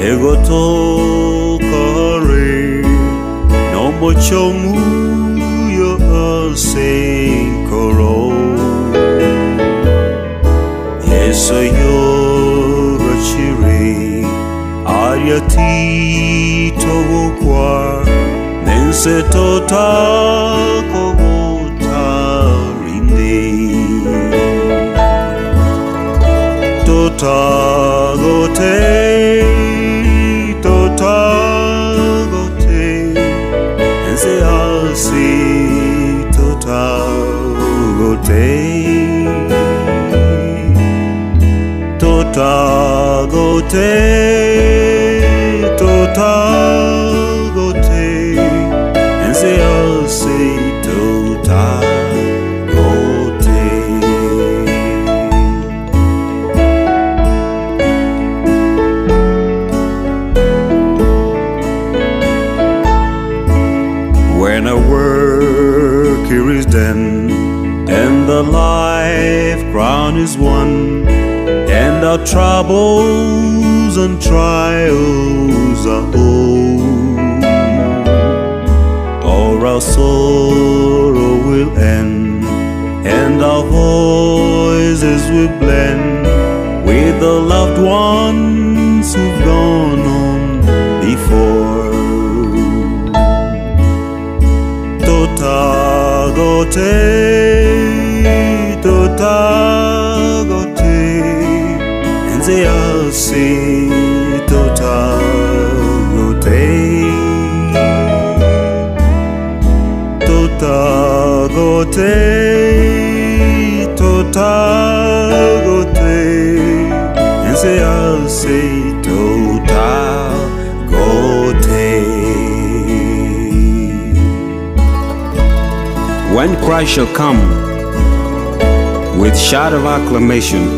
Egotoka are nomochie omuya ase enkoro. Yeso yogachire aria titogokwa, nense totakogota rinde. Totagote, totagote, ense ase totagote. Totagote, totagote, ense ase totagote. When our work here is done, and the life crown is won, and our troubles and trials are o'er, all our sorrow will end, and our voices will blend with the loved ones who've gone on before. Totagote, totagote, ense ase totagote. Totagote, totagote, ense ase totagote. When Christ shall come with shout of acclamation,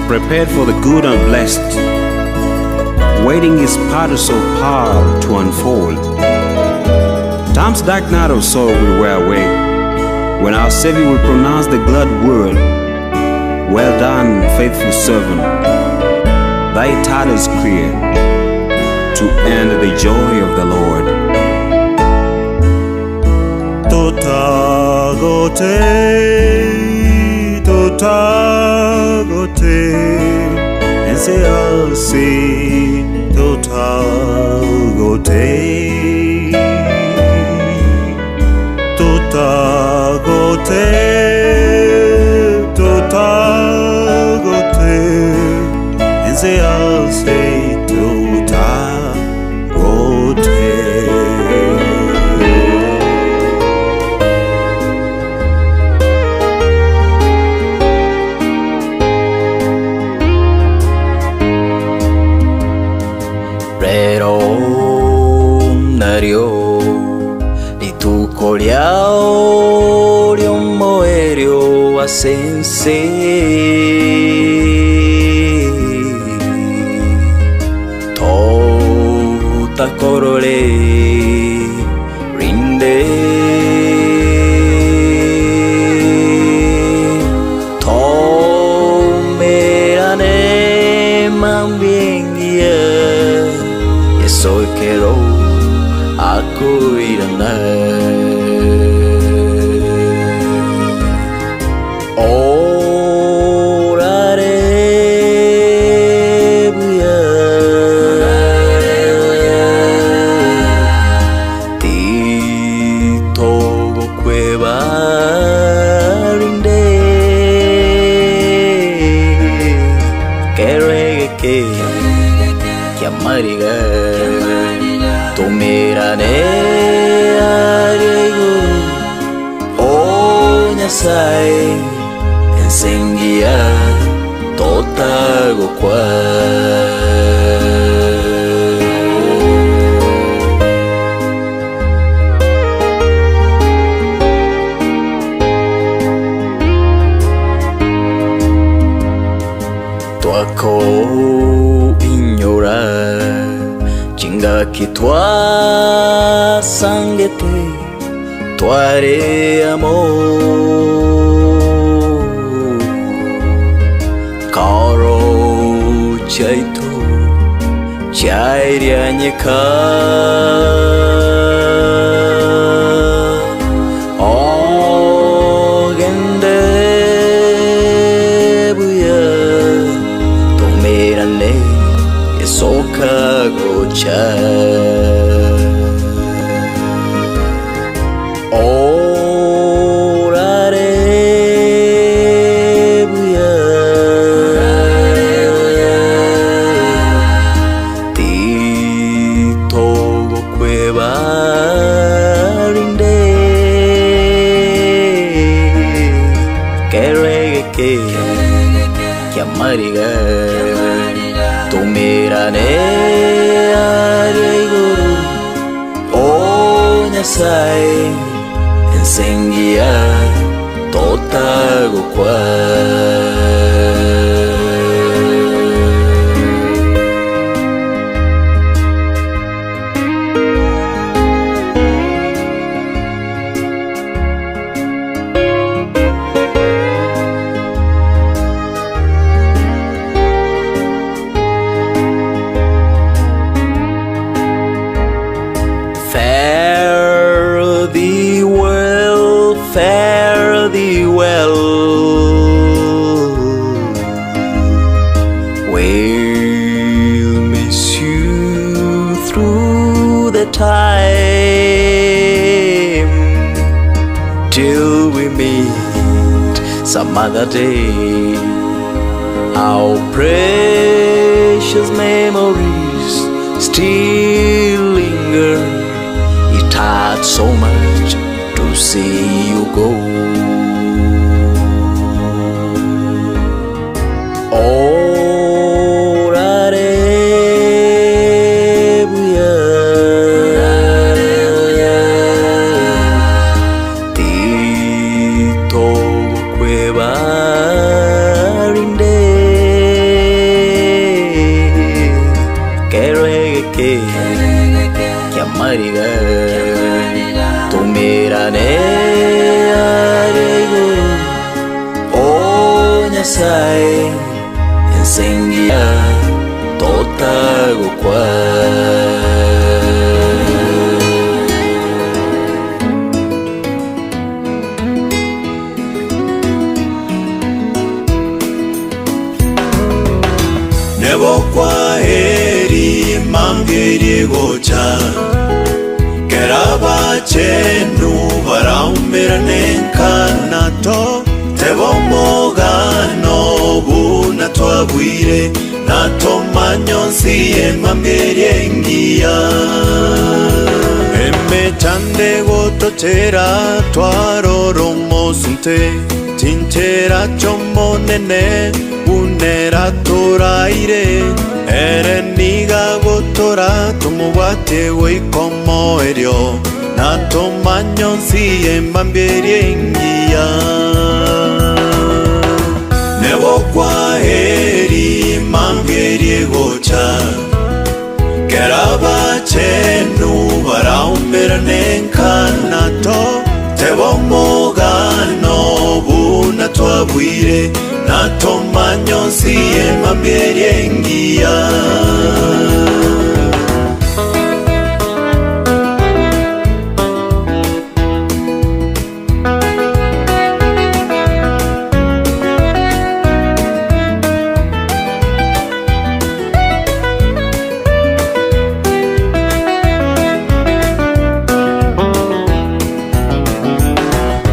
prepared for the good and blessed, waiting his parasol power to unfold. Time's dark night of sorrow will wear away, when our Savior will pronounce the glad word, Well done, faithful servant, thy title is clear, to end the joy of the Lord. Totagote, totagote, ense ase totagote. Totagote, totagote, ense ase totagote. Rero nario rituko riao ri'omoerio ase ense. Totakorore rinde. Toumerane mambia engiya, Yeso ekero akoirana. Orare buya, titogokweba rinde, keregeke kiamariga, toumerane aria igoro, O Nyasae, ense engiya totagokwa. Twakoinyora chingaki twasangete tware amo karo chiaito Chiairianyeka Ogende buya Tomerane Esoka gocha Orare buya Titogokweba rinde Keregeke Kiamariga Tumirane aria igoro O Nyasaye ensengia totagokwa. Fare thee well, fare thee well. We'll miss you through the time till we meet some other day. Our precious memories still linger. It hurts so much to see you go. Orare buya Titogokweba rinde Keregeke Kiamariga Tumirane aria igoro O Nyasaye ensengia totagokwa. Nebo kwaheri mambia gocha Kerabachenu baraumerane nkanato Tebomogano buna twabwire Natomanyonsi emambia engiya Emechande gotochera twaroromosunte Chinchera chomonene unera toraire Ere niga gotora tumubwate goikomo erio Natomanyonsi emambia engiya Nebo kwaheri mambia gocha Kerabachenu baraumerane nkanato Tebomogano buna twabwire Natomanyonsi emambia engiya.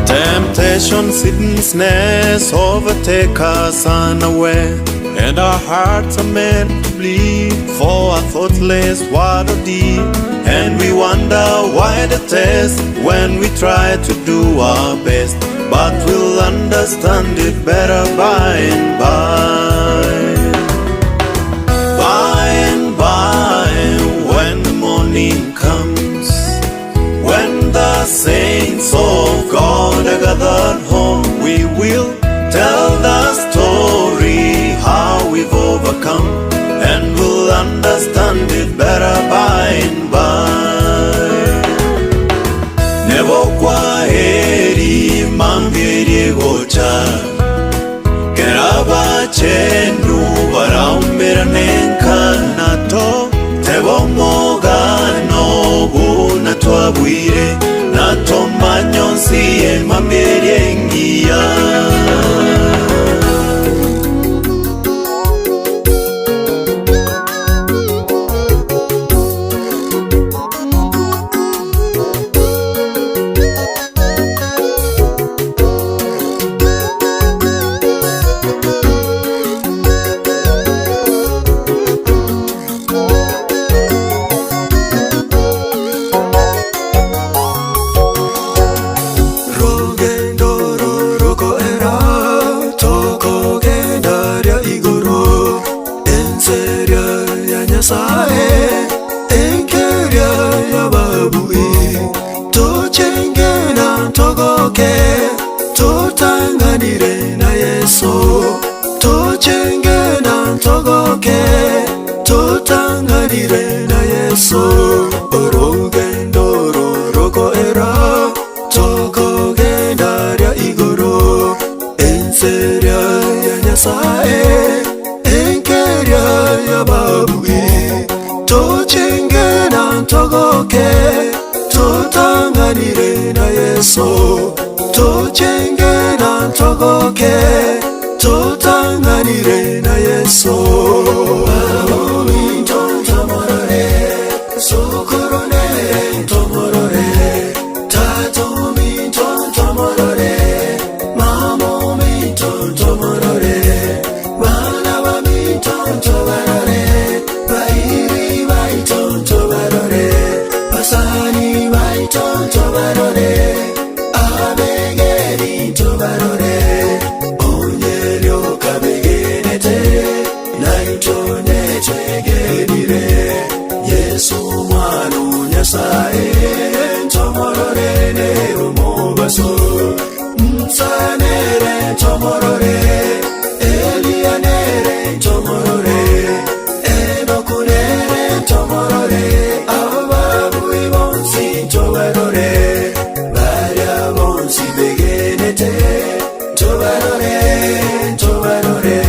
Temptation, sickness overtake us unaware, and our hearts are meant to bleed for a thoughtless word or deed. And we wonder why the test when we try to do our best, but we'll understand it better by and by. By and by, when the morning comes, when the saints of God are gathered home, we will tell the story how we've overcome, and we'll understand it better by and by. Nebo kwaheri mambia gocha Kerabachenu baraumerane nkanato twabuire, na tomanye onsi emambia eria engiya. Rogendo rorokoera tokogenda ria igoro enseria ya Nyasaye enkeria y'ababui tochenge na togoke totang'anire na Yeso tochenge na togoke totang'anire na Yeso orogendo rorokoera tokogenda ria igoro enseria ya Nyasaye enkeria y'ababui tochenge na togoke totang'anire na Yeso tochenge na togoke totang'anire na Yeso Tomorore, sokoronere, tomorore, tato mi tomorore, mamo mi tomorore, bana ba mi tobarore, bairi bai tobarore, basani bai tobarore, abegeri tobarore, onyerio kabegenete, naitone twegerire, Yesu mwana Nyasaye, ntomorore nerumobaso, nsanere ntomorore, Elianere ntomorore, Enokunere ntomorore, ababui bonsi ntobarore, baria bonsi begenete, ntobarore, ntobarore.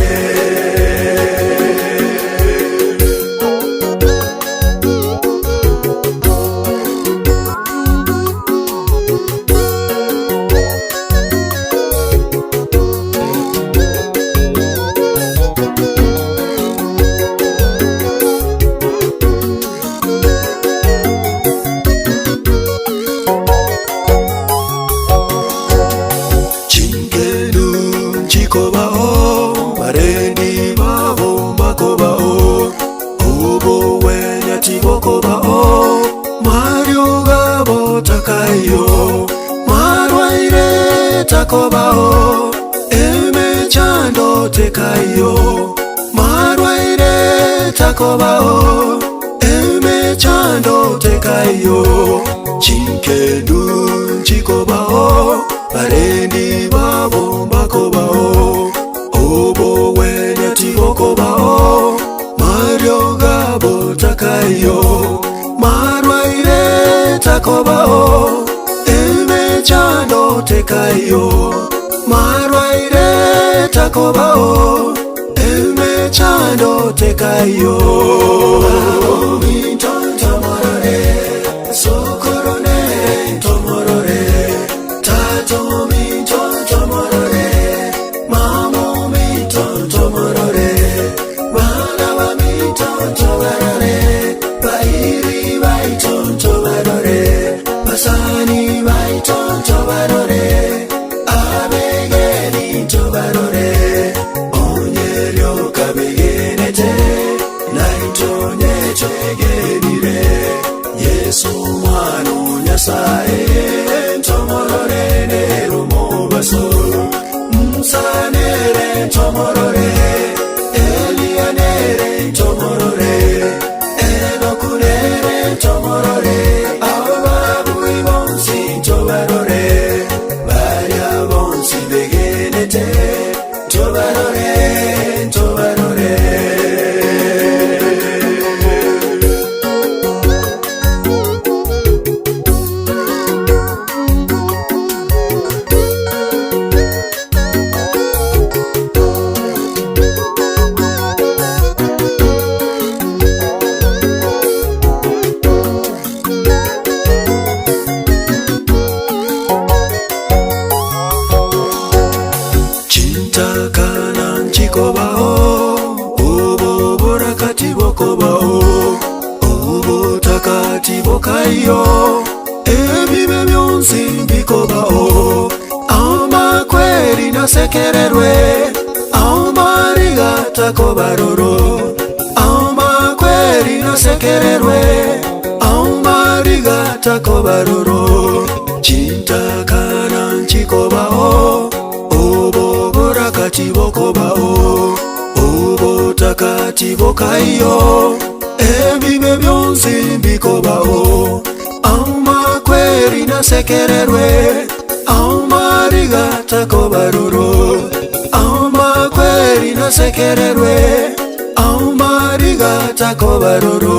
Chingenu chikobao barendi babo makobao obo wenya tigokobao mario gabo takayo marwaire takobao emechando tekayo marwaire takobao emechando tekayo chinkendu chikobao barendi babo makobao obo wenya tigokobao mario gabo takayo marwaire takobao emechando tekayo marwaire takobao emechando tekayo Sokoronere tomorore tato mi tomorore mamo mi tomorore bana ba mi tobarore bairi bai tobarore basani bai tobarore abegeri tobarore onyerio kabegenete naitonye twegerire Yesu mwana Nyasaye ntomorore nerumobaso nsanere ntomorore Elianere ntomorore Enokunere ntomorore ababui bonsi ntobarore baria bonsi begenete ntobarore ntobarore. Oborakati bokaiyo, ebibe bionsi mbikobao, Amakweri nasekererwe, amariga takobaroro. Amakweri nasekererwe, amariga takobaroro. Chintakana nchikobao, oboborakati bokobao, obotakati bokaiyo, ebibe bionsi mbikobao, Amakweri nasekererwe, amariga takobaroro. Amakweri nasekererwe, amariga takobaroro.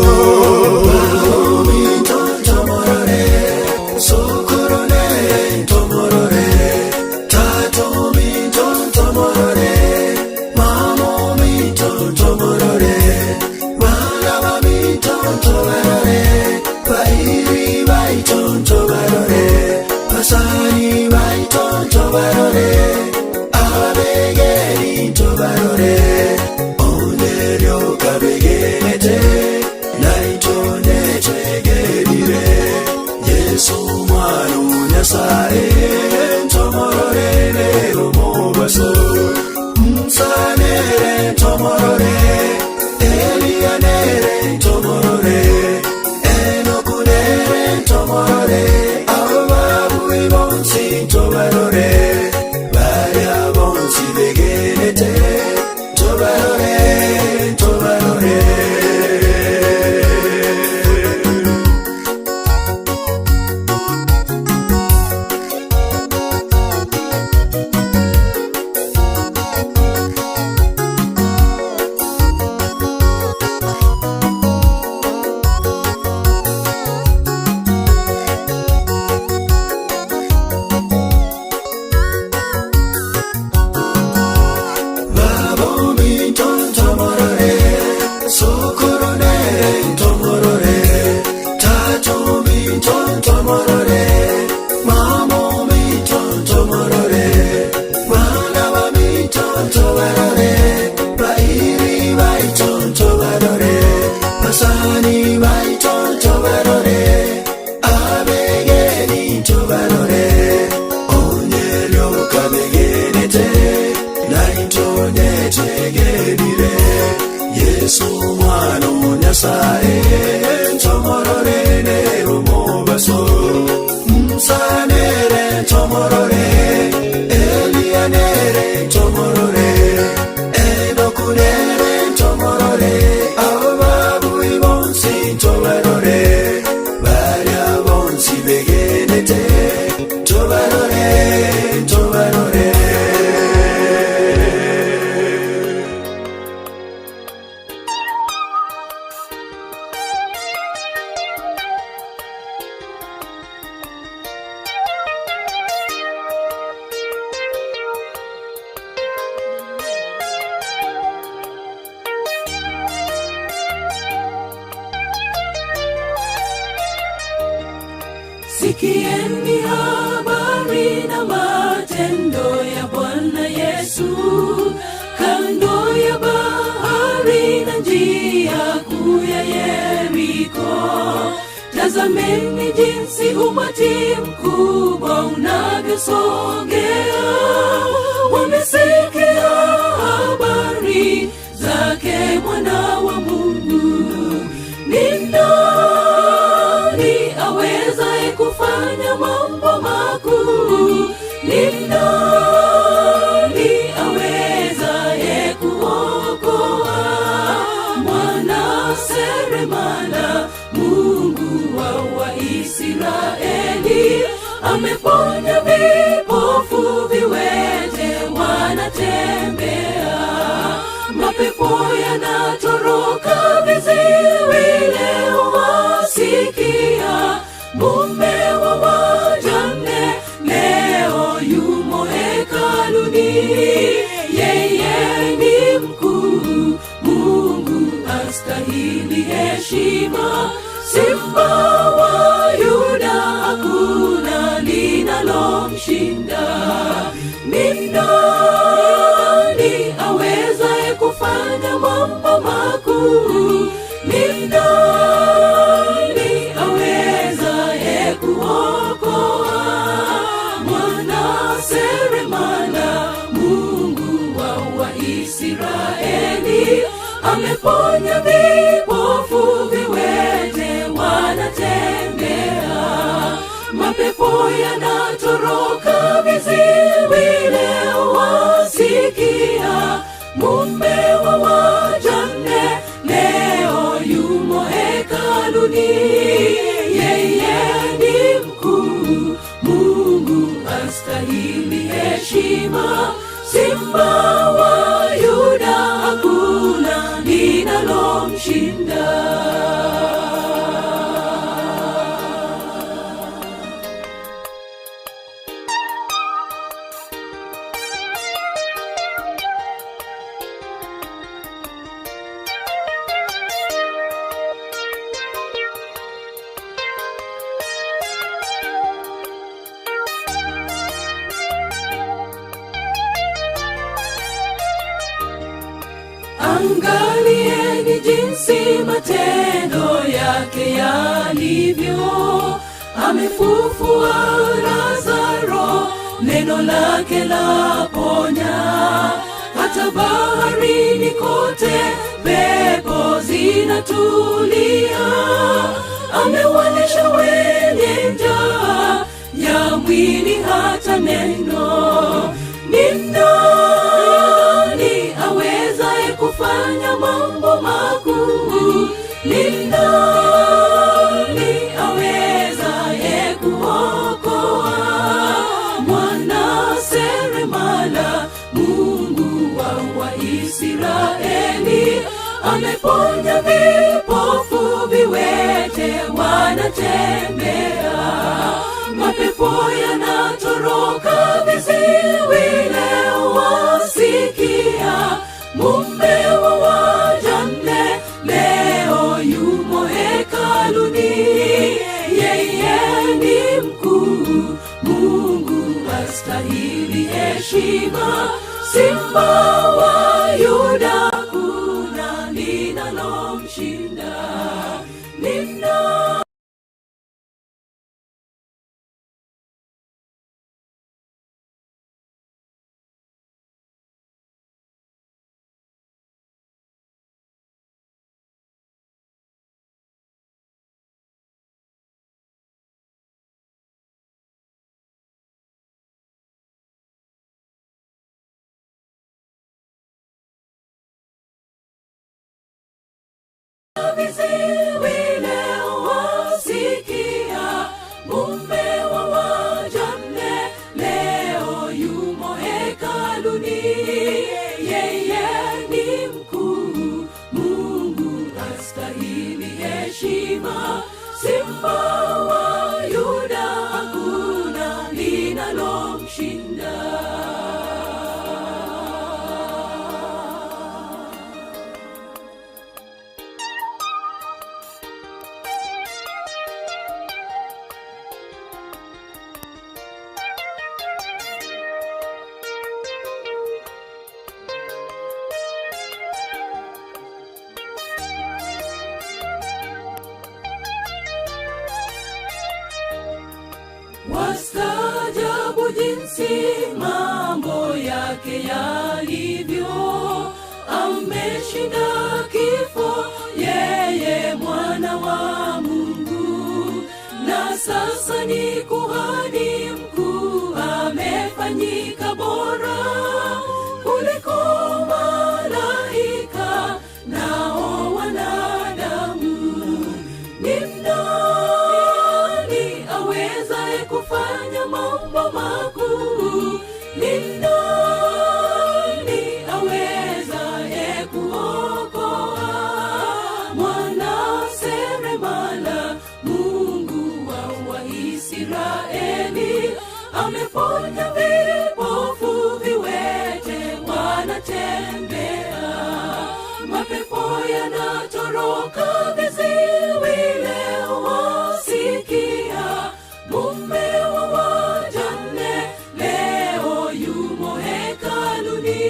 Basani baito barore, abegeri tobarore, oneryo kabegenete, naitone twegerire, Yesu mwana Nyasaye, ntomorore lero mobaso, nsanere ntomorore, Elianere ntomorore, Enokunere ntomorore, ababui bonsi ntobarore, baria bonsi begenete, ntobarore, ntobarore. Basani baito tobarore, abegeni tobarore, onyeryo kabegenete, naitone tegerire, Yesu mwana Nyasaye, ntomorore nero mobaso, nsanere ntomorore, Elianere ntomorore, Enokunere ntomorore, ababui bonsi ntobarore, baria bonsi begenete, ntobarore, ntobarore. Sikieni habari na matendo ya Bwana Yesu, kando ya bahari na njia kuu ya Yeriko. Tazameni jinsi umati mkubwa unavyosogea, wamesikia habari zake Mwana wa Mungu. Ni nani awezaye kufanya mambo makuu? Ni nani awezaye kuokoa? Mwana seremala, Mungu wa Waisraeli, ameponya vipofu, viwete wanatembea, mapepo yanatoroka, viziwi leo wasikia. Mume wa wajane leo yumo hekaluni, yeye ni mkuu, Mungu astahili heshima. Simba wa Yuda hakuna linalomshinda. Ni nani awezaye kufanya mambo makuu? Ni nani awezaye Mapepo yanatoroka, viziwi leo wasikia. Mume wa wajane leo yumo hekaluni. Yeye ni mkuu, Mungu astahili heshima. Simba wa Yuda, hakuna linalomshinda. Angalieni jinsi matendo yake yalivyo, amefufua Lazaro, neno lake laponya. Hata baharini kote pepo zinatulia, amewalisha wenye njaa ya mwili hata neno. Ni nani awezaye kufanya mambo makuu? Ni nani awezaye kuokoa? Mwana seremala, Mungu wa Waisraeli, ameponya vipofu, viwete wanatembea, mapepo yanatoroka, viziwi leo wasikia. Mume wa wajane leo yumo hekaluni, yeye ni mkuu, Mungu astahili heshima. Simba wa Yuda, kuna linalomshinda. Ni nani viziwi leo wasikia? Mume wa wajane leo yumo hekaluni, yeye ni mkuu, Mungu astahili heshima. Simba wa Yuda, hakuna linalomshinda. Wastaajabu jinsi mambo yake yalivyo, ameshinda kifo, yeye mwana wa Mungu, na sasa ni kuhani mkuu, amefanyika bora kuliko malaika nao wanadamu. Ni nani awezaye kufanya mambo makuu? Ni nani awezaye kuokoa? Mwana seremala, Mungu wa Waisraeli, ameponya vipofu, viwete wanatembea, mapepo yanatoroka, viziwi leo wasikia. Mume wa wajane leo yumo hekaluni,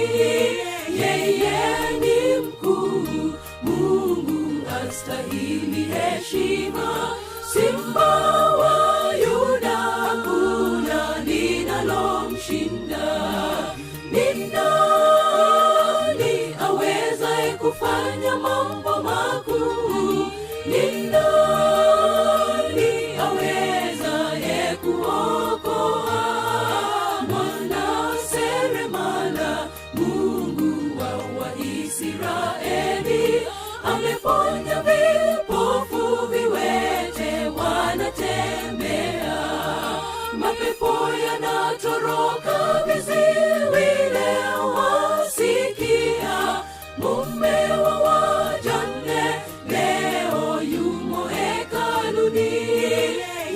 yeye ni mkuu, Mungu astahili heshima. Simba wa Yuda, hakuna linalomshinda. Ni nani awezaye kufanya mambo makuu? Ni nani awezaye kuokoa? Mapepo yanatoroka, viziwi leo wasikia. Mume wa wajane leo yumo hekaluni.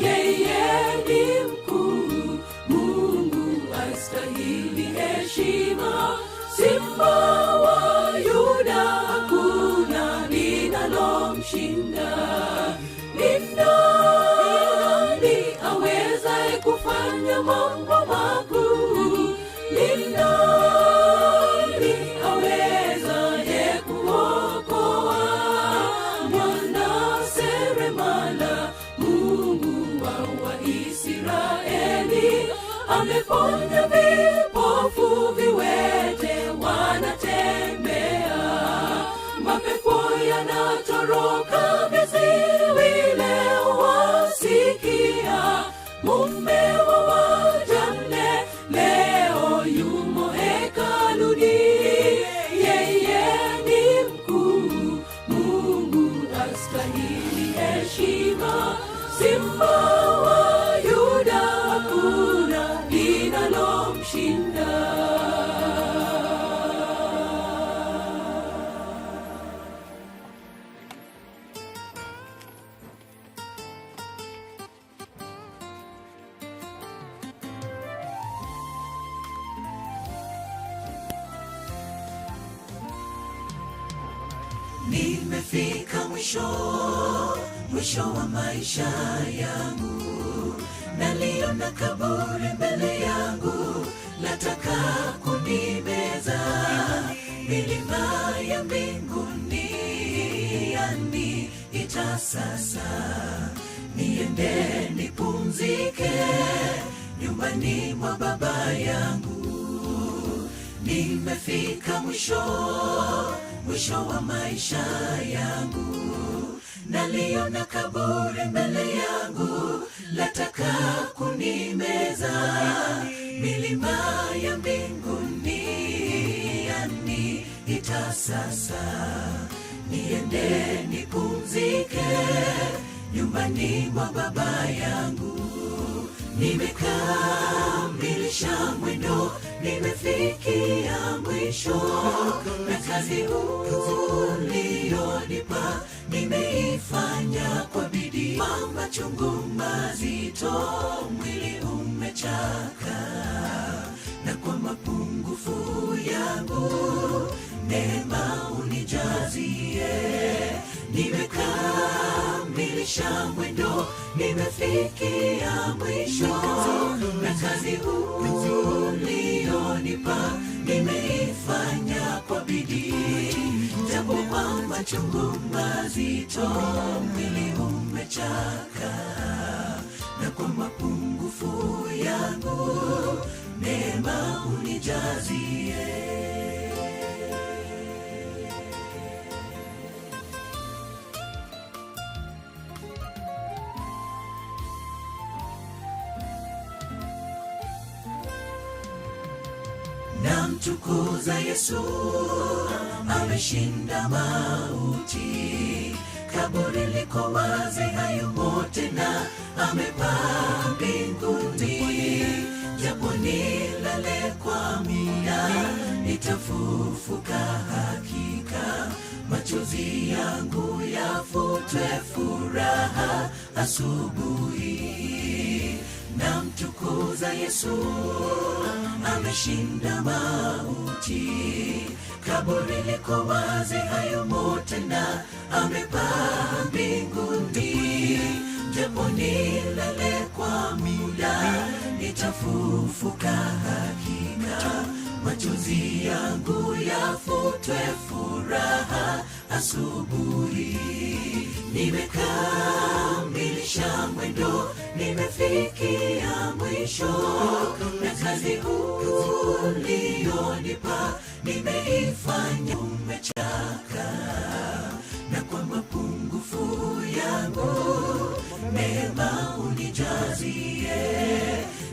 Yeye ni mkuu, Mungu astahili heshima. Simba wa Yuda, hakuna linalomshinda. Ni nani awezaye kufanya mambo makuu? Ni nani awezaye kuokoa? Bwana seremala, Mungu wa Waisraeli, ameponya vipofu, viwete wanatembea, mapepo yanatoroka, viziwi leo wasikia. Mume wa wajane leo yumo hekaluni, yeye ni mkuu, Mungu astahili heshima. Simba wa Yuda, hakuna linalomshinda. Nimefika mwisho, mwisho wa maisha yangu, naliona kaburi mbele yangu, lataka kunimeza. Milima ya mbinguni yaniita sasa, niende nipumzike nyumbani mwa baba yangu. Nimefika mwisho, mwisho wa maisha yangu, naliona kaburi mbele yangu, lataka kunimeza. Milima ya mbinguni yaniita sasa, niende nipumzike nyumbani mwa baba yangu. Nimekamilisha mwendo, nimefikia mwisho, na kazi ulionipa nimeifanya kwa bidii. Mama chungu mazito, mwili umechaka, na kwa mapungufu yangu neema unijazie. Nimekamilisha mwendo, nimefikia mwisho, na kazi ulionipa nimeifanya kwa bidii, japo kwa machungu mazito, mwili umechaka, na kwa mapungufu yangu neema unijazie. Namtukuza Yesu, ameshinda mauti. Kaburi liko wazi, hayumo tena, amepaa mbinguni. Japo nilale kwa muda, nitafufuka hakika. Machozi yangu yafutwe, furaha asubuhi. Namtukuza Yesu, ameshinda mauti. Kaburi liko wazi, hayumo tena, amepaa mbinguni. Japo nilale kwa muda, nitafufuka hakika. Machozi yangu yafutwe, furaha asubuhi. Nimekamilisha mwendo, nimefikia mwisho, na kazi ulionipa nimeifanya. Umechaka na kwa mapungufu yangu neema unijazie.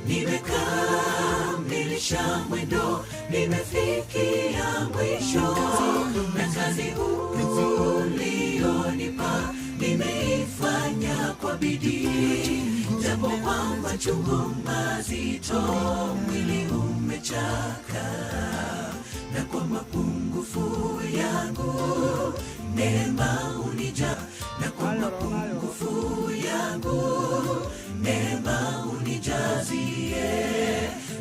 Nimekamilisha mwendo, nimefikia mwisho, na kazi ulionipa nimeifanya kwa bidii. Japo kwa machungu mazito, mwili umechaka, na kwa mapungufu yangu neema unija, na kwa mapungufu yangu neema unijazie.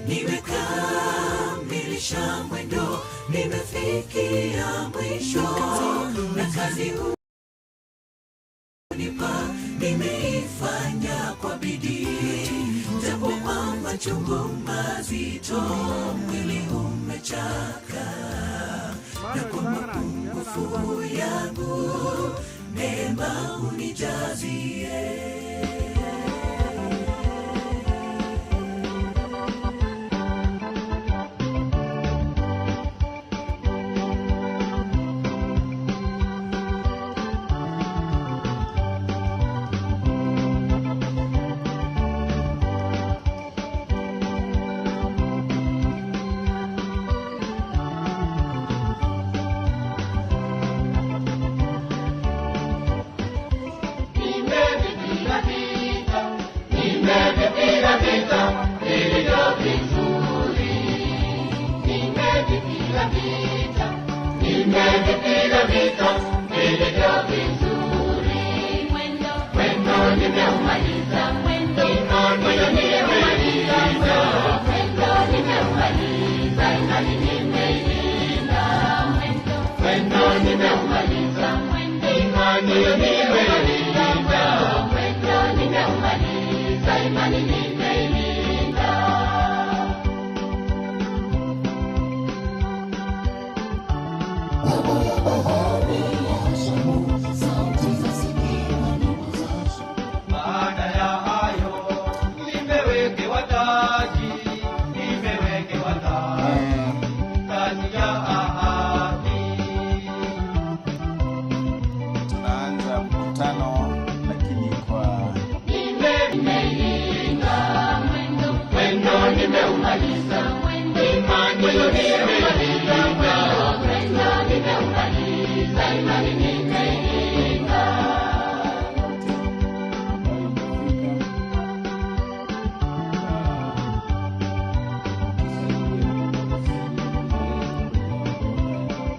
Nimekamilisha mwendo, nimefikia mwisho, na kazi unipa nimeifanya kwa bidii, japo kwa machungu mazito, mwili umechaka, na kwa mapungufu yangu neema unijazie. Baada ya hayo nimewekewa taji, nimewekewa taji, taji ya ahadi. Tunaanza mkutano lakini kwa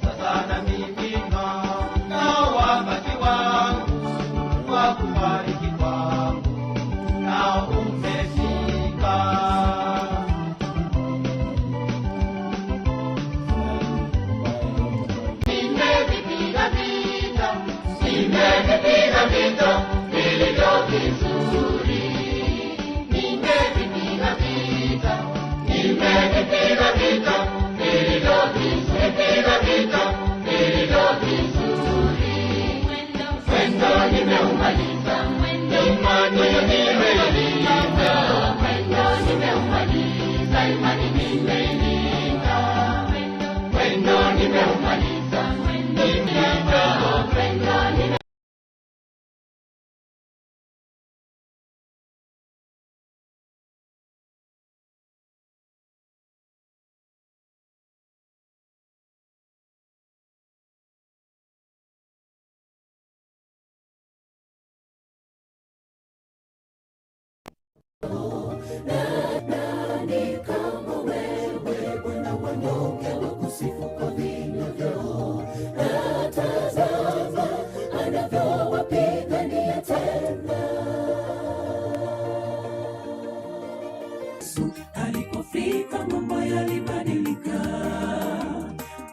Sasa namimina na wakati wangu wa kufariki kwangu nao umefika. Nani kama wewe Bwana, wanyonge wakusifu kwa vinywa vyao, na tazama anavyowapigania tena. Yesu alipofika mambo yalibadilika.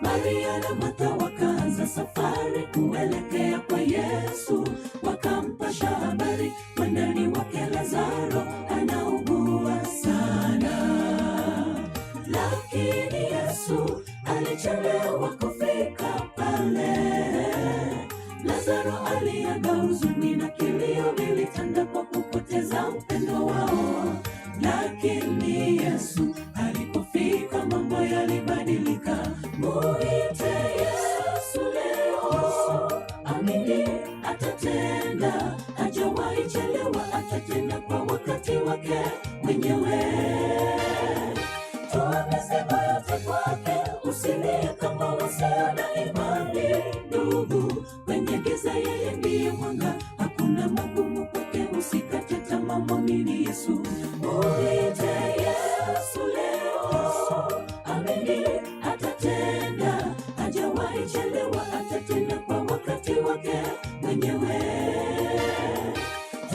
Maria na Martha wakaanza safari kuelekea kwa Yesu, wakampasha habari mwandani wake Lazaro anaugua sana, lakini Yesu alichelewa kufika pale. Lazaro aliaga, huzuni na kilio vilitanda kwa kupoteza mpendo wao, lakini Yesu alipofika mambo yalibadilika. Muite Yesu leo, amini atatenda, hajawahi chelewa, atatenda kwa wakati wake mwenyewe. Toa mizigo yote kwake, usilie kama wasio na imani. Ndugu, kwenye giza yeye ndiye mwanga, hakuna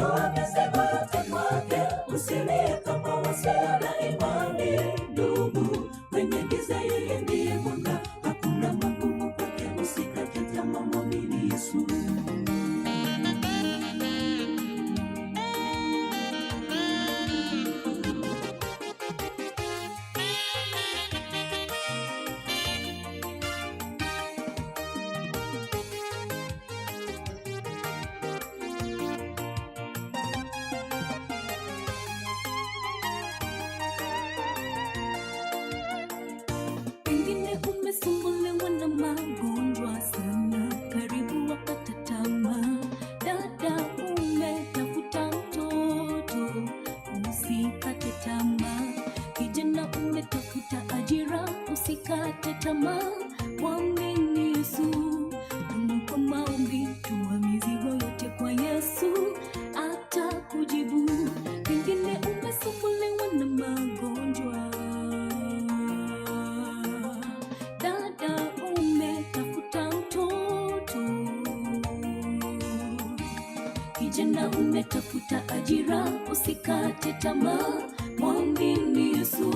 Toa mizigo yote kwake, usilie kama wasio na imani. Ndugu, kwenye giza yeye ndiye mwanga, hakuna magumu kwake, usikate tamaa, mwamini Yesu. Pengine umesumbuliwa na magonjwa sana, karibu wakata tamaa. Dada, umetafuta mtoto, usikate tamaa. Kijana, umetafuta ajira, usikate tamaa. Mwamini Yesu, dumu kwa maombi, tua mizigo yote kwa Yesu, atakujibu. Pengine umesumbuliwa na magonjwa Dada, umetafuta mtoto. Kijana, umetafuta ajira, usikate tamaa, mwamini Yesu.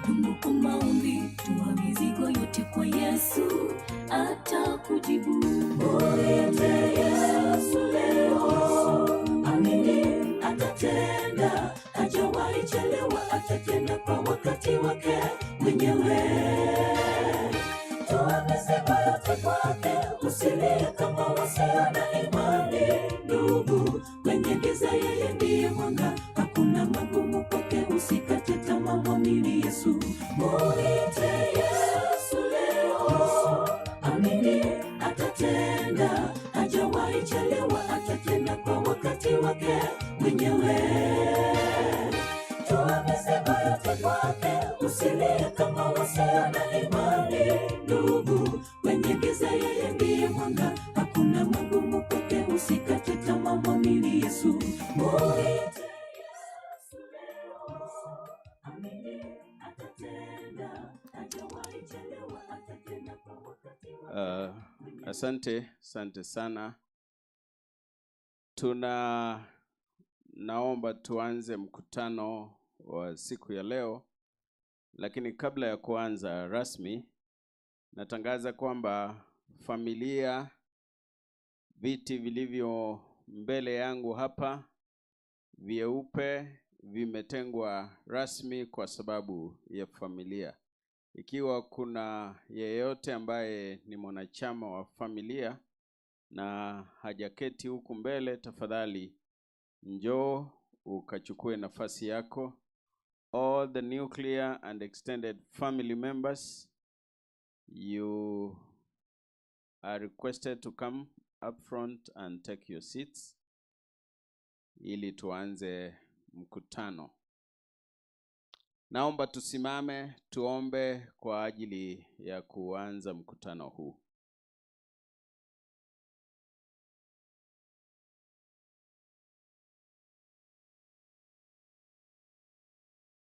Dumu kwa maombi, tua mizigo yote kwa Yesu, atakujibu. Mwite Yesu leo, amini atatenda, hajawahi chelewa, atatenda kwa wakati wake mwenyewe. Toa mizigo yote kwake, usilie kama wasio na imani. Ndugu, kwenye giza yeye ndiye mwanga, hakuna magumu kwake, usikate tamaa, mwamini Yesu. Mwite Yesu leo, amini atatenda, hajawahi chelewa, atatenda kwa wakati wake mwenyewe. Toa mizigo yote kwake, usilie kama wasio na imani. Ndugu, kwenye giza yeye ndiye mwanga, hakuna magumu kwake, usikate tamaa, mwamini Yesu. Mwite Yesu leo, amini atatenda, hajawahi chelewa, atatenda kwa wakati wake. Asante, asante sana. Tuna naomba tuanze mkutano wa siku ya leo, lakini kabla ya kuanza rasmi, natangaza kwamba familia, viti vilivyo mbele yangu hapa vyeupe vimetengwa rasmi kwa sababu ya familia. Ikiwa kuna yeyote ambaye ni mwanachama wa familia na hajaketi huku mbele, tafadhali njoo ukachukue nafasi yako. All the nuclear and extended family members, you are requested to come up front and take your seats ili tuanze mkutano. Naomba tusimame tuombe kwa ajili ya kuanza mkutano huu.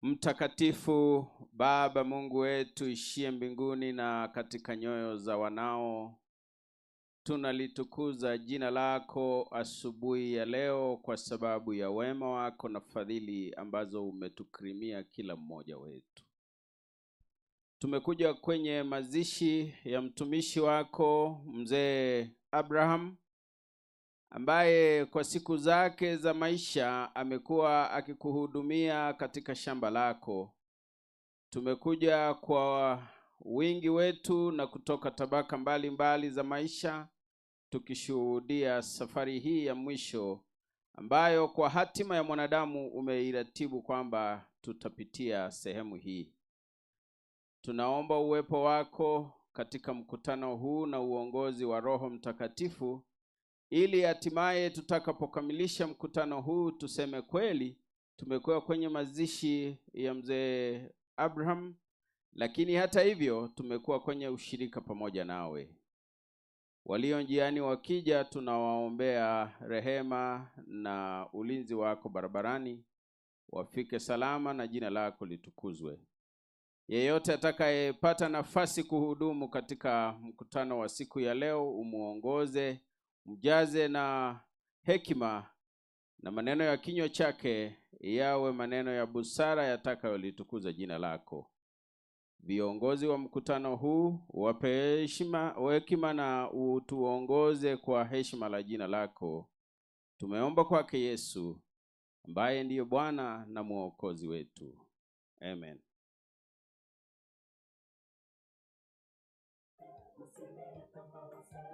Mtakatifu Baba Mungu wetu ishie mbinguni na katika nyoyo za wanao, tunalitukuza jina lako asubuhi ya leo kwa sababu ya wema wako na fadhili ambazo umetukirimia kila mmoja wetu. Tumekuja kwenye mazishi ya mtumishi wako mzee Abraham ambaye kwa siku zake za maisha amekuwa akikuhudumia katika shamba lako. Tumekuja kwa wingi wetu na kutoka tabaka mbalimbali mbali za maisha, tukishuhudia safari hii ya mwisho ambayo kwa hatima ya mwanadamu umeiratibu kwamba tutapitia sehemu hii. Tunaomba uwepo wako katika mkutano huu na uongozi wa Roho Mtakatifu ili hatimaye tutakapokamilisha mkutano huu tuseme kweli tumekuwa kwenye mazishi ya mzee Abraham, lakini hata hivyo tumekuwa kwenye ushirika pamoja nawe. Walio njiani wakija, tunawaombea rehema na ulinzi wako barabarani, wafike salama na jina lako litukuzwe. Yeyote atakayepata nafasi kuhudumu katika mkutano wa siku ya leo, umuongoze, mjaze na hekima na maneno ya kinywa chake yawe maneno ya busara yatakayolitukuza jina lako. Viongozi wa mkutano huu wape heshima, hekima na utuongoze kwa heshima la jina lako. Tumeomba kwake Yesu ambaye ndiyo Bwana na Mwokozi wetu. Amen.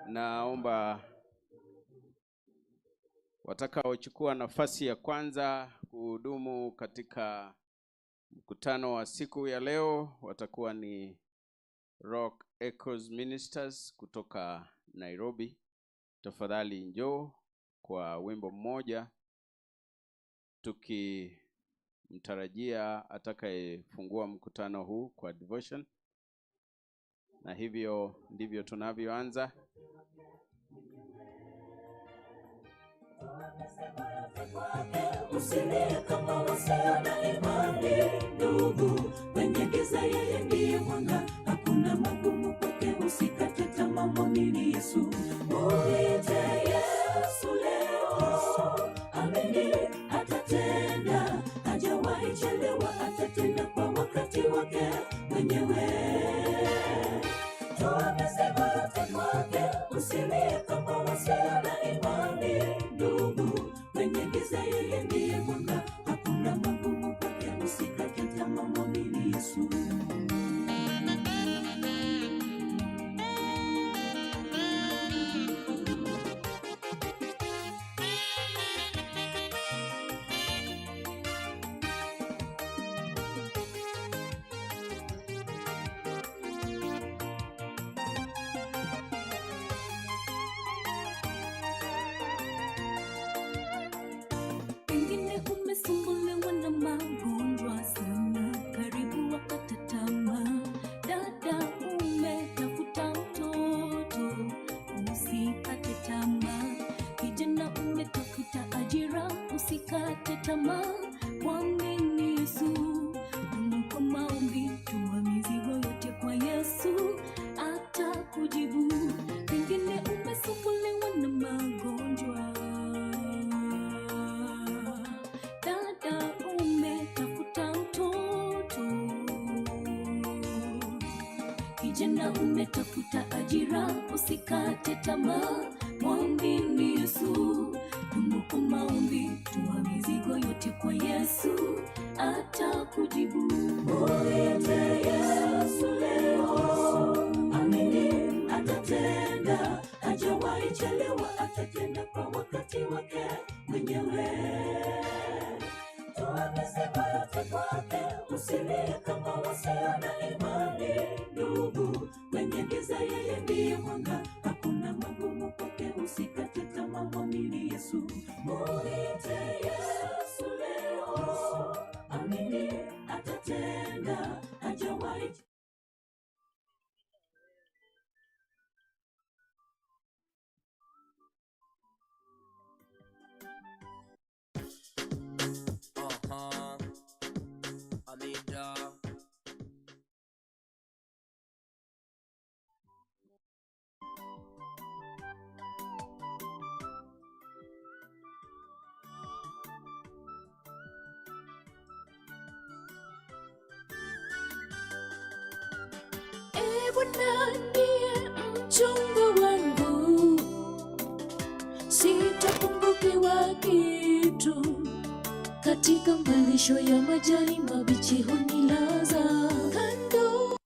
Naomba watakaochukua nafasi ya kwanza kuhudumu katika mkutano wa siku ya leo watakuwa ni Rock Echoes Ministers kutoka Nairobi. Tafadhali njoo kwa wimbo mmoja, tukimtarajia atakayefungua mkutano huu kwa devotion, na hivyo ndivyo tunavyoanza. Usilie kama wasio na imani, ndugu. Kwenye giza yeye ndiye mwanga, hakuna magumu kwake. Usikate tamaa, mwamini Yesu. Mwite Yesu leo, amini atatenda. Hajawahi chelewa, atatenda kwa wakati wake mwenyewe. Toa mizigo yote kwake, usilie kama wasio na imani, ndugu. Kwenye giza yeye ndiye mwanga, hakuna magumu kwake. Usikate tamaa, mwamini Yesu. Pengine umesumbuliwa na magonjwa sana, karibu wakate tamaa. Dada, umetafuta mtoto, usikate tamaa. Kijana, umetafuta ajira, usikate tamaa. Mwamini Yesu, dumu kwa maombi, tua mizigo yote kwa Yesu, atakujibu. Pengine umesumbuliwa na magonjwa Dada, umetafuta mtoto. Kijana, umetafuta ajira, usikate tamaa, mwamini Yesu. Dumu kwa maombi, tua mizigo yote kwa Yesu, atakujibu. Mwite Yesu leo, amini atatenda. Hajawahi chelewa, atatenda kwa wakati wake mwenyewe. Toa mizigo yote kwake, usilie kama wasio na imani, ndugu. Kwenye giza yeye ndiye mwanga, hakuna magumu kwake. Usikate tamaa, mwamini Yesu. Mwite Yesu leo, amini atatenda. Hajawahi Uh-huh. Amida. E Bwana ndiye mchunga wangu, sitapungukiwa kitu. Katika malisho ya majani mabichi hunilaza kando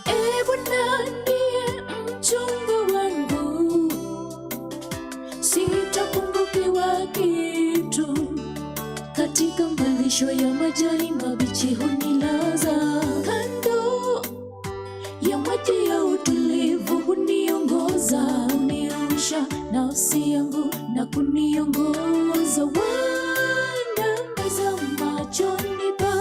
E Bwana ndiye mchunga wangu, sitapungukiwa kitu. Katika malisho ya majani mabichi hunilaza kando ya maji ya utulivu huniongoza, huniosha nafsi yangu na kuniongoza. Wana meza machoni pa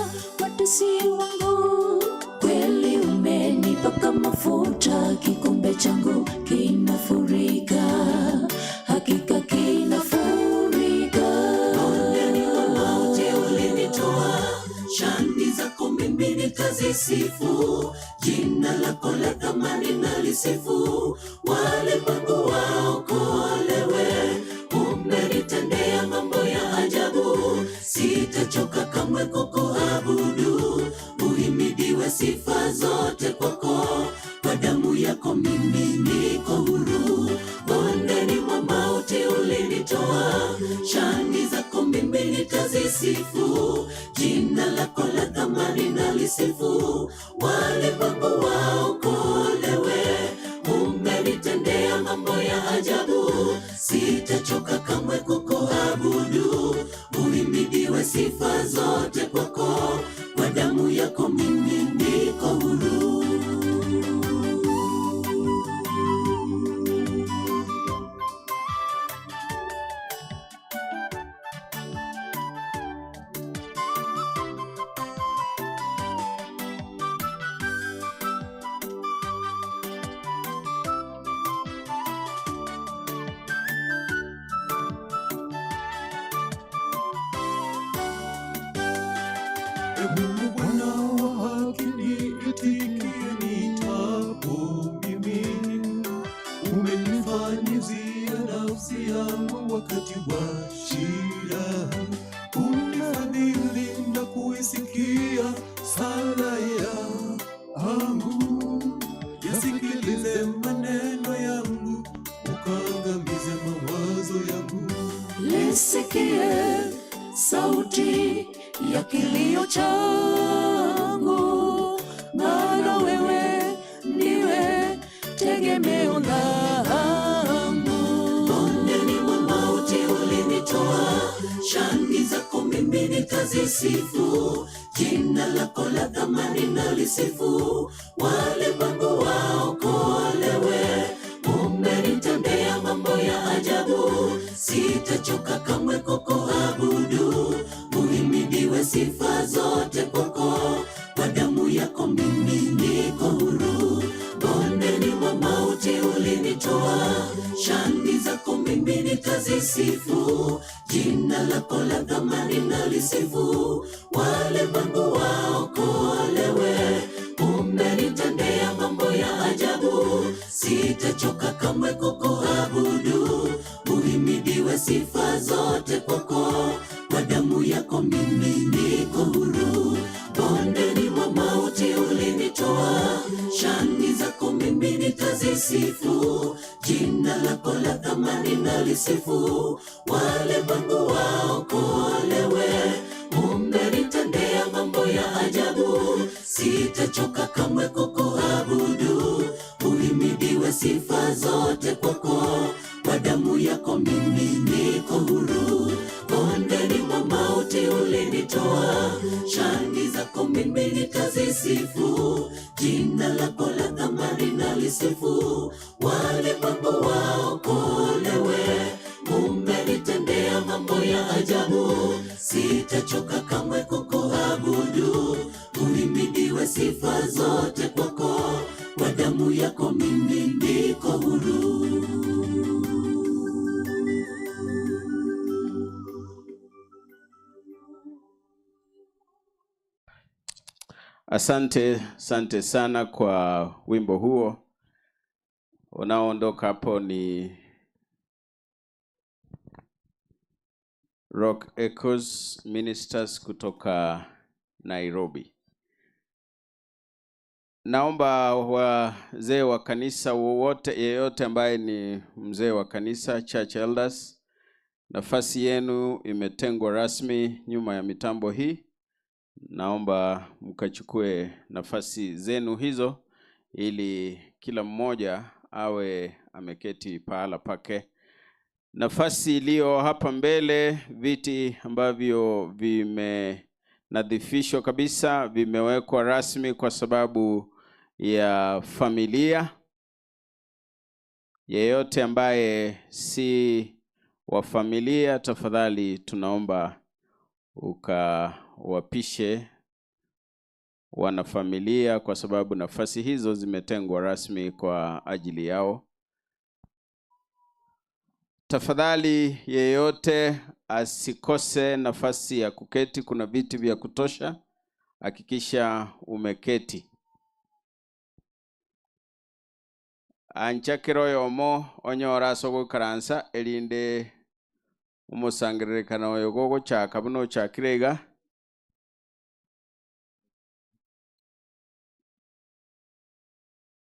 Shani zako mimi nitazisifu, jina lako la thamani nalisifu, walimwengu waokolewe. Umenitendea mambo ya ajabu, sitachoka kamwe kukuabudu. Uhimidiwe sifa zote kwako, kwa damu yako mimi niko huru. Bondeni mwa mauti ulinitoa, shani zako mimi nitazisifu, jina lako la thamani nalisifu, walimwengu waokolewe. Umenitendea mambo ya ajabu, sitachoka kamwe kukuabudu. Uhimidiwe sifa zote kwako, kwa damu yako mimi niko huru. E Mungu Bwana wa haki, niitikie nitapo mimi. Umenifanyizia nafsi yangu wakati wa shida, unifadhili na kuisikia sala yangu. Yasikilize maneno yangu, ukaangamize mawazo yangu. Lisikie sauti ya kilio changu, maana wewe ndiwe tegemeo langu. Bondeni mwa mauti ulinitoa, shani zako mimi nitazisifu, jina lako la thamani nalisifu, walimwengu waokolewe. Umenitendea mambo ya ajabu, sitachoka kamwe kukuabudu. Uhimidiwe sifa zote kwako, kwa damu yako mimi niko huru. Bondeni mwa mauti ulinitoa, shani zako mimi nitazisifu, jina lako la thamani nalisifu, walimwengu waokolewe. Umenitendea mambo ya ajabu, sitachoka kamwe kukuabudu. Uhimidiwe sifa zote kwako, kwa damu yako mimi niko huru. Bondeni mwa mauti ulinitoa, shani zako mimi nitazisifu, jina lako la thamani nalisifu, walimwengu waokolewe. Umenitendea mambo ya ajabu, sitachoka kamwe kukuabudu. Uhimidiwe sifa zote kwako, kwa damu yako mimi niko huru. Bondeni mwa mauti ulinitoa, shani zako mimi nitazisifu, jina lako la thamani nalisifu, walimwengu waokolewe. Umenitendea mambo ya ajabu, sitachoka kamwe kukuabudu. Uhimidiwe sifa zote kwako, kwa damu yako mimi niko huru. Asante, asante sana kwa wimbo huo. Unaoondoka hapo ni Rock Echoes Ministers kutoka Nairobi. Naomba wazee wa kanisa wowote, yeyote ambaye ni mzee wa kanisa, church elders, nafasi yenu imetengwa rasmi nyuma ya mitambo hii. Naomba mkachukue nafasi zenu hizo ili kila mmoja awe ameketi pahala pake. Nafasi iliyo hapa mbele, viti ambavyo vimenadhifishwa kabisa, vimewekwa rasmi kwa sababu ya familia. Yeyote ambaye si wa familia, tafadhali tunaomba ukawapishe wanafamilia, kwa sababu nafasi hizo zimetengwa rasmi kwa ajili yao. Tafadhali yeyote asikose nafasi ya kuketi, kuna viti vya kutosha. Hakikisha umeketi. Ancha kera oyomo onyore ase ogoikaransa erinde omosangererekano oyo gogochaka buna ochakire iga.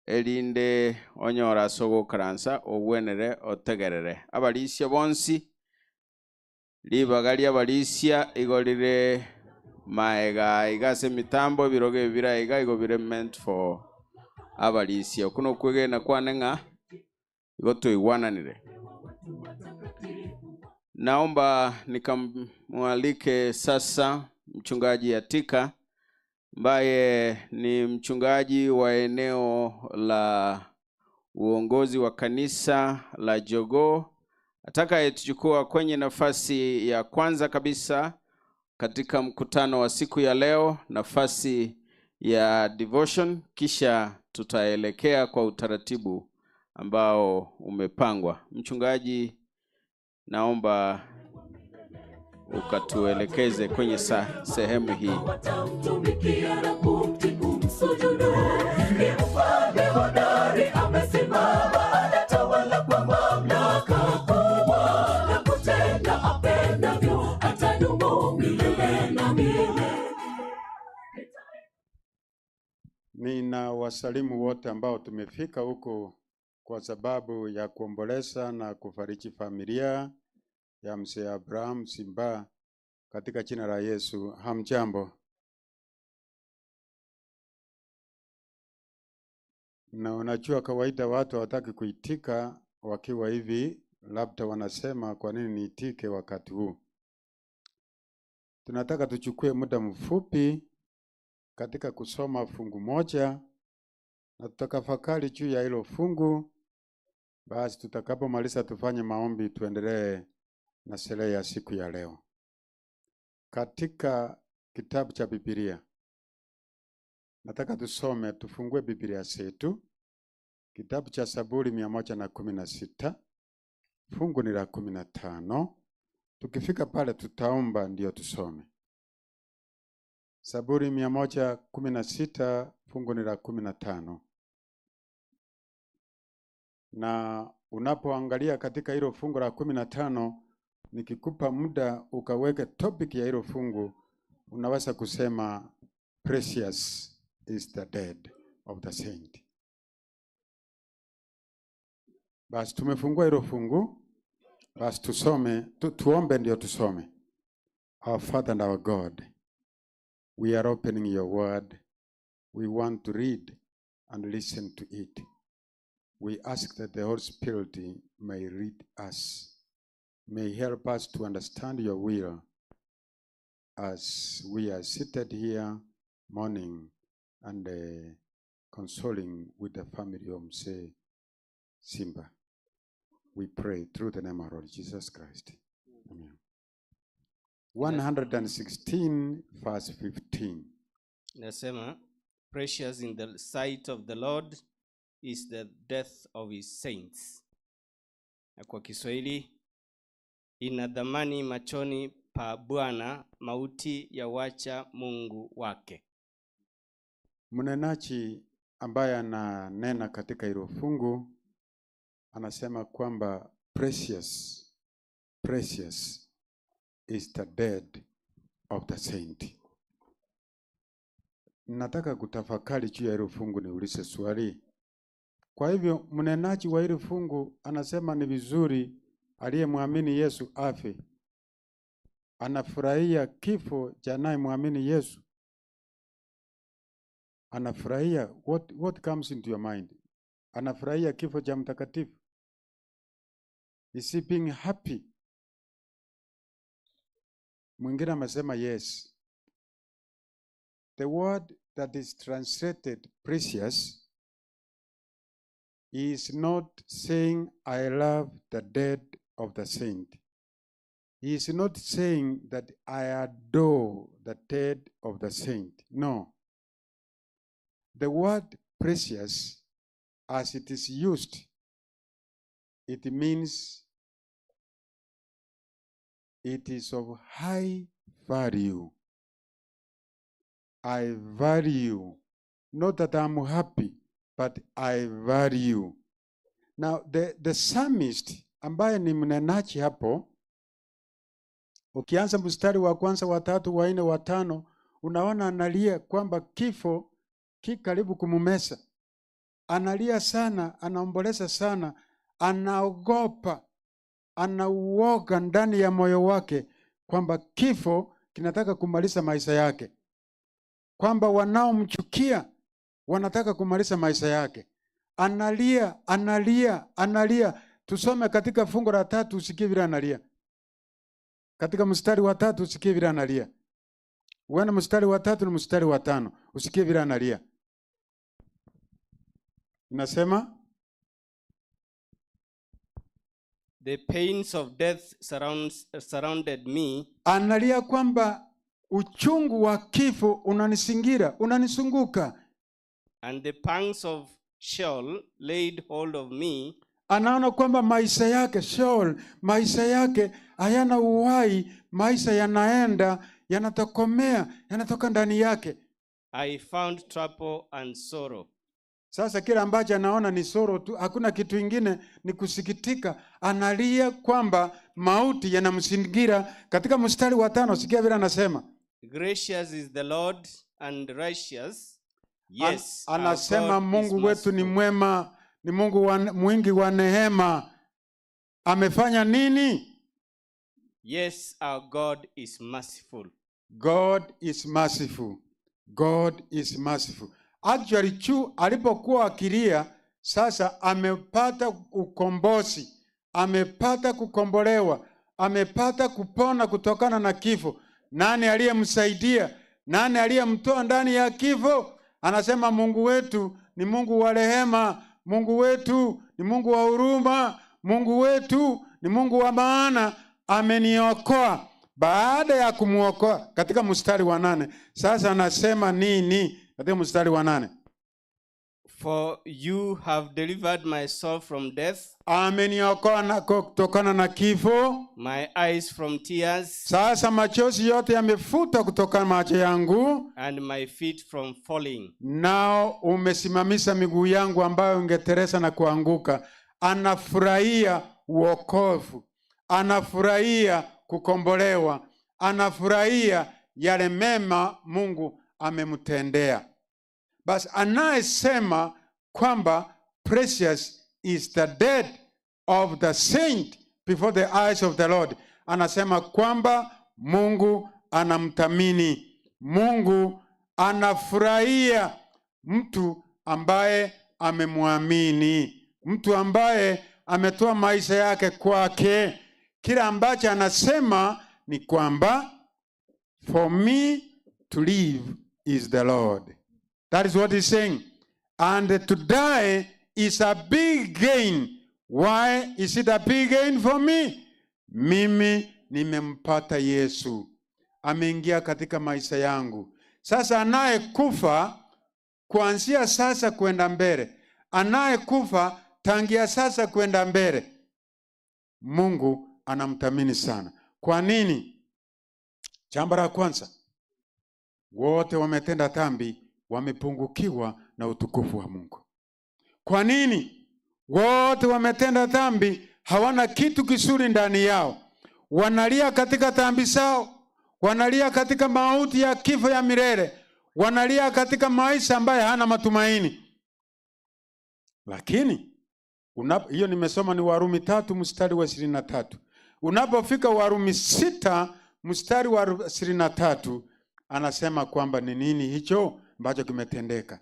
Erinde onyore ase ogoikaransa ogwenere otegerere. Abarisia bonsi, ribaga ri'abarisia igo rire maega iga ase emitambo ebirogo ebi bire aiga igo bire meant for abarisia. Okwo nokwegena kwane ng'a igo twaigwananire. Naomba nikamwalike sasa mchungaji Atika ambaye ni mchungaji wa eneo la uongozi wa kanisa la Jogoo atakayetuchukua kwenye nafasi ya kwanza kabisa katika mkutano wa siku ya leo, nafasi ya devotion, kisha tutaelekea kwa utaratibu ambao umepangwa. Mchungaji, naomba ukatuelekeze kwenye sehemu hii. Watamtumikia na kumtii kumsujudu. Ni mfalme hodari, amesimama, anatawala kwa mamlaka kubwa na kutenda apendavyo, atadumu milele na milele. Ninawasalimu wote ambao tumefika huku kwa sababu ya kuomboleza na kufariji familia ya mzee Abraham Simba katika jina la Yesu. Hamjambo? Na unajua kawaida watu hawataki kuitika wakiwa hivi, labda wanasema kwa nini niitike wakati huu? Tunataka tuchukue muda mfupi katika kusoma fungu moja na tutakafakari juu ya hilo fungu. Basi tutakapomaliza tufanye maombi, tuendelee na sherehe ya siku ya leo. Katika kitabu cha Biblia nataka tusome, tufungue Biblia zetu, kitabu cha Zaburi 116 fungu ni la 15. Tukifika pale tutaomba ndio tusome. Zaburi 116 fungu ni la 15. Na unapoangalia katika hilo fungu la 15, nikikupa muda ukaweke topic ya hilo fungu, unaweza kusema precious is the dead of the saint. Basi tumefungua hilo fungu, basi tusome, tuombe ndio tusome. Our Father and our God, we are opening your word. We want to read and listen to it. We ask that the Holy Spirit may read us, may help us to understand your will as we are seated here mourning and consoling with the family of Mzee Simba. We pray through the name of our Lord Jesus Christ. Amen. 116 verse 15. Nasema, precious in the sight of the Lord is the death of his saints. Na kwa Kiswahili, ina dhamani machoni pa Bwana mauti ya wacha Mungu wake. Mnenaji ambaye ananena katika hilo fungu anasema kwamba precious, precious is the death of the saint. Nataka kutafakari juu ya hilo fungu, niulize swali. Kwa hivyo mnenaji wa hilo fungu anasema ni vizuri aliyemwamini Yesu afe. Anafurahia kifo cha anayemwamini Yesu. Anafurahia, what comes into your mind? Anafurahia kifo cha mtakatifu. Is he being happy? Mwingine amesema yes. The word that is translated precious is not saying I love the dead of the saint. He is not saying that I adore the dead of the saint. No. The word precious, as it is used, it means it is of high value. I value not that I'm happy but I value. Now the, the psalmist ambaye ni mnenaji hapo, ukianza mstari wa kwanza, wa tatu, wa nne, wa tano, unaona analia kwamba kifo ki karibu kumumesa. Analia sana, anaomboleza sana, anaogopa, anauoga ndani ya moyo wake kwamba kifo kinataka kumaliza maisha yake, kwamba wanaomchukia wanataka kumaliza maisha yake. Analia, analia, analia. Tusome katika fungu la tatu usikie vile analia. Katika mstari wa tatu usikie vile analia. Uende mstari wa tatu na mstari wa tano usikie vile analia. Inasema The pains of death surrounds, surrounded me, analia kwamba uchungu wa kifo unanisingira, unanisunguka. and the pangs of Sheol laid hold of me. Anaona kwamba maisha yake Sheol, maisha yake hayana uhai, maisha yanaenda yanatokomea, yanatoka ndani yake. I found trouble and sorrow. Sasa kile ambacho anaona ni soro tu, hakuna kitu ingine, ni kusikitika. Analia kwamba mauti yanamzingira. Katika mstari wa tano, sikia vile anasema. Gracious is the Lord and righteous. Yes, An, our anasema God is Mungu wetu ni merciful. mwema, ni Mungu wa, mwingi wa neema. Amefanya nini? Yes, our God is merciful. God is merciful. God is merciful. Actually Chu alipokuwa akilia sasa amepata ukombozi, amepata kukombolewa, amepata kupona kutokana na kifo. Nani aliyemsaidia? Nani aliyemtoa ndani ya kifo? Anasema Mungu wetu ni Mungu wa rehema, Mungu wetu ni Mungu wa huruma, Mungu wetu ni Mungu wa maana, ameniokoa. Baada ya kumwokoa katika mstari wa nane, sasa anasema nini katika mstari wa nane? For you have delivered my soul from death, Ameniokoa na kutokana na kifo. my eyes from tears, Sasa machozi yote yamefuta kutoka macho yangu, and my feet from falling. nao umesimamisha miguu yangu ambayo ingeteresa na kuanguka. Anafurahia uokovu, anafurahia kukombolewa, anafurahia yale mema Mungu amemtendea. Basi anayesema kwamba precious is the death of the saint before the eyes of the Lord, anasema kwamba Mungu anamthamini, Mungu anafurahia mtu ambaye amemwamini, mtu ambaye ametoa maisha yake kwake. Kila ambacho anasema ni kwamba for me to live is the Lord. That is what he's saying. And to die is a big gain. Why is it a big gain for me? Mimi nimempata Yesu, ameingia katika maisha yangu. Sasa anayekufa kuanzia sasa kwenda mbele, anayekufa tangia sasa kwenda mbele, Mungu anamthamini sana. Kwa nini? Jambo la kwanza, wote wametenda dhambi, wamepungukiwa na utukufu wa Mungu. Kwa nini? Wote wametenda dhambi, hawana kitu kizuri ndani yao, wanalia katika dhambi zao, wanalia katika mauti ya kifo ya milele, wanalia katika maisha ambayo hana matumaini. Lakini unap, hiyo nimesoma ni Warumi tatu mstari wa 23. Unapofika Warumi sita mstari wa 23 anasema kwamba ni nini hicho ambacho kimetendeka.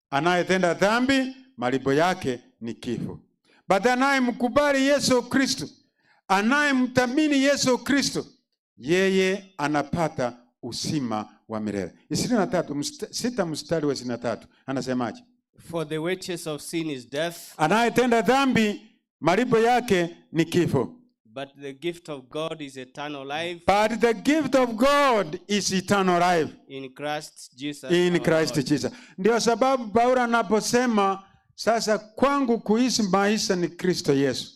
Anayetenda dhambi malipo yake ni kifo, but anayemkubali Yesu Kristo, anayemthamini Yesu Kristo, yeye anapata uzima wa milele. 23 mst- sita mstari wa 23 anasemaje? For the wages of sin is death, Anayetenda dhambi malipo yake ni kifo, but the gift of God is eternal life but the gift of God is eternal life in Christ Jesus. in our Christ Lord. Jesus. Ndio sababu Paulo anaposema sasa, kwangu kuishi maisha ni Kristo Yesu,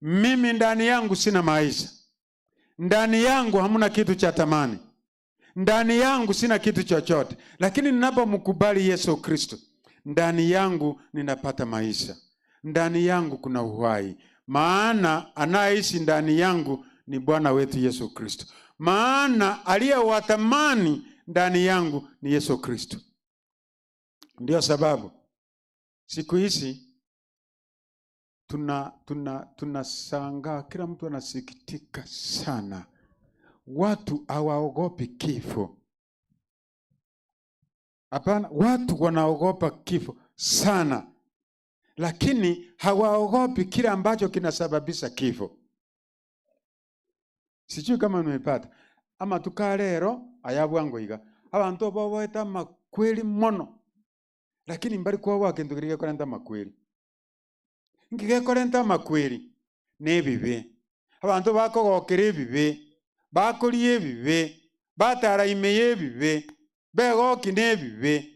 mimi ndani yangu sina maisha, ndani yangu hamna kitu cha thamani, Ndani yangu sina kitu chochote, lakini ninapomkubali Yesu Kristo, ndani yangu ninapata maisha, ndani yangu kuna uhai, maana anayeishi ndani yangu ni Bwana wetu Yesu Kristo, maana aliyewatamani ndani yangu ni Yesu Kristo. Ndiyo sababu siku hizi tuna tuna tunashangaa, kila mtu anasikitika sana, watu hawaogopi kifo. Hapana, watu wanaogopa kifo sana, lakini hawaogopi kile ambacho kinasababisha kifo. Sijui kama nimepata ama tukalero ayabwango iga abantu boboeta makweli mono lakini mbari kwa kintu kiri gekorenta makweli nkigekorenta makweli nebibe abantu bakogokera ebibe bakoria ebibe batara ime yebibe begoki nebibe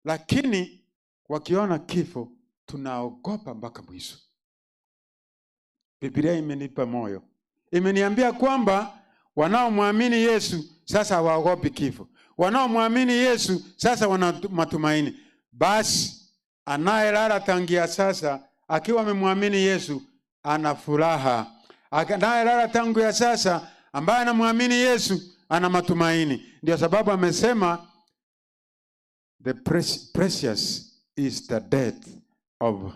lakini wakiona kifo tunaogopa mpaka mwisho. Biblia imenipa moyo, imeniambia kwamba wanaomwamini Yesu sasa hawaogopi kifo, wanaomwamini Yesu sasa wana matumaini. Basi anayelala tangia sasa akiwa amemwamini Yesu ana furaha. Anayelala tangu ya sasa ambaye anamwamini Yesu ana matumaini. Ndio sababu amesema the precious is the death of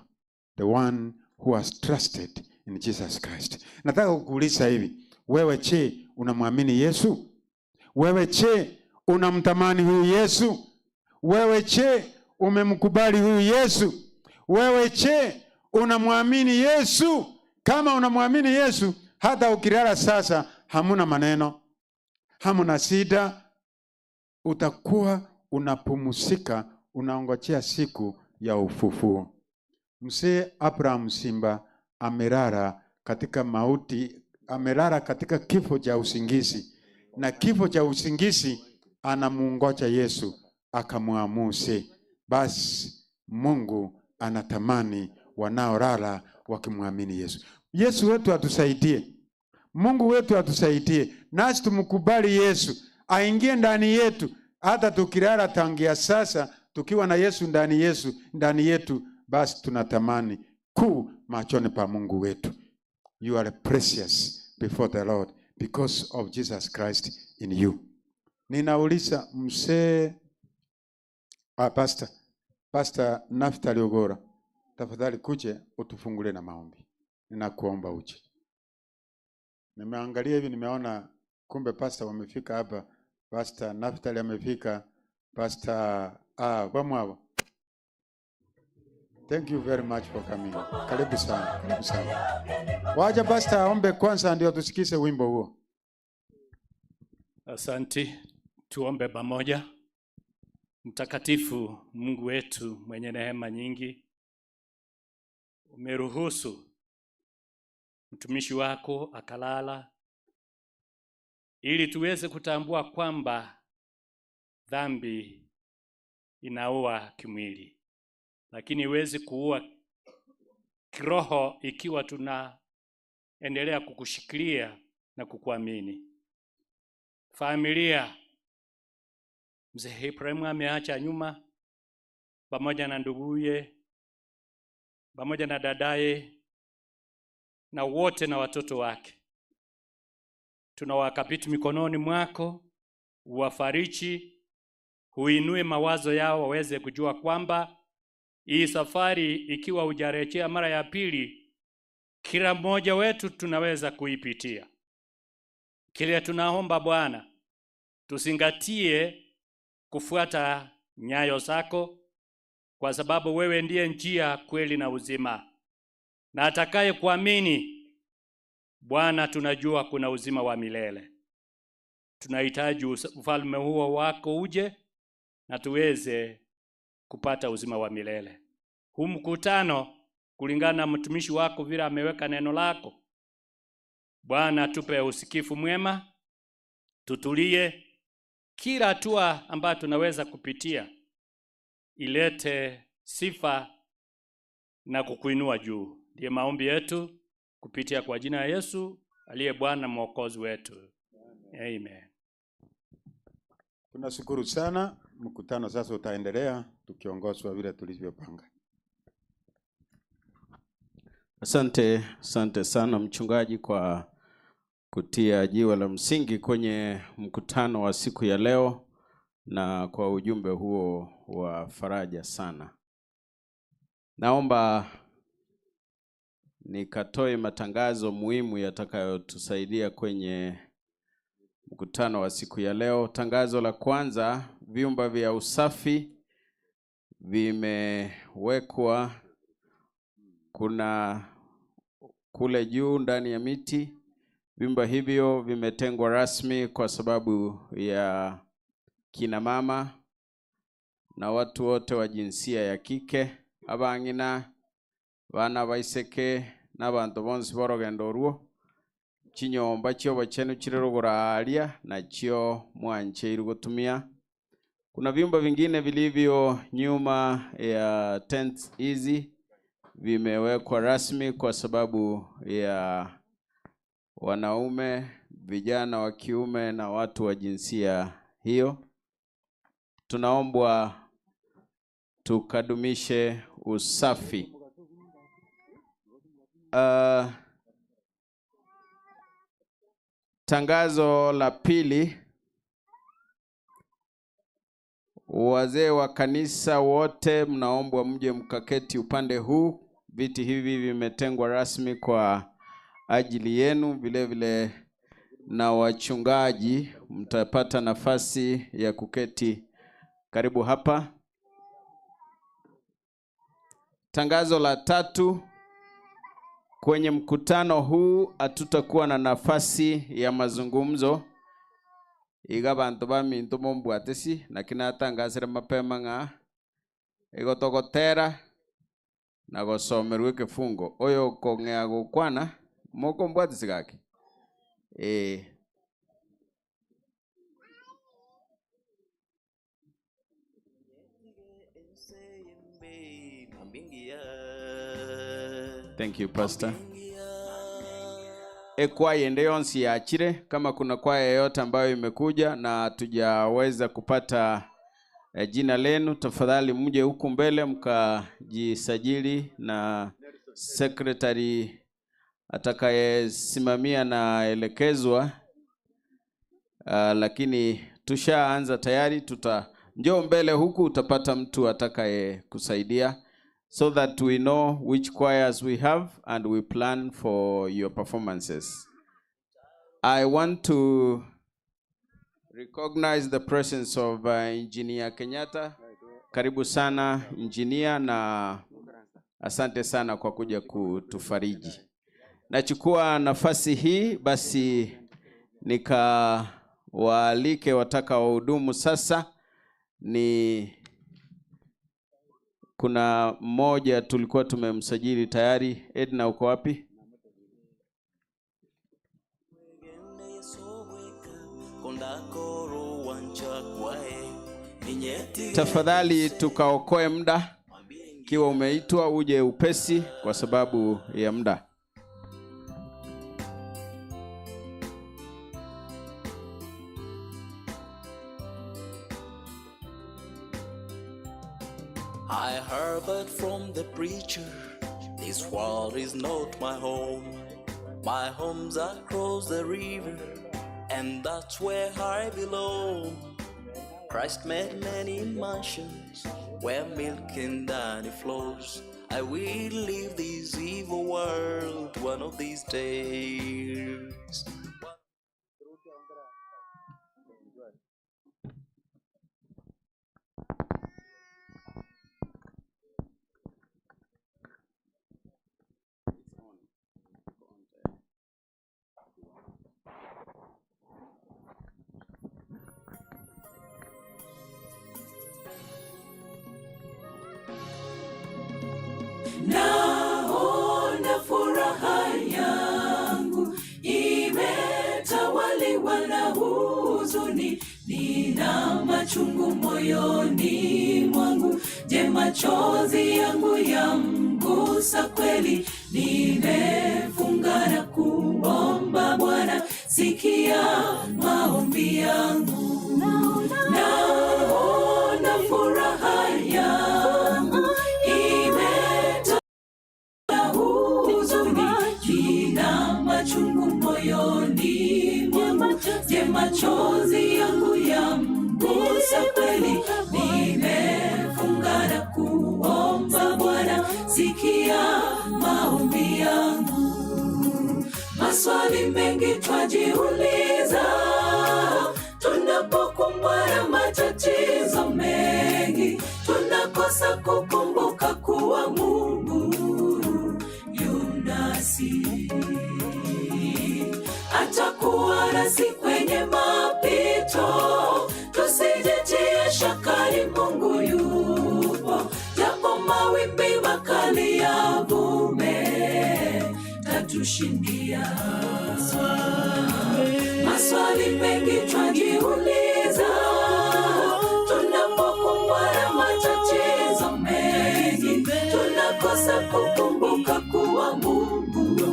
the one who has trusted in Jesus Christ. Nataka kukuuliza hivi, wewe che unamwamini Yesu? Wewe che unamtamani huyu Yesu? Wewe che umemkubali huyu Yesu? Wewe che unamwamini Yesu? Kama unamwamini Yesu, hata ukilala sasa hamuna maneno, hamuna shida, utakuwa unapumzika, unaongojea siku ya ufufuo. Mzee Abraham Simba amelala katika mauti, amelala katika kifo cha usingizi, na kifo cha usingizi anamuongoja Yesu akamwamuse. Basi Mungu anatamani wanaolala wakimwamini Yesu. Yesu wetu atusaidie, Mungu wetu atusaidie, nasi tumkubali Yesu aingie ndani yetu, hata tukilala tangia sasa, tukiwa na Yesu ndani Yesu ndani yetu, basi tunatamani kuu machoni pa Mungu wetu. You are precious before the Lord because of Jesus Christ in you. Ninauliza mzee pastor, Pastor Naftali Ogora, tafadhali kuje utufungule na maombi. Ninakuomba uje. Nimeangalia hivi nimeona kumbe pastor wamefika hapa. Pastor Naftali amefika, Pastor Bamwabo. Thank you very much for coming. Karibu sana, karibu sana. Wacha pastor aombe kwanza ndio tusikize wimbo huo. Asante, tuombe pamoja. Mtakatifu Mungu wetu mwenye neema nyingi, umeruhusu mtumishi wako akalala ili tuweze kutambua kwamba dhambi inaua kimwili, lakini iwezi kuua kiroho ikiwa tunaendelea kukushikilia na kukuamini. Familia mzee Ibrahimu ameacha nyuma pamoja na nduguye pamoja na dadaye na wote na watoto wake, tunawakabidhi mikononi mwako, uwafariji, huinue mawazo yao waweze kujua kwamba hii safari ikiwa hujarejea mara ya pili, kila mmoja wetu tunaweza kuipitia. Kile tunaomba Bwana, tuzingatie kufuata nyayo zako, kwa sababu wewe ndiye njia, kweli na uzima, na atakaye kuamini Bwana, tunajua kuna uzima wa milele. Tunahitaji ufalme huo wako uje na tuweze kupata uzima wa milele. Huu mkutano kulingana na mtumishi wako vile ameweka neno lako Bwana, tupe usikifu mwema, tutulie. Kila hatua ambayo tunaweza kupitia ilete sifa na kukuinua juu. Ndiye maombi yetu kupitia kwa jina la Yesu aliye Bwana Mwokozi wetu. Amen. Tunashukuru sana. Mkutano sasa utaendelea tukiongozwa vile tulivyopanga. Asante, asante sana mchungaji kwa kutia jiwe la msingi kwenye mkutano wa siku ya leo na kwa ujumbe huo wa faraja sana. Naomba nikatoe matangazo muhimu yatakayotusaidia kwenye mkutano wa siku ya leo. Tangazo la kwanza, vyumba vya usafi vimewekwa. Kuna kule juu ndani ya miti. Vyumba hivyo vimetengwa rasmi kwa sababu ya kina mama na watu wote wa jinsia ya kike, abang'ina, bana baiseke n'abantu bonsi b'orogendo orwo chinyomba chiobochenu chire ruguru aaria nachio mwancheirwe gotumia. Kuna vyumba vingine vilivyo nyuma ya tents hizi vimewekwa rasmi kwa sababu ya wanaume, vijana wa kiume na watu wa jinsia hiyo. Tunaombwa tukadumishe usafi. Tangazo la pili, wazee wa kanisa wote mnaombwa mje mkaketi upande huu. Viti hivi vimetengwa rasmi kwa ajili yenu. Vile vile na wachungaji mtapata nafasi ya kuketi karibu hapa. Tangazo la tatu, kwenye mkutano huu hatutakuwa na nafasi ya mazungumzo iga bantu baminto mombwatesi lakini natangasire mapema ng'a igo togotera na gosomerwa ekefungo oyo okong'ea gokwana mokombwatesi gaki. Thank you, Pastor. Ekwaya ende yonsi yaachire. Kama kuna kwaya yoyote ambayo imekuja na hatujaweza kupata jina lenu, tafadhali mje huku mbele mkajisajili na secretary atakayesimamia na elekezwa. Lakini tushaanza tayari, tuta njoo mbele huku utapata mtu atakayekusaidia so that we know which choirs we have and we plan for your performances. I want to recognize the presence of Engineer Kenyatta. Karibu sana engineer, na asante sana kwa kuja kutufariji. Nachukua nafasi hii basi nikawaalike wataka wahudumu sasa. Ni kuna mmoja tulikuwa tumemsajili tayari. Edna, uko wapi? Tafadhali tukaokoe muda. Ikiwa umeitwa uje upesi kwa sababu ya muda. I heard from the preacher, this world is not my home. My home's across the river, and that's where I belong. Christ made many mansions where milk and honey flows. I will leave this evil world one of these days. Naona furaha yangu imetawaliwa na huzuni, nina machungu moyoni mwangu. Je, machozi yangu yamgusa kweli? Nimefunga na kuomba Bwana, sikia maombi yangu. twajiuliza tunapokumbwa na matatizo mengi, tunakosa kukumbuka kuwa Mungu yunasi atakuwa nasi kwenye mapito, tusijitie shakani, Mungu yupo, japo mawimbi makali yavume, tatushindia. Maswali mengi twajiuliza, tunapokumbwa na matatizo mengi, tunakosa kukumbuka kuwa Mungu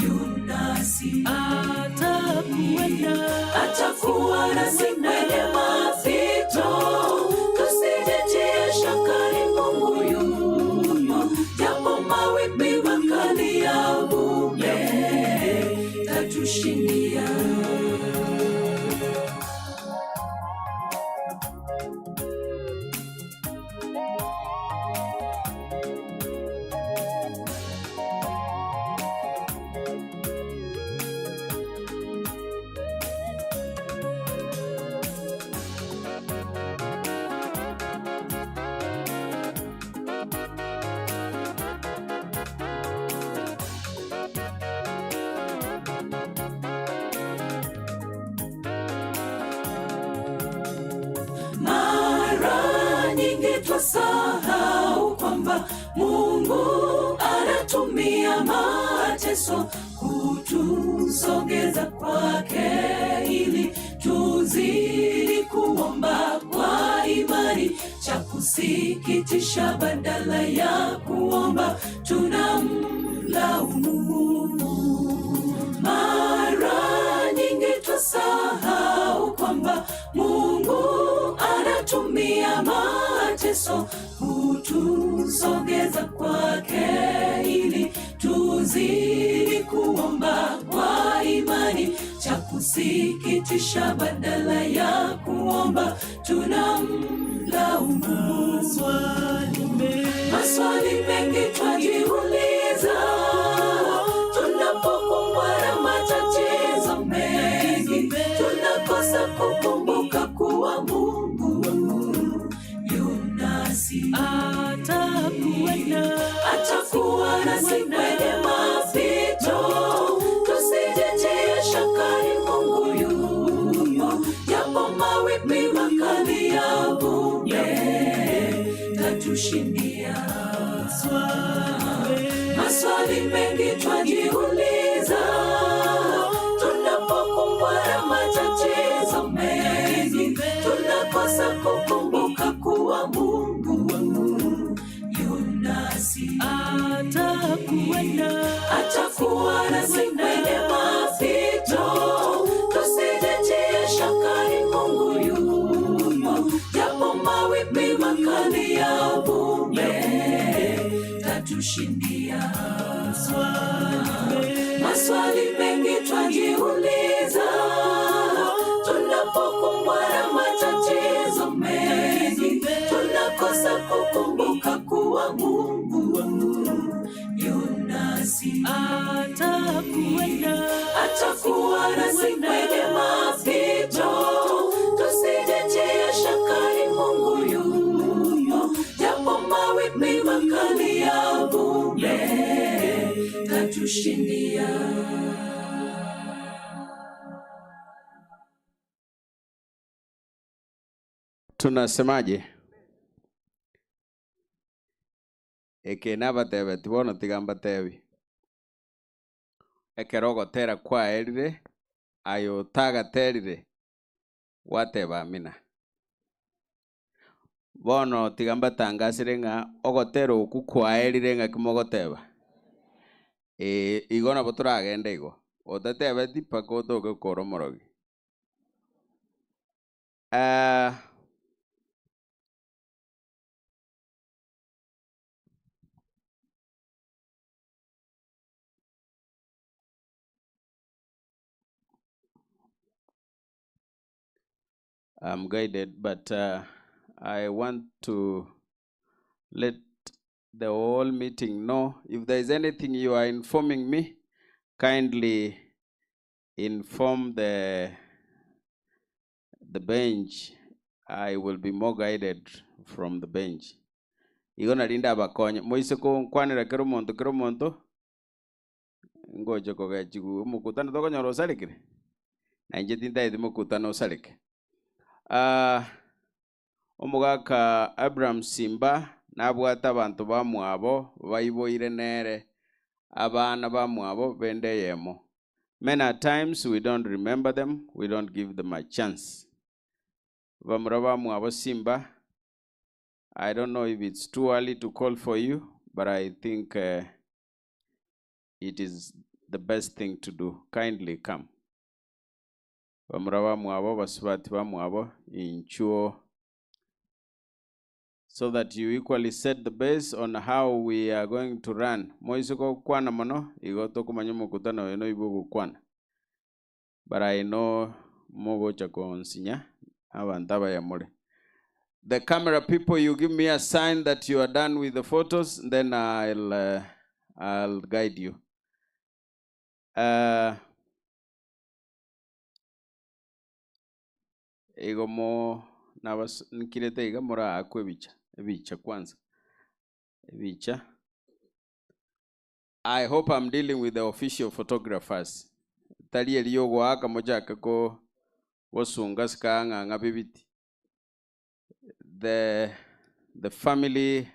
yunasi atakuwa nasi kwenye mapito, tusijitie shakani, Mungu yupo, japo mawimbi makali yavume, tatushindia. Mara nyingi twasahau kwamba Mungu anatumia mateso kutusogeza kwake ili tuzidi kuomba kwa imani. Cha kusikitisha, badala ya kuomba tunamlaumu Mungu. Mara nyingi twasahau kwamba Mungu anatumia mateso kutusogeza kwake ili tuzidi kuomba kwa imani. Cha kusikitisha, badala ya kuomba tunamlaumu. Maswali mengi twajiuliza tunapokumbwa na matatizo mengi, tunakosa kukumbuka kuwa Mungu yunasi atakuwa nasi kwenye mapito, tusijitie shakani, Mungu yupo, japo mawimbi makali yavume, tatushindia. Maswali mengi twajiuliza tunapokumbwa na matatizo mengi, tunakosa kukumbuka kuwa Mungu yunasi atakuwa nasi kwenye mapito, tusijitie shakani, Mungu yupo, japo mawimbi makali yavume, tatushindia. Maswali mengi twajiuliza tunapokumbwa na matatizo mengi, tunakosa kukumbuka kuwa Mungu yunasi atakuwa nasi kwenye mapito, tusijitie shakani, Mungu yupo, japo mawimbi makali yavume, tatushindia. Tunasemaje? Eke nabatebe tibono tiga mbatebi ekero ogotera kwaerire aye otagaterire gwateba amina. Bono tiga mbatangasire ng'a ogotera oku kwaerire ng'aki mogoteba ee, igo nabo toragende igo otatebeti mpaka otoke kora omorogi. I'm guided, but I want to let the whole meeting know if there is anything you are informing me, kindly Inform the the bench, I will be more guided from the bench. Igo nari ndabakonye, moise konkwanera kera omonto kera omonto, ngocha kogechigwa omokutano tokonyora osarekire? Na inche tintaeti mokutano osareke. Ah, omogaka Abraham Simba nabwate abanto bamwabo baiboire nere, abana bamwabo bende eyemo. Many a times we don't remember them, we don't give them a chance. Bamura bamwabo Simba, I don't know if it's too early to call for you, but I think it is the best thing to do. Kindly come. Bamura bamwabo, basubati bamwabo, inchuo so that you equally set the base on how we are going to run. Moise gokwana mono, igo tokomanya omokutano oyo noibo ogokwana. But I know mogocha konsinya abanto abaya more. The camera people, you give me a sign that you are done with the photos, then I'll guide you. Igo mo nabas nkirete iga moraakwe ebicha ebicha kwanza ebicha. I hope I'm dealing with the official photographers. Tari eri yogoaka mochake ko gosunga sikang'ang'a bibiti. The family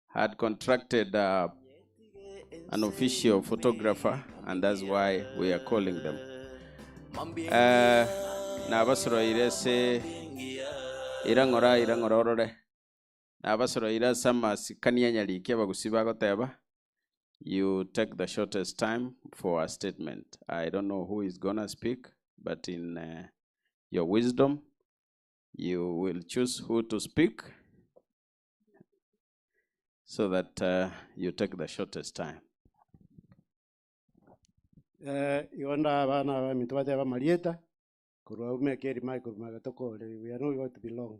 had contracted an official photographer, and that's why we are calling them. Nabasoroire ase irang'ora irang'ora orore nabasoroire ase amasikani anyariki abagusi bagoteba you take the shortest time for a statement. I don't know who is gonna speak, but in your wisdom, you will choose who to speak so that you take the shortest time. Igo abana baminto bateba marieta korwa umeke erima korwa magatokore. We are not going to be long.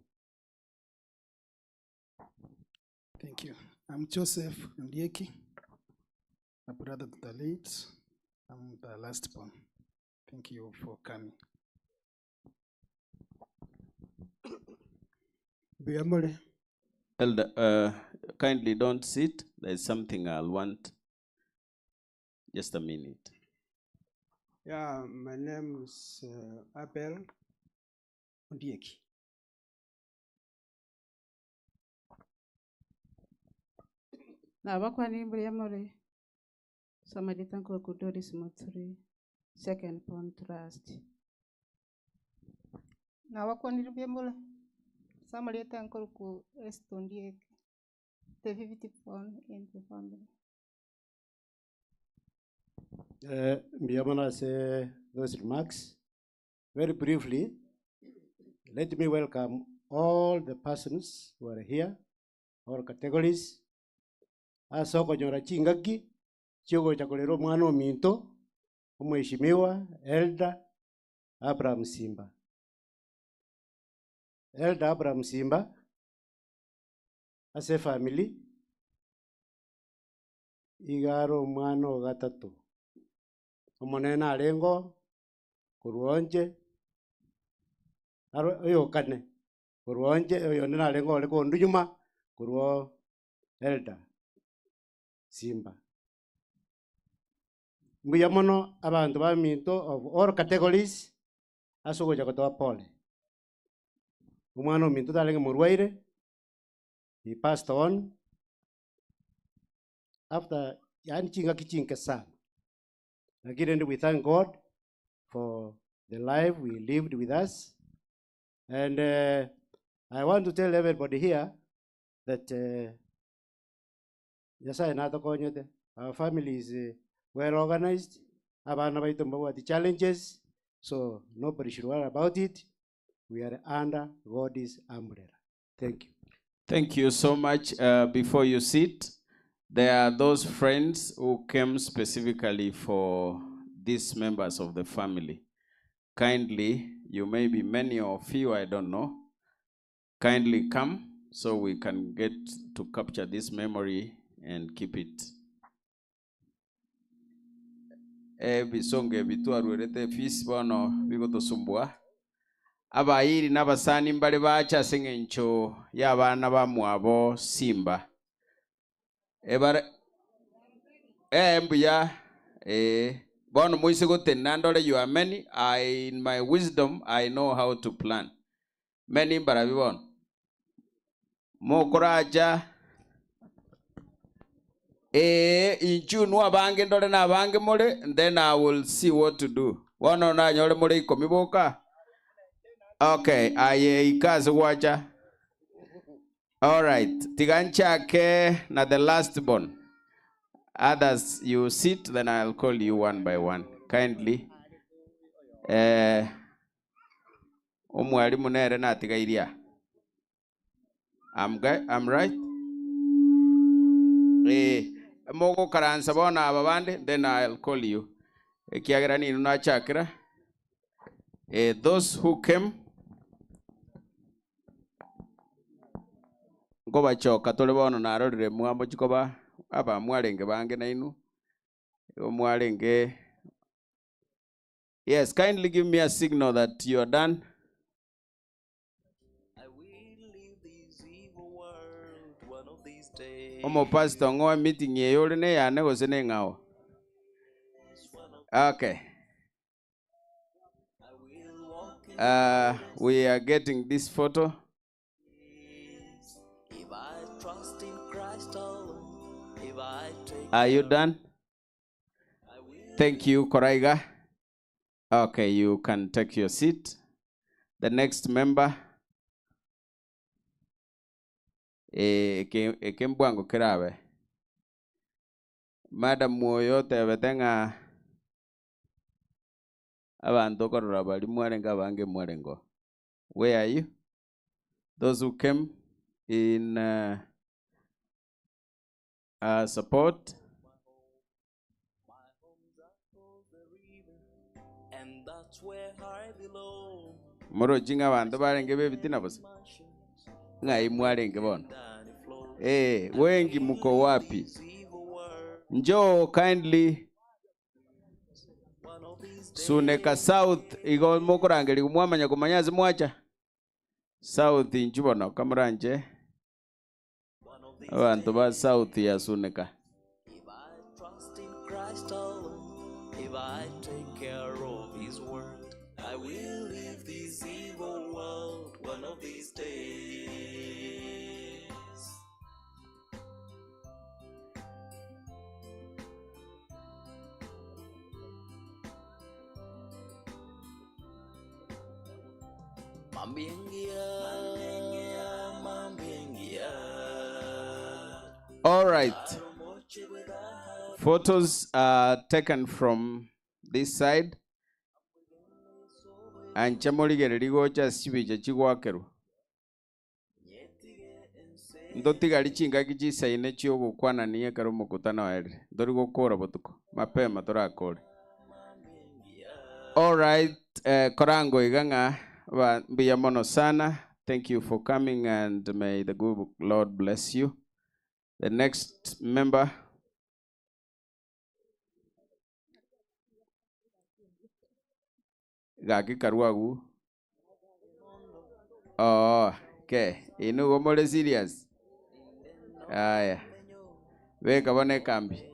Thank you. I'm Joseph Ndieki, a brother to the late. I'm the last born. Thank you for coming. Mbuya. Elder, kindly don't sit. There's something I'll want. Just a minute. Yeah, my name is Abel Ondieki. Nabakwani mbuya more. Samarita Nkoku Doris Muturi, second born trust. Nabakwanire mbuya more. Samarita Nkoku Esther Ondieki, the fifth born in the family. Mbuya mono ase those remarks. Very briefly, let me welcome all the persons who are here, all categories. Ase okonyora chingaki chiogocha korera omwana ominto omweshimiwa Elder Abraham Simba. Elder Abraham Simba ase family igaro omwana ogatatu omonene arengo korwa onje aro oyokane korwa onje oyonde narengo ore kondu nyuma korwa Elder Simba. Mbuya mono abanto baminto of all categories ase ogocha gotoa pole. Omwana ominto tarenge morwaire, he passed on after yani chingaki chinke sana. Lakini we thank God for the life we lived with us. And I want to tell everybody here that Nyasaye natokonyete. Our family is well organized. Abana baitu mbabwati challenges, so nobody should worry about it. We are under God's umbrella. Thank you. Thank you so much. Before you sit, there are those friends who came specifically for these members of the family. Kindly, you may be many or few, I don't know. Kindly come so we can get to capture this memory and keep it. Ebisongo ebi twarwerete efees bono bigotosumbua. Abairi na abasani mbare bacha ase eng'encho y'abana bamwabo Simba. Ebare eh mbuya eh bono moise gotenena ndore you are many I in my wisdom I know how to plan. Many mbarabi bono? Mokoracha ee inchu inwe abange ndore na abange more then I will see what to do. Bono nanyore more ikomi boka? Okay, aye ika ase gwacha. Alright, tiga nchake na the last born. Others you sit then I'll call you one by one. Kindly. Eh, omwalimu nere natigairie aa. I'm, I'm right? Eh, mogokaransa bono aba bande then I'll call you. Ekiagera nino nachakera. Eh, those who came nkobachoka tore bono narorire mwamochi koba aba mwarenge bange nainwe igo mwarenge yes kindly give me a signal that you are done Omopastor ng'o emeeting eye ore neyane gose neng'ao? Okay. We are getting this photo. Are you done? Thank you, Koraiga. Okay, you can take your seat. The next member. Eh, eke eke mbwango kerabe. Madam oyo otebete ng'a abanto okorora baria mwarenge abange mwarenge oo. Where are you? Those who came in support. Morochi ng'a abanto barenge b'ebitina bosa? Ng'ai mwarenge bono? Eh, wengi mko wapi? Njoo kindly Suneka South igo mokorangerigwa mwamanya komanya ase mwacha. South inchu bono kamoranche abanto ba South ya Suneka. All right. Photos are taken from this side. Ancha morigereria gocha ase chibicha chigoakerwa. Ntotigari chingaki chisaine chi'ogokwanania ekero omokutano oerire. Ntori gokora botuko, mapema torakore. Alright, eh, korango iga ng'a ba mbuya mono sana. Thank you for coming and may the good Lord bless you. The next member. Gaki karue agwo. Oo, ke, inwe igo more serious? Aya, beka bono ekambi.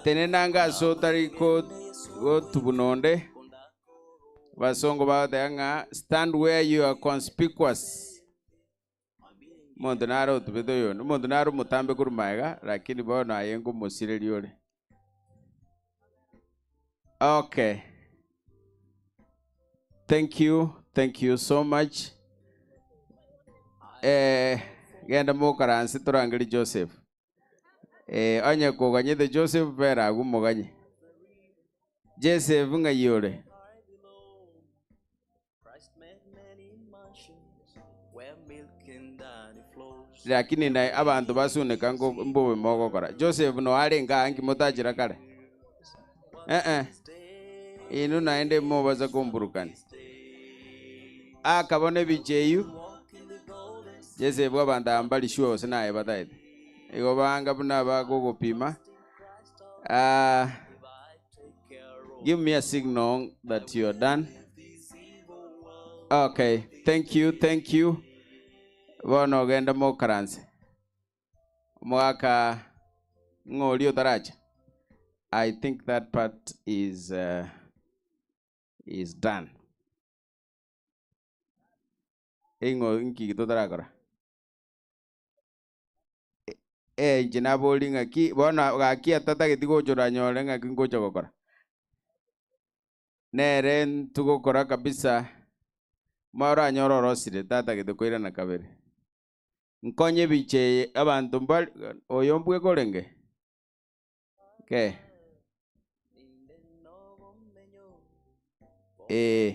Tenena anga ase otari gotubuna onde. Abasongo bagoteba ng'a stand where you are conspicuous. Omonto nare otubete oyonde, omonto nare omotambe korwa magega, lakini bono aye ngomosireria ore. Okay. Thank you, thank you so much. Eh, genda mokaranse torangerie Joseph. Eh, onye koganyete Joseph bera agwo moganye. Joseph ng'ai ore? Lakini naye abanto basuneka nko mbobe mogokora. Joseph no arenge aa nki motachera kare? Eh eh. Inwe naende mobasa komburukania. Akabona ebicha eywo, Joseph abanto aba mbari sure gose naye bataete. Igo banga buna bagogopima. Ah, give me a signal that you are done. Okay, thank you, thank you. Bono ogende mokaranse. Omogaka ng'o oria otaracha? I think that part is uh, is done. Ing'o inki totarakora? Eh, inche naborie ng'aki bono gaki atatageti gocha oranyore ng'aki ngocha gokora. Nere ntugokora kabisa, moranyore orosire tatagete koirana kabere. Nkonye ebicha eye abanto mbari oyo mbweka orenge? Okay. Eh.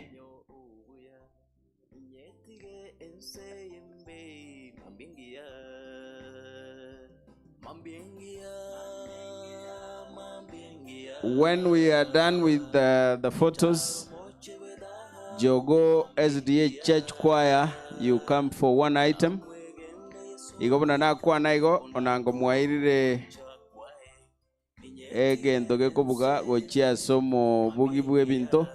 When we are done with the, the photos, Jogo SDA Church Choir, you come for one item. Igo buna nakwana igo onango mwairire egento gekobuga gochia ase omobugi bw'ebinto.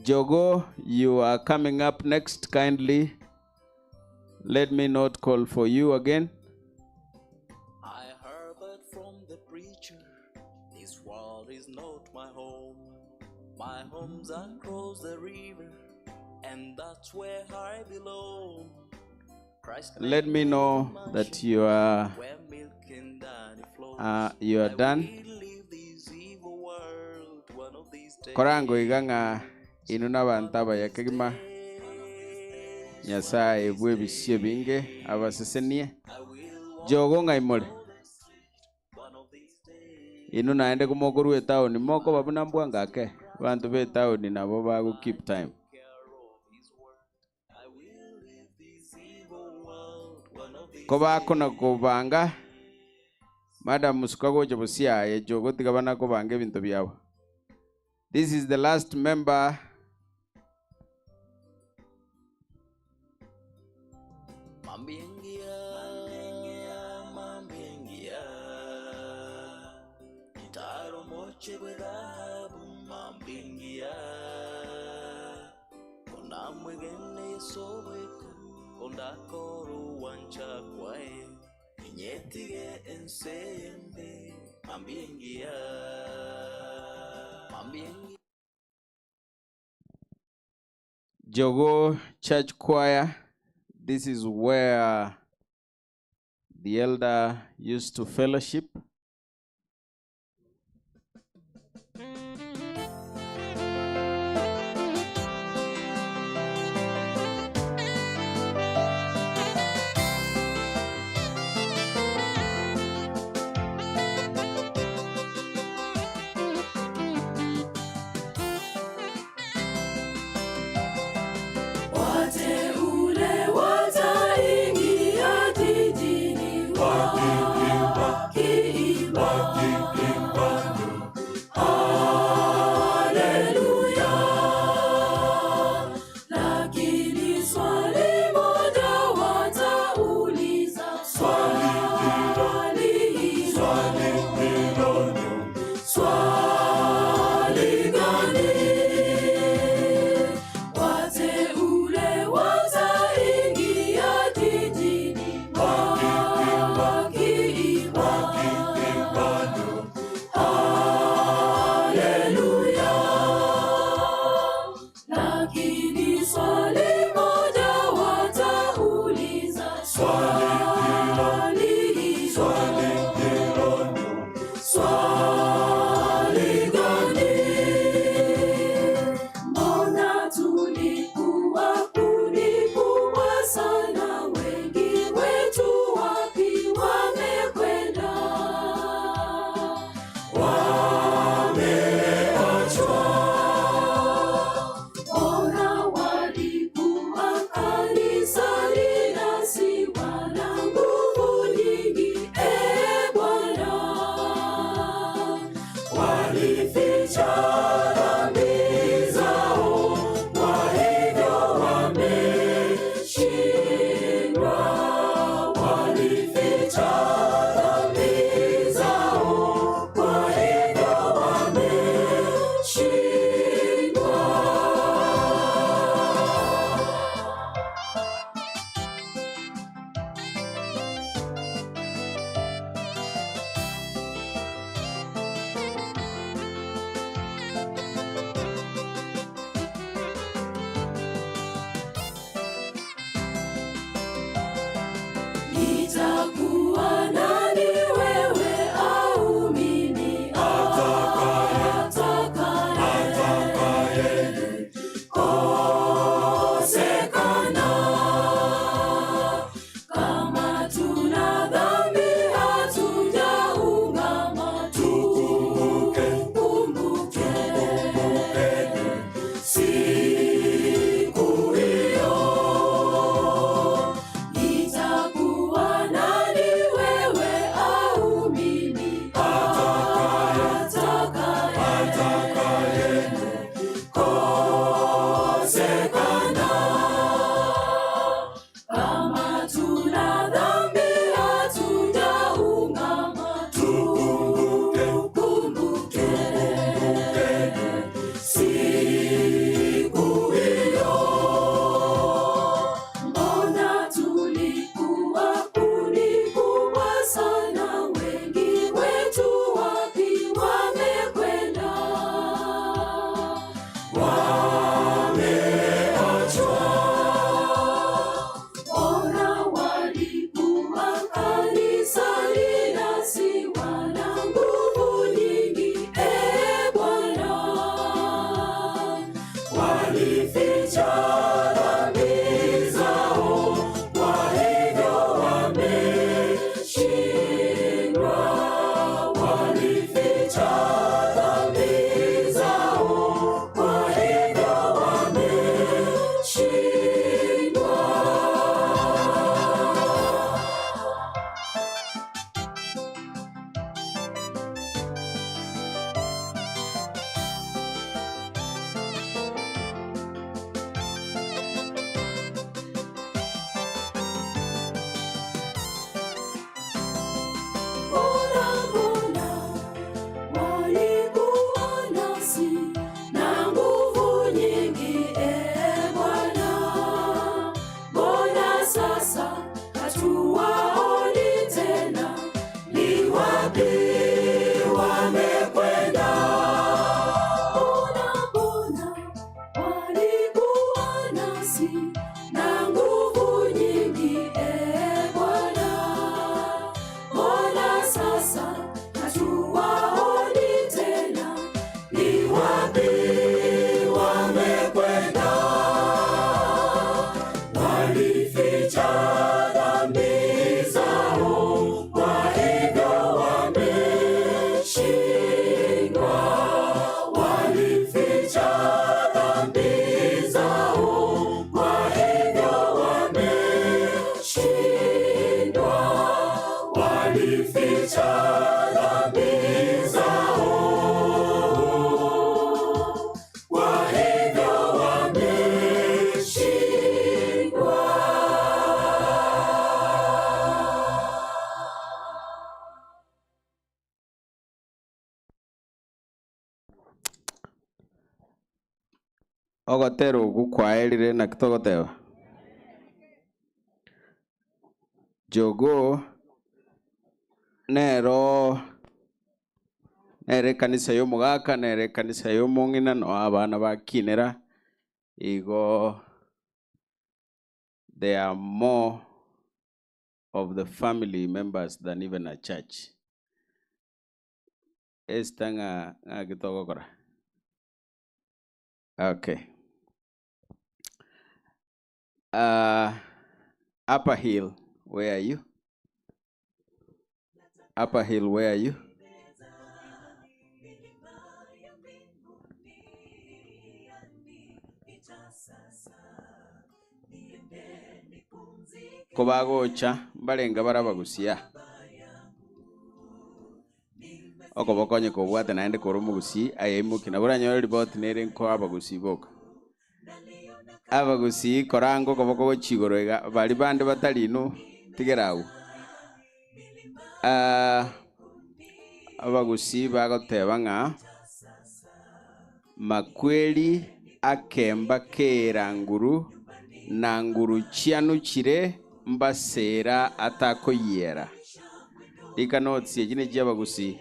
Jogo, you are coming up next. Kindly let me not call for you again. I heard from the preacher, this world is not my home. My home's across the river, and that's where I belong. Christ Let me know that you are where milk and honey flows. uh, you are done. Leave this evil world one of these days. Korango iga ng'a inu n'abanto abaya kegima Nyasaye bw'ebisio binge abasesenie jogo ng'ai more inu naende komokorwa etaoni mokoba buna mbwanga ake abanto ba etaoni nabo bago keep time. Kobakona kobanga madam suka gocha bosiaye jogo tiga bana kobanga ebinto biabo. This is the last member. Mambiengia, mambiengia, Taro moche bwedhabu mambiengia, Kona mwegene sobeko, konda koru wancha kwae, Inyetige ensembe, mambiengia, mambiengia. Jogo Church Choir. This is where the elder used to fellowship. Wateule wataingia jijini wakiimba. Walificha dhambi zao, kwa hivyo wameshindwa. Walificha dhambi zao, kwa hivyo wameshindwa. Nitakuwa nani wewe au mimi atakaye kosekana? Kama tuna dhambi hatujaungama, tukumbuke siku hiyo. Nitakuwa nani wewe au mimi atakaye kosekana? Kama tuna dhambi hatujaungama, tukumbuke siku hiyo. Mbona tulikuwa kundi kubwa sana, wengi wetu wapi wamekwenda? Wameachwa. Mbona walikuwa kanisani nasi wana nguvu nyingi, e Bwana walificha dhambi zao, kwa hivyo wameshindwa. Walificha dhambi zao, kwa hivyo wameshindwa. Mbona mbona walikuwa nasi na nguvu nyingi, e Bwana, mbona sasa hatuwaoni tena? Ni wapi wamekwenda? Mbona mbona walikuwa nasi na nguvu nyingi, e Bwana, mbona sasa hatuwaoni tena? Ni wapi wamekwenda? Walificha dhambi zao, kwa hivyo wameshindwa. Walificha dhambi zao, kwa hivyo wameshindwa. Walificha dhambi zao, kwa hivyo wameshindwa. Ogotera ogu kwaerire naki togoteba jogo nero nere ekanisa ya omogaka nere ekanisa ya omong'ina no abana bakinera igo there are more of the family members than even a church Esther ng'a ng'aki togokora okay Upper Hill, where are you? Upper Hill, where are you? Kobagocha mbarenga barabagusia. Okoboko onye kobwate naende kore omogusii, aye imoki nabo oranyore ripoti nere nkoa abagusii boka. Abagusii koranga okoboko gochia igoro iga, baria bande batari inwe tigera agwo. Ah, abagusii bagoteba ng'a makweri akemba kera nguru na nguru chianuchire mbasera atakoyiera. Rika notes echi ne chiabagusii.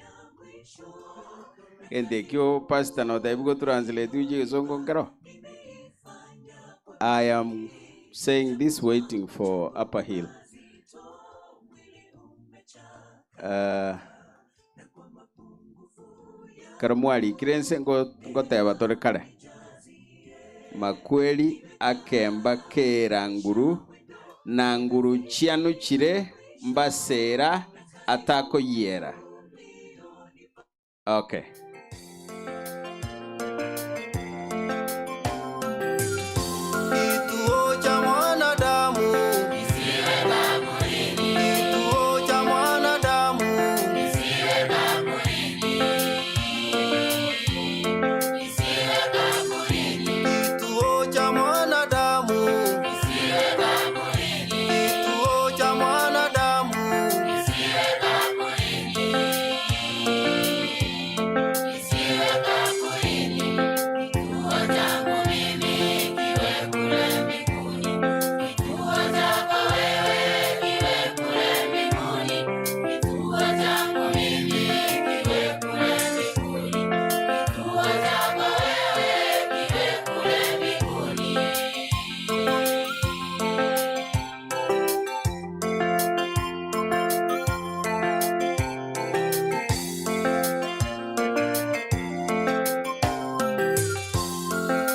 Egento ekio pastor notebi go translate gochia egesongo nkero. I am saying this waiting for Upper Hill. Uh, Ekero mwarikire inse ngoteba tore kare, Makweri akemba kera nguru, na nguru chianuchire mbasera atakoyiera. Okay. Kituo cha mwanadamu Kituo cha mwanadamu Kituo cha mwanadamu Kituo cha mwanadamu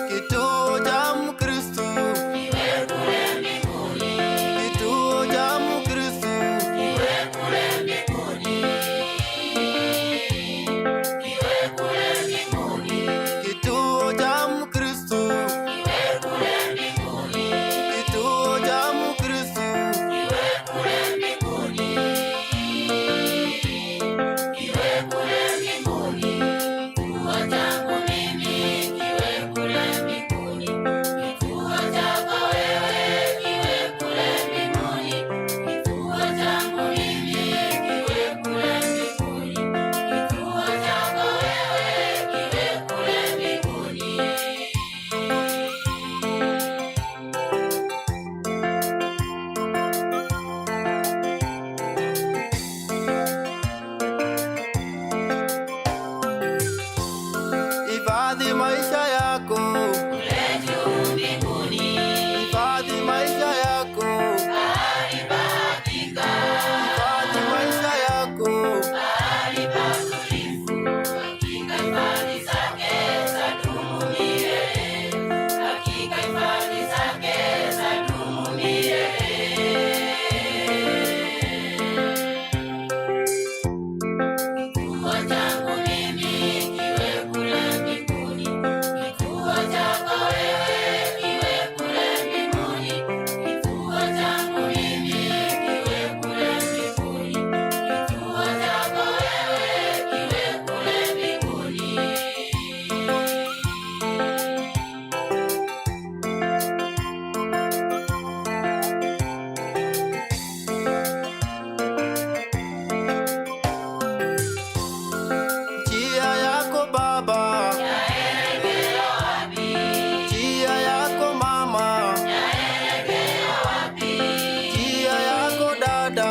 Kituo cha Mkristo Kituo cha Mkristo Kituo cha Mkristo Kituo cha Mkristo Hifadhi maisha yako Hifadhi maisha yako Hifadhi maisha yako Njia yako baba Njia yako mama Njia yako dada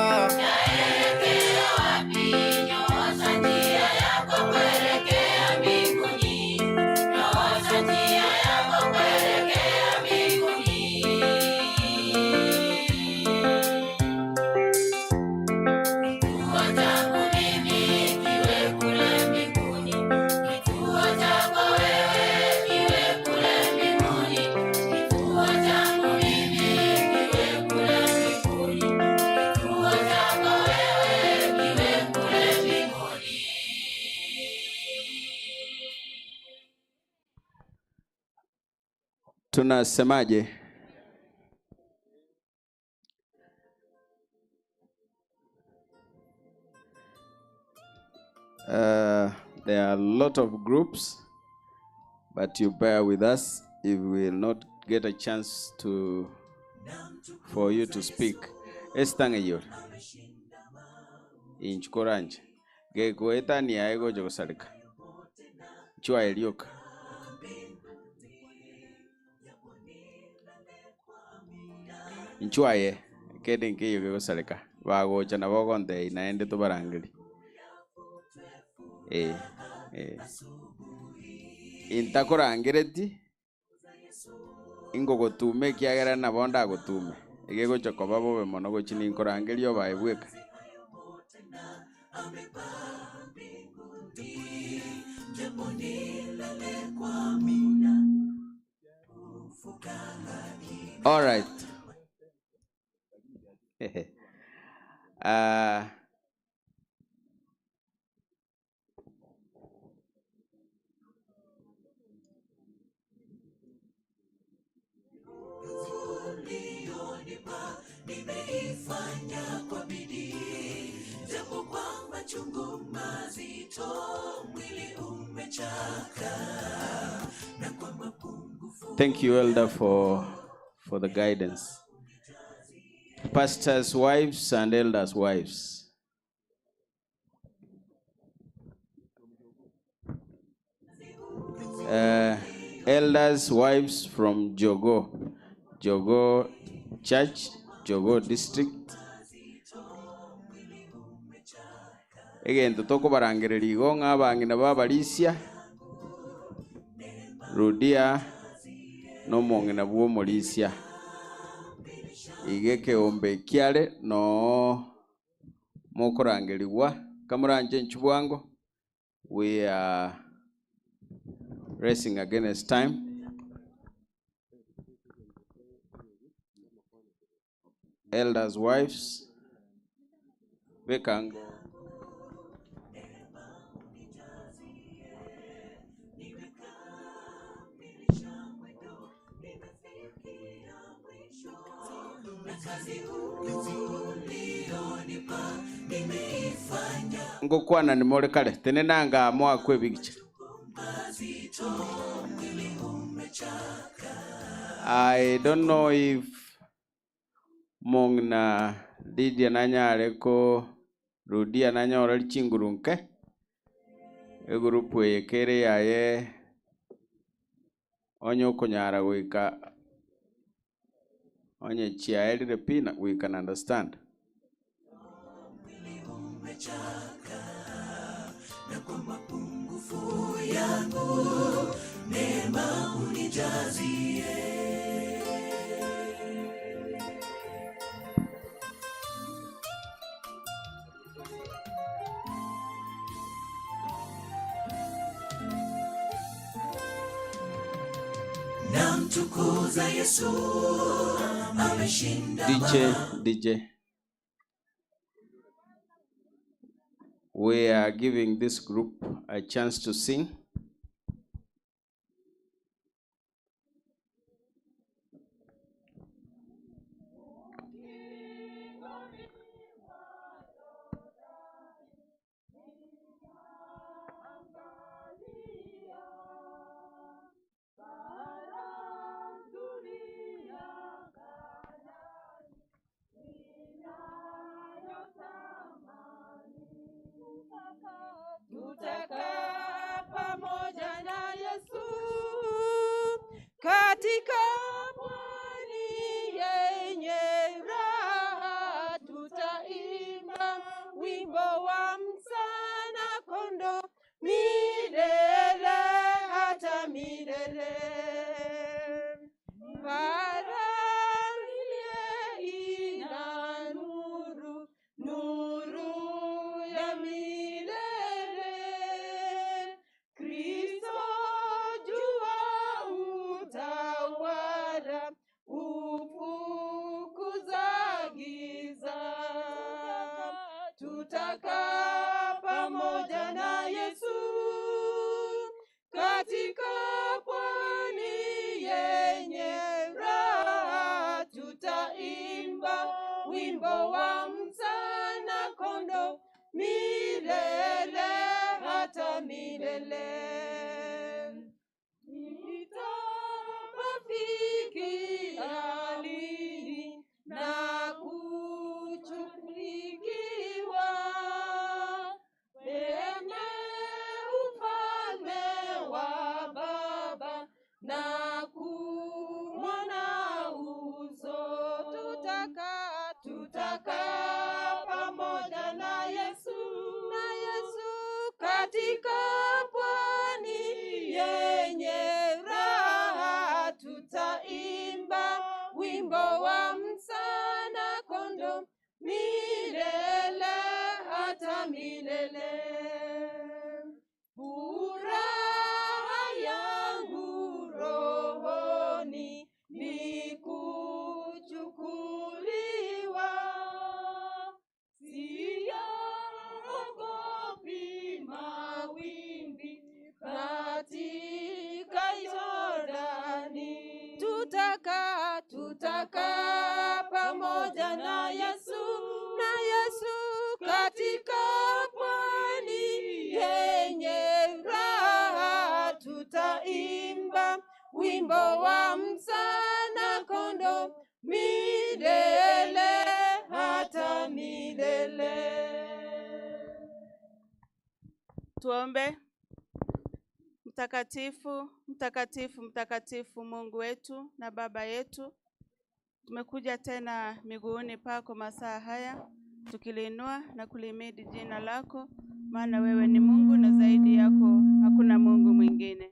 Tunasemaje? There are a lot of groups, but you bear with us if we will not get a chance to for you to speak. Esther Ng'eyore, inchu koranche gegoetania yaye gocha gosareka chwaye rioka. Inchwaye kende nkeiyo gegosareka bagocha nabo ogontebia naende tobarangeri eh, eh. Intakorangereti ingogotuma ekiagera nabo ndagotume egegocha koba bobe mono gochi ninkorangeria obae bweka. All right. Nimeifanya kwa bidii, japo kwa machungu mazito, mwili umechaka na kwa mapungufu. Thank you, Elder, for the guidance. Pastors' wives and elders' wives. Elders' wives from Jogo, Jogo Church, Jogo District. Egento tokobarangereria igo ng'a abang'ina babarisia Rudia n'omong'ina bwa omorisia iga ekeombe kiare noo mokorangerigwa kamoranche inchu bwango. We are racing against time. Elders' wives bekango. Ngokwana ni more kare tenenanga mwakwe bigicha. I don't know if mong'ina Lydia nanyare ko Rudia nanyora chinguru nke egroup eye kere yaye onye okonyara goika onye chiaerire pina we can understand. Umechaka na kwa mapungufu yangu neema unijazie. Namtukuza Yesu, ameshinda. DJ, DJ. We are giving this group a chance to sing. Tutakaa pamoja na Yesu katika pwani yenye raha, tutaimba wimbo wa msana kondo milele hata milele. Faraja ina nuru, nuru ya milele. Kristo jua utawala, ufukuza giza. Tutakaa pamoja na Yesu katika pwani yenye raha, tutaimba wimbo wa msana kondo milele hata milele. milele. Nitawafikia lini na kuchukuliwa kwenye ufalme wa Baba na kumwona uso. Tutakaa, tutakaa pamoja na Yesu, na Yesu katika pwani yenye raha, tutaimba wimbo wa msana kondo milele hata milele. Furaha yangu rohoni ni kuchukuliwa, siyaogopi mawimbi katika Yordani. Tutakaa, tutakaa pamoja na Yesu, na Yesu katika pwani yenye raha, tutaimba wimbo wa msana kondo milele hata milele. Tuombe. Mtakatifu, mtakatifu, mtakatifu Mungu wetu na Baba yetu, tumekuja tena miguuni pako masaa haya tukiliinua na kulihimidi jina lako, maana wewe ni Mungu na zaidi yako hakuna Mungu mwingine.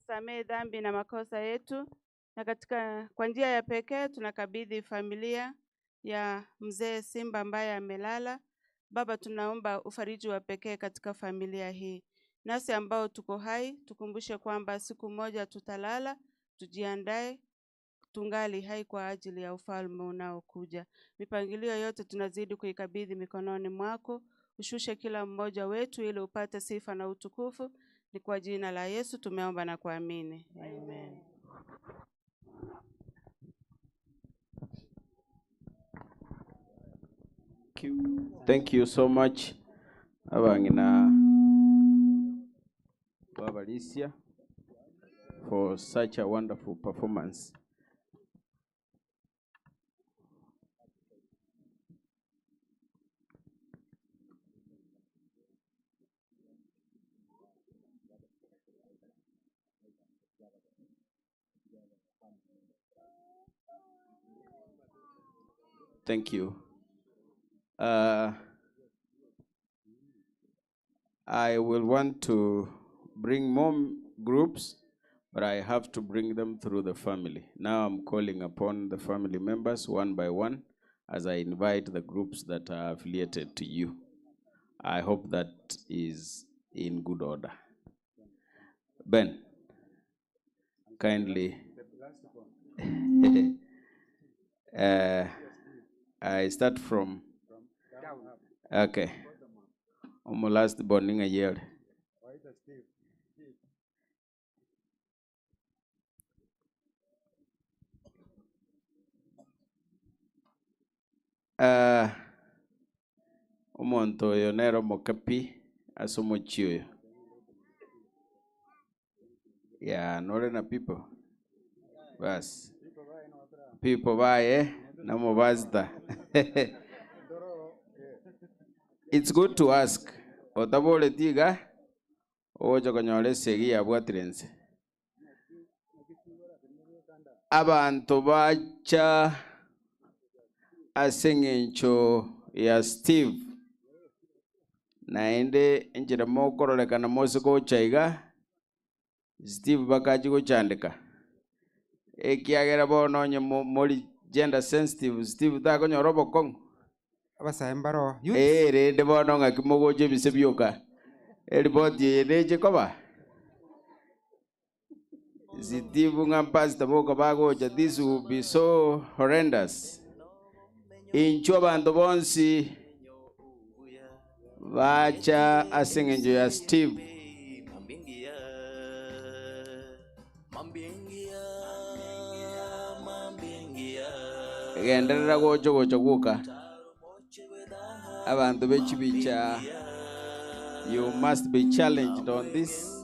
Samehe dhambi na makosa yetu, na katika kwa njia ya pekee tunakabidhi familia ya mzee Simba ambaye amelala. Baba, tunaomba ufariji wa pekee katika familia hii. Nasi ambao tuko hai tukumbushe kwamba siku moja tutalala, tujiandae tungali hai kwa ajili ya ufalme unaokuja. Mipangilio yote tunazidi kuikabidhi mikononi mwako, ushushe kila mmoja wetu ili upate sifa na utukufu. Ni kwa jina la Yesu tumeomba na kuamini, amen. Thank you so much abang'ina babalisia for such a wonderful performance. Thank you. I will want to bring more groups, but I have to bring them through the family. Now I'm calling upon the family members one by one as I invite the groups that are affiliated to you. I hope that is in good order. Ben, kindly. I start from. Okay. Omo last born in a year. Omonto oyo nere omokapi ase omochie oyo. Yeah, nore na people. Bas. People baye na mubazita. It's good to ask. Otabore tiga ogocha konyora esegi yabwatire nse. Abanto bacha ase eng'encho ya Steve naende enchera mokororekana mose gocha iga Steve bakachi gochandeka ekiagera bono onye mori gender sensitive Steve takonyora obokong'u abasae mbaro Eh, rende bono ng'aki mogocha ebise bioka eripoti eye neche koba Steve ng'a pastor boka bagocha this will be so horrendous inchu abanto bonsi bacha ase eng'encho ya Steve. Genderera gocha gocha gwoka abanto bechibicha You must be challenged on this.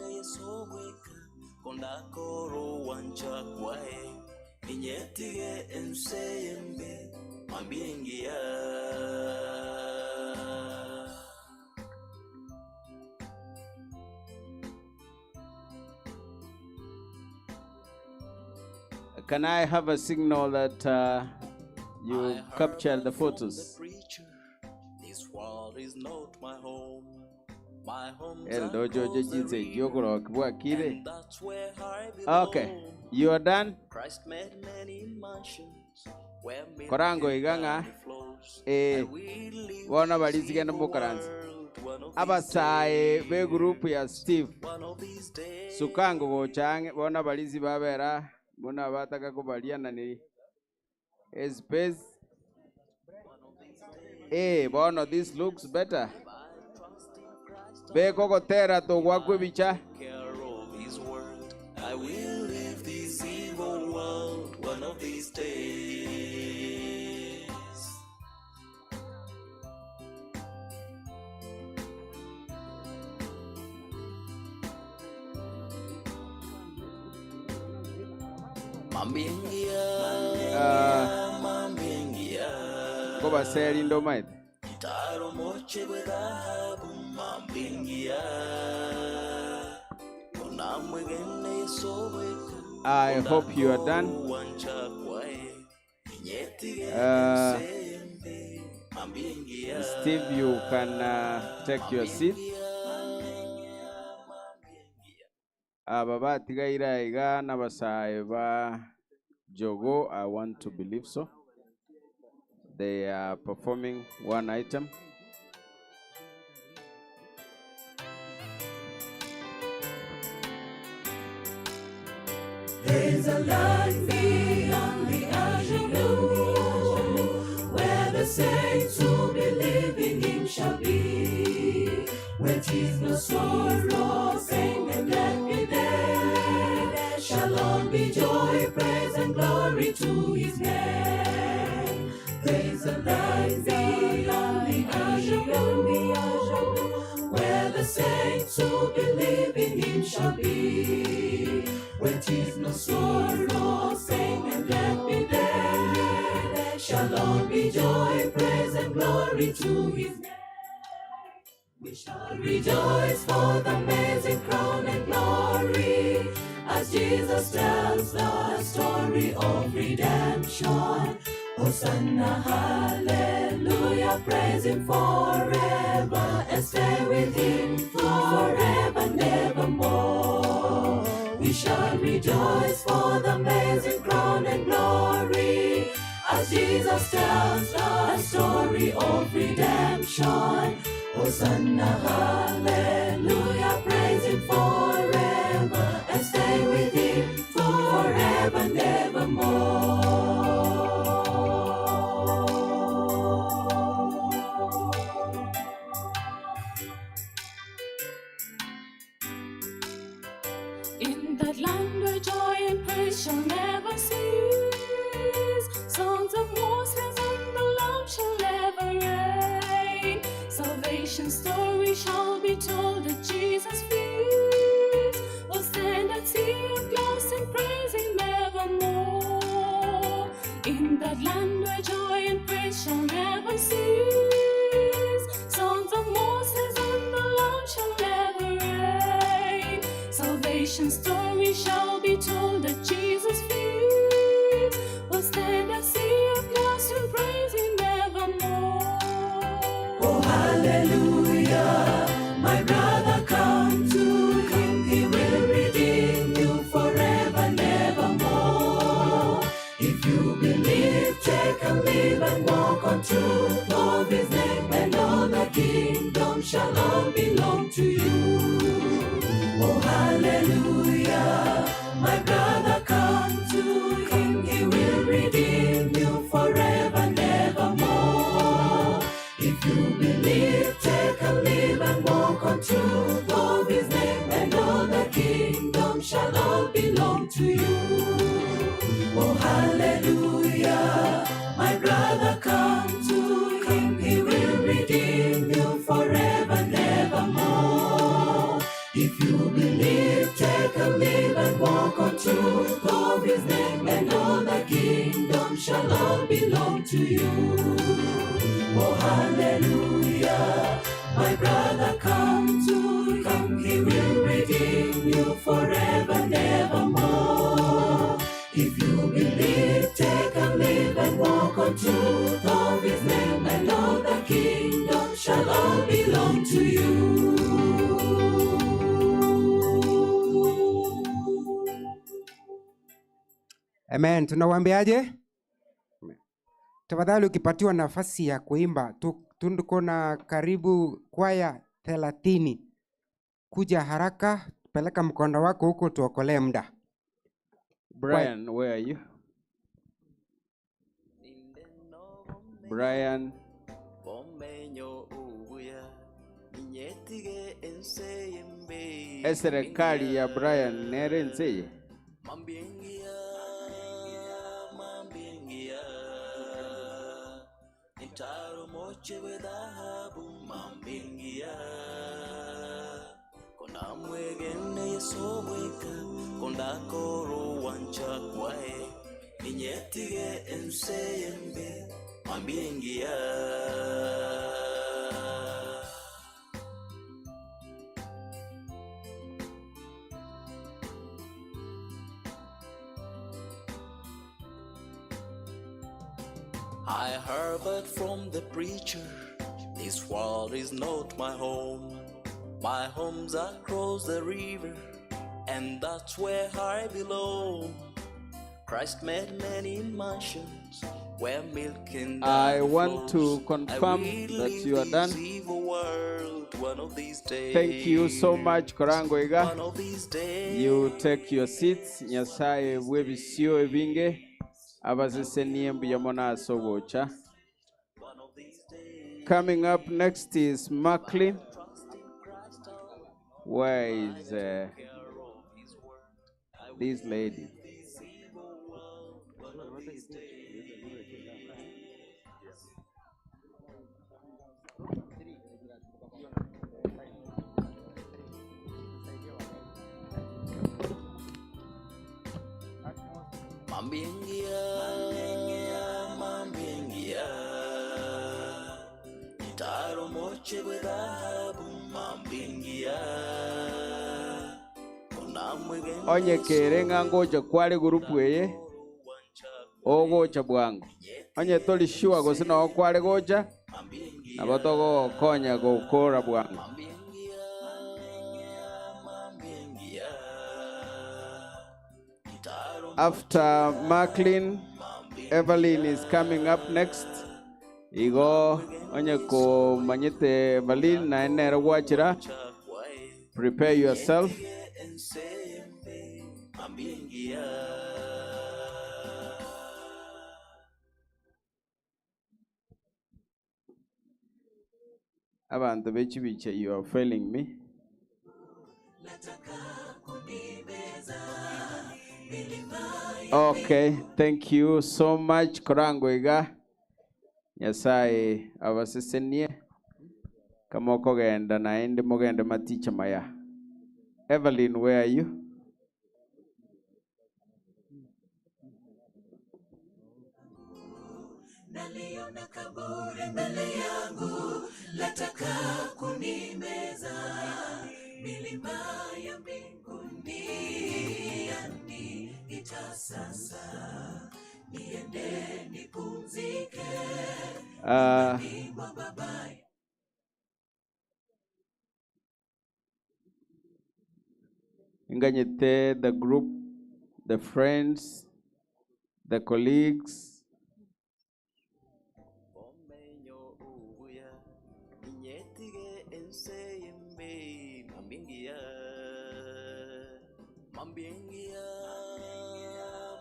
Can I have a signal that you captured the photos? This world is not my home. My home's El dojo across the jinse river, jokoro kibwakire. and that's where I belong. Okay, you are done. Christ made many mansions where milk Korango and igang'a honey flows. eh I will leave bona this balizigenda evil mukaransa. world one of these Abasae be group ya Steve One of these days. Sukango gochange bona balizi babera muna bataka kubaliana ni space. Eh bono this looks better. Bekogotera togwakwe bicha. Care of his word. I will leave this evil world one of these days. Mambingia, mambingia, Kobaseri ndo maete. taro moche gwe dhahabu mambingia. Onamwegene sobeka I hope you are done. wancha kwae nyetige mambingia. Steve, you can take your seat. Aba batigaire iga n'abasae ba Jogo, I want to believe so. They are performing one item. There's a land beyond the azure blue, where the saints who believe in Him shall be. Where tears no sorrow, pain and death be there. Shall all be joy, praise and glory to His name. There's a land beyond the azure blue, where the saints who believe in Him shall be. Where tears no sorrow, pain and death be there. Shall all be joy, praise and glory to His name. We shall rejoice for the amazing crown and glory, as Jesus tells the story of redemption. Hosanna, hallelujah, praise Him forever and stay with Him forever and evermore. We shall rejoice for the amazing crown and glory, as Jesus tells the story of redemption. Hosanna, hallelujah, praise Him forever and stay with Him forever and evermore. In that land where joy and praise shall never cease, songs of Moses and the Lamb shall ever reign. Salvation story shall be told at Jesus' feet. We'll stand at sea of glass and praise Him evermore. In that land where joy and praise shall never cease, songs of Moses and the Lamb shall ever reign. Salvation story shall be told at Jesus' feet. We'll stand at sea of glass to praise Him evermore. Oh, hallelujah, my brother, come to Him. He will redeem you forever and evermore. If you believe, take a leave and walk on truth of His name, and all the kingdom shall all belong to you. Oh, hallelujah, my brother, come to Him. He will redeem you forever and evermore. If you believe, take a leave and walk on truth of His name, and all the kingdom shall all belong to you. Oh, hallelujah, my brother, come to Him. He will redeem you forever and evermore. My brother, come to come, he will redeem you forever, nevermore. If you believe, take and live and walk on truth of his name, and all the kingdom shall all belong to you. Amen. Tunawaambiaje? Tafadhali ukipatiwa nafasi ya kuimba tuko na karibu kwaya 30. Kuja haraka, peleka mkondo wako huko tuokolee muda. Brian, where are you? Brian, eserikali ya Brian nere nseye. I heard from the preacher, this world is not my home. My home's across the river, and that's where I belong. Christ made many mansions where milk and I honey want to flows. I confirm will that leave you are this done. evil world one of these Thank you so days. much, Korango Iga. One of these days. You take your seats. Nyasaye bw'ebisio ebinge abasesenie mbuya mono ase ogocha. Coming up next is Macklin. Where is this lady? Mambiengia, mambiengia, Taro moche bwedhahabu mambiengia, Onye kere ng'a ngocha kware group eye ogocha bwango. Onye tori sure gose noo kware gocha nabo togogokonya gokora bwango. After Macklin, Evelyn is coming up next. Igo onye komanyete Evelyn naye nere gwachira. Prepare yourself. Abantu b'ekibicha you are failing me. Okay, thank you so much Korango iga. Nyasaye abasesenie kama okogenda naende mogende maticha maya. Evelyn, where are you? Naliona kaburi mbele yangu, lataka kunimeza. Milima ya mbinguni yaniita sasa, niende nipumzike mwa Baba. Nganyete the group, the friends, the colleagues, Mambiengia,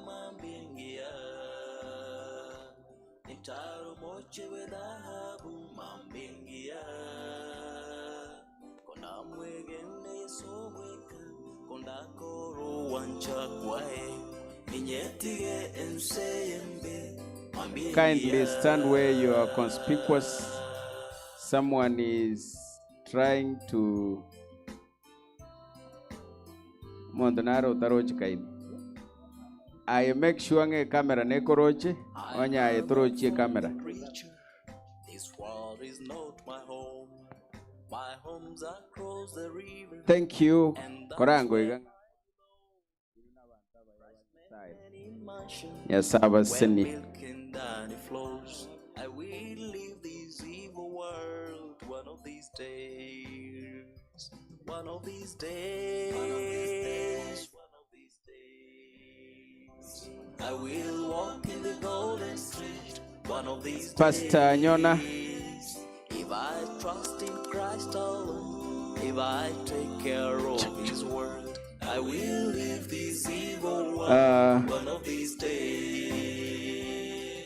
mambiengia, Nitaro moche wedhahabu mambiengia, Kona mwegene Yesu mweka, Konda koro wancha kwae, Ninyetige enseyembe, mambiengia. Kindly stand where you are conspicuous. Someone is trying to mondo naro utaroche kaini. Aye make sure nge camera nekoroche, onya aye torochie camera. This This world is not my home. My home's across the river. Thank you. Korango iga. Nyasaye abaseni. Milk and honey flows. I will leave this evil world one of these days. One of these days. One of these days. I will walk in the golden street. One of these Pastor Nyona. days. If I trust in Christ alone, if I take care of His word, I will leave this evil world one of these days.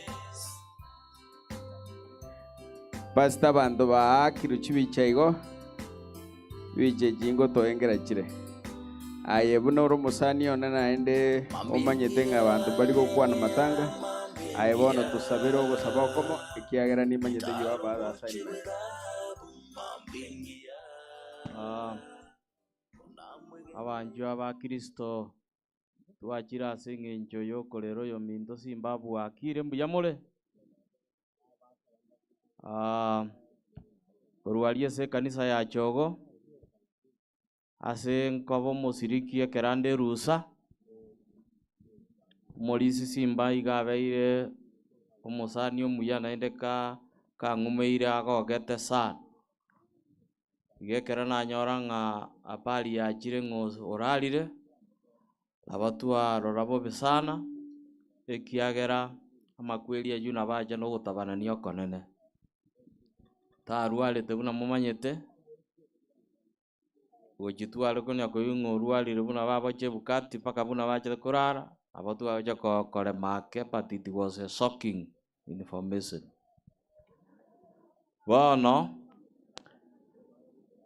Pastor abanto baakirwe chibicha igo bicha echi ngotoengera chire aye buna ore omosani one naende omanyete ng'a abanto mbari gokwana matanga aye bono tosabere ogosaba okomo ekiagera nimanyete you have other assignment. Ah, abanchwa ba Kristo twachire ase eng'encho yokorera oyo minto Simba bwakire mbuya more. Ah, korwa aria ase ekanisa ya Chogo ase nkoba omosiriki ekero ande erusa, omorisi Simba iga abeire omosani omuya naende ka kang'umeire agogete sana. Iga ekero nanyora ng'a habari yachire ng'a orarire, nabo twarora bobe sana, ekiagera amakweri aywo nabo acha na ogotabanania okonene. Tarwarete buna momanyete, gochi tware konya koigwa ng'a orwarire buna baboche ebukati mpaka buna bachete korara, nabo twagocha korema ake but it was a shocking information. Bono,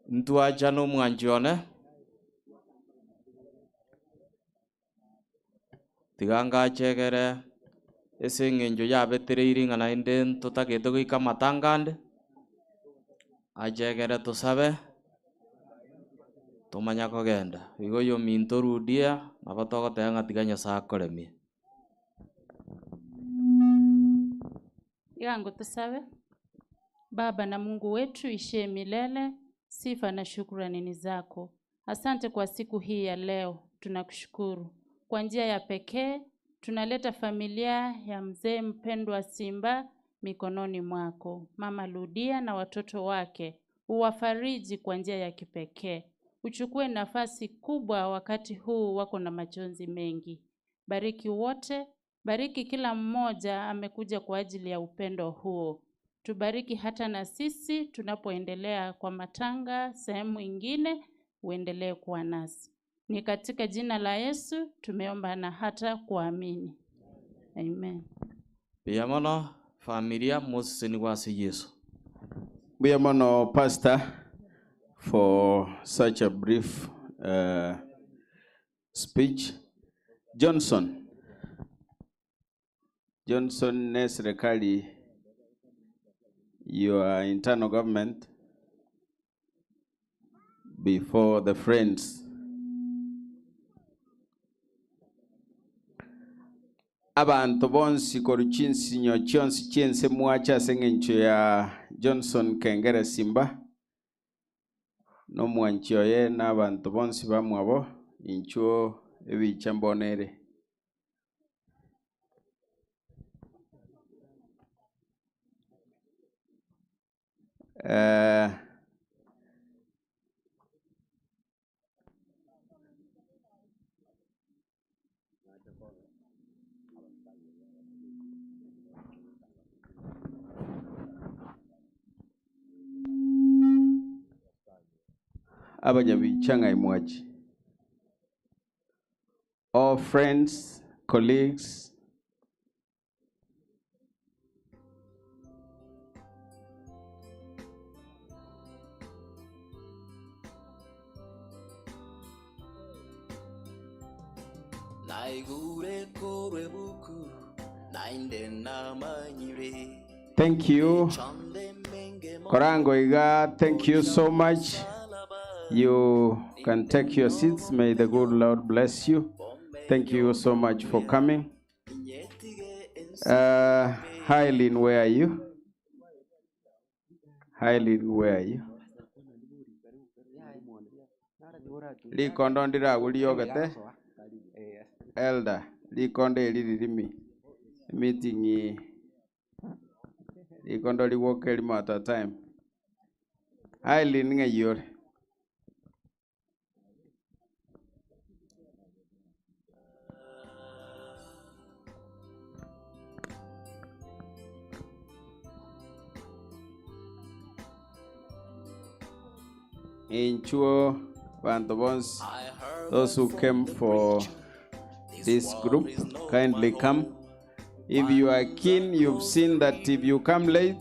ntwacha na omwanchi one, tiga ngachegere ase eng'encho yabetereire ng'a naende ntotagete goika amatanga ande, achegere tosabe, tomanya kogenda. Igo oyo ominto Rudia, nabo togoteba ng'a tiga Nyasaye akoremie. Yangu tusabe. Baba na Mungu wetu ishiye milele, sifa na shukrani ni zako. Asante kwa siku hii ya leo, tunakushukuru kwa njia ya pekee. Tunaleta familia ya mzee mpendwa Simba mikononi mwako, mama Ludia na watoto wake, uwafariji kwa njia ya kipekee. Uchukue nafasi kubwa wakati huu wako na majonzi mengi. Bariki wote, bariki kila mmoja amekuja kwa ajili ya upendo huo. Tubariki hata na sisi tunapoendelea kwa matanga sehemu ingine, uendelee kuwa nasi. Ni katika jina la Yesu tumeomba na hata kuamini. Amen. Mbuya mono familia moseseni ase Yesu. Mbuya mono Pastor for such a brief speech. Johnson. Johnson ne serikali your internal government before the friends. Abanto bonsi korwa chinsinyo chionsi chiense mwacha ase eng'encho ya Johnson Kengere Simba nomwanchi oye na abanto bonsi bamwabo inchuo ebicha mbonere. Abanyabicha ng'ai mwachi. All friends, colleagues, Naigure korwe buku nainde namanyire thank you. Korango Iga, thank you so much. You can take your seats. May the good Lord bless you. Thank you so much for coming. Hi, Lynn, where are you? Highly where are you? Likondo ndiragu riogete elder likondo eri ririmi meeting likondo rigwoka erimo at a time. Highly ng'ai ore? Inchuo bantu bonsi, those who came for this group, kindly come. If you are keen, you've seen that if you come late,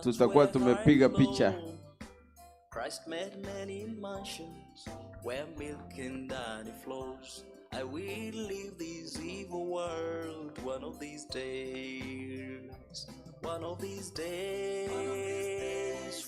tutakuwa tumepiga picha. Christ made many mansions where milk and honey flows. I will leave this evil world one of these days. One of these days,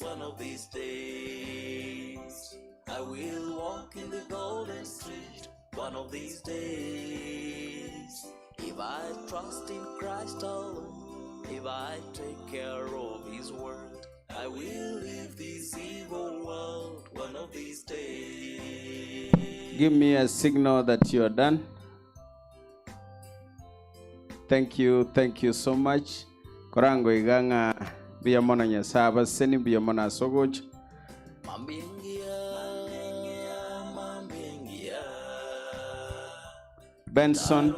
one of these days. I will walk in the golden street one of these days. If I trust in Christ alone, if I take care of His word, I will leave this evil world one of these days. Give me a signal that you are done. Thank you, thank you so much. Korango iganga mbuya mono Nyasaye abaseni mbuya mono ase ogocha. Benson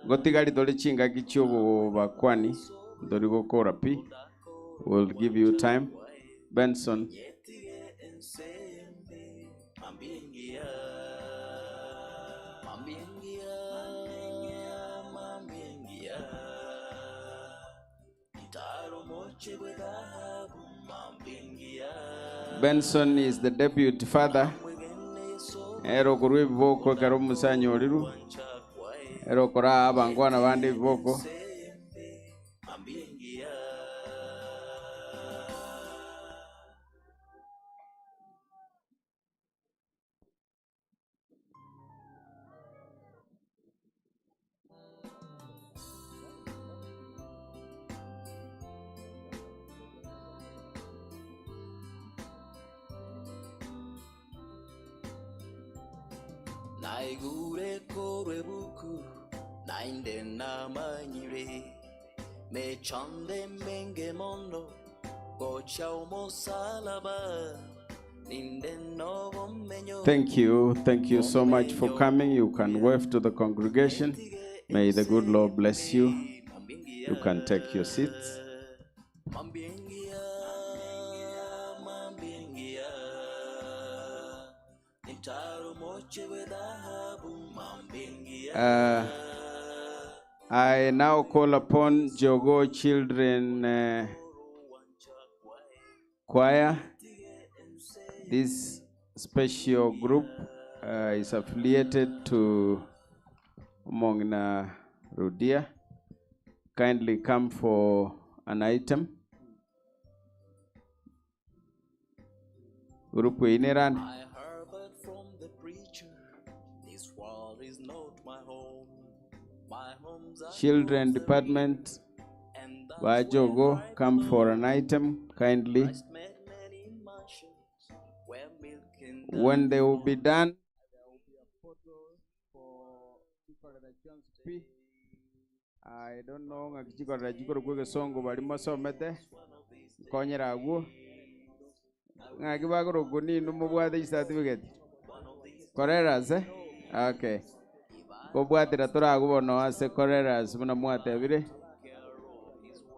gotigari tore chingaki chiogobakwani ntori gokora pi. We'll give you time. Benson. Benson is the deputy father. Ero okorwa ebiboko ekero omusanyi oriru ero okora abangwana bande ebiboko. Naigure korwe buku nainde namanyire mechande menge mono gocha omosalaba ninde nobomenyo. Thank you. Thank you so much for coming. You can wave to the congregation. May the good Lord bless you. You can take your seats. I now call upon Jogo Children Choir. This special group is affiliated to Mongna Rudia. Kindly come for an item. Group Ineran. I heard from the preacher, this world is not my home. My home's a Children Department, Bajogo, come for an item, kindly. When they will be done, there will be a photo for I don't know ng'aki chikorera chikorokwa egesongo bari mosomete nkonyera agwo ng'aki bakorokwa nini mobwate chicertificate Koreras, eh? Okay. Kobwatera toragobono ase Koreras buna mwatebire.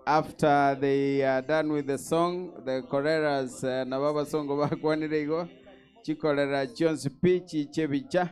After they are done with the song, the Koreras nabo abasongo bakwanire igo chikorera chionsi pi chiche bicha.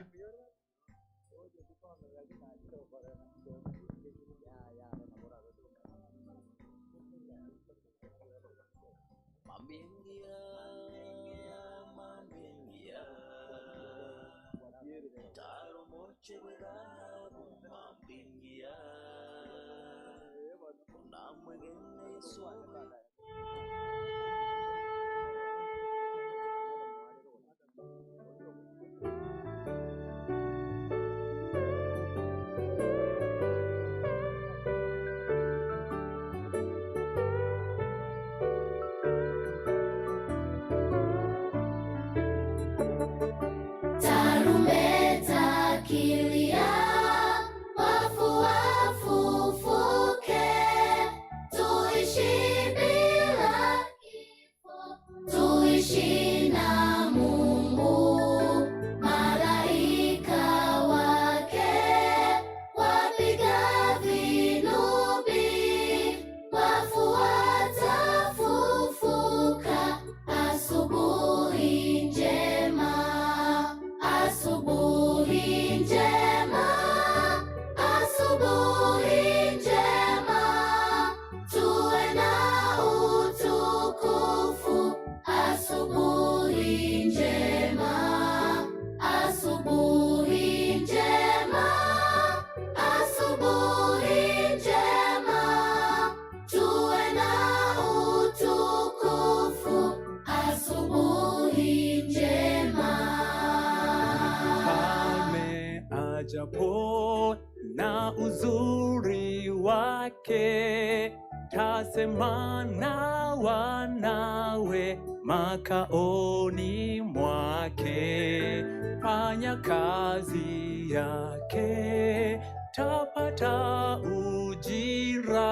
Ajapo na uzuri wake, tasema na wanawe makaoni mwake. Fanya kazi yake, tapata ujira,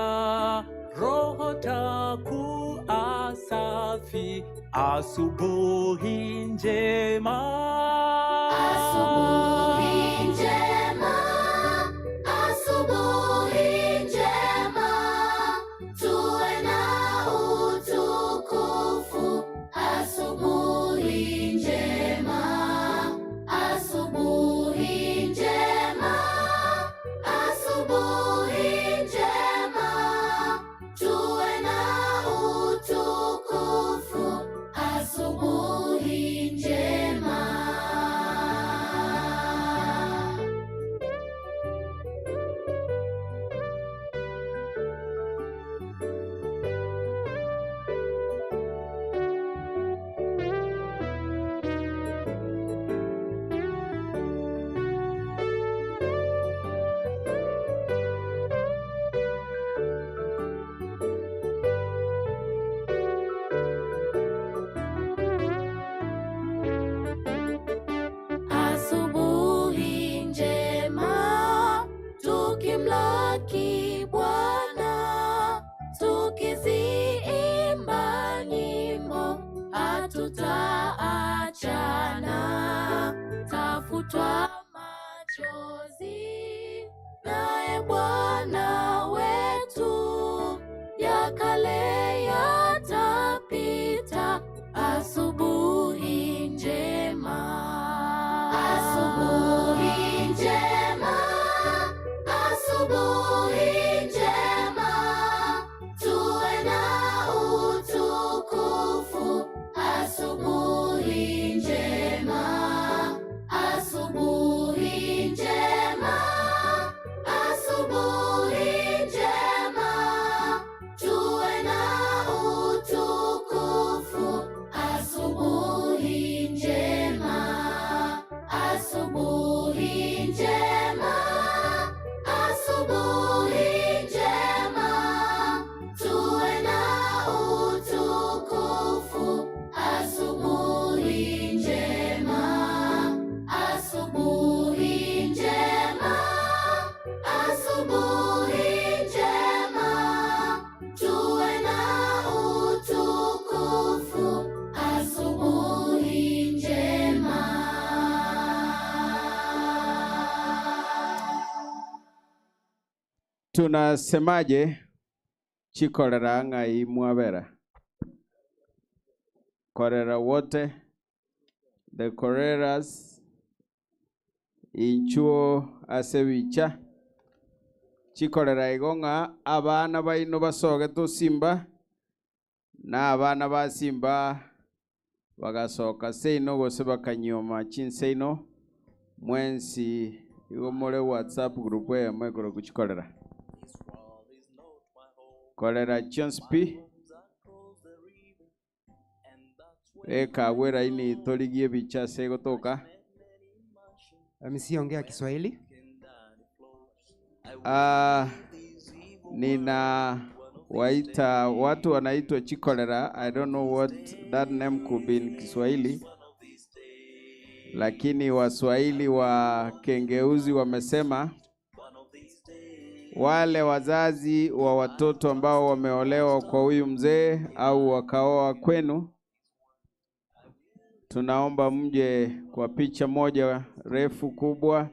roho takuwa safi, asubuhi njema. Asubuhi njema, asubuhi njema, tuwe na utukufu. Asubuhi njema, asubuhi njema, asubuhi njema, tuwe na utukufu. Asubuhi njema. Asubuhi njema, tukimlaki Bwana, tukiziimba nyimbo, hatutaachana. Tafutwa machozi naye Bwana wetu, ya kale yatapita. Asubuhi njema, asubuhi njema, asubuhi njema, tuwe na utukufu. Asubuhi njema, asubuhi njema, asubuhi njema, tuwe na utukufu. Asubuhi njema, asubuhi njema, asubuhi njema, tuwe na utukufu. Asubuhi njema, asubuhi njema, asubuhi njema, tuwe na utukufu. Asubuhi njema. Tunasemaje chikorera ng'ai mwabera korera wote the koreras inchuo ase bicha chikorera igo ng'a abana baino basogete osimba na abana ba simba bagasoka seino gose bakanyoma chinseino mwensi igo more whatsapp group eyemo ekoro kuchikorera korera chionsi pi ekabwa eraini torigie ebicha ase egotoka MC ongea Kiswahili. Ah, nina waita watu wanaitwa chikolera. I don't know what that name could be in Kiswahili, lakini Waswahili wa Kengeuzi wamesema wale wazazi wa watoto ambao wameolewa kwa huyu mzee au wakaoa kwenu, tunaomba mje kwa picha moja refu kubwa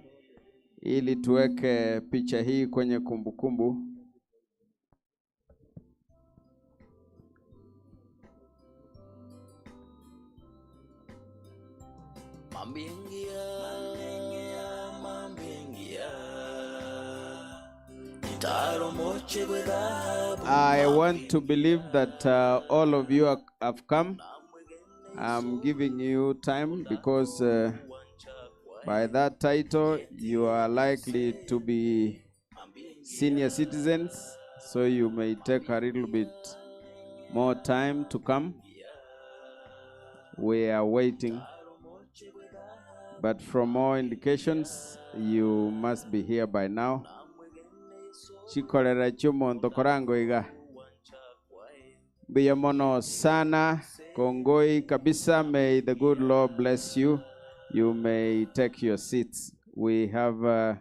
ili tuweke picha hii kwenye kumbukumbu. Mambiengia, mambiengia, itaromoche gwethabu. I want to believe that all of you have come. I'm giving you time because by that title you are likely to be senior citizens, so you may take a little bit more time to come. We are waiting. But from all indications, you must be here by now. Chikorera chiomonto korango iga. Mbuya mono sana, kongoi kabisa. May the good Lord bless you. You may take your seats. We have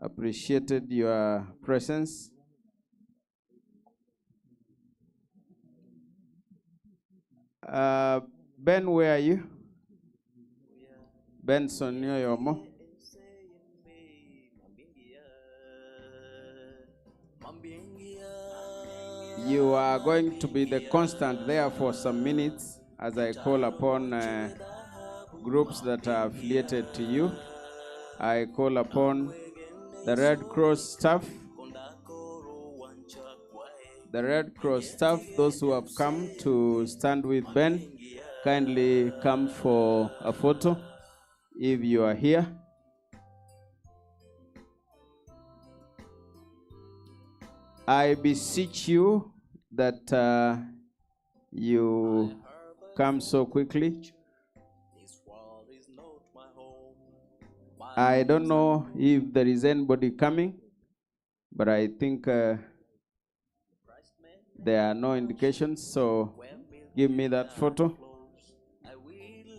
appreciated your presence. Ben, where are you? Benson Nyoyomo. You are going to be the constant there for some minutes as I call upon groups that are affiliated to you. I call upon the Red Cross staff. The Red Cross staff, those who have come to stand with Ben, kindly come for a photo if you are here. I beseech you that you come so quickly. I don't know if there is anybody coming, but I think there are no indications, so give me that photo. I will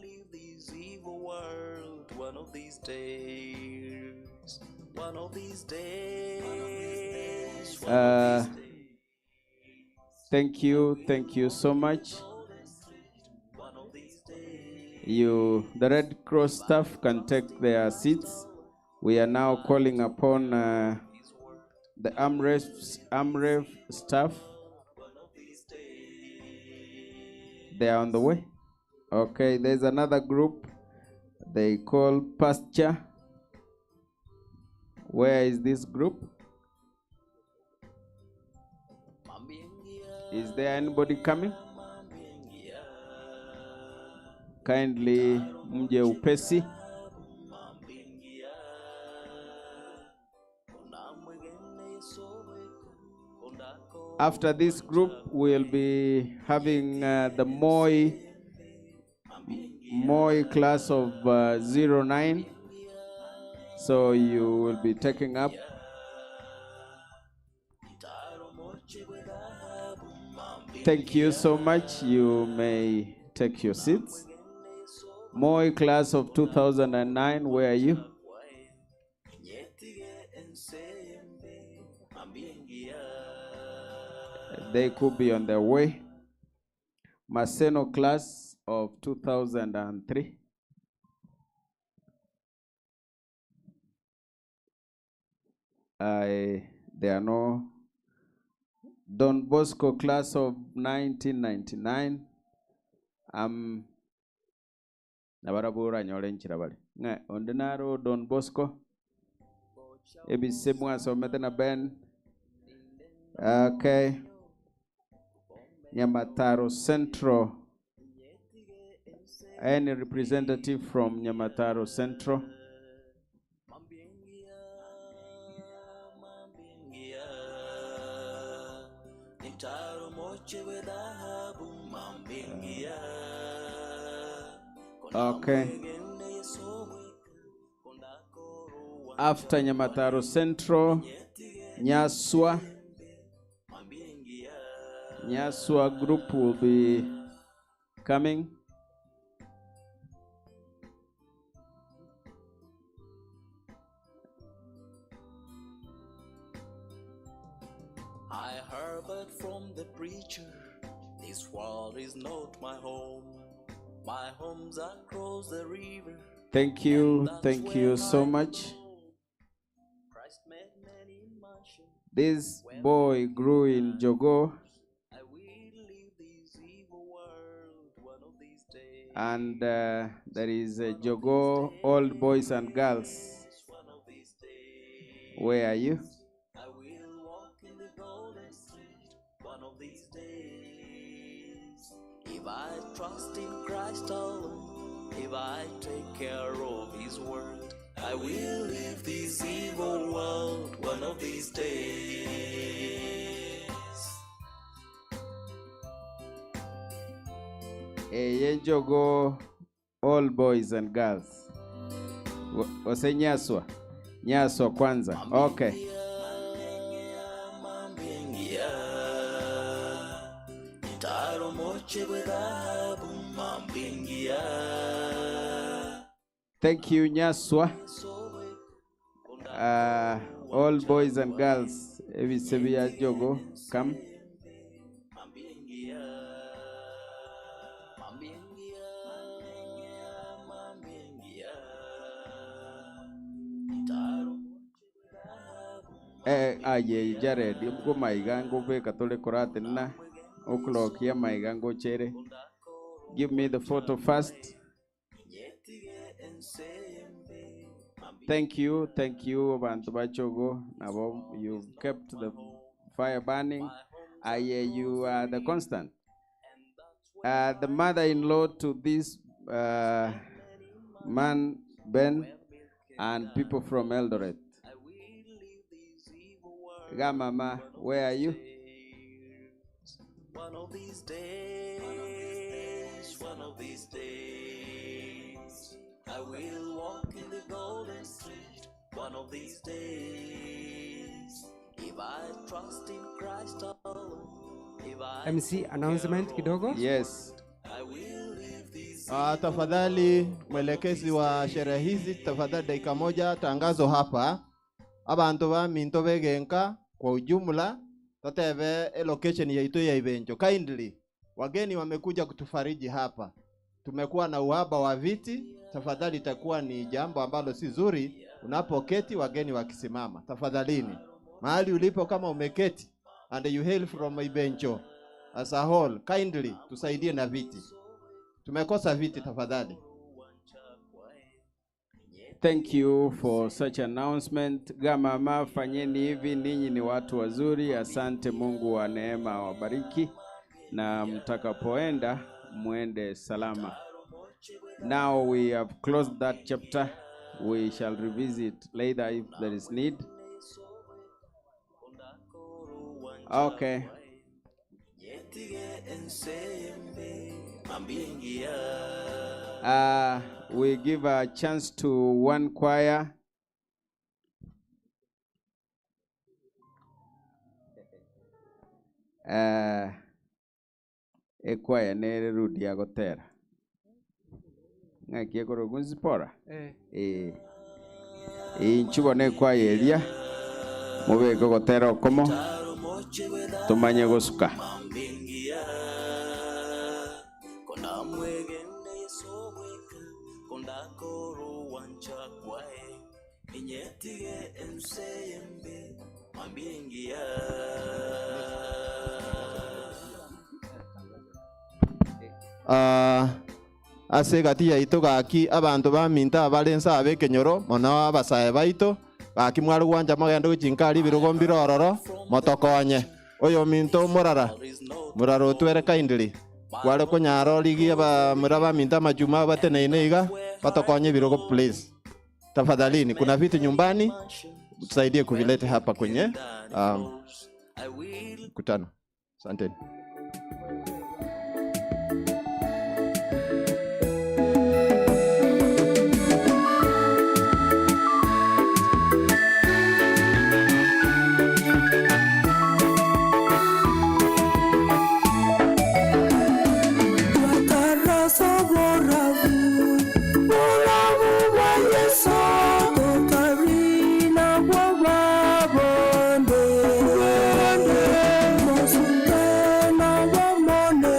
leave this evil world one of these days. One of these days. One of these Thank you, thank you so much. The Red Cross staff can take their seats. We are now calling upon the AMREF staff. They are on the way. Okay, there's another group they call Pasture. Where is this group? Is there anybody coming? Kindly mje upesi. After this group, we'll be having the Moi class of 09. So you will be taking up. Thank you so much. You may take your seats. Moi class of 2009, where are you? They could be on their way. Maseno class of 2003. There are no. Don Bosco class of 1999. Nabarabura nyore nchira bale. Nga ondinaro Don Bosco. Ebise mwasomete na Ben. Okay. Nyamataro Central. Any representative from Nyamataro Central? Okay. After Nyamataro Central, Nyaswa. Nyaswa group will be coming. I heard but from the preacher, this world is not my home. My home's across the river. Thank you, thank you so much. This boy grew in Jogoo. And there is a Jogoo old boys and girls. Where are you? I will walk in the golden street one of these days. If I trust in Christ alone, if I take care of His word, I will leave this evil world one of these days. Eye Jogoo, all boys and girls. Gose Nyaswa? Nyaswa kwanza. Okay. Thank you, Nyaswa. All boys and girls, ebise bia jogo, come. Eh, aye Jared, ubwo maiga ngubeka tole korate na okulokia maiga ngochere. Give me the photo first. Thank you, thank you, bantu bachogo. Nabo, you've kept the fire burning. Aye, you are the constant. The mother-in-law to this man, Ben, and people from Eldoret. Gamama, where are you? One of these days, one of these days, I will walk in the golden street. One of these days, if I trust in Christ alone, if I MC announcement kidogo. Yes. I will leave this Tafadhali mwelekezi wa sherehe hizi, tafadhali dakika moja, tangazo hapa. Abantu ba minto begenka kwa ujumla totebe location yaitu ya Ibencho. Kindly, wageni wamekuja kutufariji hapa. Tumekuwa na uhaba wa viti, tafadhali itakuwa ni jambo ambalo si zuri unapoketi wageni wakisimama. Tafadhalini, mahali ulipo kama umeketi and you hail from Ibencho as a whole, kindly tusaidie na viti. Tumekosa viti, tafadhali. Thank you for such announcement. Gamama, fanyeni hivi, ninyi ni watu wazuri. Asante, Mungu wa neema awabariki, na mtakapoenda muende salama. Now we have closed that chapter. We shall revisit later if there is need. Okay. We give a chance to one choir. Ekwaya nere rudi ya gotera. Ng'aki ekoro gunzipora? Eh. Inchubo ne kwaya eria. Mubeke gotera okomo. Tumanye gosuka. Ase gati yaito gaki abanto ba minta abalensa abekenyoro mono abasae baito gaki mwari gwanja mogende gochinkari birogo mbirororo motokonye oyo minto murara murara otwere kindly kware konyara origie ba mura ba minta majuma bateneine iga batokonye birogo please tafadhalini kuna vitu nyumbani tusaidie kuvileta hapa kwenye mkutano. Asanteni. Mosute na wamone.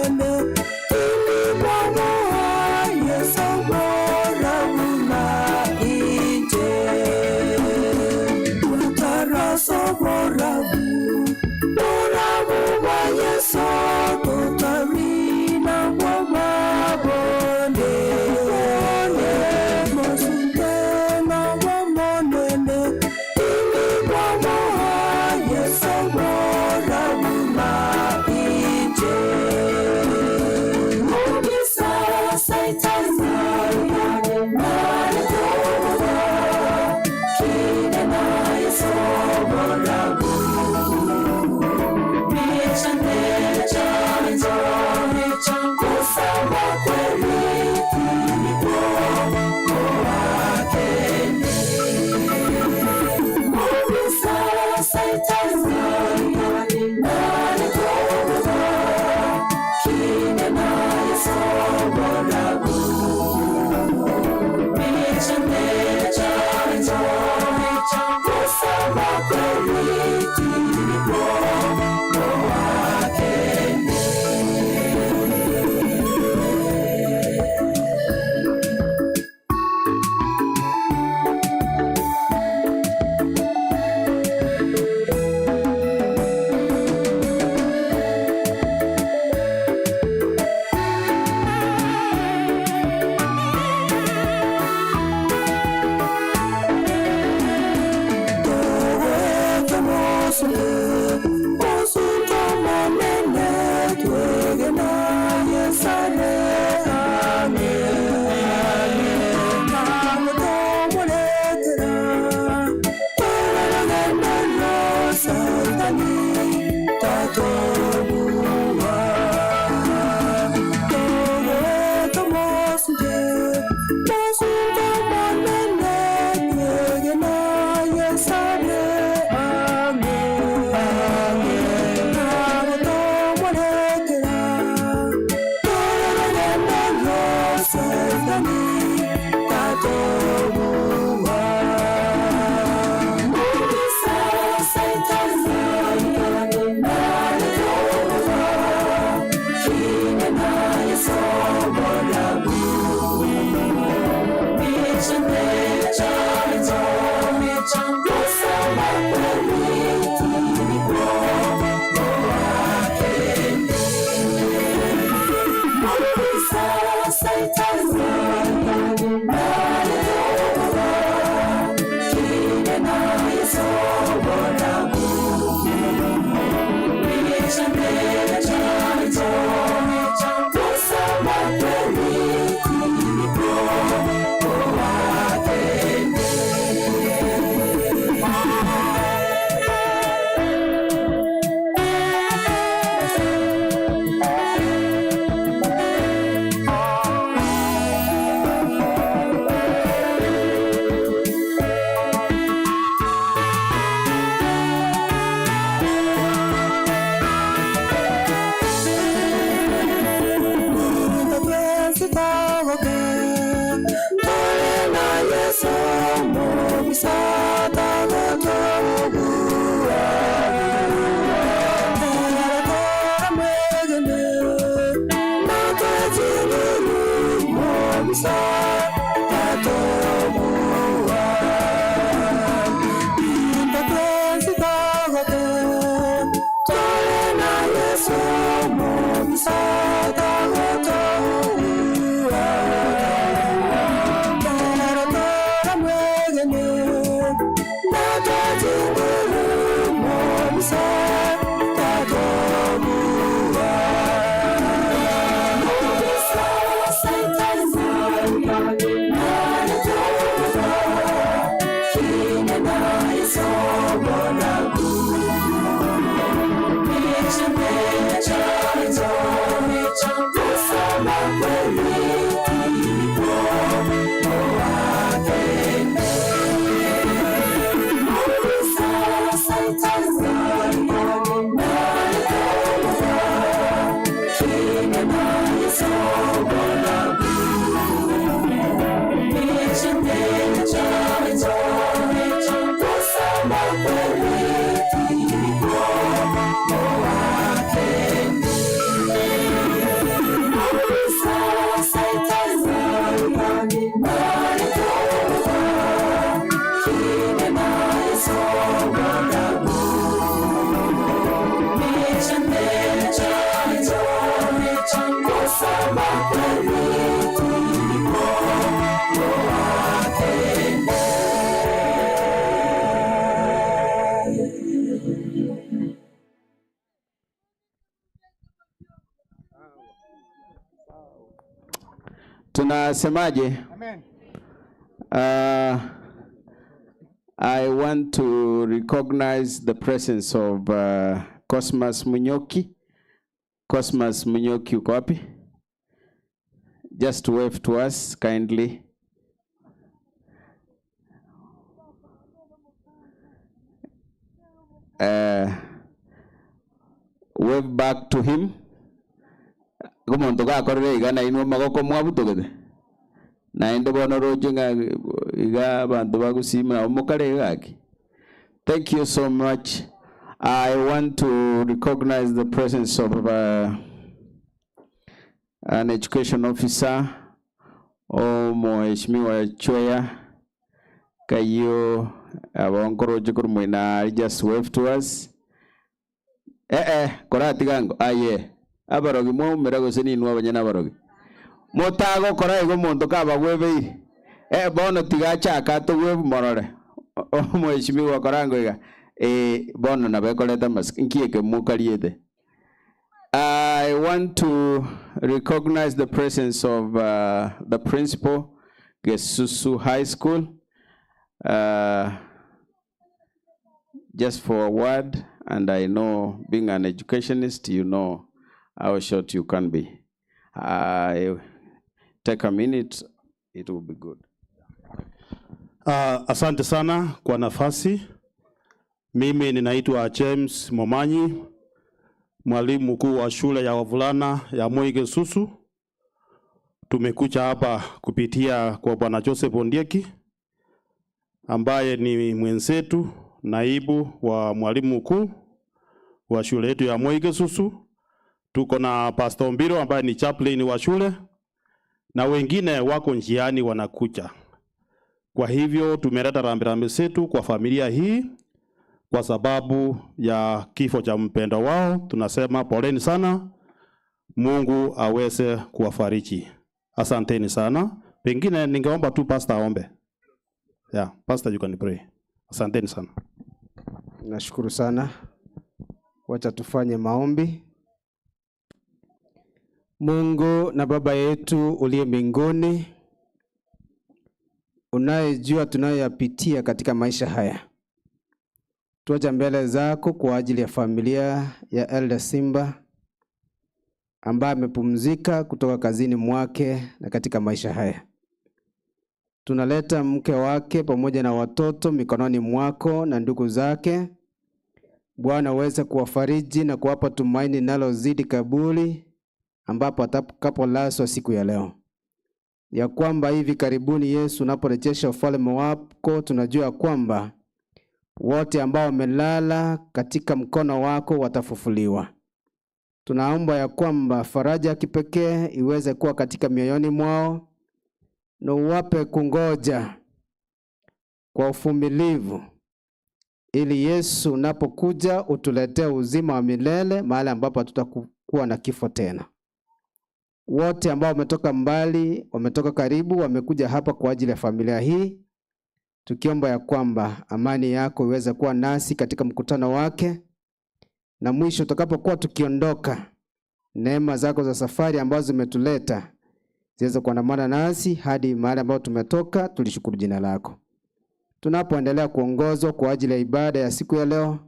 Tunasemaje? Amen. I want to recognize the presence of Cosmas Munyoki. Cosmas Munyoki uko wapi? Just wave to us kindly. Wave back to him. Omonto gakorire iga nainwe amagoko mwabutogete. Naende bono roche ng'a iga abanto bagusima nabo mokare iga gaki. Thank you so much. I want to recognize the presence of an education officer, Omheshimiwa Chweya Kayio abonkoroche korwa moina just wave to us. Eh eh, koratiga ngo aye abarogi mwaumera gose ninwe abanyene abarogi. Motagokora igo omonto kabagwebeire. Eh bono tiga achake atogwebu morore. Omheshimiwa korango iga eh bono nabo ekoreta amasiko nki eke mokariete. I want to recognize the presence of the principal, Gesusu High School, just for a word, and I know being an educationist, you know how short you can be. I take a minute, it will be good. Asante sana kwa nafasi. Mimi ninaitwa James Momanyi, mwalimu mkuu wa shule ya wavulana ya Moi Gesusu. Tumekuja hapa kupitia kwa Bwana Joseph Ondieki ambaye ni mwenzetu, naibu wa mwalimu mkuu wa shule yetu ya Moi Gesusu. Tuko na Pastor Mbiro ambaye ni chaplain wa shule na wengine wako njiani wanakuja. Kwa hivyo tumeleta rambirambi zetu kwa familia hii kwa sababu ya kifo cha mpendwa wao. Tunasema poleni sana, Mungu aweze kuwafariji. Asanteni sana. Pengine ningeomba tu pastor aombe. Yeah, pastor you can pray. Asanteni sana. Nashukuru sana. Wacha tufanye maombi. Mungu na Baba yetu uliye mbinguni, unayejua tunayoyapitia katika maisha haya, tuacha mbele zako kwa ajili ya familia ya Elder Simba ambaye amepumzika kutoka kazini mwake na katika maisha haya. Tunaleta mke wake pamoja na watoto mikononi mwako na ndugu zake. Bwana, uweze kuwafariji na kuwapa tumaini linalozidi kaburi ambapo atakapolazwa siku ya leo, ya kwamba hivi karibuni Yesu unaporejesha ufalme wako, tunajua kwamba wote ambao wamelala katika mkono wako watafufuliwa. Tunaomba ya kwamba faraja ya kipekee iweze kuwa katika mioyoni mwao na uwape kungoja kwa uvumilivu, ili Yesu unapokuja utuletee uzima wa milele mahali ambapo hatutakuwa na kifo tena. Wote ambao wametoka mbali, wametoka karibu, wamekuja hapa kwa ajili ya familia hii, tukiomba ya kwamba amani yako iweze kuwa nasi katika mkutano wake, na mwisho tutakapokuwa tukiondoka, neema zako za safari ambazo zimetuleta ziweze kuandamana nasi hadi mahali ambapo tumetoka. Tulishukuru jina lako. Tunapoendelea kuongozwa kwa ajili ya ibada ya siku ya leo,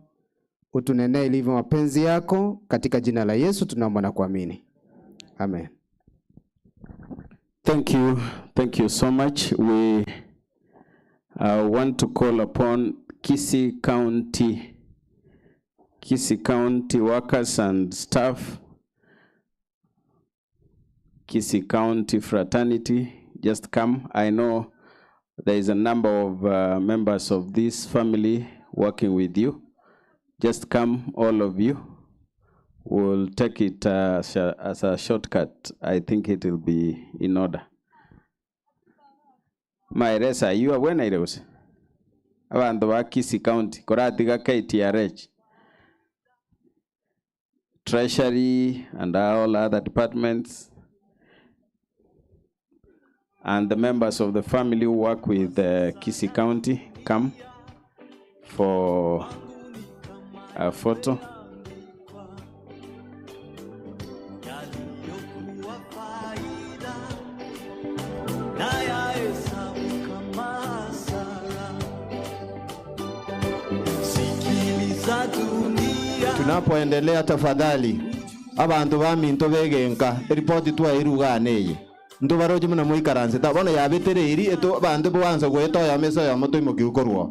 utunenee ilivyo mapenzi yako, katika jina la Yesu tunaomba na kuamini. Amen. Thank you. Thank you so much. We want to call upon Kisii County workers and staff, Kisii County fraternity, just come. I know there is a number of members of this family working with you. Just come, all of you. We'll take it as a shortcut. I think it will be in order. Maeresa, you are when I was. Abantu ba Kisii County, koratiga KTRH. Treasury and all other departments, and the members of the family who work with Kisii County, come for a photo. Tunapoendelea tafadhali abanto baminto begenka eripoti twairugana eye ntobaroche muna moikaranse ta bono yabetereiri eto abanto boansa goeta oyomo ase oyomo toimokiwa korwa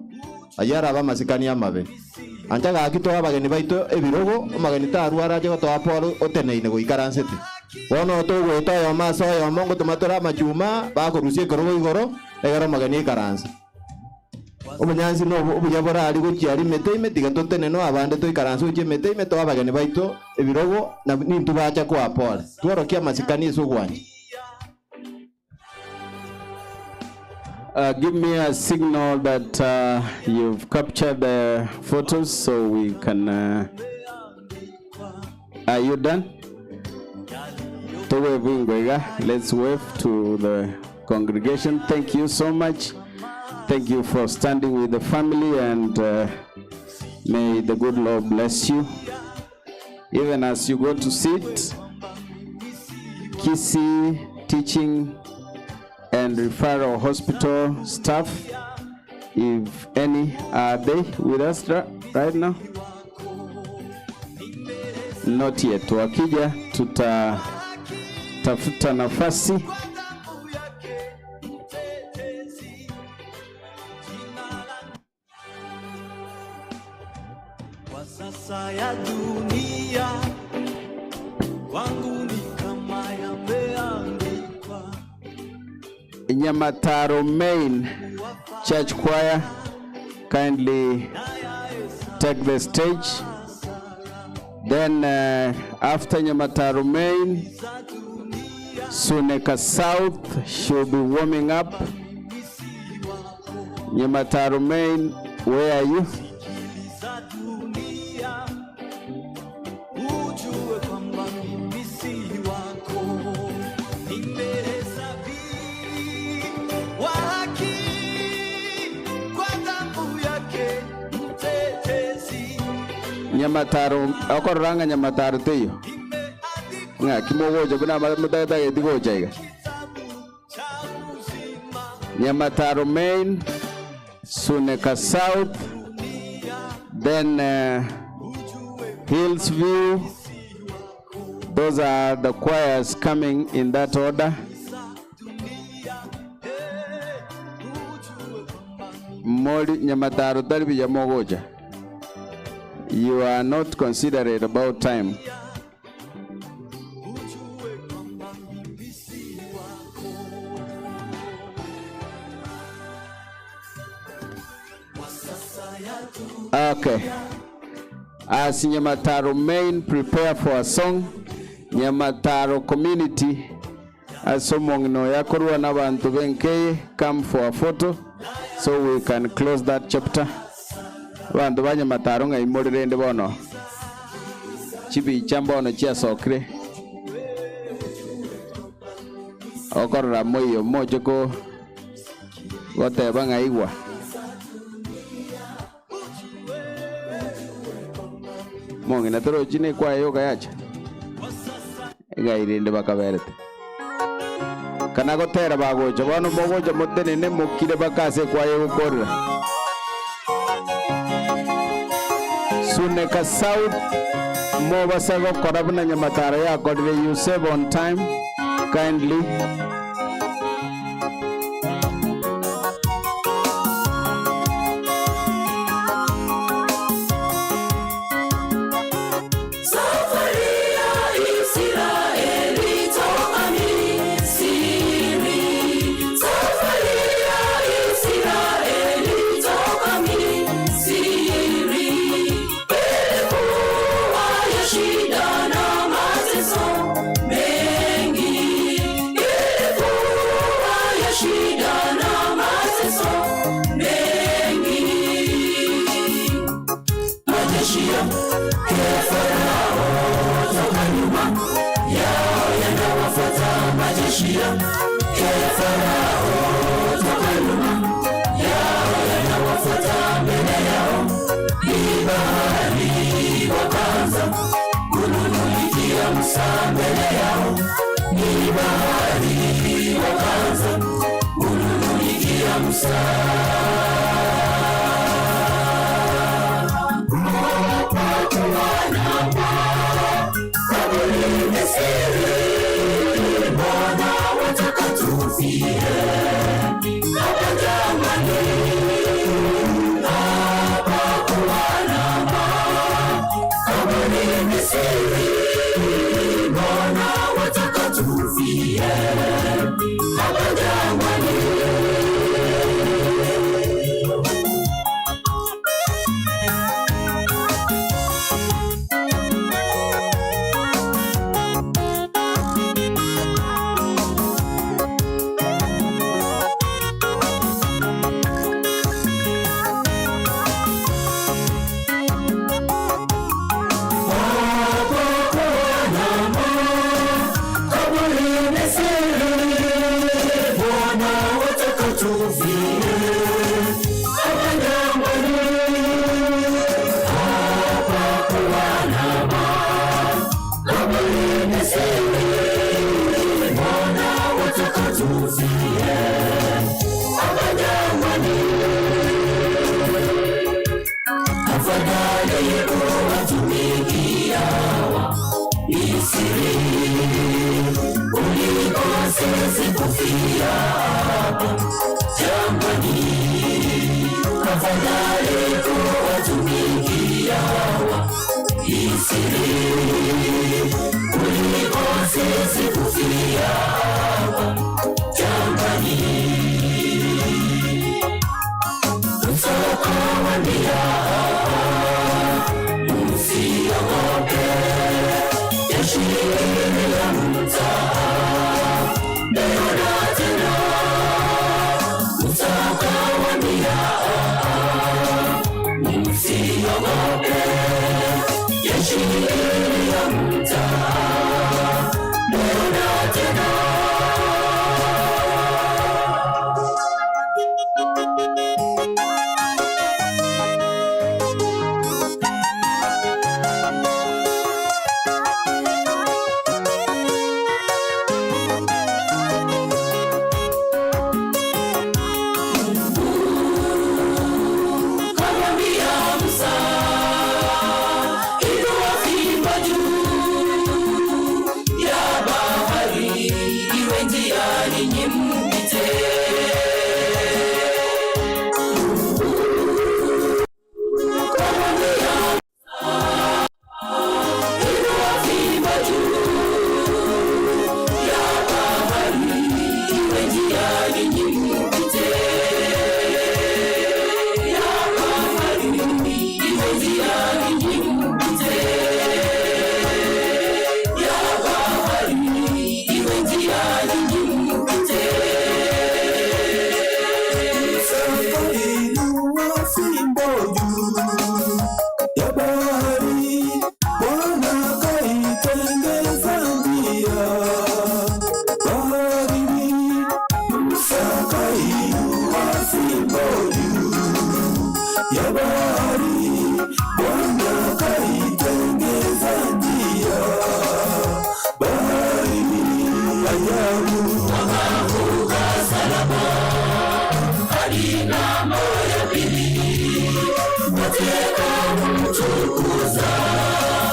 ayio araba amasikani amabe ancha gaki toa abageni baito ebirogo omogeni tarwara ache gotoa pole oteneine goikaransete bono togoeta oyomo ase oyomo ngotoma tore amachuma bakorusia ekerogo igoro egere omogeni aikaranse. Obonyansi na obuya borari gochia aria emete ime, tiga totenene abande toikaranse gochia emete ime, toe abageni baito ebirogo, na nintwe bacha koa pole. Tworokie amasikani ase ogwancha. Give me a signal that you've captured the photos so we can. Are you done? Towave iga. Let's wave to the congregation. Thank you so much. Thank you for standing with the family and may the good Lord bless you. Even as you go to sit, Kisii Teaching and Referral Hospital staff, if any, are they with us right now? Not yet. Wakija tutatafuta nafasi. Kwa sasa ya dunia kwangu ni kama yameandikwa. Nyamataro Main Church Choir, kindly take the stage. Then after Nyamataro Main, Suneka South should be warming up. Nyamataro Main, where are you? Ujue kwamba mimi si wako, nimehesabiwa haki kwa damu yake mtetezi. Nyamataro, okororanga Nyamataro teyo. Ng'aki mogocha buna motagete gocha iga. Nyamataro Main, Suneka South, then Hillsview. Those are the choirs coming in that order. Mori Nyamataro tari buya mogocha. You are not considerate about time. Okay. As Nyamataro Main prepare for a song, Nyamataro community, as omong'ina yakorwa n'abantu benkeye, come for a photo so we can close that chapter. Abantu ba Nyamataro ng'aimorerende bono. Chibicha mbono chiasokire. Okorora moiyo moche ko goteba ng'aigwa. Mong'ina torochi ne kwaya yoka yacha. Egairinde bakaberete. Kana gotera bagocha bono mogocha motenene mokire bakase kwaya gokorera. Suneka South mobasa gokora buna Nyamataro yakorire. You save on time kindly. Safari ya Israeli toka Misri. Safari ya Israeli toka Misri. Ilikuwa ya shida na mateso mengi. Ilikuwa ya shida na mateso mengi. Majeshi ya Farao toka nyuma yao yanawafuata, majeshi ya Farao toka nyuma yao yanawafuata, mbele yao ni bahari, wakaanza kunung'unikia Musa, mbele yao ni bahari, wakaanza kunung'unikia Musa. tufie hapa jangwani. Afadhali kuwatumikia Misri kuliko sisi kufia hapa jangwani. Afadhali kuwatumikia Misri kuliko sisi kufia hapa jangwani. Tutawaambia msiogope, jeshi la mtaa meona tena. Mtakawaambia msiogope, jeshi la mtaa meona tena. Kamwambia Musa, inua fimbo juu ya bahari, iwe njia ninyi mpite. Kamwambia Musa, inua fimbo juu ya bahari, iwe njia ninyi mpite. Ya bahari, iwe njia ninyi mpite. Ya bahari, iwe njia ninyi mpite. Inua fimbo juu ya bahari, Bwana kaitengeza njia baharini. Musa kainua fimbo juu ya bahari, Bwana kaitengeza njia baharini. Ajabu Wakavuka salama hadi ng'ambo ya pili, wote kumtukuza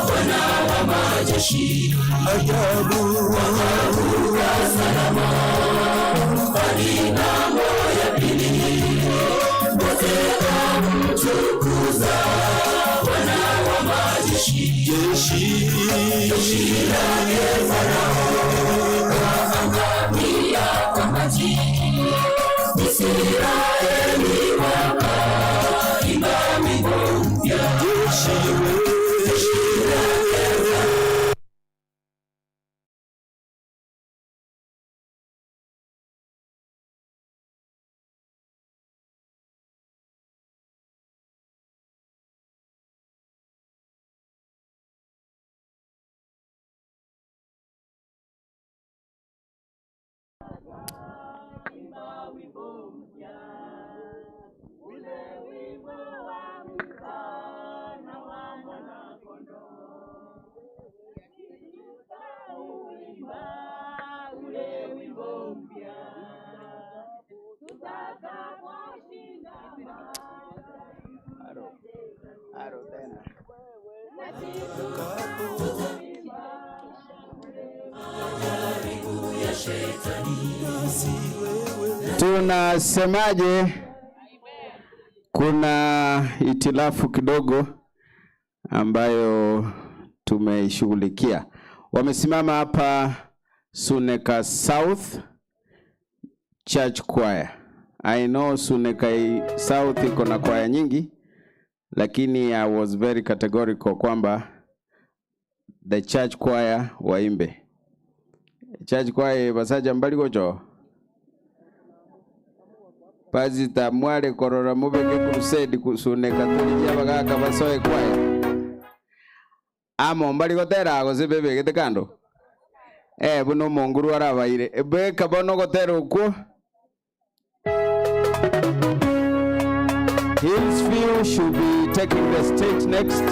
Bwana wa majeshi. Ajabu Wakavuka salama hadi ng'ambo ya pili, wote kumtukuza Bwana wa majeshi. Jeshi Jeshi lake Farao kaangamia kwa maji, Israeli wakaimba wimbo mpya. Jeshi Jeshi lake Farao Tunasemaje? Kuna itilafu kidogo ambayo tumeishughulikia. Wamesimama hapa Suneka South Church Choir. I know Suneka South iko na kwaya nyingi, lakini I was very categorical kwamba the church choir waimbe. Church choir basaja mbali gocho Pastor mwale korora mubeke crusade kusuneka tulijia bagaka basoe kwaya amo mbali gotera gose bebegete kando eh buno omonguru arabaire beka bono gotera okwo. Hillsview should be taking the stage next.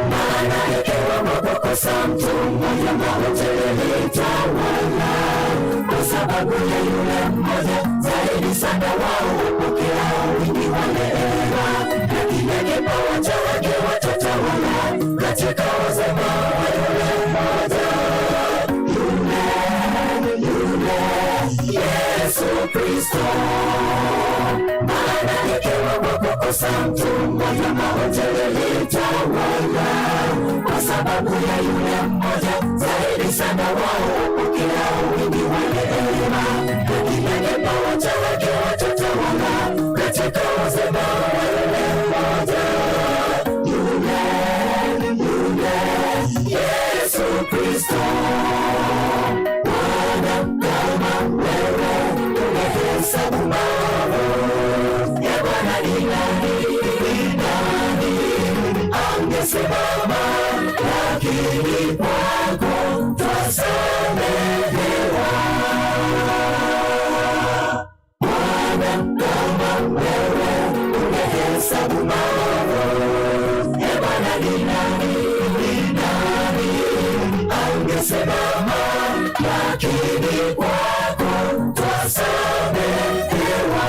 Maana ikiwa kwa kukosa mtu mmoja mauti ilitawala, kwa sababu ya yule mmoja, zaidi sana wao hupokeao wingi wa neema na kile kipawa cha haki watatawala katika uzima wa yule mmoja, yule, yule Yesu Kristo. Maana ikiwa kwa kukosa mtu mmoja mauti ilitawala, kwa sababu ya yule mmoja, zaidi sana wao hupokeao wingi wa neema na kile kipawa cha haki watatawala katika uzima wa yule mmoja, yule, yule Yesu Kristo. Bwana, kama wewe ungehesabu maovu ya Bwana, ni nani, ni nani angesimama? Lakini kwako twasamehewa. Bwana, kama wewe ungehesabu maovu ya Bwana, ni nani, ni nani angesimama? Lakini kwako twasamehewa.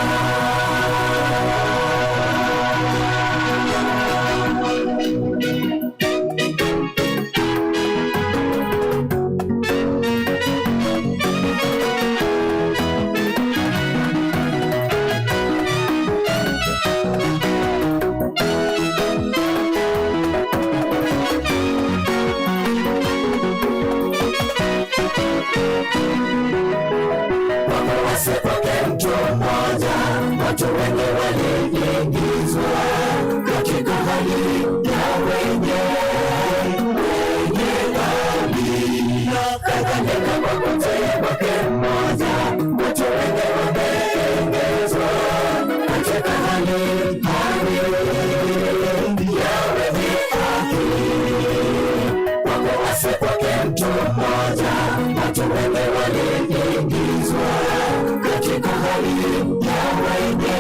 Watu wengi waliingizwa katika hali ya wenye dhambi, na kadhalika kwa kutii kwake mmoja, watu wengi wameingizwa katika hali ya wenye haki. Kwa kuasi kwake mtu mmoja, watu wengi waliingizwa katika hali ya wenye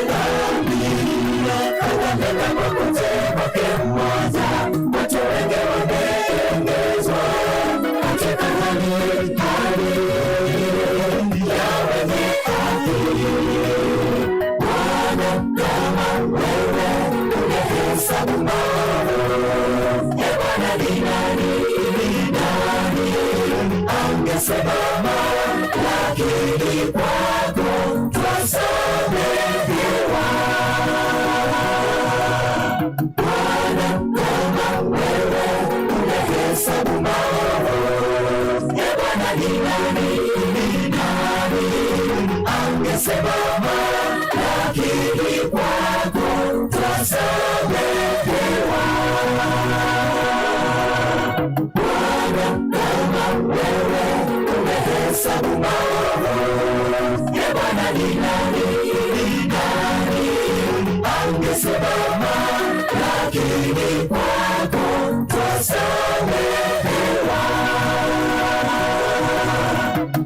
dhambi, na kadhalika kwa kutii kwake mmoja, watu wengi wameingizwa katika hali ya wenye haki. Bwana, kama wewe ungehesabu maovu ya Bwana, ni nani, ni nani angesimama? Lakini kwako twasamehewa. Bwana, kama wewe ungehesabu maovu ya Bwana, ni nani, ni nani angesimama? Lakini kwako twasamehewa. Bwana, kama wewe ungehesabu maovu ya Bwana, ni nani, ni nani angesimama? Lakini kwako twasamehewa.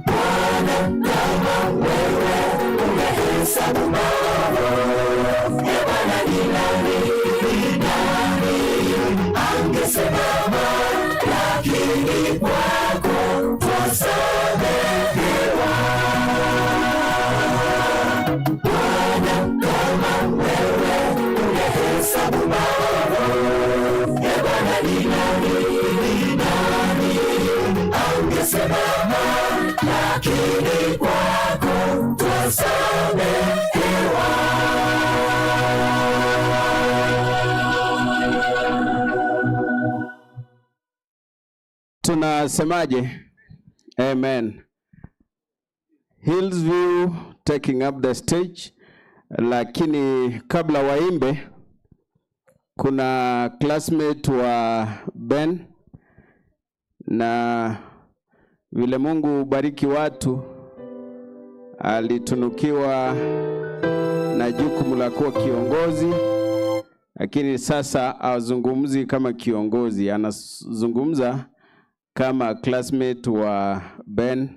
Bwana, kama wewe ungehesabu maovu ya Bwana, ni nani, ni nani angesimama? Lakini kwako twasamehewa. Ni nani, ni nani angesimama? Lakini kwako twasamehewa. Tunasemaje? Amen. Hillsview taking up the stage, lakini kabla waimbe, kuna classmate wa Ben, na vile Mungu hubariki watu, alitunukiwa na jukumu la kuwa kiongozi, lakini sasa azungumzi kama kiongozi, anazungumza kama classmate wa Ben,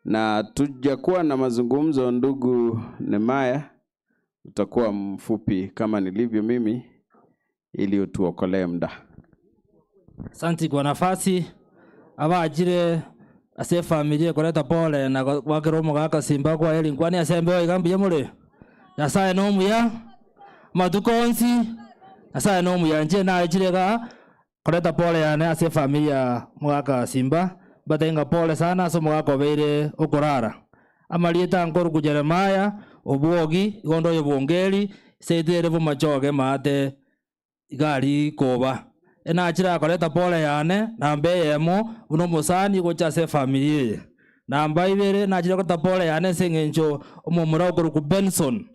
na tujakuwa na mazungumzo. Ndugu Nemaya, utakuwa mfupi kama nilivyo mimi, ili utuokolee muda. Asante kwa nafasi abajire ase familia kuleta pole na gwakira omogaka simba kwa eri nkwani asembe oiga mbuya more Nyasaye nomuya matuko onsi Nyasaye nomuya nche nachire iga koreta pole yane ase familia mogaka simba mbatenga pole sana ase omogaka obeire okorara amarieta nkoruku Jeremiah obwogi igo ndoyo bwongeri setere bomachoge maate igari koba enachire akoreta pole yane namba eyemo buna omosani gocha ase efamiri eye namba ibere nachire koreta pole yane ase eng'encho omomura okoruku Benson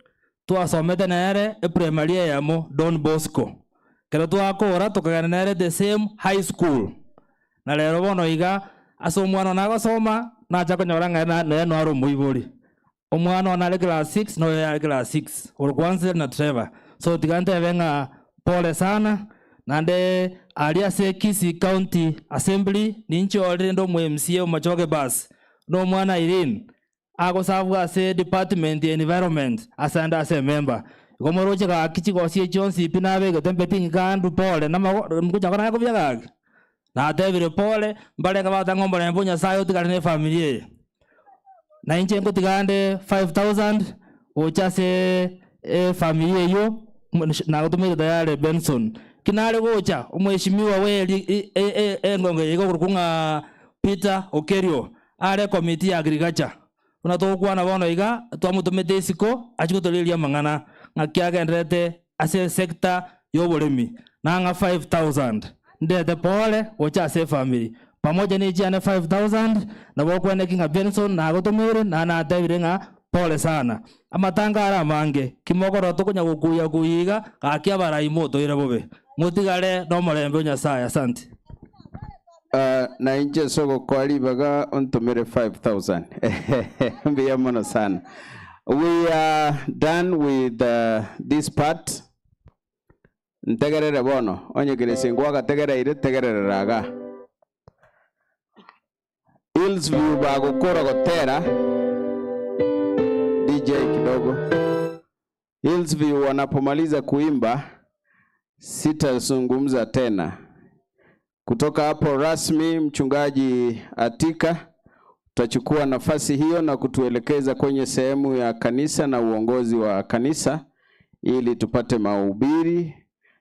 twasomete nere eprimary eyemo Don Bosco kero twakora tokagenda nere the same high school na rero bono iga ase omwana one agosoma nacha konyora ng'a nere nare omoibori omwana one are class 6 noyo are class 6 ore Ansel na Trevor so tiga ntebe ng'a pole sana naende aria ase Kisii County Assembly ninche orire nde omo MCA omochoge bus na omwana Irene agosabwa ase department ya environment ase ande ase emember igo moroche gaki chigosi echi chionsi pi nabegete mbeti ng'ika pole namago mgocha kona kobia gaki natebire pole mbarenge batanga omorembe o Nyasaye otigare na efamiri eye na inche ngotiga ande 5000 gocha ase efamiri eywo nagotumire tayari Benson kinare gocha omweshimiwa we engongo eye iga okorokwa ng'a Peter Okerio are committee ya agriculture buna togokwana bono iga twamotomete isiko achie gotoreria amang'ana ng'aki agenderete ase sector ya oboremi nang'a 5000 ndete pole gocha ase efamiri pamoja na echiane 5000 nabo okweneki ng'a Benson nagotomire na natebire ng'a pole sana amatanga are amange kimogoro tokonya gokuya kuya iga gaki abarai motoire bobe motigare na omorembe o Nyasaye asante. Na inche ase ogokoa ribaga ontomere 5000 mbuya mono sana. We are done with this part. Ntegerere bono onye kerese ngwagategereire tegererera iga. Hillsview bagokora gotera DJ kidogo. Hillsview wanapomaliza kuimba sitazungumza tena. Kutoka hapo rasmi, mchungaji Atika utachukua nafasi hiyo na kutuelekeza kwenye sehemu ya kanisa na uongozi wa kanisa ili tupate mahubiri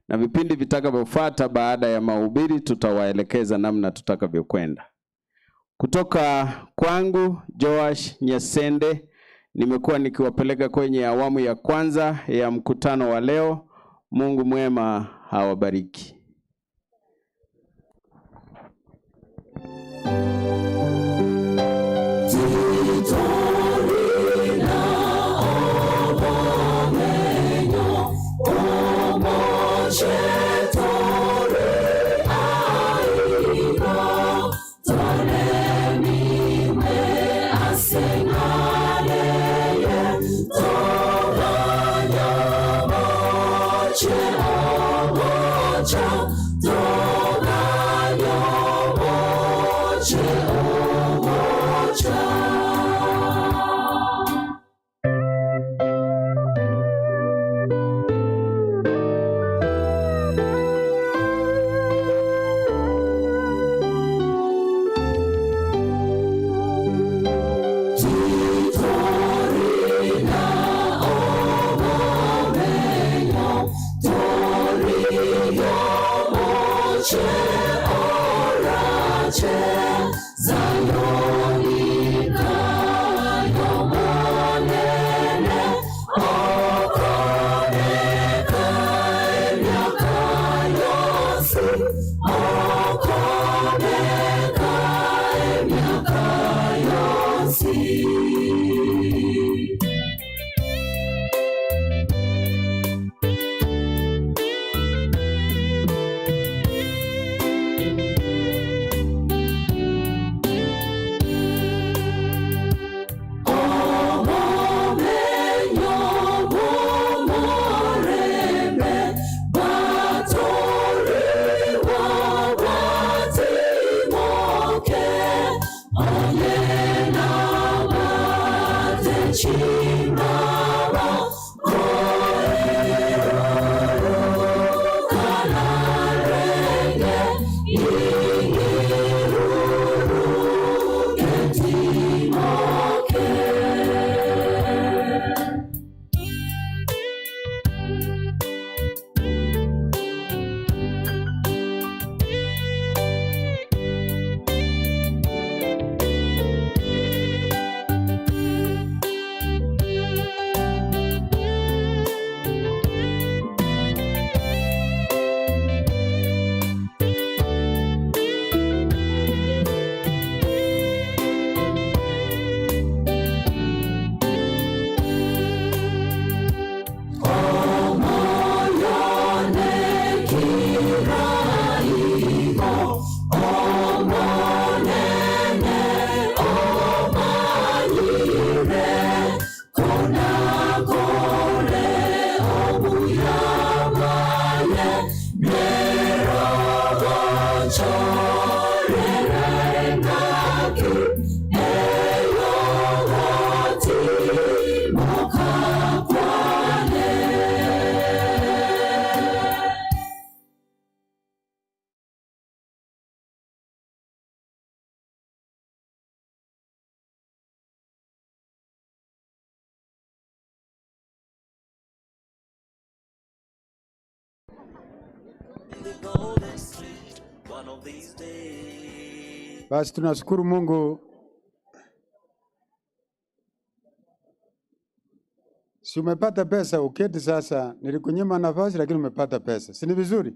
na vipindi vitakavyofuata. Baada ya mahubiri, tutawaelekeza namna tutakavyokwenda. Kutoka kwangu Joash Nyasende, nimekuwa nikiwapeleka kwenye awamu ya kwanza ya mkutano wa leo. Mungu mwema hawabariki. Cha Orache, orache, Zayoni kayo monene, okoneka emiaka yonsi, okoneka emiaka yonsi. Obomenyo bw'omorembe batoriwa batimoke onye nabate chimbaba koirorokana renge ingiruruke timoke. In the golden street, one of these days. Basi tunashukuru Mungu. Si umepata pesa, uketi sasa. Nilikunyima nafasi lakini umepata pesa, si ni vizuri?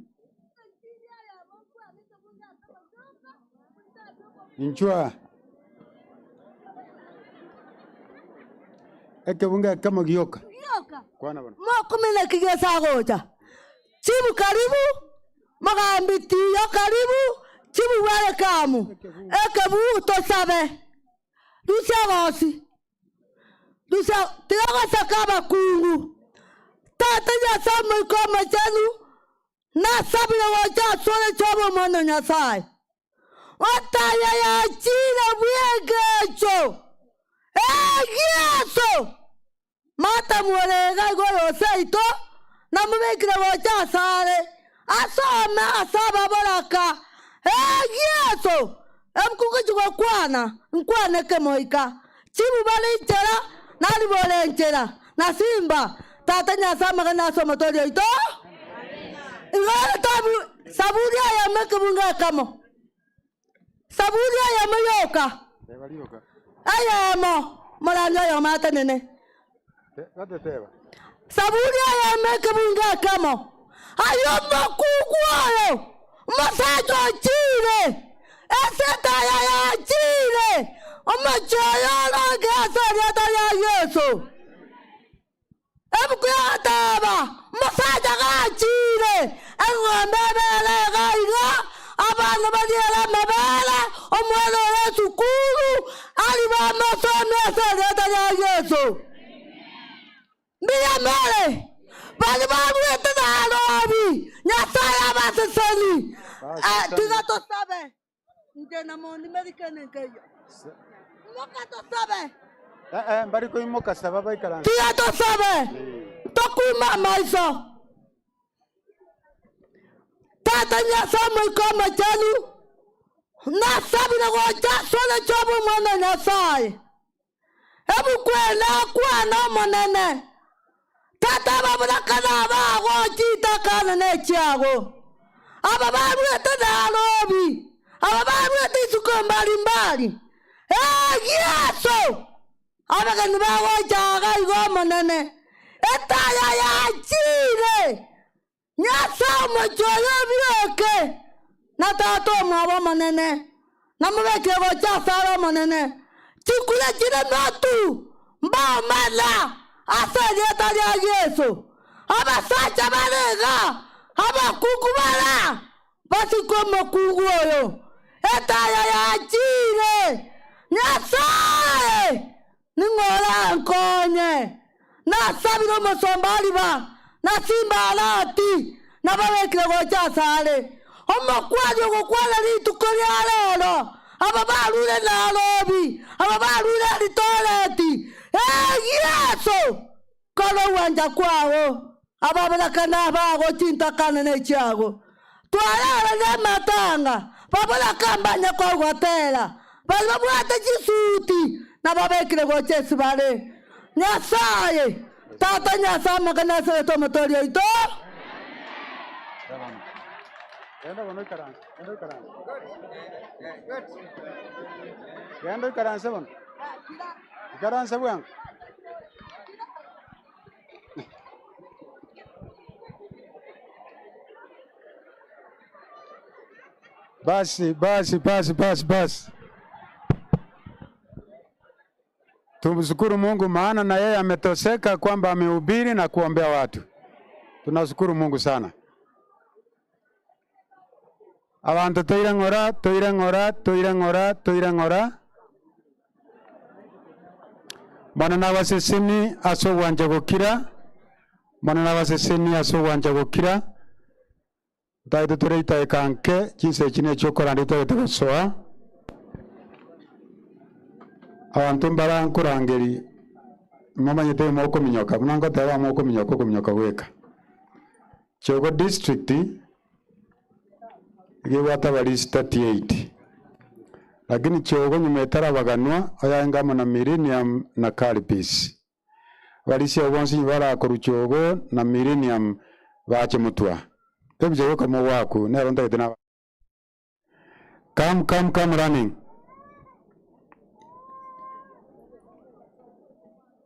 Inchwa ekebunga kama gioka Gioka. kwana bana mokumina kigesa gocha chibu karibu magambi tiyo karibu chibu welekamu ekebu tosabe rusia gosi rusia tigagosaka abakungu tata nyasaye moiko omachenu nasabire gocha asore chobo omwana nyasaye otaya yachire bwegecho egieso mata mworega igoro oseito namubikire gocha asare asome asaba boraka egieso ebukuku chigokwana nkwane kemoika chibu bari nchera naribore nchera na simba tata nyasaye amagana asoma torio ito igoro tabu saburi ayame kebunga kamo saburi ayame yoka Teba lioka. ayemo morani oyo matenene Gateteba. saburi ayame kebunga kamo ayo makugu ayo omusacha ochire esetaya yachire omochoyo oronge ase erieta ria Yesu ebuku yateba omusacha gachire eng'ombe ebere iga iga abana bariere amabere omwana ore esukuru ari bamasome ase erieta ria Yesu mbiya mere bari barwete Nairobi nyasaye abaseseni tiga tosabe nje na mondi merikene nkeyo moka tosabe Eh eh mbari koimoka saba baikaransa. tiga tosabe tokuma maiso tata nyasaye moiko omachenu nasabire gocha sore chobo omwana nyasaye ebukwena akwana omonene tata baburakana bago chitakana nechiago Aba barwete Nairobi, aba barwete isiko mbari mbari, ee Yeso! Abageni bagocha iga iga Omonene, etaya yachire, Nyasae omochie oyo obioke, na Tata omwabo Omonene, namobekire gocha asare Omonene, chikure chire notu, mbaomana ase erieta ria Yeso. Abasacha bare iga, abakungu bara, basike omokungu oyo, etaya yachire, Nyasae Ning'o orankonye? Nasabire omosomba Aliba, na Simba-Arati, nababekire gocha asare. Omokuani ogokwana rituko ria rero, aba barure Nairobi, aba barure Eldoret, ee Yeso, kora ogwancha kwao, ababorakana abago chintakana ne chiago. Twarara namatanga, baboraka mbanye kogotera, baria babwate chisuti nababekire gocha ase bare. Nyasae, Tata Nyasae amang'ana aserete Omotoori oito. Genda oikaranse bono. Ikaransa bwango. Basi, basi, basi, basi, basi. Tumshukuru Mungu maana na yeye ametoseka kwamba amehubiri na kuombea watu. Tunashukuru Mungu sana. Abanto toire ng'ora, toire ng'ora, toire ng'ora, toire ng'ora. Bono nabaseseni ase ogwancha gokira, bono nabaseseni ase ogwancha gokira, ntagete tore itaeka nke, chinsa echi ne chiokoranda totagete gosoa, abanto mbara nkorangeri momanyete mokominyoka, buna ngoteba mokominyoka okominyoka gweka. Kyogo district iga ebwate abarisi 38 lakini Kyogo nyuma etarabaganwa oyaenge amo na Millennium na Karibis. Abarisi abo bonsi nyuma barakorwa Kyogo na Millennium bache motwa. Tebi Kyogo kamogwaku nero ntagete naba Come come come running.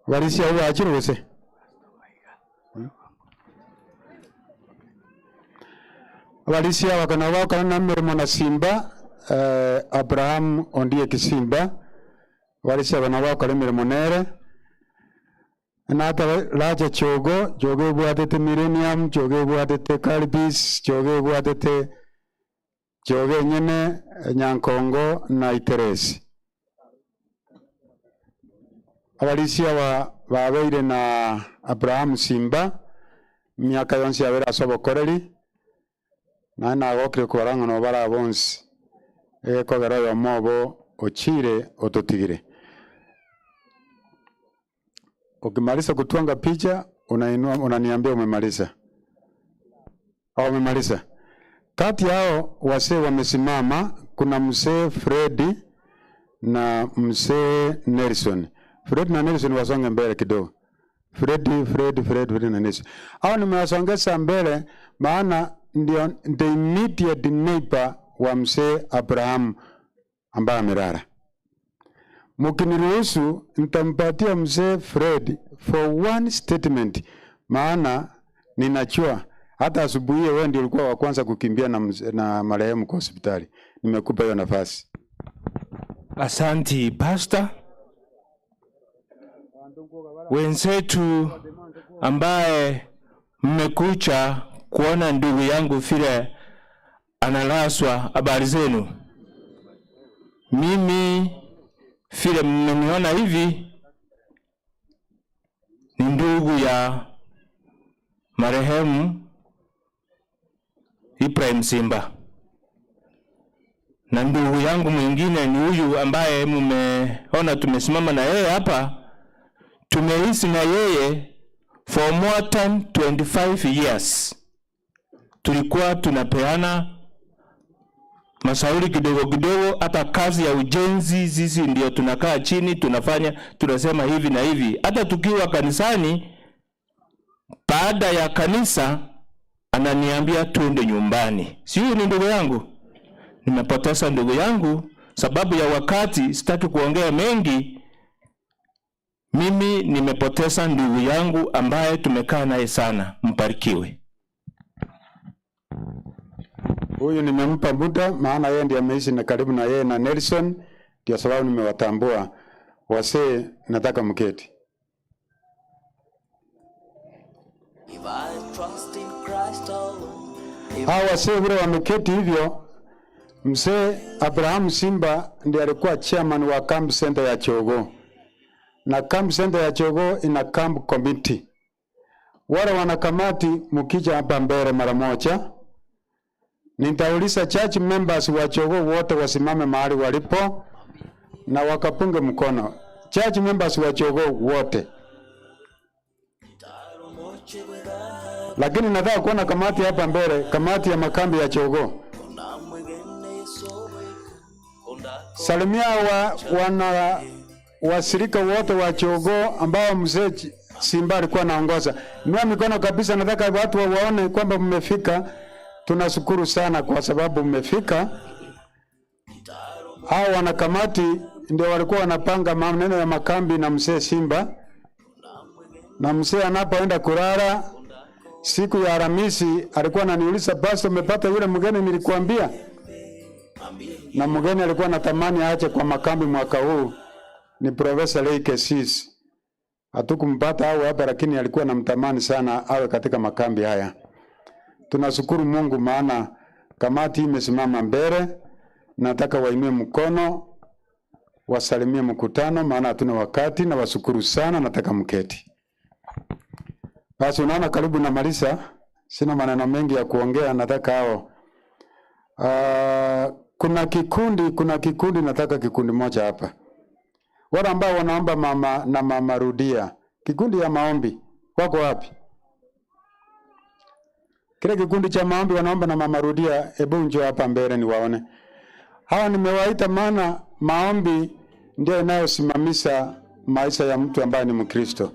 Abarisia abwo bachire gose? Abarisia aba nabo bagokora na emeremo na Simba, eh, Abraham Ondieki Simba, abarisia aba nabo bagokora emeremo nere. Natebe racha chiogo, chiogo ebwatete Millennium, chiogo ebwatete Caribbees, chiogo ebwatete chiogo enyene, Nyankongo na Iteresi. Abarisia aba babeire na Abraham Simba, emiaka yonsi yabeire ase obokoreri, naye nagokire kobara ng'a nabo bare aba bonsi, egekogera oyomo obo ochire ototigire. Ukimaliza kutwanga picha unainua unaniambia umemaliza. Au umemaliza. Kati yao wazee wamesimama, kuna mzee Fredi na mzee Nelson. Fred na Nelson wasonge mbele kidogo. Fredi, Fred, Fred, Fred na Nelson. Hao nimewasongeza mbele maana ndio the immediate neighbor wa mzee Abraham ambaye amelala. Mkiniruhusu nitampatia mzee Fred for one statement, maana ninajua hata asubuhi hiyo wewe ndio ulikuwa wa kwanza kukimbia na, mzee, na marehemu kwa hospitali. Nimekupa hiyo nafasi. Asanti Pastor. Wenzetu ambaye mmekuja kuona ndugu yangu vile analaswa, habari zenu? Mimi vile mmeniona hivi ni ndugu ya marehemu Ibrahim Simba, na ndugu yangu mwingine ni huyu ambaye mumeona tumesimama na yeye hapa. Tumeishi na yeye for more than 25 years. Tulikuwa tunapeana mashauri kidogo kidogo, hata kazi ya ujenzi sisi ndio tunakaa chini tunafanya, tunasema hivi na hivi. Hata tukiwa kanisani, baada ya kanisa Ananiambia twende nyumbani. Si huyu ni ndugu yangu? Nimepoteza ndugu yangu sababu ya wakati, sitaki kuongea mengi. Mimi nimepoteza ndugu yangu ambaye tumekaa naye sana. Mbarikiwe. Huyu nimempa muda, maana yeye ndiye ameishi na karibu na yeye na Nelson, ndio sababu nimewatambua. Wasee, nataka mketi. If I trust in Christ alone, Hawa wasee vile wameketi hivyo, mzee Abraham Simba ndiye alikuwa chairman wa camp center ya Chogo, na camp center ya Chogo ina camp committee. Wale wanakamati, mkija hapa mbele mara moja, nitauliza church members wa Chogo wote wasimame mahali walipo na wakapunge mkono. Church members wa Chogo wote. Lakini nataka kuona kamati hapa mbele, kamati ya makambi ya Chogo. Salimia wa, wana wasirika wote wa Chogo ambao mzee Simba alikuwa anaongoza. Inua mikono kabisa, nataka watu wa waone kwamba mmefika. Tunashukuru sana kwa sababu mmefika. Hao wanakamati ndio walikuwa wanapanga maneno ya makambi na mzee Simba, na mzee anapoenda kulala siku ya Alhamisi alikuwa ananiuliza, basi umepata yule mgeni nilikuambia? Na mgeni alikuwa anatamani aache kwa makambi mwaka huu ni Profesa Lei Kesis. Hatukumpata awe hapa, lakini alikuwa anamtamani sana awe katika makambi haya. Tunashukuru Mungu maana kamati imesimama mbele. Nataka wainue mkono wasalimie mkutano, maana hatuna wakati, na washukuru sana. Nataka mketi. Basi unaona, karibu namaliza, sina maneno mengi ya kuongea. Nataka hao kuna kikundi, kuna kikundi, nataka kikundi moja hapa, wale ambao wanaomba mama na mama Rudia, kikundi ya maombi wako wapi? Kile kikundi cha maombi wanaomba na mama Rudia, hebu njoo hapa mbele niwaone. Hawa nimewaita maana maombi ndio inayosimamisha maisha ya mtu ambaye ni Mkristo,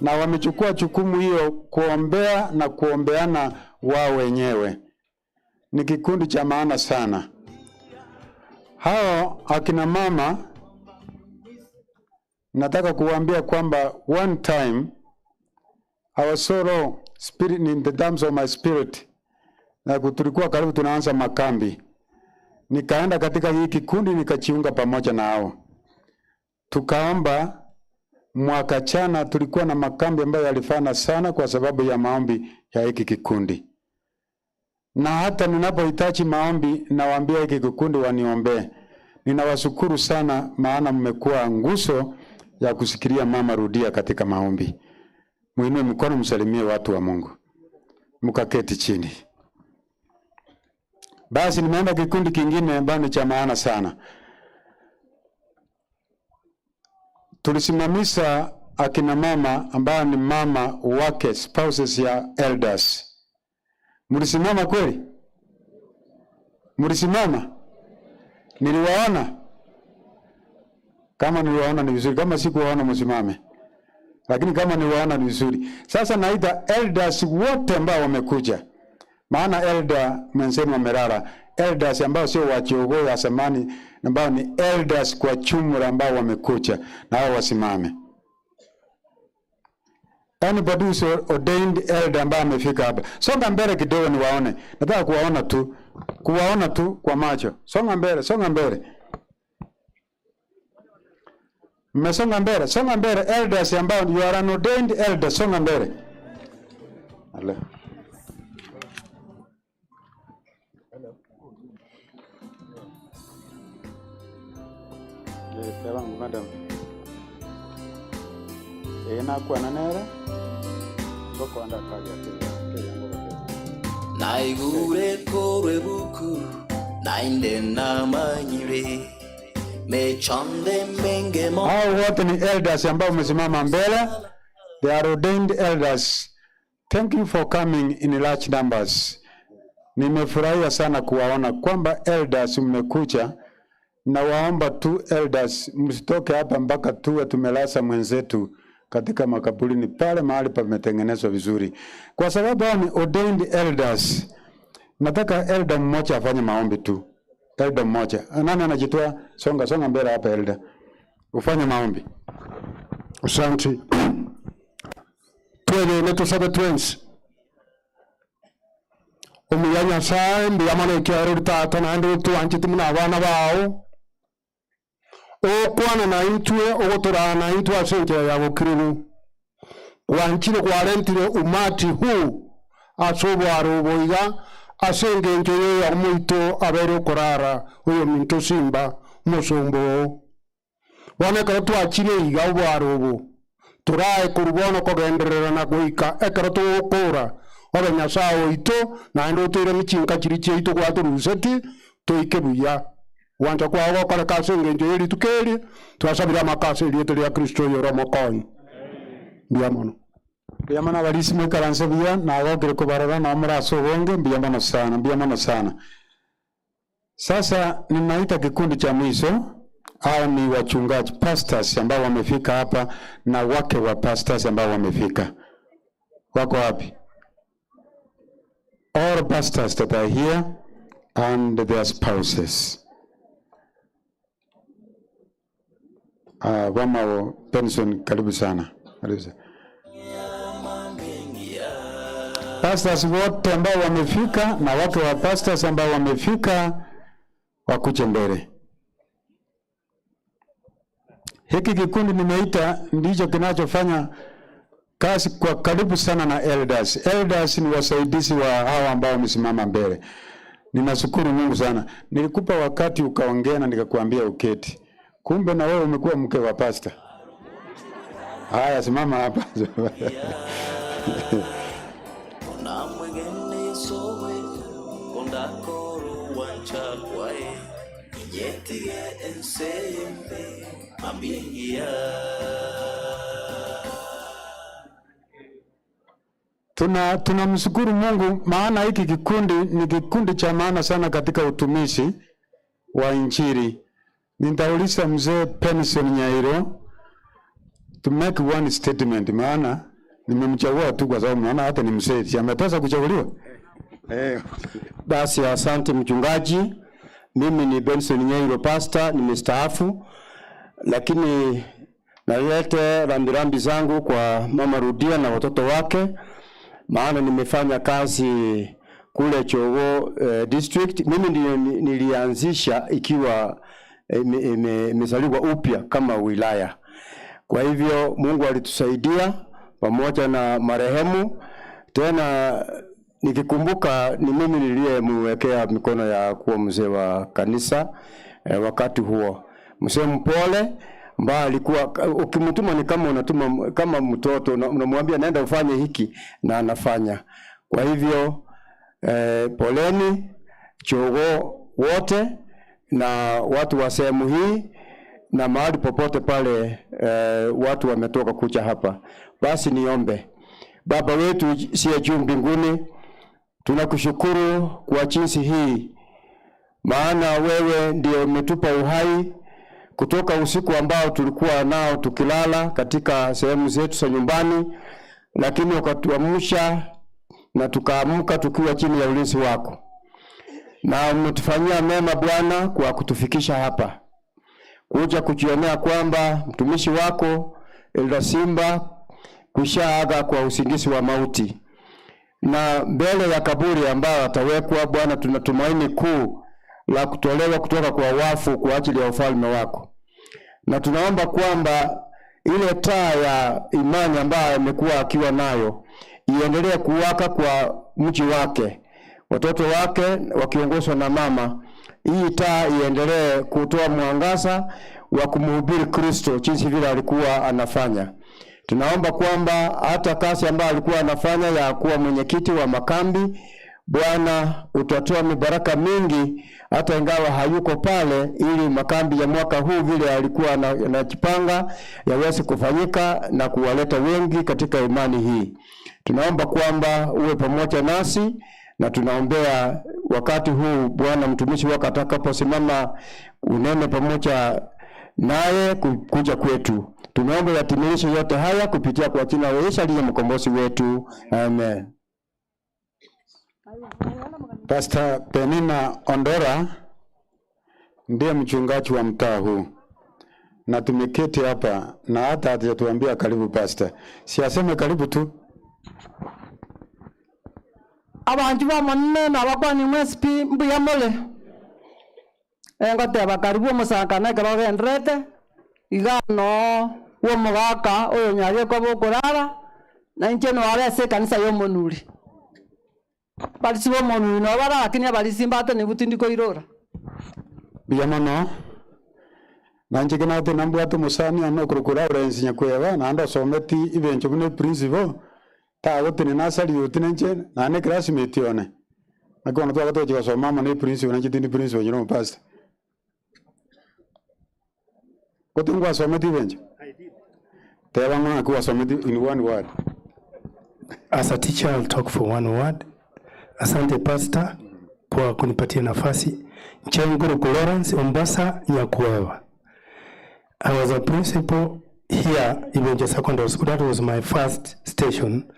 na wamechukua jukumu hiyo kuombea na kuombeana wao wenyewe. Ni kikundi cha maana sana. Hao akina mama, nataka kuwaambia kwamba one time our sorrow spirit in the dams of my spirit, na tulikuwa karibu tunaanza makambi, nikaenda katika hii kikundi nikajiunga pamoja na hao, tukaomba. Mwaka jana tulikuwa na makambi ambayo yalifana sana kwa sababu ya maombi ya hiki kikundi, na hata ninapohitaji maombi nawaambia hiki kikundi waniombee. Ninawashukuru sana, maana mmekuwa nguzo ya kusikilia mama Rudia katika maombi. Muinue mkono msalimie watu wa Mungu, mkaketi chini. Basi nimeenda kikundi kingine ambacho ni cha maana sana. Tulisimamisha akina mama ambao ni mama wake spouses ya elders. Mlisimama kweli? Mlisimama? Niliwaona. Kama niliwaona ni vizuri, kama sikuwaona msimame. Lakini kama niliwaona ni vizuri. Sasa naita elders wote ambao wamekuja. Maana elder mwenzenu amelala. Elders ambao sio wa Jogoo ya zamani, ambao ni elders kwa jumla ambao wamekuja, na hao wasimame. Anybody who is ordained elder ambaye amefika hapa. Songa mbele kidogo niwaone. Nataka kuwaona tu. Kuwaona tu kwa macho. Songa mbele, songa mbele. Mmesonga mbele, songa mbele elders ambao you are an ordained elder, songa mbele. Ale. Eh, tebangu madam. Eh, nakwana nere. Ngokwanda kaja kile ngoko. Naigure korwe buku nainde namanyire mechande menge mo Hao wote ni elders ambao wamesimama mbele. They are ordained elders. Thank you for coming in large numbers. Nimefurahia sana kuwaona kwamba elders mmekuja, na waomba tu elders msitoke hapa mpaka tuwe tumelasa mwenzetu. katika makaburini pale mahali pametengenezwa vizuri, kwa sababu hao ni ordained elders. Nataka elder mmoja afanye maombi tu, elder mmoja. Nani anajitoa? Songa songa mbele hapa elder, ufanye maombi. Asante. Twegene tusabe twensi omuya Nyasaye mbuya mono ekiagera ori tata naende otwancheti buna abana bao, ogokwana naintwe ogotoraa naintwe ase enchera ya bokiriru. Gwanchire kwarentire umati huu ase oboare obo iga ase engencho y'oyomoito abeire okorara oyominto Simba omosomba oo. Bono ekero twachire iga oboare obo, torae korwa bono kogenderera na goika ekero togokora, obe Nyasae oito, naende otoiranie chinka chiria chiaito gwatoruseti, toike buya. Gwancha kwao gokoreka ase engencho ye rituko eri, twasabire amaka ase erieta ria Kristo oyore Omokonyi. Mbuya mono. Mbuya mono abarisia moikaranse buya, nagokire kobarora nao more ase obonge, mbuya mono sana, mbuya mono sana. Sasa ninaita kikundi cha mwisho, hao ni wachungaji pastors ambao wamefika hapa na wake wa pastors ambao wamefika. Wako wapi? All pastors that are here and their spouses. Ah, Wamao Benson, karibu sana. Karibu sana. Pastors wote ambao wamefika na wake wa pastors ambao wamefika wakuje mbele. Hiki kikundi nimeita ndicho kinachofanya kazi kwa karibu sana na elders. Elders ni wasaidizi wa hawa ambao wamesimama mbele. Ninashukuru Mungu sana. Nilikupa wakati ukaongea na nikakuambia uketi. Kumbe na wewe umekuwa mke wa pastor. Haya, simama hapa. Onamwegene Yesowe kondakoro wancha kwaye inyetige enseyembe ambingia. Tuna tunamshukuru Mungu maana hiki kikundi ni kikundi cha maana sana katika utumishi wa Injili. Nitauliza mzee Benson Nyairo to make one statement, maana nimemchagua tu kwa sababu naona hata ni mzee, si amepasa kuchaguliwa? Eh. Basi asante mchungaji. Mimi ni Benson Nyairo, pastor, nimestaafu, lakini nalete rambirambi zangu kwa mama Rudia na watoto wake, maana nimefanya kazi kule Chogo eh, district. Mimi ndiyo nilianzisha ikiwa imezaliwa upya kama wilaya. Kwa hivyo Mungu alitusaidia pamoja na marehemu. Tena nikikumbuka ni mimi niliyemwekea mikono ya kuwa mzee wa kanisa eh, wakati huo. Mzee mpole ambaye alikuwa ukimtuma ni kama unatuma kama mtoto, unamwambia nenda ufanye hiki na anafanya. Kwa hivyo eh, poleni Chogo wote na watu wa sehemu hii na mahali popote pale eh, watu wametoka kuja hapa. Basi niombe. Baba wetu siye juu mbinguni, tunakushukuru kwa jinsi hii, maana wewe ndio umetupa uhai kutoka usiku ambao tulikuwa nao tukilala katika sehemu zetu za nyumbani, lakini ukatuamsha na tukaamka tukiwa chini ya ulinzi wako, na umetufanyia mema Bwana kwa kutufikisha hapa kuja kujionea kwamba mtumishi wako Elda Simba kushaaga kwa usingizi wa mauti, na mbele ya kaburi ambayo atawekwa, Bwana, tunatumaini kuu la kutolewa kutoka kwa wafu kwa ajili ya ufalme wako, na tunaomba kwamba ile taa ya imani ambayo amekuwa akiwa nayo iendelee kuwaka kwa mji wake, watoto wake wakiongozwa na mama. Hii taa iendelee kutoa mwangaza wa kumhubiri Kristo jinsi vile alikuwa anafanya. Tunaomba kwamba hata kazi ambayo alikuwa anafanya ya kuwa mwenyekiti wa makambi, Bwana utatoa mibaraka mingi hata ingawa hayuko pale, ili makambi ya mwaka huu vile alikuwa anajipanga yaweze kufanyika na kuwaleta wengi katika imani hii. Tunaomba kwamba uwe pamoja nasi na tunaombea wakati huu Bwana mtumishi wako atakaposimama unene pamoja naye kuja kwetu. Tunaomba uyatimilishe yote haya kupitia kwa jina la Yesu aliye mkombozi wetu, amen. Pastor Penina Ondora ndiye mchungaji wa mtaa huu na tumeketi hapa na hata hatujatuambia karibu pastor. Si aseme karibu tu. Abanchwa b'Omonene na abakwani mwensi pi, mbuya more? Engoteba karibu omosankano ekero ogenderete, iga noo bw'omogaka oyonyaria koba okorara, na inche noare ase ekanisa y'omonuri. Abarisia b'omonuri nabo bare lakini abarisia mbate nigo tindi koirora. Mbuya mono. Nainche ekero nagoteba nambwate omosani one okorokwa Lawrence Nyakweba, naende osometi ebencho buna eprinciple, tagotenena ase arioti nainche, naende eclassmate one. Naki bono twaba togochia gosoma amo na eprinciple nainche tindi principal inche nomopastor. Gose ngwasometi ebencho? Teba ng'a naki gwasometi in one word. As a teacher, I'll talk for one word. Asante Pastor kwa kunipatia nafasi. Nchenguru Lawrence Ombasa Nyakueva. I was a principal here Ibenja Secondary School. That was my first station.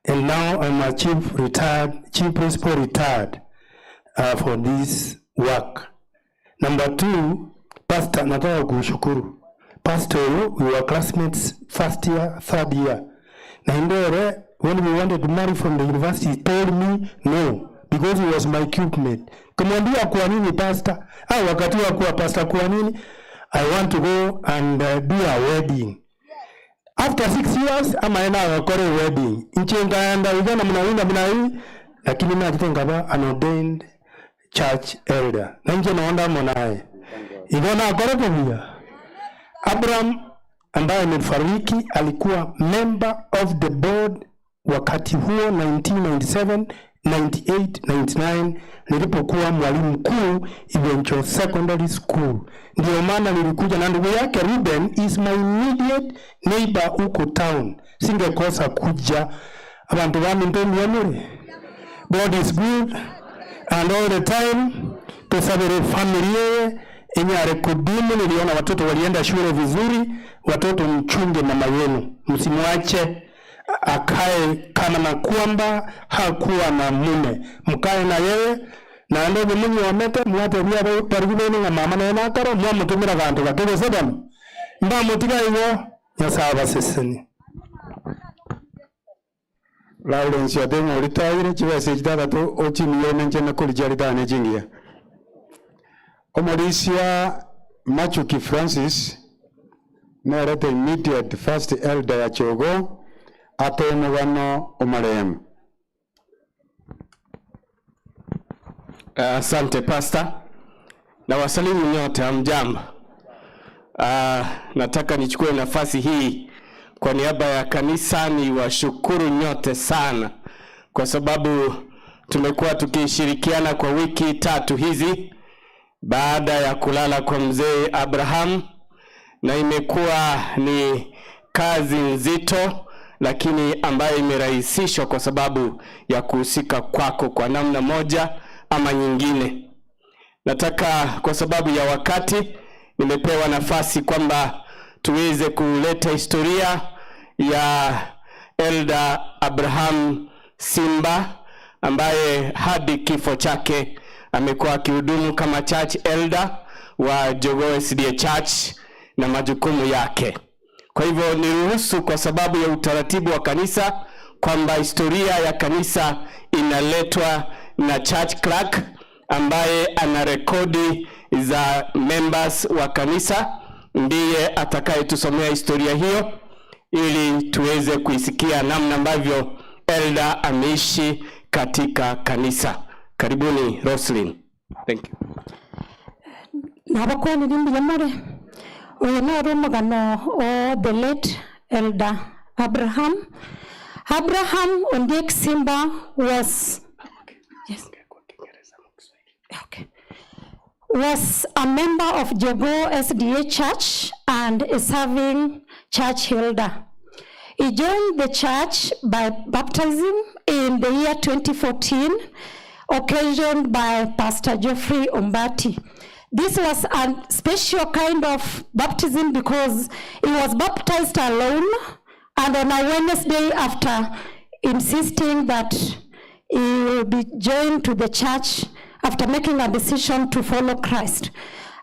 And now I'm a chief retired, chief principal retired uh, for this work. Number two, Pastor, nataka kushukuru. Pastor, we were classmates first year, third year. Na Indore, when we wanted to marry from the university, he told me no because he was my cubemate. Kumwambia kwa nini pastor? Ah, wakati wa kuwa pastor kwa nini? I want to go and uh, do a wedding. After six years ama ena akakore wedding. Nche ngaenda ugana mna mna hii lakini na ngaba an ordained church elder. Na nche naonda monaye. Igona akore kubuya. Abraham ambaye amefariki alikuwa member of the board wakati huo 1997, 98, 99 nilipokuwa mwalimu mkuu Ivencho Secondary School. Ndio maana nilikuja na ndugu yake Ruben is my immediate neighbor huko town. Singekosa kuja. Abantu bami ntombi God is good and all the time. Tusabire familia enyare kudumu. Niliona watoto walienda shule vizuri. Watoto mchunge mama yenu, msimwache akae kama na kwamba hakuwa na mume, mkae na yeye na ndobe munywomete mwatebia barigubeni ng'a mama nere nakoro mwamutumira ganto gake gose bono mbamutiga igo Nyasaye abasesenie. Lawrence Otengo oritaire chibesa echi tata ochimione nche nakorichia ritane chingiya. Omorisia Machuki Francis nerete immediate first elder ya Chogo ate omogano omarehemu. Asante Pastor, na wasalimu nyote, hamjambo. Uh, nataka nichukue nafasi hii kwa niaba ya kanisa ni washukuru nyote sana kwa sababu tumekuwa tukishirikiana kwa wiki tatu hizi baada ya kulala kwa mzee Abraham, na imekuwa ni kazi nzito, lakini ambayo imerahisishwa kwa sababu ya kuhusika kwako kwa namna moja ama nyingine. Nataka kwa sababu ya wakati nimepewa nafasi kwamba tuweze kuleta historia ya Elder Abraham Simba ambaye hadi kifo chake amekuwa akihudumu kama church elder wa Jogoo SDA Church na majukumu yake. Kwa hivyo niruhusu kwa sababu ya utaratibu wa kanisa kwamba historia ya kanisa inaletwa na church clerk ambaye ana rekodi za members wa kanisa, ndiye atakayetusomea historia hiyo ili tuweze kuisikia namna ambavyo elder ameishi katika kanisa. Karibuni Roslyn. Thank you. Nabakwanire mbuya more oyo noro omogano o the late elder Abraham. Abraham Ondiek Simba was yes. Okay. Was a member of Jogoo SDA Church and a serving church elder. He joined the church by baptism in the year 2014, occasioned by Pastor Geoffrey Ombati. This was a special kind of baptism because he was baptized alone and on a Wednesday after insisting that he will be joined to the church after making a decision to follow Christ.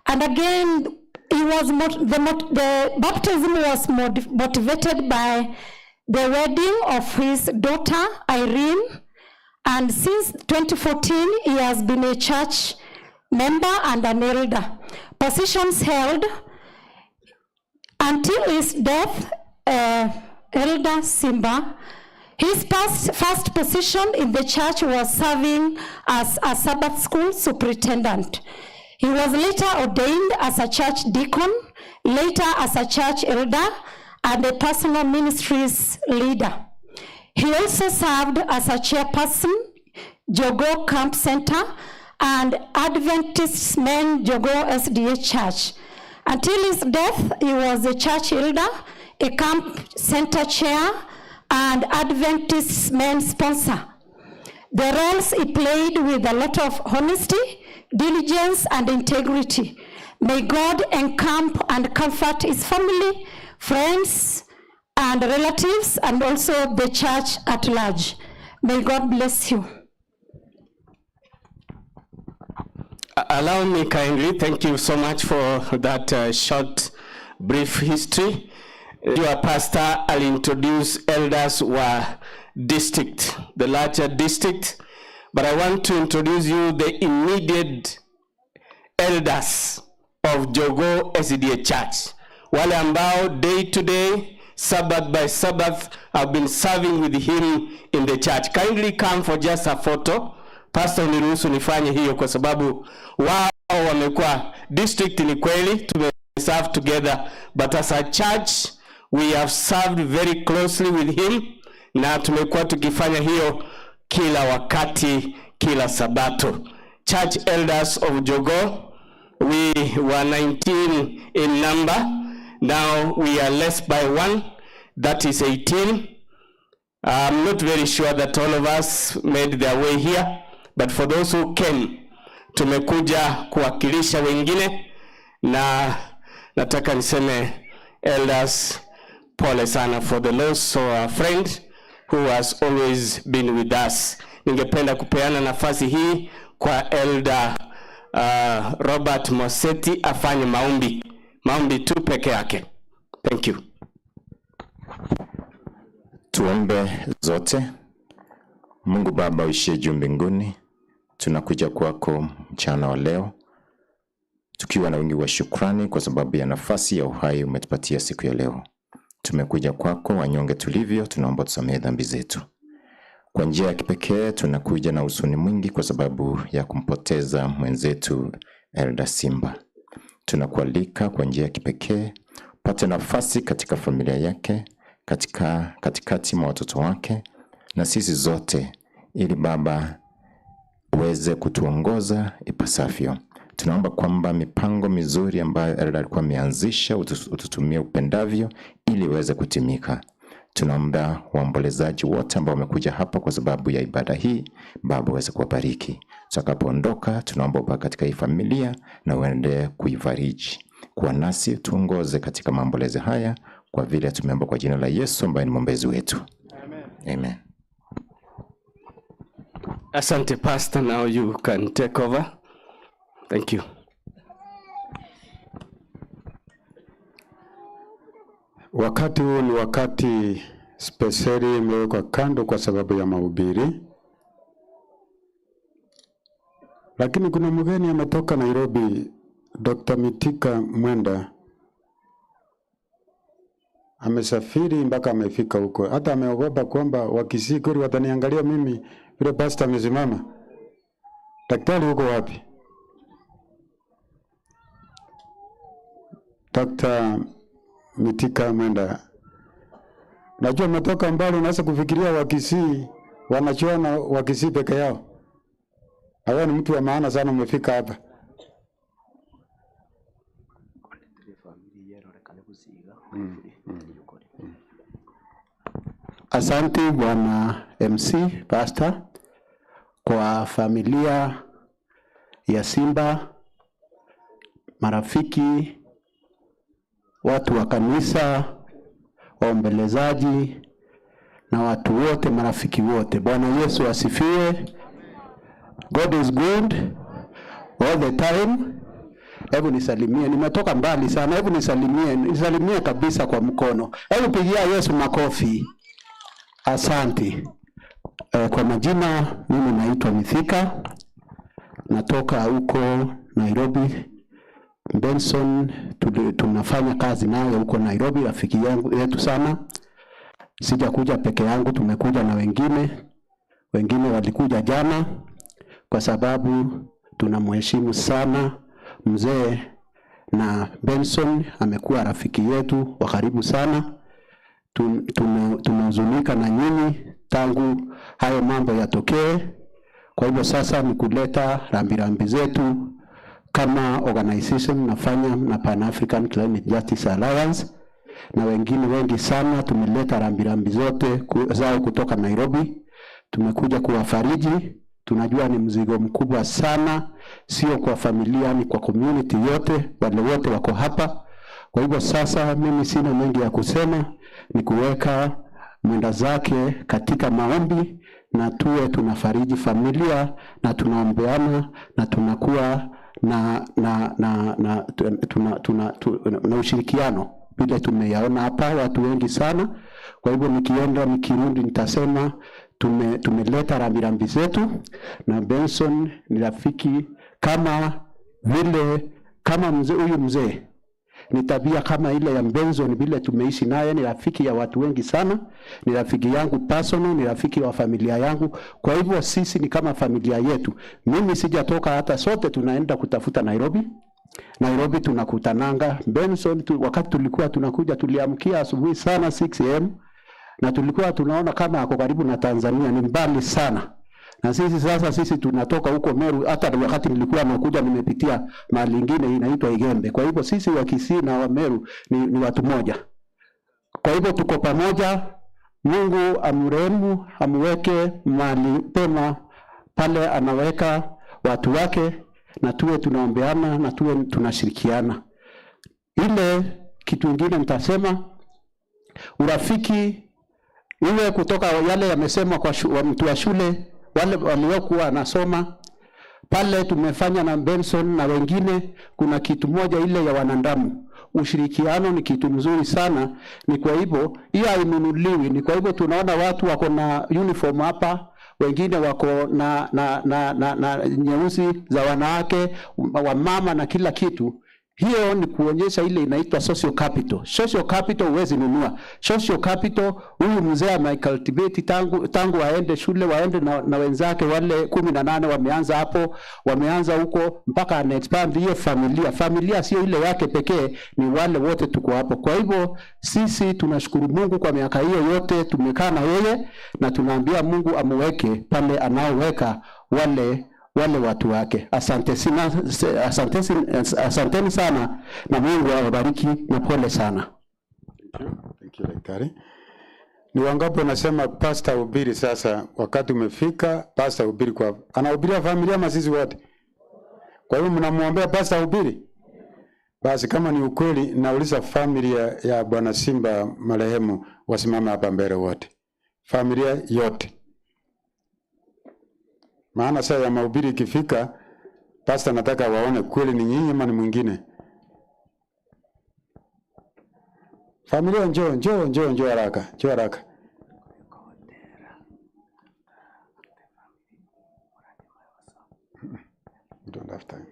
And again, he was the, the baptism was motivated by the wedding of his daughter Irene. And since 2014, he has been a church member and an elder. Positions held until his death, Elder Simba, his first, first position in the church was serving as a Sabbath school superintendent. He was later ordained as a church deacon, later as a church elder, and a personal ministries leader. He also served as a chairperson, Jogo Camp Center, and Adventist Men Jogo SDA Church. Until his death, he was a church elder, a camp center chair, and Adventist Men sponsor. The roles he played with a lot of honesty, diligence, and integrity. May God encamp and comfort his family, friends, and relatives, and also the church at large. May God bless you. Allow me kindly, thank you so much for that short, brief history. Your pastor, I'll introduce elders wa district, the larger district, but I want to introduce you the immediate elders of Jogo SDA Church, wale ambao day to day, Sabbath by Sabbath, have been serving with him in the church. Kindly come for just a photo. Pastor, uniruhusu nifanye hiyo kwa sababu wao wamekuwa district. Ni kweli tume serve together, but as a church we have served very closely with him, na tumekuwa tukifanya hiyo kila wakati, kila Sabato. Church elders of Jogo, we were 19 in number. Now we are less by one, that is 18. I'm not very sure that all of us made their way here, but for those who came, tumekuja kuwakilisha wengine, na nataka niseme elders, pole sana for the loss of our friend who has always been with us. Ningependa kupeana nafasi hii kwa elder Robert Moseti afanye maombi, maombi tu peke yake. Thank you. Tuombe zote. Mungu Baba uishie juu mbinguni, tunakuja kwako mchana wa leo tukiwa na wingi wa shukrani kwa sababu ya nafasi ya uhai umetupatia siku ya leo. Tumekuja kwako wanyonge tulivyo, tunaomba tusamehe dhambi zetu. Kwa njia ya kipekee tunakuja na huzuni mwingi kwa sababu ya kumpoteza mwenzetu Elder Simba. Tunakualika kwa njia ya kipekee pate nafasi katika familia yake, katika katikati mwa watoto wake na sisi zote, ili Baba uweze kutuongoza ipasavyo. Tunaomba kwamba mipango mizuri ambayo Elder alikuwa ameanzisha ututumie upendavyo ili iweze kutimika. Tunaomba waombolezaji wote ambao wamekuja hapa kwa sababu ya ibada hii, Baba uweze kuwabariki. Tutakapoondoka, tunaomba ubaki katika hii familia na uendelee kuifariji. Kuwa nasi, tuongoze katika maombolezo haya, kwa vile tumeomba kwa jina la Yesu ambaye ni mwombezi wetu. Amen. Amen. Asante Pastor, now you can take over. Thank you. Wakati huu ni wakati spesheli imewekwa kando kwa sababu ya mahubiri, lakini kuna mgeni ametoka Nairobi, Dr. Mitika Mwenda amesafiri mpaka amefika huko, hata ameogopa kwamba Wakisii kweli wataniangalia mimi vile pastor amesimama. Daktari huko wapi? Dr. Mitika Mwenda, najua umetoka mbali, unaweza kufikiria Wakisii wanachuana Wakisii peke yao. Hawa ni mtu wa maana sana, umefika hapa. Asante Bwana MC Pastor kwa familia ya Simba. marafiki, watu wa kanisa, waombelezaji na watu wote, marafiki wote. Bwana Yesu asifiwe. God is good all the time. Hebu nisalimie, nimetoka mbali sana. Hebu nisalimie, nisalimie kabisa kwa mkono. Hebu pigia Yesu makofi. Asante. Kwa majina mimi naitwa Mithika, natoka huko Nairobi. Benson tunafanya kazi naye huko Nairobi, rafiki yangu yetu sana. Sijakuja peke yangu, tumekuja na wengine. Wengine walikuja jana kwa sababu tunamheshimu sana mzee, na Benson amekuwa rafiki yetu wa karibu sana. Tumehuzunika na nyinyi tangu hayo mambo yatokee. Kwa hivyo sasa ni kuleta rambirambi zetu kama organization nafanya na Pan African Climate Justice Alliance na wengine wengi sana. Tumeleta rambirambi zote zao kutoka Nairobi. Tumekuja kuwafariji. Tunajua ni mzigo mkubwa sana, sio kwa familia, ni kwa community yote, wale wote wako hapa. Kwa hivyo sasa mimi sina mengi ya kusema, ni kuweka mwenda zake katika maombi, na tuwe tunafariji familia na tunaombeana na tunakuwa na ushirikiano vile tumeyaona hapa watu wengi sana. Kwa hivyo nikienda nikirudi nitasema tumeleta rambirambi zetu, na Benson ni rafiki kama vile kama mzee huyu mzee ni tabia kama ile ya Benson vile tumeishi naye, ni rafiki ya watu wengi sana, ni rafiki yangu personal, ni rafiki wa familia yangu. Kwa hivyo sisi ni kama familia yetu. Mimi sijatoka hata, sote tunaenda kutafuta Nairobi. Nairobi tunakutananga Benson tu, wakati tulikuwa tunakuja tuliamkia asubuhi sana 6 am na tulikuwa tunaona kama ako karibu na Tanzania, ni mbali sana. Na sisi sasa sisi tunatoka huko Meru, hata wakati nilikuwa nakuja nimepitia mahali ingine inaitwa Igembe. Kwa hivyo sisi wa Kisii na wa Meru ni watu moja. Kwa hivyo tuko pamoja. Mungu amrehemu, amweke mahali pema pale anaweka watu wake, na tuwe tunaombeana na tuwe tunashirikiana. Ile kitu ingine nitasema, urafiki iwe kutoka yale yamesemwa kwa wa mtu wa shule, wale waliokuwa wanasoma pale, tumefanya na Benson na wengine. Kuna kitu moja ile ya wanadamu, ushirikiano ni kitu mzuri sana. Ni kwa hivyo hiyo hainunuliwi. Ni kwa hivyo tunaona watu wako na uniform hapa, wengine wako na nyeusi za wanawake, wamama na kila kitu. Hiyo ni kuonyesha ile inaitwa social capital. Social capital huwezi nunua. Social capital, huyu mzee amecultivate tangu waende shule, waende na wenzake wale 18 wameanza hapo, wameanza huko mpaka ana expand hiyo familia. Familia sio ile yake pekee, ni wale wote tuko hapo. Kwa hivyo sisi tunashukuru Mungu kwa miaka hiyo yote tumekaa na yeye, na tunaambia Mungu amuweke pale anaoweka wale watu wake. Asante sina, asante, asanteni sana na Mungu awabariki na pole sana. Thank you, daktari. Ni wangapi wanasema pastor hubiri sasa? Wakati umefika, pastor hubiri kwa anahubiria familia ama sisi wote? Kwa hiyo mnamuombea pastor hubiri? Basi kama ni ukweli, nauliza familia ya Bwana Simba marehemu wasimame hapa mbele wote, familia yote. Maana saa ya mahubiri ikifika, pastor nataka waone kweli ni nyinyi ama ni mwingine. Familia njoo, njoo, njoo, njoo haraka, njoo haraka. We don't have time.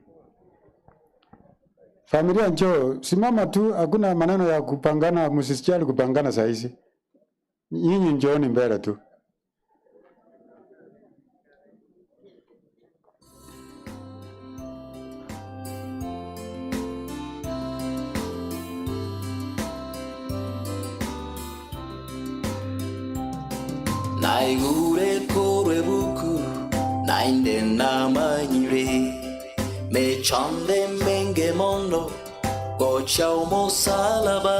Familia njoo, simama tu, hakuna maneno ya kupangana, msisijali kupangana saa hizi. Nyinyi njooni mbele tu. Naigure korwe buku nainde namanyire mechande menge mondo gocha omosalaba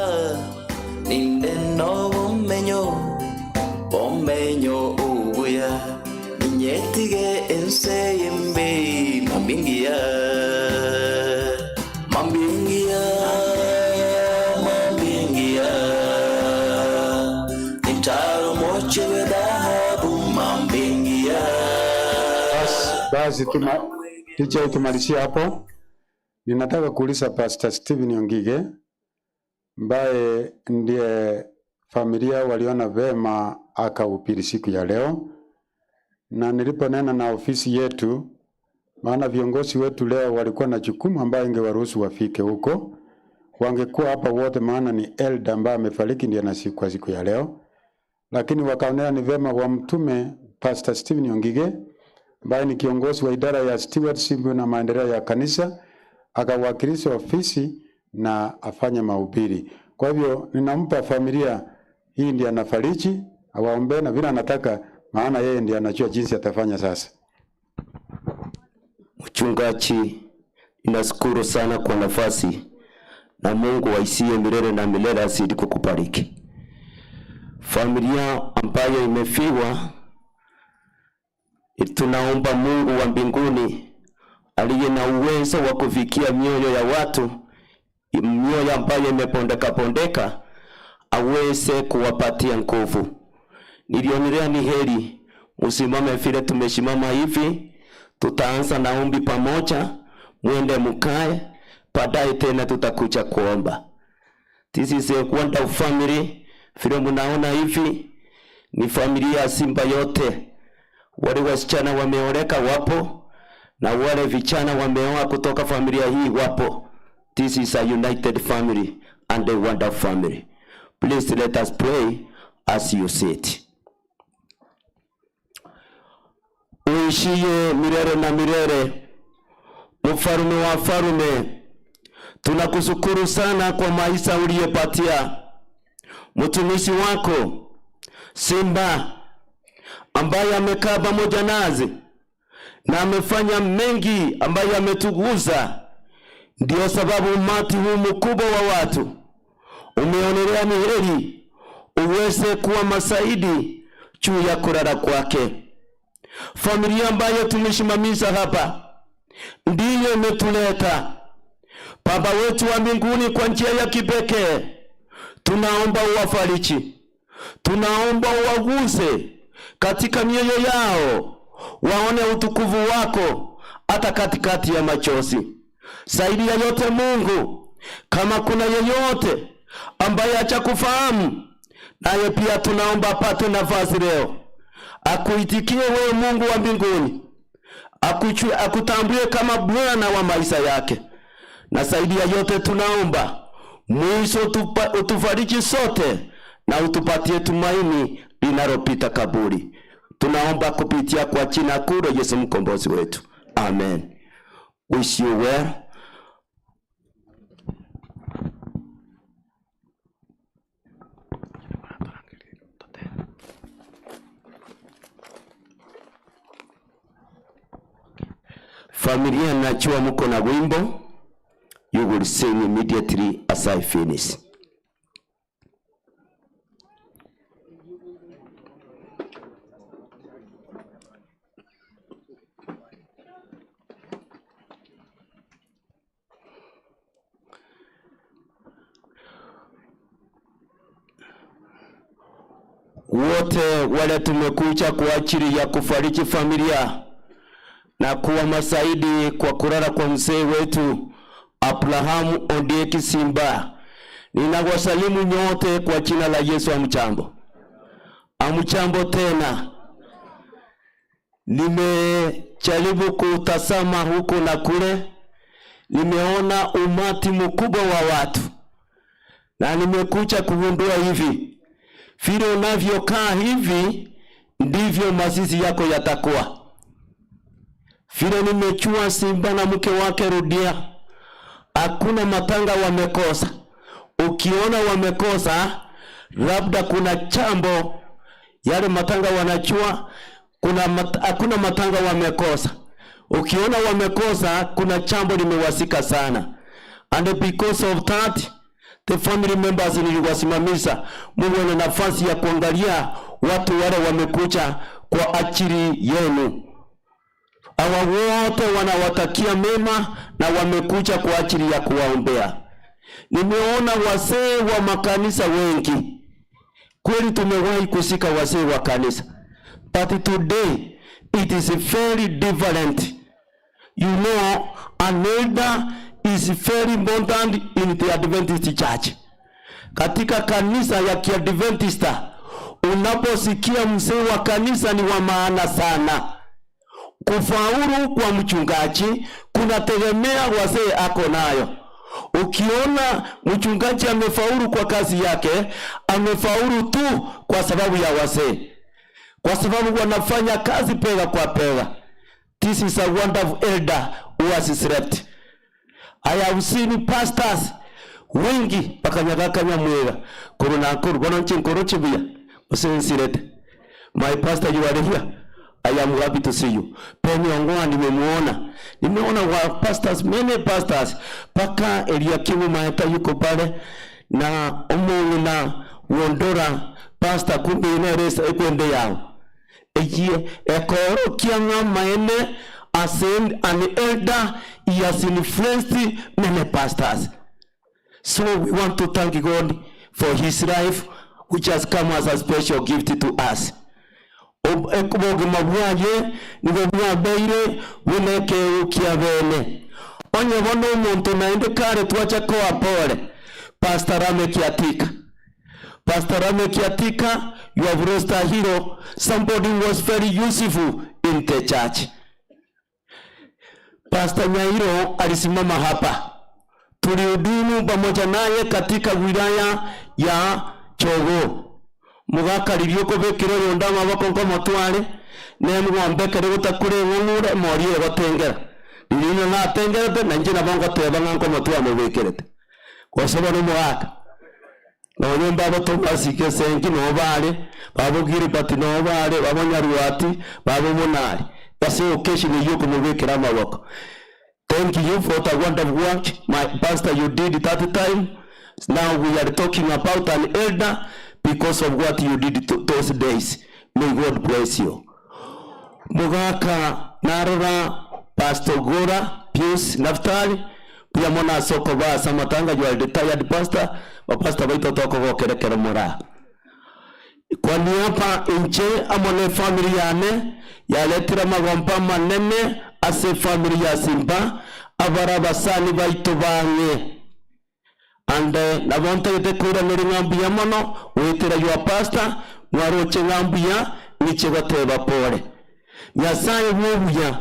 ninde no bomenyo bomenyo ubuya ninyetige ense yembe mambingia. Basi tuma, DJ tumalizie hapo. Ninataka kuuliza Pastor Stephen Ongige ambaye ndiye familia waliona vema akahubiri siku ya leo, na niliponena na ofisi yetu, maana viongozi wetu leo walikuwa na jukumu ambayo ingewaruhusu wafike huko, wangekuwa hapa wote, maana ni elder ambaye amefariki ndiye anazikwa siku ya leo, lakini wakaonea ni vema wamtume Pastor Stephen Ongige ambaye ni kiongozi wa idara ya stewardship na maendeleo ya kanisa akawakilisha ofisi na afanye mahubiri. Kwa hivyo ninampa familia hii ndiye anafariji, awaombee na vile anataka, maana yeye ndiye anajua jinsi atafanya sasa. Mchungaji, ninashukuru sana kwa nafasi na Mungu aishie milele na milele azidi kukubariki. Familia ambayo imefiwa, tunaomba Mungu wa mbinguni aliye na uwezo wa kufikia mioyo ya watu, mioyo ambayo imepondeka pondeka, aweze kuwapatia nguvu. Nilionelea ni heri musimame vile tumesimama hivi, tutaanza na ombi pamoja, mwende mukae, baadaye tena tutakuja kuomba. This is a wonderful family. Vile mnaona hivi ni familia ya Simba yote. Wale wasichana wameoleka wapo na wale vijana wameoa kutoka familia hii wapo. This is a united family and a wonderful family. Please let us pray as you sit. Uishiye milele na milele, mfalme wa falume, tunakushukuru sana kwa maisha uliyopatia mtumishi wako Simba ambaye amekaa pamoja nazi na amefanya mengi ambayo ametuguza. Ndiyo sababu umati huu mkubwa wa watu umeonelea ni heri uweze kuwa masaidi juu ya kulala kwake. Familia ambayo tumesimamisha hapa ndiyo imetuleta. Baba wetu wa mbinguni, kwa njia ya kipekee tunaomba uwafariji, tunaomba uwaguse katika mioyo yao, waone utukufu wako hata katikati ya machozi. Zaidi ya yote, Mungu, kama kuna yeyote ambaye hajakufahamu, naye pia tunaomba apate nafasi leo akuitikie wewe, Mungu wa mbinguni, akutambue kama Bwana wa maisha yake. Na zaidi ya yote tunaomba mwisho utufariji sote na utupatie tumaini linalopita kaburi. Tunaomba kupitia kwa jina kuu la Yesu mkombozi wetu, amen. Wish you well. Familia, najua mko na wimbo. You will sing immediately as I finish. Wote wale tumekuja kwa ajili ya kufariji familia na kuwa masaidi kwa kulala kwa mzee wetu Abrahamu Ondieki Simba. Ninawasalimu nyote kwa jina la Yesu. Amchambo, amchambo tena. Nimejaribu kutazama huku na kule, nimeona umati mkubwa wa watu na nimekuja kugundua hivi, vile unavyokaa hivi ndivyo mazizi yako yatakuwa. Vile nimechua Simba na mke wake Rudia, hakuna matanga wamekosa. Ukiona wamekosa, labda kuna chambo yale matanga wanachua, kuna hakuna matanga wamekosa. Ukiona wamekosa, kuna chambo limewasika sana, and because of that the family members niliwasimamisha, muwe na nafasi ya kuangalia watu wale wamekuja kwa ajili yenu. Hawa wote wanawatakia mema na wamekuja kwa ajili ya kuwaombea. Nimeona wazee wa makanisa wengi, kweli tumewahi kushika wazee wa kanisa, but today It is very different. You know an elder is very important in the Adventist church. Katika kanisa ya Kiadventista unaposikia mzee wa kanisa ni wa maana sana. Kufaulu kwa mchungaji kunategemea wazee ako nayo. Ukiona mchungaji amefaulu kwa kazi yake, amefaulu tu kwa sababu ya wazee, kwa sababu wanafanya kazi bega kwa bega. This is a wonderful elder who has slept. I have seen pastors wengi bakanyagaka nyamwega kuru na kuru bono nche nkoro chibuya musensirete my pastor you are here I am happy to see you. Penny Ongoa nimemuona. Nimeona wa pastors many pastors paka Eliakimu Maeta yuko pale na omungu na Wondora pastor kumbe ineresa ekwende yao eye ekorokia ng'a maene as an elder he has influenced many pastors so we want to thank God for his life which has come as a special gift to us obogima bwaye nigo bwabeire buna ekeo kia bene onye bono omonto naende kare twacha koa pole Pastor Rameck Atika Pastor Rameck Atika, you have lost a hero, somebody who was very useful in the church. Pastor Nyairo alisimama hapa, tulihudumu pamoja naye katika wilaya ya Chogo mugakaririo okobekera oyonde amaboko nkomotware nemgombekere gotakure eng'ong'ure morie egotengera riria natengerete na inche nabo ngoteba ng'a nkomotware mobekerete gose bono omogaka nonye mbabo Thomas Kesengi noo bare, babo Gilbert noo bare, babo Nyaruati, babo Monari, ase occasion eyio okomobekera amaboko. Thank you for the wonderful work my pastor you did that time. Now we are talking about an elder because of what you did those days. May God bless you. Mogaka narora Pastor Gora Pius Naftali buya mono ase okoba ase amatanga you are retired pastor bapastor baito tokogokera ekero moraa. Kwa niaba inche amo ne family yane yaretire amagomba amanene ase efamily ya Simba abare abasani baito bang'e. And nabo ntagete koiraneria ng'a mbuya mono goetera your pastor mwaroche ng'a mbuya ng'iche goteba pole. Nyasaye bw'obuya,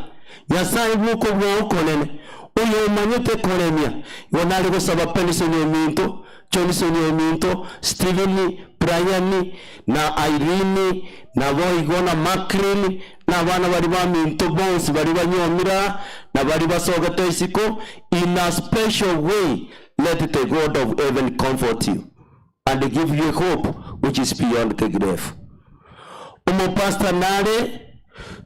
Nyasaye bw'okobua okonene, oyomanyete koremia, igo nare gosaba Benson ominto, Johnson ominto, Stephen, Brian, na Irene, naboigo na Macklin, na abana baria baminto bonsi baria banyuomire aa, na baria basogete isiko, in a special way let the God of heaven comfort you and give you a hope which is beyond the grave. Omopastor nare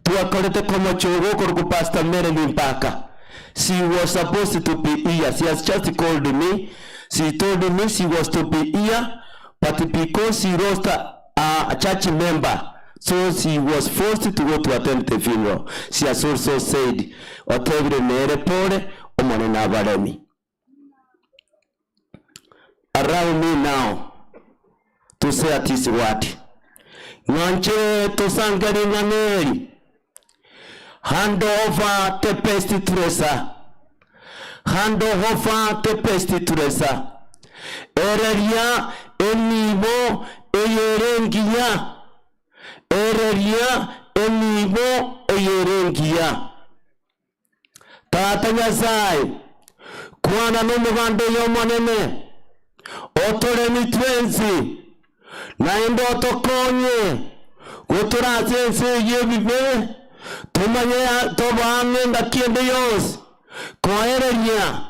twakorete komocha ogo okorokwa Pastor Melanie Mpaka. She was supposed to be here. She has just called me. She told me she was to be here, but because she lost a, a church member, so she was forced to go to attend the funeral. She has also said, otebire nere pole, Omonene abaremi. Allow me now to say this word. Ng'anche tosange ring'ana eri. Hand over the best treasure. Hand over the best treasure. Ereria enibo eyere engiya. Ereria enibo eyere engiya. Tata Nyasae, kwana nomoganda oyo omonene, otoremi twensi, naende otokonye gotora ase ense eye y'ebibe, tomanye tobe ang'e engaki ende yonsi koereria,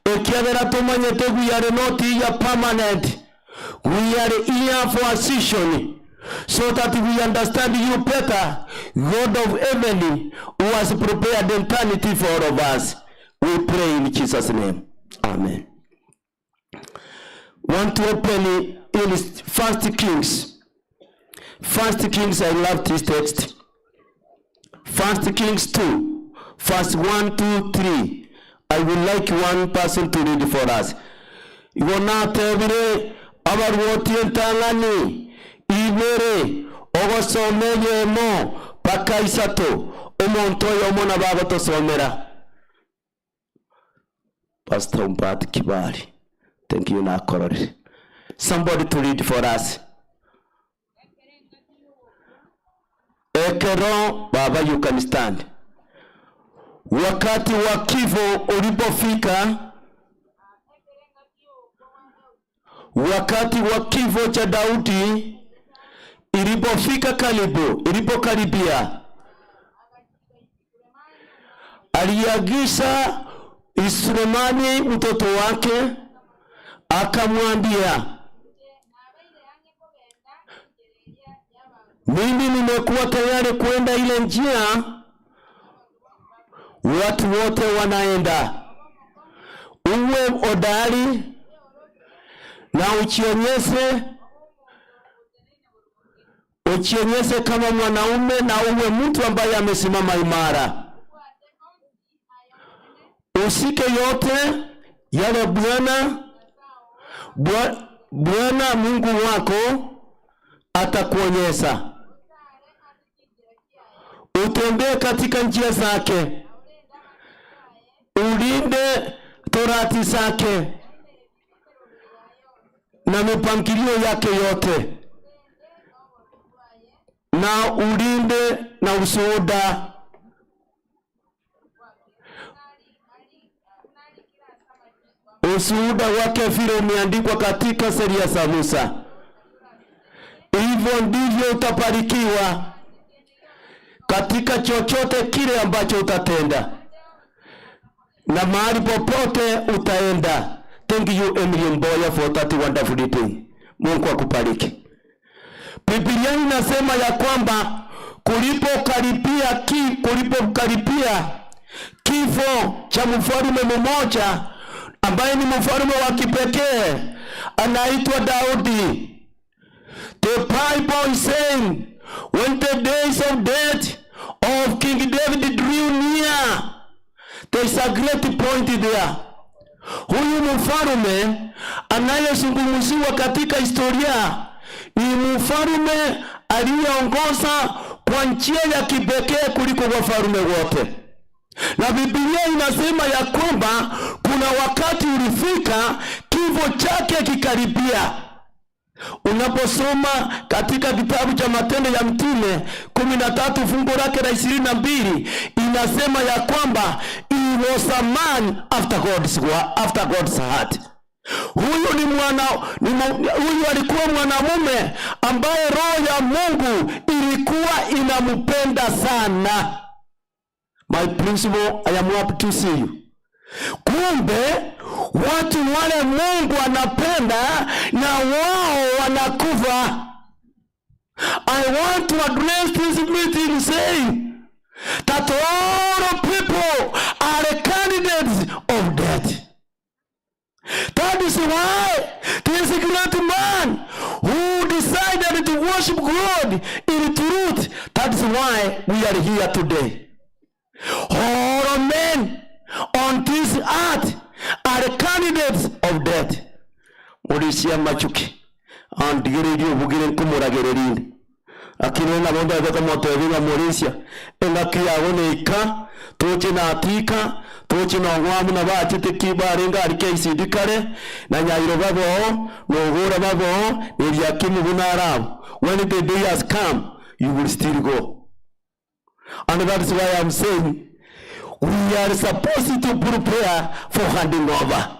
ekiagera tomanyete we are not here permanent, we are here for a season, so that we understand you better, God of heaven, who has prepared eternity for all of us. We pray in Jesus' name. Amen. Want to open in First Kings. First Kings, I love this text. First Kings 2, verse 1, 2, 3. I would like one person to read for us. Igo natebire abarwoti entang'ani ibere, ogosoma eyemo. Mpaka isato, omonto oyomo nabo agotosomera. Pastor Umbati Kibali, thank you nakororire. Somebody to read for us. Ekero baba you can stand. Wakati wa kifo ulipofika, wakati wa kifo cha Daudi ilipofika karibu, ilipokaribia, aliagiza Sulemani mtoto wake akamwambia, mimi nimekuwa tayari kwenda ile njia watu wote wanaenda, uwe hodari na uchionyeshe uchionyeshe kama mwanaume na uwe mtu ambaye amesimama imara. Usike yote yale Bwana Bwana Mungu wako atakuonyesha. Utembee katika njia zake, ulinde torati zake na mipangilio yake yote, na ulinde na ushuhuda ushuhuda wake vile umeandikwa katika sheria za Musa. Hivyo ndivyo utabarikiwa katika chochote kile ambacho utatenda na mahali popote utaenda. Thank you Emily Mboya for that wonderful reading. Mungu akubariki. Biblia inasema ya kwamba kulipokaribia ki, kulipokaribia kifo cha mfalme mmoja ambaye ni mfalme wa kipekee anaitwa Daudi. The Bible is saying when the days of death of King David drew near, there is a great point there. Huyu mfalme anayezungumziwa katika historia ni mfalme aliyeongoza kwa njia ya kipekee kuliko wafalme wote. Na Biblia inasema ya kwamba kuna wakati ulifika kifo chake kikaribia. Unaposoma katika kitabu cha Matendo ya Mtume 13 fungu lake la 22 inasema ya kwamba he was a man after God's, after God's heart. Huyu ni mwana, ni mu, huyu alikuwa mwanamume ambaye roho ya Mungu ilikuwa inampenda sana. My principal, I am happy to see you. Kumbe watu wale Mungu anapenda na wao wanakufa. I want to address this meeting saying that all people are candidates of death. That is why this great man who decided to worship God in truth, that is why we are here today. All men on this earth are candidates of death. Murisia machuki andigererie obugire nkomoragерerinde akire nabo ndabeka motebi ng'a engaki yago neika toche natika toche nong'wamu na bachete ki barenge ari KCD kare na nyairo baboo nogora baboo neriakimu buna arabo when the day has come you will still go. And that is why I'm saying we are supposed to prepare for handing over.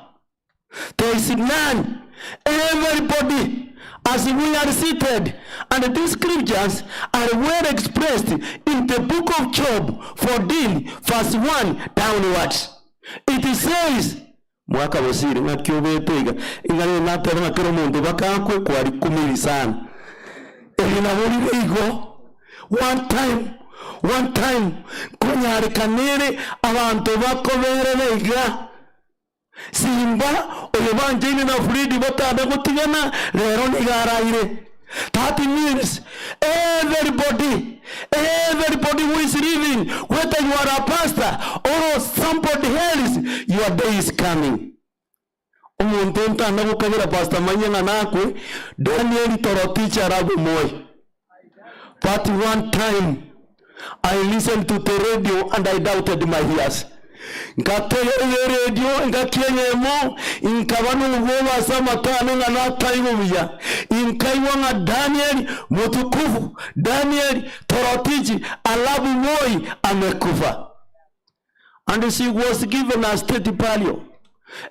There is none. Everybody, as we are seated, and these scriptures are well expressed in the book of Job 14, verse 1 downwards. It says, mwaka bosire ng'aki iga ing'ane nateba ng'a kera omonto bakakwe kwari kumiri sana eri naborire igo one time one time konyarekanere abantu bakoberere iga simba oyo banjaine na fridi batanda gotigana rero nigaraire. That means everybody everybody who is living whether you are a pastor or somebody else your day is coming. Omonto ntanda gokabera pastor manyang'a nakwe daniel torotich arap moi. But one time. I listened to the radio and I doubted my ears. Nkategerera eredio engaki eyemo, inkaba nobwoba ase amato ane ng'a nataigwe buya. Inkaigwa ng'a Daniel motukufu, Daniel Toroitich arap Moi amekufa. And she was given a state burial.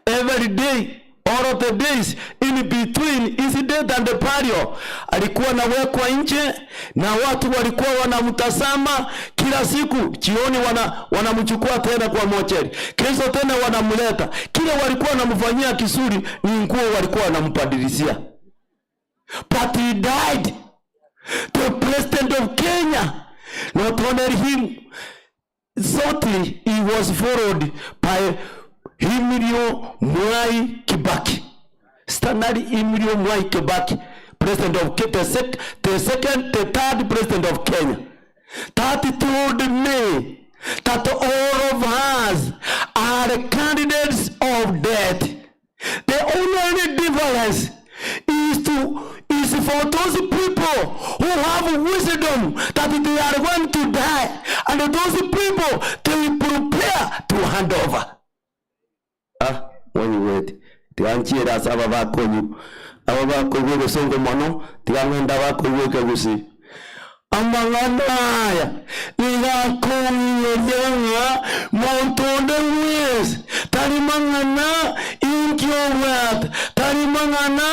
Every day, all of the days in between his death and the burial, alikuwa anawekwa nje na watu walikuwa wanamtazama kila siku. Jioni wana, wanamchukua tena kwa mochari, kesho tena wanamleta. Kile walikuwa wanamfanyia kizuri ni nguo walikuwa wanambadilishia. But he died. The president of Kenya not honored him. Shortly, he was followed by Emilio Mwai Kibaki. Stanley Emilio Mwai Kibaki, president of Ke- the, sec, the second, the third president of Kenya. That told me that all of us are candidates of death. The only difference is to is for those people who have wisdom that they are going to die, and those people they prepare to hand over. Ah, monyigweti tiga nchiere ase aba bakonyu aba bakoigwa egosongo mono tiga ng'ende abakoigwa ekegusii amang'ana aya nigo akong'iyeria ng'a monto onde bwensi tari mang'ana inki obwate tari mang'ana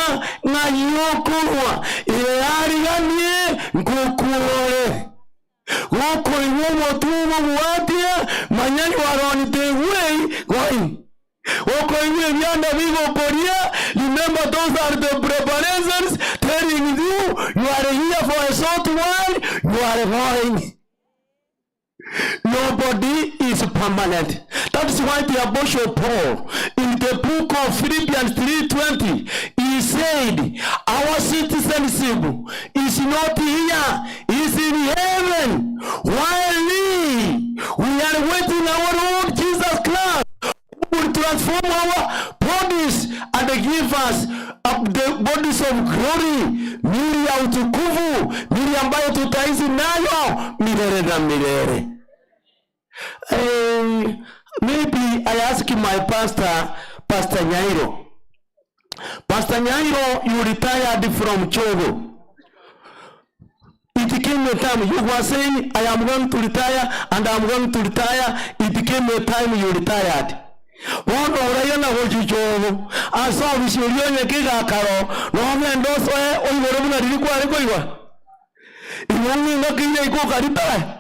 ng'ai okorwa eyariganie nkokuore gokoigwa omotugo bwatia manya you are on the way going Okoigwa ebianda bigokoria, remember those are the preparations telling you you are here for a short while, you are going. Nobody is permanent. That is why the Apostle Paul, in the book of Philippians 3:20, he said, Our citizenship is not here, is in heaven. While we, we are waiting our Lord Jesus Christ, who will transform our bodies and give us up the bodies of glory, mili ya utukufu, mili ambayo tutaishi nayo milele na milele. Eh, maybe I ask my pastor, Pastor Nyairo. Pastor Nyairo, you retired from Chogo. It came a time you were saying, I am going to retire and I am going to retire. It came a time you retired. Bono oraiyo na gochicha obo ase obisi oria onye kegakaro nogende osoe oigore buna riria kware koigwa igo ng'ing'aki ira iko okaritaya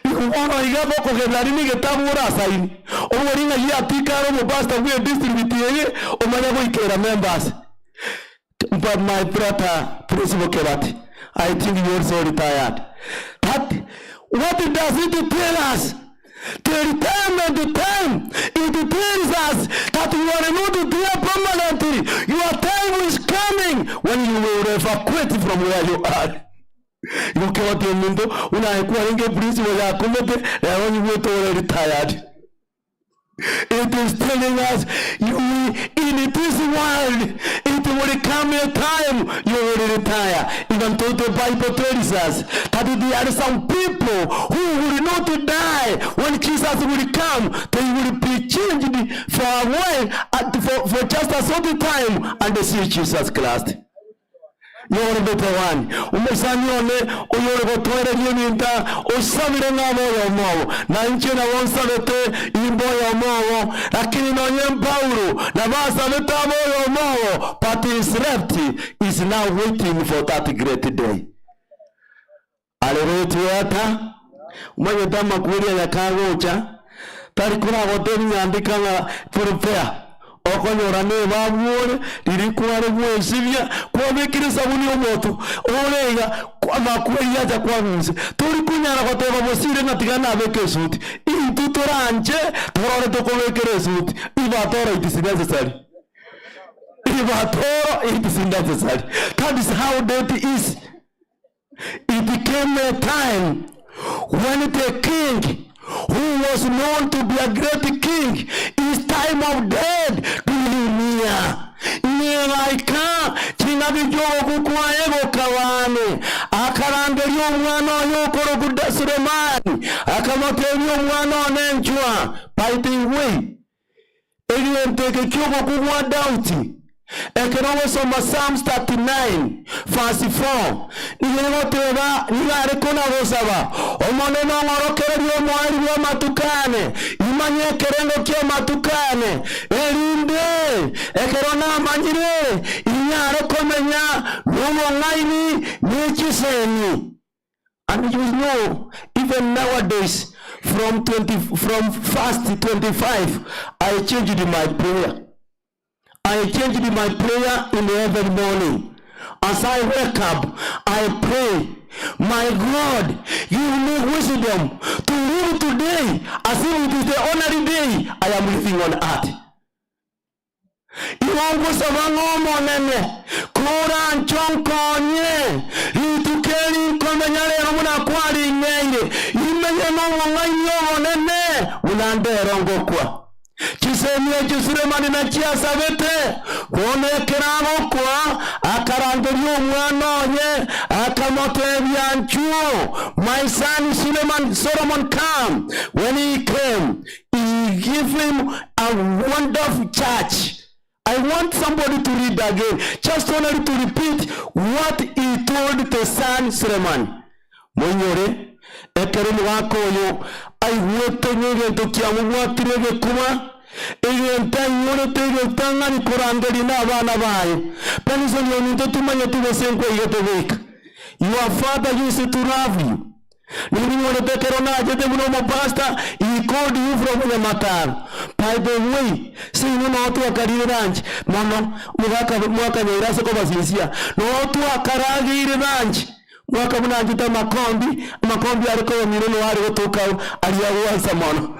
igo bono iga gokogenda aria na egetabu orasaini obori ng'a giatika are omopastor bwe edistrict eye omanye goikera members but my brother Principal Kebati I think you also retired that what does it tell us The retirement time, it tells us that you are not there permanently. Your time is coming when you will evacuate from where you are. Igo kebati ominto unaye kwarenge principal yakumete rero nyigwete ore retired. It is telling us you in this world it will come a time you will retire. Even though the Bible tells us that there are some people who will not die when Jesus will come, they will be changed for a while and for, for just a short time and see Jesus Christ. Nyorobete one, omosani one oyore gotoereria ebinto osabire ng'a abe oyomo obo, na inche nabo nsabete imbe oyomo obo, lakini nonye Paulo nabo asabete abe oyomo obo, but he slept, is now waiting for that great day. Aleluya ata omanyete amakweri aya kagocha tari koragotebia ng'a andika ng'a prepare okonyora nebabu ore riria kware gwesibia kwabekire esabuni omoto ore iga amakweri acha kwagusia tori konyara goteba bosire ng'a tiga nabeke esuti intwe toranche torore tokobekera esuti if at all it is necessary if at all it is necessary that is how death is It came a time when the king, who was known to be a great king, his time of death drew near. Negaika ching'aki chi'ogokwa kwaye gokabane, akarangeria omwana oye okorokwa Sulemani. Akamotebia, Omwana one inchwa, by the way, egento eke ki'ogokwa gwa Daudi, ekero ogosoma Psalms 39 verse 4, nigo egoteba, nigo are kona-gosaba, Omonene ong'orokererie omoerio bw'amatuko ane, imanye ekerengo ki'amatuko ane, erinde ekero namanyire, inyare komenya nobong'aini ne chisemi. And you know, even nowadays, from 20, from first 25, I changed my prayer. I changed my prayer in every morning. As I wake up, I pray, my God, give me wisdom to live today as if it is the only day I am living on earth. Igo ngosaba ng'a Omonene, koranche onkonye rituko eri nkomenya rero buna kwaring'eire, imenye nobong'aini obonene buna ndero ngokwa. Chisemi echio Sulemani nachiasabete, bono ekero agokwa, akarangeria omwana oye, akamotebia, Nchuo, my son Suleman, Solomon come. When he came, he give him a wonderful church. I want somebody to read again, just only to repeat what he told the son Suleiman. Moinyore, ekero omogaka oyo aigwete ng'a egento kiamobwatire egekuba, egento ainyorete egetang'ani korangeria na abana baye. Benson ominto timanyeti gose nkwaigete goika. Your father used to love you. Ninyorete ekero nachete buna omopastor, he called you from Nyamataro. By the way, seino noo twakarire lunch mono, omogaka mwakanyaira ase kobasinsia, noo twakarageire lunch, mwaka buna anchete amakombi, amakombi are koyomino noo are gotoka aria agwansa mono.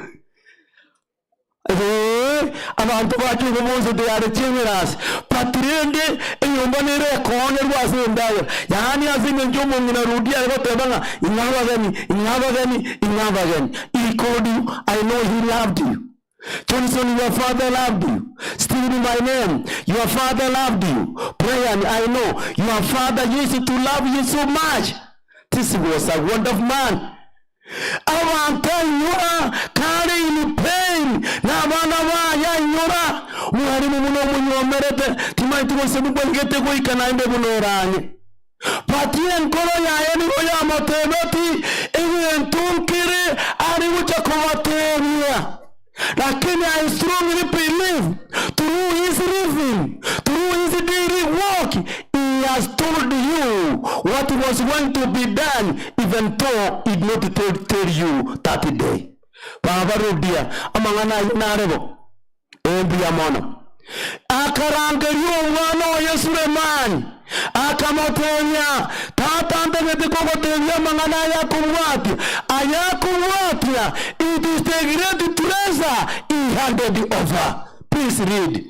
Ee, abanto bache igo bonsi they are generous, but rende enyomba nere ekoonerwa ase endagera, yaani ase eng'encho omong'ina Rudia are goteba ng'a ing'a abageni, ing'a abageni, ing'a abageni. He called you, I know he loved you. Johnson your father loved you. Stephen my name, your father loved you. Brian I know your father used to love you so much. This was a wonderful man. Abanto ainyora kare in pain na abana baye ainyora mwalimu buna omonyomerete timaeti gose bwaigete goika naende buna orang'e but enkoro yaye nigo yamotebeti egento nkere are gocha kobatebia lakini I strongly believe through his living through his daily walk he has told you what was going to be done even though he did not tell, tell you that day. Baba rudia amang'ana ayio nare bo mbuya mono. Akarangeria omwana oye Sulemani, akamotebia, Tata ntagete kogotebia amang'ana aya akobwatia, aya akobwatia, it is the great treasure he handed over. Please read.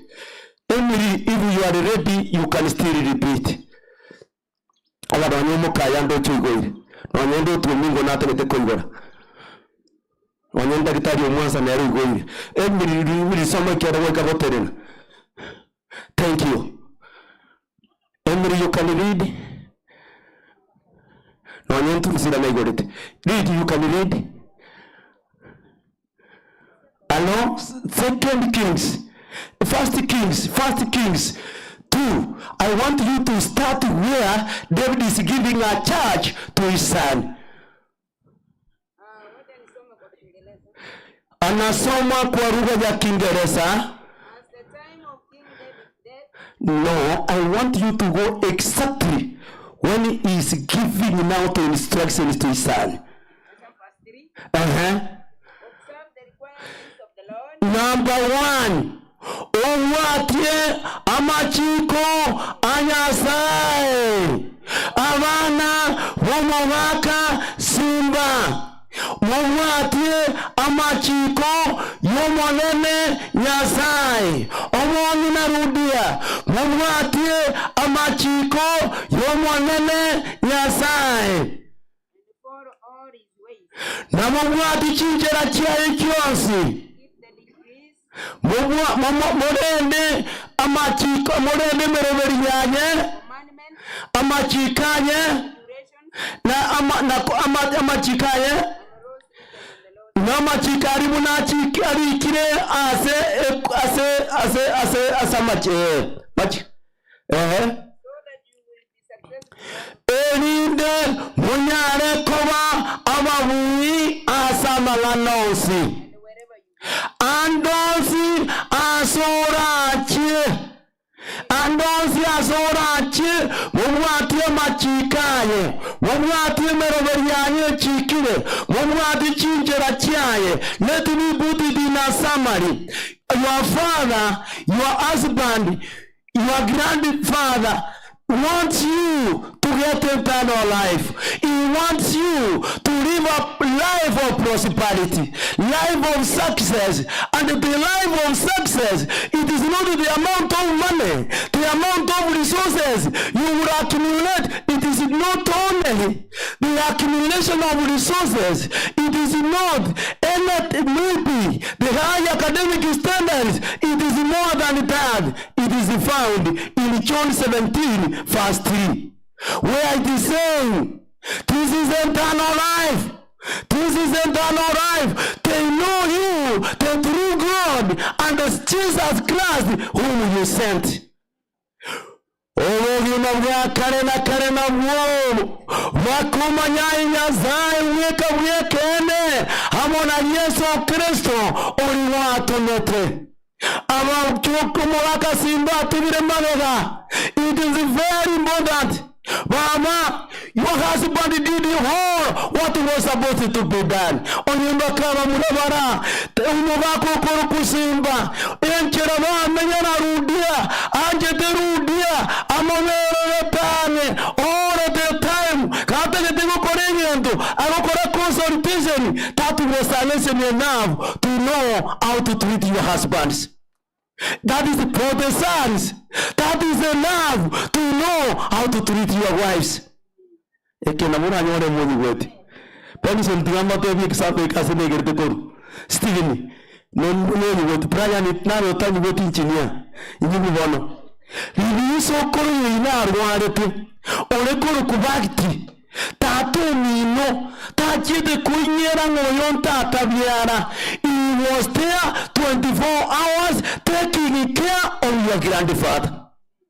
Emily, if you are ready, you can still repeat. Oba nonye omokaya ndoche oigoire, nonye ndotu omingo natagete koigora, nonye ndagitari omwansa nere oigoire. Emily, risoma ekiagera goika gotenena. Thank you. Emily, you can read. Nonye nturusira naigorete. Read, you can read. Hello? Second Kings. First Kings, First Kings 2. I want you to start where David is giving a charge to his son. Anasoma kwa lugha ya Kiingereza. No, I want you to go exactly when he is giving now the instructions to his son. Uh-huh. Number one, obwatie amachiko a Nyasae. Abana b'omogaka simba, mobwatie amachiko y'Omonene Nyasae. Omong'ina rudia, mobwatie amachiko y'Omonene Nyasae. Na mobwati chinchera chiaye chionsi, morende amachiko, morende emeroberi yaye, amachiko aye, na ama, na, ama, amachiko aye. Namachiko aria buna arikire ase ase ase ase ase amachi ee machi ehe erinde monyare koba ababui ase amang'ana onsi, ande onsi ase orachie. Ande onsi ase orachie, mobwatie amachiiko aye, mobwatie emeroberio yaye echiikire, mobwatie chinchera chiaye. Let me put it in a summary, your father, your husband, your grandfather wants you to get eternal life. He wants you to live a life of prosperity, life of success. And the life of success, it is not the amount of money, the amount of resources you will accumulate. It is not only the accumulation of resources, it is not any maybe the high academic standards, it is more than that. It is found in John 17 verse 3 where it is saying, This is eternal life. This is eternal life. They know you, the true God, and Jesus Christ whom you sent. Obogima bwa kare na kare nabwo obo, bakomanya aye Nyasae bweka bw'ekeene, amo na Yeso Kristo, oria gwatomete. Abachoka omogaka simba atubire magega. It is very important. Baba, your husband did all what was supposed to be done. Onye bakaba murabara, omogaka okoroku simba, enchera bamenya na rudia, anchete rudia, amobererete all the time. Katagete gokora egento, agokora consultation, that was a lesson enough to know how to treat your husbands. That is for the sons. That is enough to know how to treat your wives. Eke nabo oranyore monyigwete. Benson tiga mbatebie ekisambo eke ase negerete korwa. Stephen, nonyigwete. Brian naye otanyigwete engineer. Inyigwe bono. Riria isokoro yaino arwarete, ore korokwa Bakti, tata omino, tachiete koinyera ng'a oyo ntata biara. He was there 24 hours taking care of your grandfather.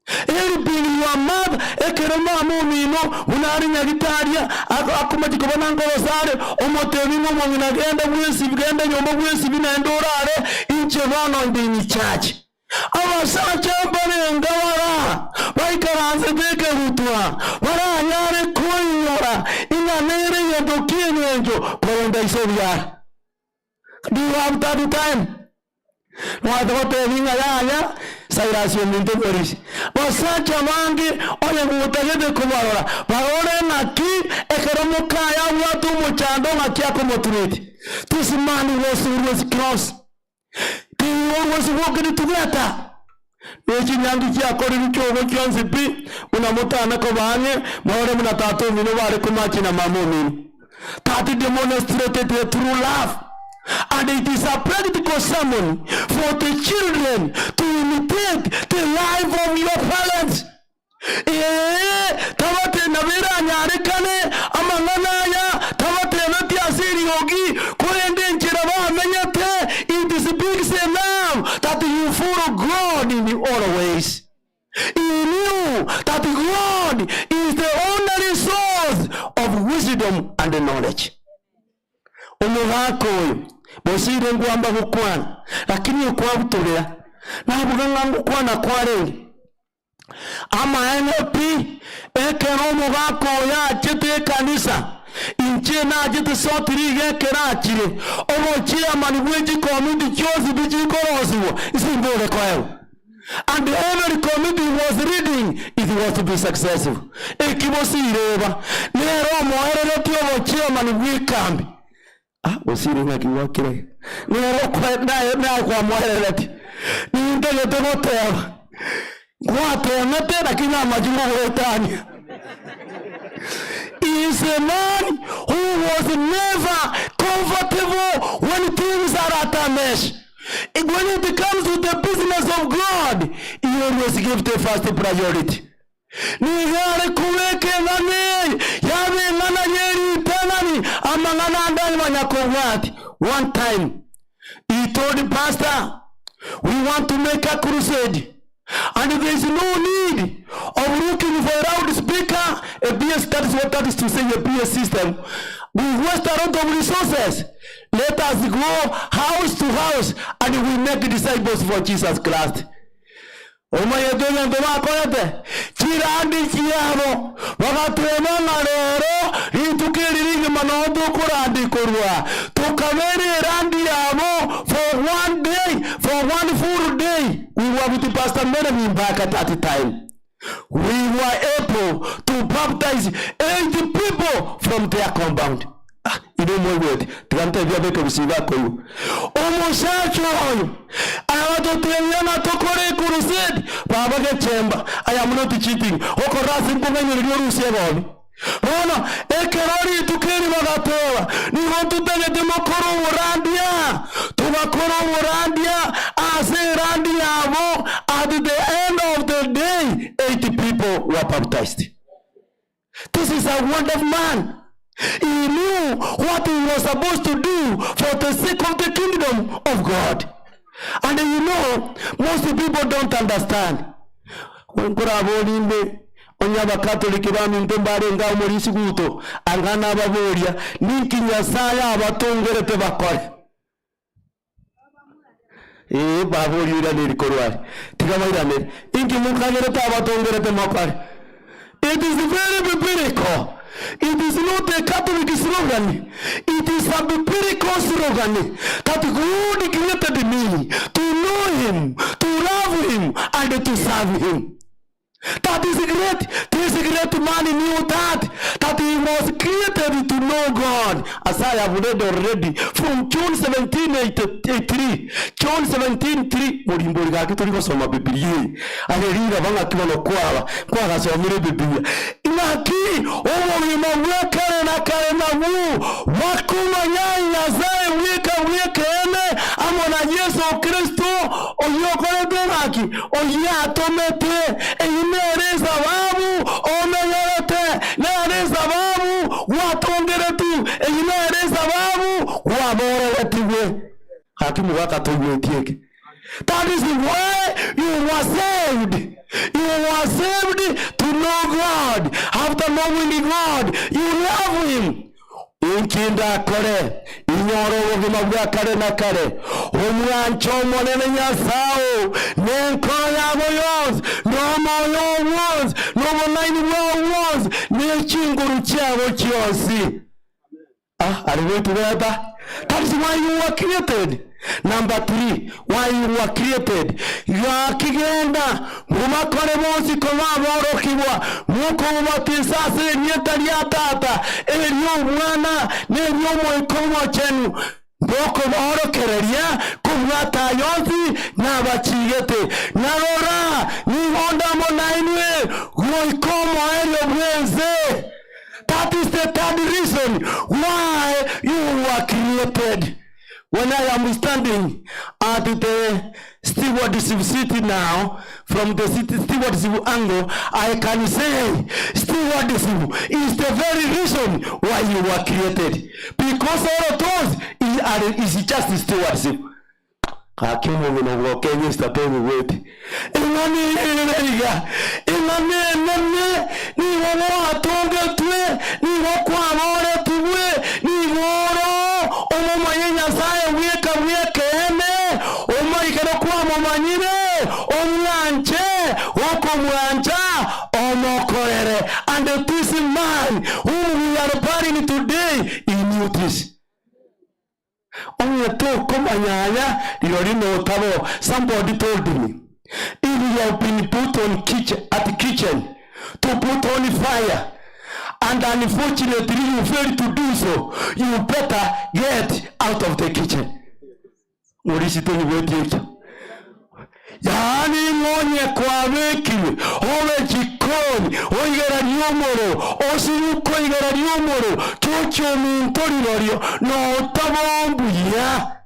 Helping your mother, ekero mama omino buna are nyagitari akomachi koba nankorosa are, omotebi ng'a omong'ina genda bwesibi, genda nyomba bwesibi naende orare, inche bono inde in charge. Abasacha mbarenge bara baikaransete ekerutwa, baranyare koinyora ing'a nere egento ki'engencho korenda ise obiara. Do you have that time? Nobwate gotebia ng'a yaya, Cyrus ominto bwerisi. Basacha bange onye gotagete kobarora, barore ng'aki ekero mokaye abwate omochando ng'aki akomotureti. This man was always close. They always walked together. Ne chinyangi chiakorirwe chi'ogo chionsi pi, buna motana koba ang'e, morore buna tata omino bare komachi na mama omino. That demonstrated the true love. And it is a practical sermon for the children to imitate the life of your parents. Ee, tabate nabo eranyarekane amang'ana aya, tabatebeti ase eriogi, korende enchera bamenyete, it speaks enough that you follow God in all ways. He knew that God is the only source of wisdom and knowledge. Omogaka oyo bosire ngwamba gokwana, lakini okwabutorera, nabuga ng'a ngokwana kwarenge. Amaene pi, ekero omogaka oyo achete ekanisa, inche nachete sotiri iga ekero achire, obochiamani bwe chikomiti chionsi pi chikorosigwa, inse mbore koegwa. And every committee was leading, it was to be successful. Eki bosire eba, nere omoereretie obochiamani bw'ekambi. Ah, bosire ng'aki gwakire. Nere naye kwamoereretie. Nintagete goteba, gwatemete lakini amachigo goetania. He is a man who was never comfortable when things are at a mess. When it comes to the business of God, he always gives the first priority. Nigo are kobeka eng'ana eye, yaba eng'ana ye ritang'ani, amang'ana ande aye banyakobwati. One time he told pastor we want to make a crusade and there is no need of looking for a loud speaker, a PS, that is what that is to say, a PS system. We waste a lot of resources. Let us go house to house and we make disciples for Jesus Christ. Omanyete egento bakorete? Chirandi chiabo bagateba ng'a rero rituko eri rigima noo tokorandi korwa, tokabera erandi yabo for one day, for one full day, we were with Pastor Mary Mimbaka that time. We were able to baptize 80 people from their compound. Ah, inwe moigwete, tiga ntebie abeke gusii bakoigwa. Omosacha oyo agatotebia ng'a tokore ecrusade, baba gechemba, I am not cheating, okorora ase nkong'ainereria orusia ebobi. Bono ekero rituko eri bagateba, nigo ntotagete mokore oborandia, togakora oborandia ase erandi yabo, at the end of the day, 80 people were baptized. This is a wonderful man. He knew what he was supposed to do for the sake of the kingdom of God. And you know, most people don't understand. Nkorabori inde onye abakatoliki baminto mbarenge omorisi guto anga nababoria ninki Nyasaye abatongerete bakore. Ee, baboria oiraneri korwa are. Tiga bairanere. Inki mokagerete abatongerete mokore? It is very biblical. It is not a Catholic slogan. It is a biblical slogan that God created me to know him, to love him, and to serve him. That is great. This great man knew that that he was created to know God. As I have read already from John 17:83. John 17:3 morimbori gaki tori gosoma Bibilia eye. Aye riraba ng'aki bono kwaba kwagasomire Bibilia. Ng'aki obogima bwa kare na kare nabwo bwakomanya Nyasaye bweka bw'ekeene amo na Yeso Kristo oyio okorete ng'aki oyio atomete. Eyio nere esababu omenyerete, nere esababu gwatongeretwe, eyio nere esababu gwaborogetigwe. Gaki mogaka toigweti eke. That is why you were saved. You were saved to know God. After knowing God, you love him. Inki ndakore inyore obogima bwa kare na kare? Omwanche Omonene Nyasae oo nenkoro yabo yonsi, na omoyo oo bwonsi, na obong'aini bwao bwonsi, ne chinguru chiabo chionsi. Ah, are we together? That is why you were created. Number 3, why you were created. Gaki genda, mobakore bonsi koba aborokigwa, mokomobatisa ase erieta ria Tata, eri'Omwana, na eri'Omoika Omochenu, mokoborokereria kobwata ay'onsi nabachigete. Na rora, nigo nde amo nainwe goika omoerio bw'ense. That is the third reason why you were created. When I am standing at the stewardship city now, from the city stewardship angle, I can say stewardship is the very reason why you were created. Because all of those is, are, is just stewardship. Gaki omong'ina bw'Okenya Esther tonyigweti ing'ana ere iga, ing'ana enene, nigo gwatongetwe, nigo kwaboretigwe, nigo oro omomanye Nyasae bweka bw'ekeene, omoikero kwamomanyire, omwanche, gokomwancha, omokorere. And this man whom we are burying today, he knew this. Onye tokomanya aya, rirorio notabo. Somebody told me, if you have been put on kitchen, at kitchen to put on fire, and unfortunately you fail to do so, you better get out of the kitchen. Morisi tonyigweti ekio. Yaani ng'a onye kwabekirwe obe chikoni, oigererie omoro, osinywe koigereria omoro, chocha ominto rirorio, notaba mbuya.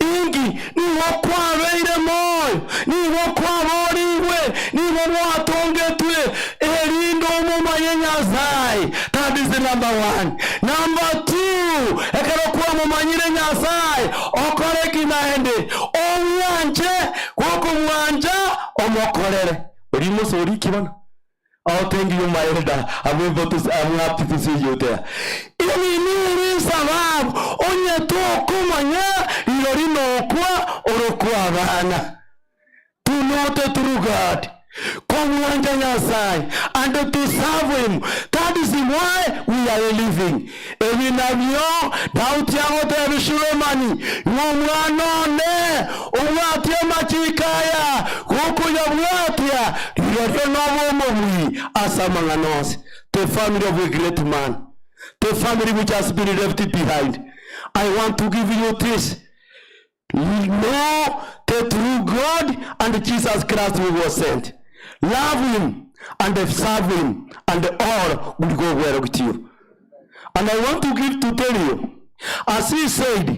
Inki? Nigo kwabeire moyo, nigo kwaboorigwe, nigo gwatongetwe, erinde omomanye Nyasae. That is number one. Number two, ekero kwamomanyire. Kwamomanyire Nyasae, okore ki naende? Omwanche, gokomwancha omokorere. Oria mosori ki bono? Oh, thank you my elder. I'm able to, I'm happy to see you there. Eri nere esababu onye tokomanya rirorio nokwa orokwa abana. To know the true God, komwancha Nyasaye and to serve him. That is why we are living. Ebi nabio Daudi agotebia Sulemani, Iwe omwana one, obwatie amachiko aya, gokoyabwatia, rirorio nobe omobui ase amang'ana onsi. The family of a great man, the family which has been left behind. I want to give you this. Know the true God and Jesus Christ who was sent. Love him and serve him and all will go well with you. And I want to give to tell you, as he said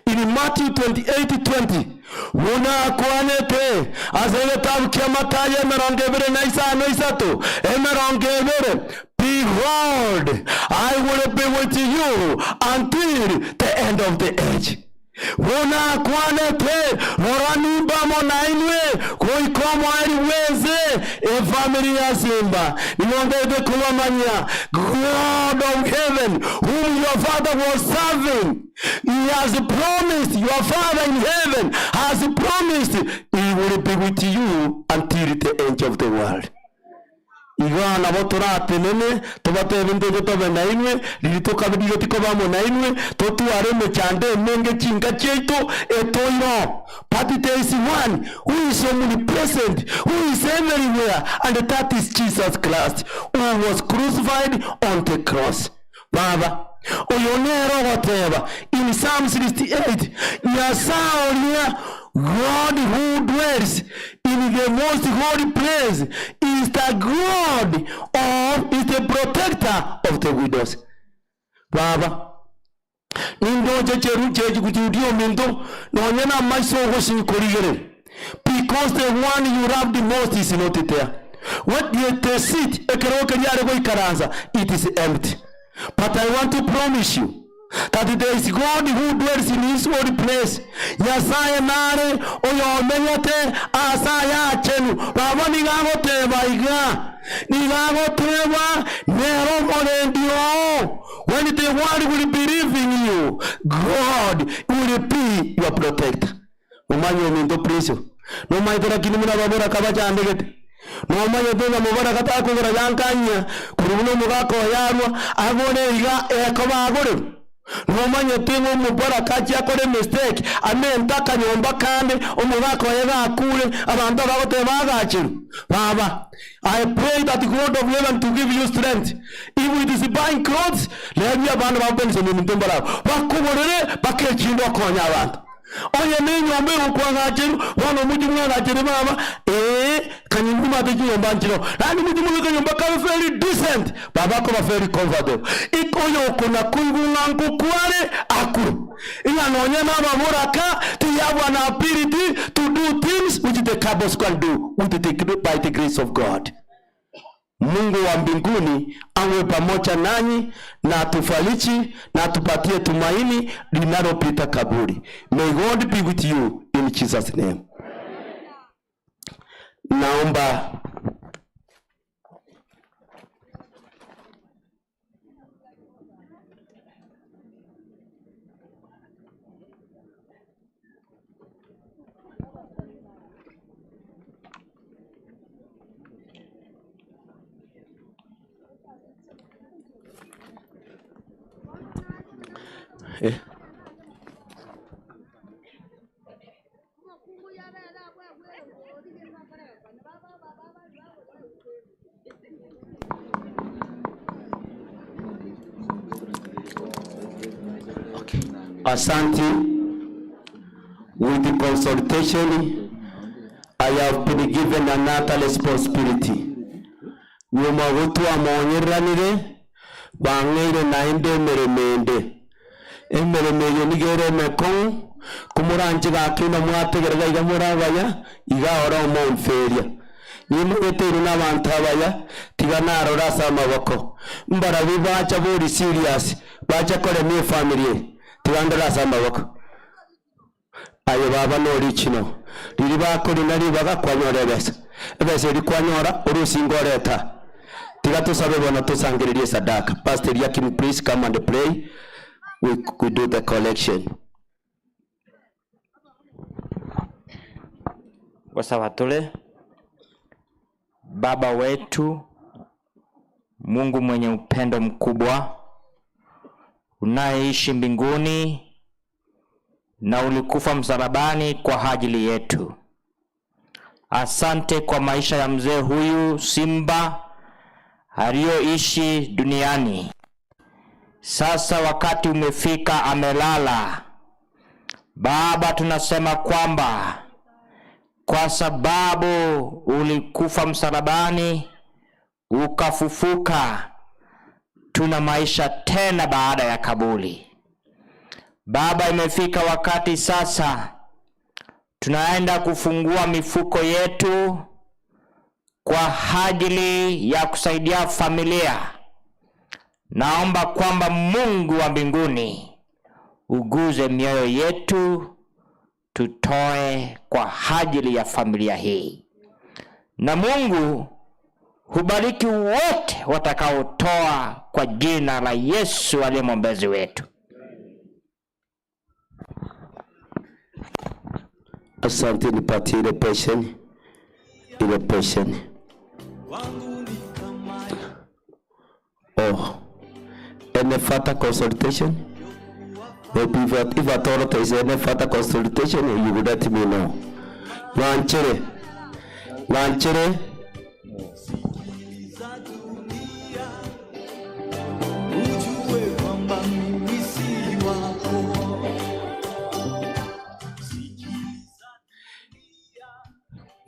in Matthew 28 20, buna akwanete ase egetabu kia Matayo emerongo ebere na isano isato emerongo ebere Behold, I will be with you until the end of the age. Buna akwanete, Rora nimbe amo nainwe goika omoerio bw'ense. Efamiri ya Simba nigo ntaete kobamanyia. God of heaven whom your father was serving, he has promised, your father in heaven has promised he will be with you until the end of the world. Igo nabo toratenene, tobatebie ntoche tobe nainwe, riria tokabe riria tikoba amo nainwe, totware emechando emenge chinka chiaito etoiro. But there is one who is omnipresent, who is everywhere, and that is Jesus Christ, who was crucified on the cross. Baba, oyo nere ogoteba in Psalm 68, Nyasae oria, God who dwells in the most holy place, is the God of, is the protector of the widows. Baba, nindoche cheru chechi kuchiudia ominto, nonye namaiso ogosinkorigereria, because the one you love the most is not there. What the, the seat ekerogo keria are goikaransa, it is empty. But I want to promise you that there is God who dwells in his holy place. Nyasaye nare oyomenyete ase aya achenu. Baba nigo agoteba iga, nigo agoteba nere omorendi oo. When the world will believe in you, God will be your protector. Omanye ominto Priscilla, nomaete lakini buna ababoraka bachandegete, nomanyete ng'a moboraka takogora yankanyia korwa buna omogaka oye arwa, agore iga ekoba agorerwe. Nomanyete ng'a omoboraka achia akore emistake, amente akanyomba kande, omogaka oye gakure, abanto abagoteba agacherwe. Baba, I pray that God of heaven to give you strength. If it is buying clothes, lebia abana ba Benson eminto mbarabwo, bakogorere bakechinde okonya abanto. Onye nenyomba egokoagacherwa, bono omochie mwagachere baba, ee, kanywe mbwate chinyomba nchireo. Naende mochie mobeke enyomba kabe very decent, baba akoba very comfortable. Ik oyokona koigwa ng'a nkokware, akure. Ng'a nonye nababoraka, they have an ability to do things which the couples can do with the, by the grace of God. Mungu wa mbinguni awe pamoja nanyi na atufariji na atupatie tumaini linalopita kaburi. May God be with you in Jesus name. Naomba Eh. Asante. With the consultation, I have been given another responsibility. Nyuma gotwamonyeranire, bang'eire naende emeremo ende. Emeremo eye nigo ere emekong'u, komoranche gaki na mwategerera iga more abaya, iga ore omonferia. Nimanyete inwe nabanto abaya, tiga narore ase amaboko. Mbarabwo bacha bori serious, bacha koremia efamiri eye. Tiga ndore ase amaboko. Aye baba norichino, riria bakorina ribaga kwanyora ebesa, ebesa eria kwanyora orusingo oreta. Tiga tosabe bono tosangererie esadaka. Pastor Eliakim please come and pray, we, we do the collection. Gosaba tore, Baba wetu, Mungu mwenye upendo mkubwa, unayeishi mbinguni na ulikufa msalabani kwa ajili yetu. Asante kwa maisha ya mzee huyu Simba aliyoishi duniani. Sasa wakati umefika, amelala. Baba, tunasema kwamba kwa sababu ulikufa msalabani ukafufuka, tuna maisha tena baada ya kaburi. Baba, imefika wakati sasa tunaenda kufungua mifuko yetu kwa ajili ya kusaidia familia. Naomba kwamba Mungu wa mbinguni uguze mioyo yetu, tutoe kwa ajili ya familia hii, na Mungu hubariki wote watakaotoa kwa jina la Yesu aliye mwombezi wetu. Asante, nipatie ile pesheni, ile pesheni. Oh, any further consultation? Maybe if, if at all there is any further consultation, you will let me know. Nanchere, Nanchere. Ujue kwamba mimi si wako.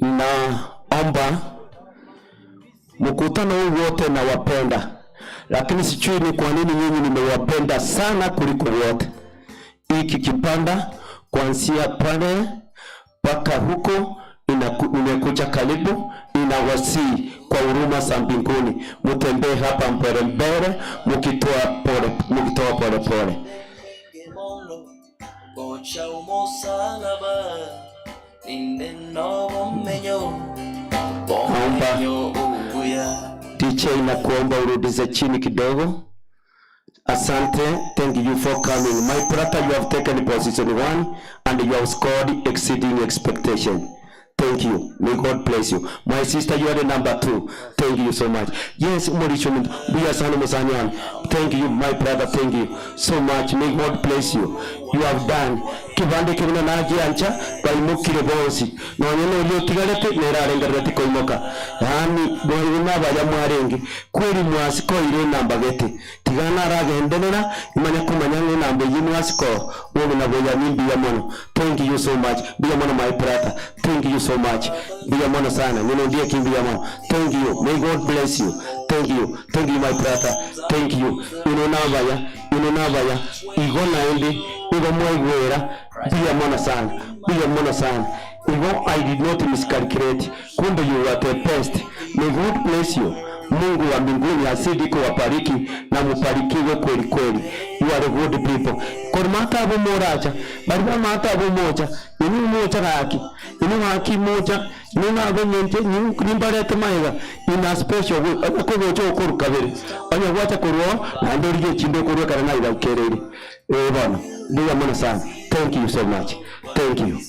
Naomba mkutano huu wote nawapenda, lakini sijui ni kwa nini nyinyi nimewapenda sana kuliko wote. Hiki kipanda kuanzia pale mpaka huko nimekuja karibu, ninawasihi kwa huruma za mbinguni mutembee hapa mbele mbele, mukitoa pole, mukitoa pole pole. Gocha umusalaba inde nobumenyo Naomba bumenyo ubuya DJ nakuomba urudize chini kidogo. Asante, thank you for coming. My brother, you have taken position one and you have scored exceeding expectation. Thank you. May God bless you. My sister, you are the number two. Thank you so much. Yes, Mauricio, we are Sanu Musanyan. Thank you, my brother. Thank you so much. May God bless you. You have done. Kibande kibina nagiancha baimukire bonsi nonye nolio tigarete nerarengerera tikoimoka yaani bwena baya mwarenge kweli mwasikoire namba gete tigana aragenderera imanya kumanya ng'e namba eywo mwasiko bobe na boya mbiya mono thank you so much mbiya mono my brother thank you so much mbiya mono sana nyine ndiye kimbiya mono thank you may god bless you thank you thank you my brother thank you ino nabaya ino nabaya igo naende igo mwaigwera mbiya mono sana mbiya mono sana igo i did not miscalculate kumbe you are the best may god bless you Mungu wa mbinguni azidi kuwabariki na mubarikiwe kweli kweli. You are good people. Kor mata bo moracha, bari ba mata bo mocha, ini mocha gaki, ini gaki mocha, ini na bo nyenche, ni nimbarete maiga in a special way. Onya kogocha okoru kabere. Onya gwacha korwo na ndorige chinde korwo kana na ibakerere. Eh bana, ndiya mono sana. Thank you so much. Thank you.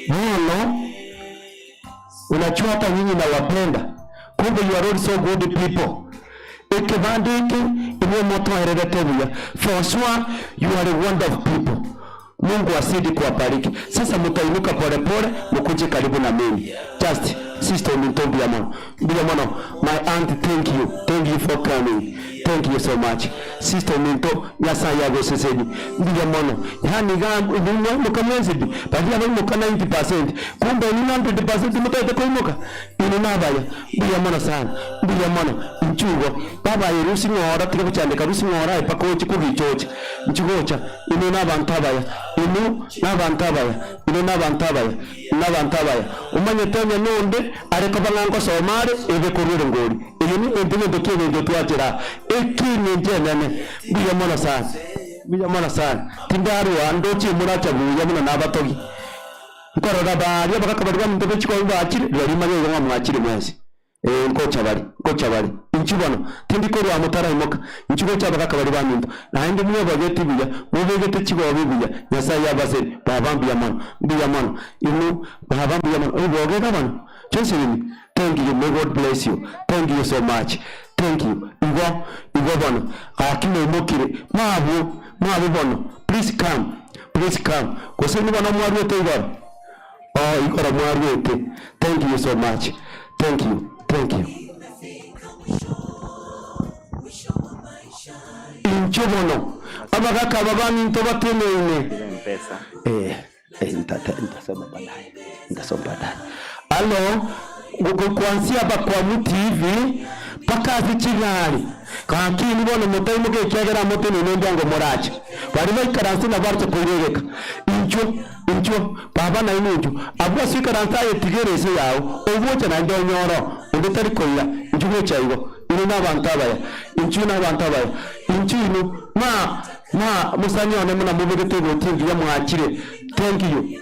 Mono unajua hata nyinyi nawapenda kumbe you are all so good people ekibanda eke imwe mutwererete buya for sure you are a wonderful people mungu azidi kuwabariki sasa mutainuka polepole mukuje karibu na mimi just sister minto mbiya mono mbiya mono my aunt thank you thank you for coming thank you so much sister minto nyasaye agoseseni mbiya mono yani ga muka mwenzidi balia baimuka 90% kumbe ni 100% mutete kuimuka ino nabaya mbiya mono sana mbiya mono nchugo baba yerusi ng'ora tiga kuchandika rusi ng'ora epakochi kugichocha nchugocha ino nabantu abaya ino nabantu abaya ino nabantu abaya nabantu abaya umanyete onye nonde areko bang'angosoma are ebe korwere ngori eyo ni ente gento kiegento twachera eki ni nche nene mbuya mono sana. Mbuya mono sana. Tindarua ndoche moracha buya buna nabatogi. Nkorora baria abagaka baria baminto be chikobi bachire, rirorio manye igo ng'a mwachire mwensi. Ee, nkocha bare, nkocha bare. Inchuo bono, tindi korua motaraimoka, inchuo gocha abagaka baria baminto. Naende mwebageti buya, mobegete chigobi buya, Nyasae abaseri, Baba mbuya mono, mbuya mono. Inwe, Baba mbuya mono. Oiboge iga bono? Josephine, thank you, may God bless you, thank you so much, thank you. Igo, igo bono, gaki mwaimokire, mwabwo, mwabwo bono, please come, please come. Gose inwe bono mwaruete igoro? Oh, igoro mwaruete, thank you so much, thank you, thank you. Inchuo bono, abagaka aba baminto bateneine. Eh. Eh, nitasoma baadaye, nitasoma baadaye. Alo, kuanzia hapa kwa mti hivi mpaka ase chigari gaki bono motaimoka ekiagera motenene mbwango morache baria baikaranse nabo barache koiregeka inchuo inchuo baba nainwe inchuo abwo ase oikaranse aye tigera ase yao ogocha naende onyore onde tari koira inchuo gocha igo inwe na abanto abaya inchuo na abanto abaya inchuo inwe ma Ma mosani one buna mobegete egoti engiya mwachire thank you.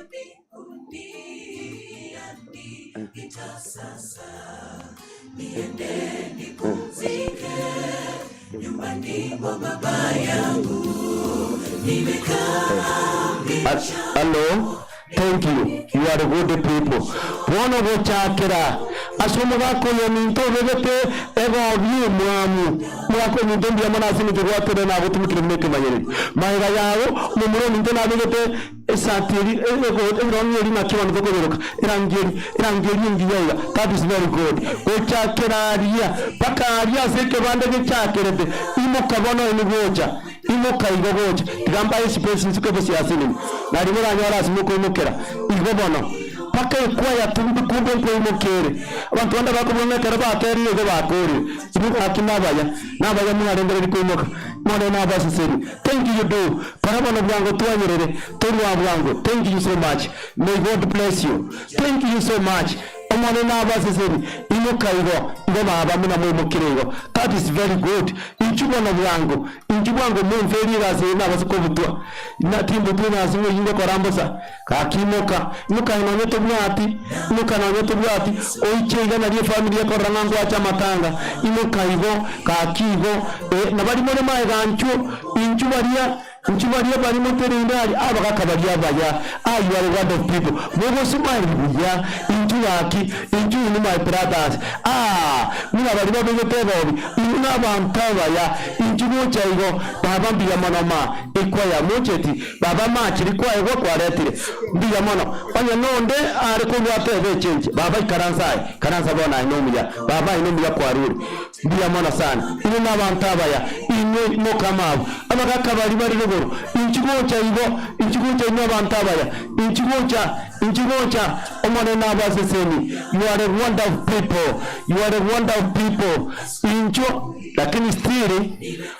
Hallo thank you you are good people bono gochakera ase omogaka oyo ominto obegete egobi emwamu omogaka ominto mbuya mono ase eng'encho gwaterire nagotumekire buna ekemanyererio magega yago omomura ominto nabegete esati eri erong'i eri naki bono tokonyeroka erangi eri erangi eri engiya iga that is very good gochakera aria mpaka aria ase ekebanda gechakerete imoka bono inwe gocha. Imoka igo gocha, tiga mbae espace nsuke bosio ase inwe, nario moranyore ase mokoimokera. Igo bono, mpaka ekwaya tumbi kumbe nkoimoka ere. Abanto bande bakobua ng'a ekero baterire igo bakorire. Inwe gaki nabaya, nabaya mwarengereria koimoka. More nabaseseni. Thank you do. Kora bono bwango twanyerere, torwa bwango. Thank you so much. May God bless you. Thank you so much. Omonene nabaseseni, imoka igo, igo baba buna mwaimokire igo. That is very good. Inchuo bono bwango, inchuo bwango momferie egasi eye nabase kobutwa. Na timbutwa egasi ng'a eyio ngokora mbosa. Gaki imoka, imoka aye nonye tobwati, imoka nonye tobwati, oiche iga nario efamiri ekorora ng'a nkwache amatanga. Imoka igo, gaki igo, eh, na baria more magega nchuo, inchuo baria. Inchuo baria bare motereine aria abagaka baria abaya, ah you are a word of people, mogosmile buya, inchuo gaki, inchuo inwe my brothers, ah buna baria babegete ebobi, inwe nabanto abaya, inchuo gocha igo, baba mbuya mono ma, ekwaya mocheti, baba machiri kwaegwa kwaretire, mbuya mono, onye nonde are korwa atebe echenche, baba ikaransa aye, ikaransa bono aye nomuya, baba aye nomuya kwarure. Mbuya mono sana, inwe nabanto abaya, inwe mokama abwo, abagaka baria bare rogoro, inchuo gocha igo, inchuo gocha inwe abanto abaya, inchuo gocha, inchuo gocha, Omonene nabaseseni, you are a wonderful people, you are a wonderful people, inchuo, lakini still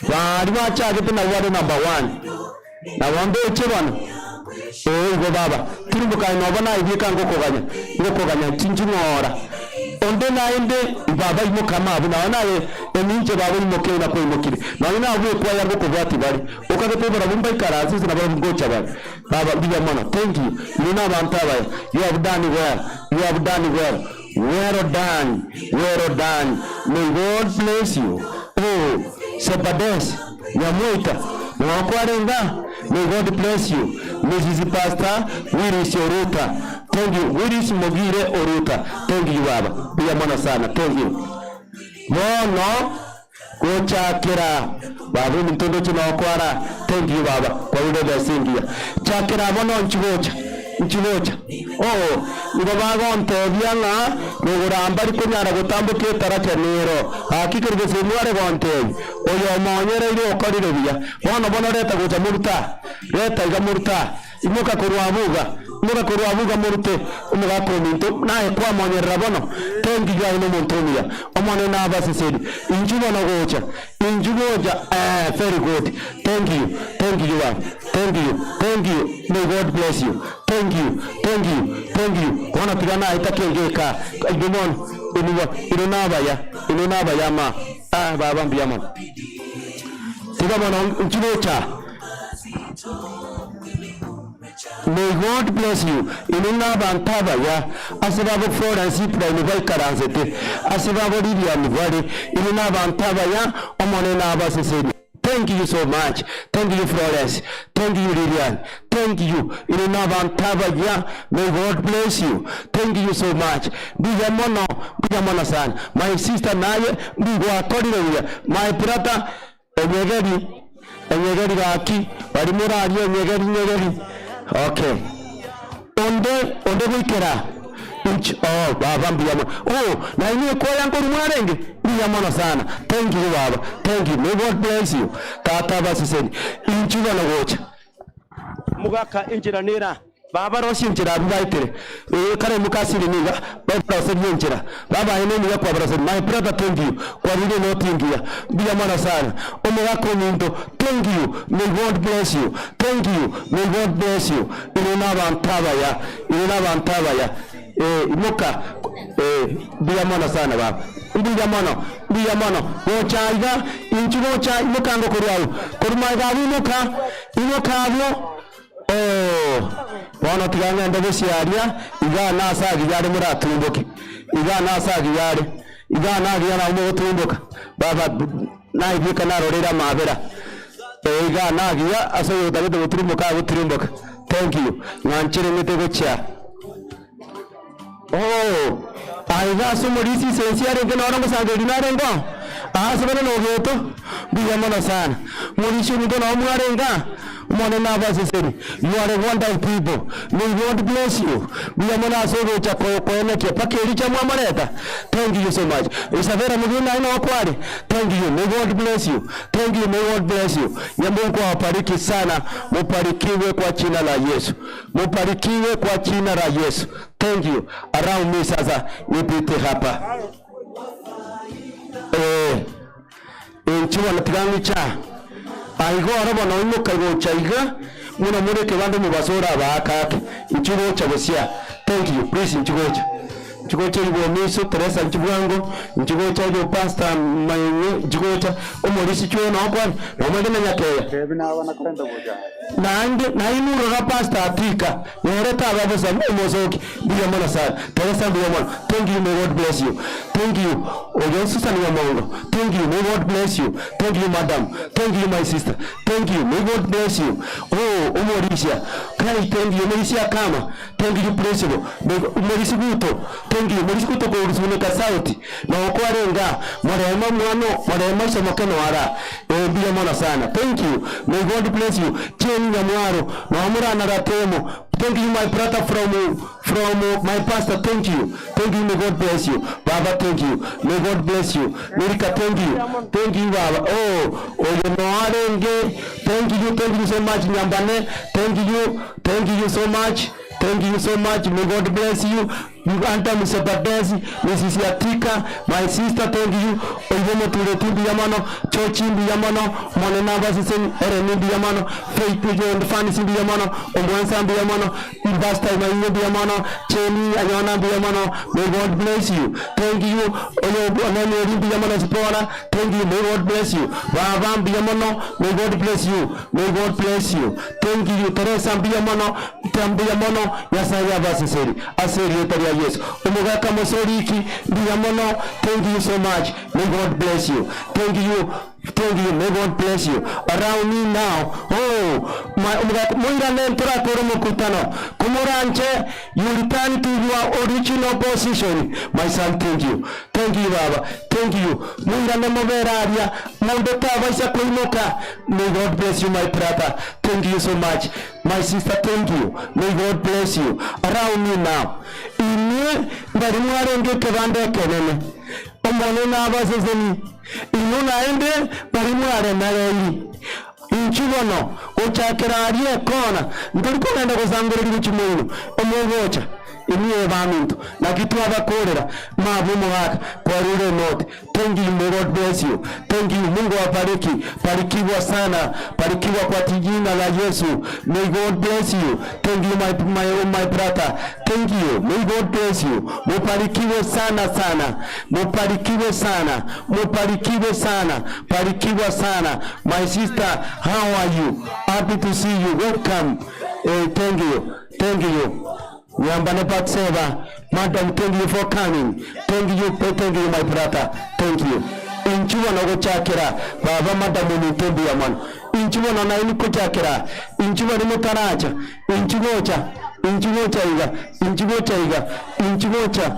baria bachagete nabwo bare number one, nabo ndoche bono, ee igo baba, tirimboka aye noba naye bieka ngokoganya, ngokoganya chinchu ng'ora. Onde naende baba imoka amo abwo, nonya naye eminche baba imoke buna kwaimokire, nonya nabwo ekwaya ngokobwatia bare, okagete barabwo mbaikaranse inse nabarabwo ngocha bare. Baba mbuya mono, thank you, inwe nabanto abaya, you have done well, you have done well, well done, well done, may God bless you. Oh, Sebades Nyamwaita, noo kwarenge aa? May God bless you, Mrs Pastor Willis Oruta. Thank you Willis Mogire Oruta. Thank you baba. Mbuya mono sana. Thank you. Bono gochakera baba ominto ndoche nokwara. Thank you baba. Kwarure ebesa engiya. Chakera bono nchi gocha. Nchi gocha. Oo, nigo bagontebia ng'a rogoro mbari konyara gotamboka etaracha nero. Gaki keri gose mware gontebia, Oyo omonyereire okorire buya. Bono bono reta gocha morute aa. Reta iga morute aa. Imoka korwa abwo iga, imoka korwa abwo iga morute omogaka ominto, naye kwamonyerera bono, tengiyo aye nomonto omuya. Omonene nabaseseni. Inchuo bono gocha, inchuo gocha, eeh very good, thank you, thank you baba, thank you, thank you, may God bless you, thank you, thank you, thank you. Bono tiga naye takenge eka, inwe bono, inwe bono, inwe nabaya, inwe nabaya ama, ah baba mbuya mono. Tiga bono inchuo gocha. May God bless you inwe na abanto abaya ase babo Florence Ibrahim baikaransete ase babo Lilian bare inwe na abanto abaya Omonene abasesenie thank you so much thank you Florence thank you Lilian thank you inwe na abanto abaya may God bless you thank you so much mbuya mono mbuya mono sana my sister naye mbigwakorire buya my brother Enyegeri, enyegeri gaki, baria morarie enyegeri nyegeri. Okay. Onde, onde goikera inch oh baba mbuya mono. Oh, na inwe ekwaya nkorwa mwarenge? Mbuya mono sana. Thank you baba. Thank you. May God bless you. Tata abaseseni. Inchu bono gocha. Mogaka enchera nera. Baba rosia enchera abwo baetere. Ee kare mokasire niga babaroserie enchera. Baba aye nomuya kwabaroseria. My brother thank you kwarure enoti engiya. Mbuya mono sana. Omogaka ominto thank you may God bless you. Thank you may God bless you. Inwe nabanto abaya. Inwe nabanto abaya. Ee imoka ee mbuya mono sana baba. Mbuya mono mbuya mono. Gocha aiga inchu gocha imoka ango korwa abwo. Korwa magega abwo imoka imoka abwo. Oo, bono tiga ng'ende gosiaria, igaa nase agiya are moratumboke, igaa nase agiya are, igaa nagiya nabo mogotumboka. Baba, naibeka naroreire amabera, ee igaa nagiya ase oyotagete goturumboka agoturumboka. Thank you, ng'anchere ng'ete gochia. Oo, aiga ase omorisia isensi arenge noro ngosangereria narenge oo, ase bono nogeto, mbuya mono sana. Morisia ominto nao mwarenge aa, Omonene abaseseni, you are a wonderful people, may God bless you, mbuya mono ase ogocha ko koenekia mpaka ericha mwamoreta, thank you so much. Isabella Mugina aye noo kware, thank you, may God bless you, thank you, may God bless you. Nyamungu awabariki sana, mubarikiwe kwa jina la Yesu. Mubarikiwe kwa jina la Yesu. Thank you. Allow me sasa nipite hapa. Eh, inche bono tiga ng'icha. Aiga oro bono imoka gocha iga, buna more ekebanda omobaso ore abaaka ake. Inche gocha bosia. Thank you. Please inche gocha. Inche gocha igwe omiso, Teresa inche bwango, inche gocha igwe pastor Mainye, inche gocha omorisia chwe nokwane, nomanyete na Nyakeya. Naende nainwe rora pastor Atika nere taba bosa omosoki mbuya mono sana Teresa mbuya mono thank you may God bless you thank you oyo Susan Nyamongo thank you may God bless you thank you madam thank you my sister thank you may God bless you oh omorisia kai thank you omorisia kama thank you principal may omorisia guto thank you omorisia guto korusunika sauti nokwarenge aa moreme omwana moreme isomoke noara Ee mbuya mono sana thank you may God bless you Jane Nyamwaro nomorana Ratemo thank you my brother from from my pastor thank you thank you may God bless you baba thank you may God bless you Milka thank you thank you baba oh oyo noarenge thank you thank you so much Nyambane thank you thank you so much thank you so much may God bless you Uganda Mr Desi, Mrs Atika, my sister thank you, oigo motureti mbuya mono, Chochi mbuya mono, Omonene abaseseni, Ellen mbuya mono, Faith and Fancy mbuya mono, Omwansa mbuya mono, Pastor Mainyo mbuya mono, Jenny Anyona mbuya mono, may God bless you, thank you, oyo Ononieri mbuya mono Zipporah, thank you, may God bless you, Baba mbuya mono, may God bless you, may God bless you, thank you, Teresa mbuya mono, Mbuya mono, Nyasaye abaseseri ase erieta ria Yeso. Omogaka Mosoriki, mbuya mono, thank you so much, may God bless you, thank you, thank you, may God bless you. Allow me now, oh, my, omogaka, moirane ntorakore omokutano, komoranche, you return to your original position, my son, thank you, thank you baba, thank you, moirane mobere aria, monto tabaisa koimoka, may God bless you my brother, thank you so much. My sister thank you may God bless you allow me now inwe ndari mwarenge ekebanda ekenene Omonene abaseseni inwe naende bari mwaremereiri inchu bono gochakera aria ekona ntori kogenda gosangereria gochia moino omogocha. Inwe baminto, naki twabakorera, mabe omogaka, kwarure enoti. Thank you, may God bless you. Thank you, Mungu awabariki. Barikiwa sana, barikiwa kwa jina la Yesu. May God bless you. Thank you my, my, my brother. Thank you. May God bless you. Mubarikiwe sana sana. Mubarikiwe sana. Mubarikiwe sana. Barikiwa sana. My sister, how are you? Happy to see you. Welcome. Eh, thank you. Thank you. Nyambane Batseba. Madam, thank you for coming. Thank you, thank you my brother. Thank you. Inchuo nogochakera baba madam ominto mbuya mono. Inchuo bono naye nikochakera. Inchuo baria motaracha. Inchuo gocha. Inchuo gocha iga. Inchuo gocha iga. Inchuo gocha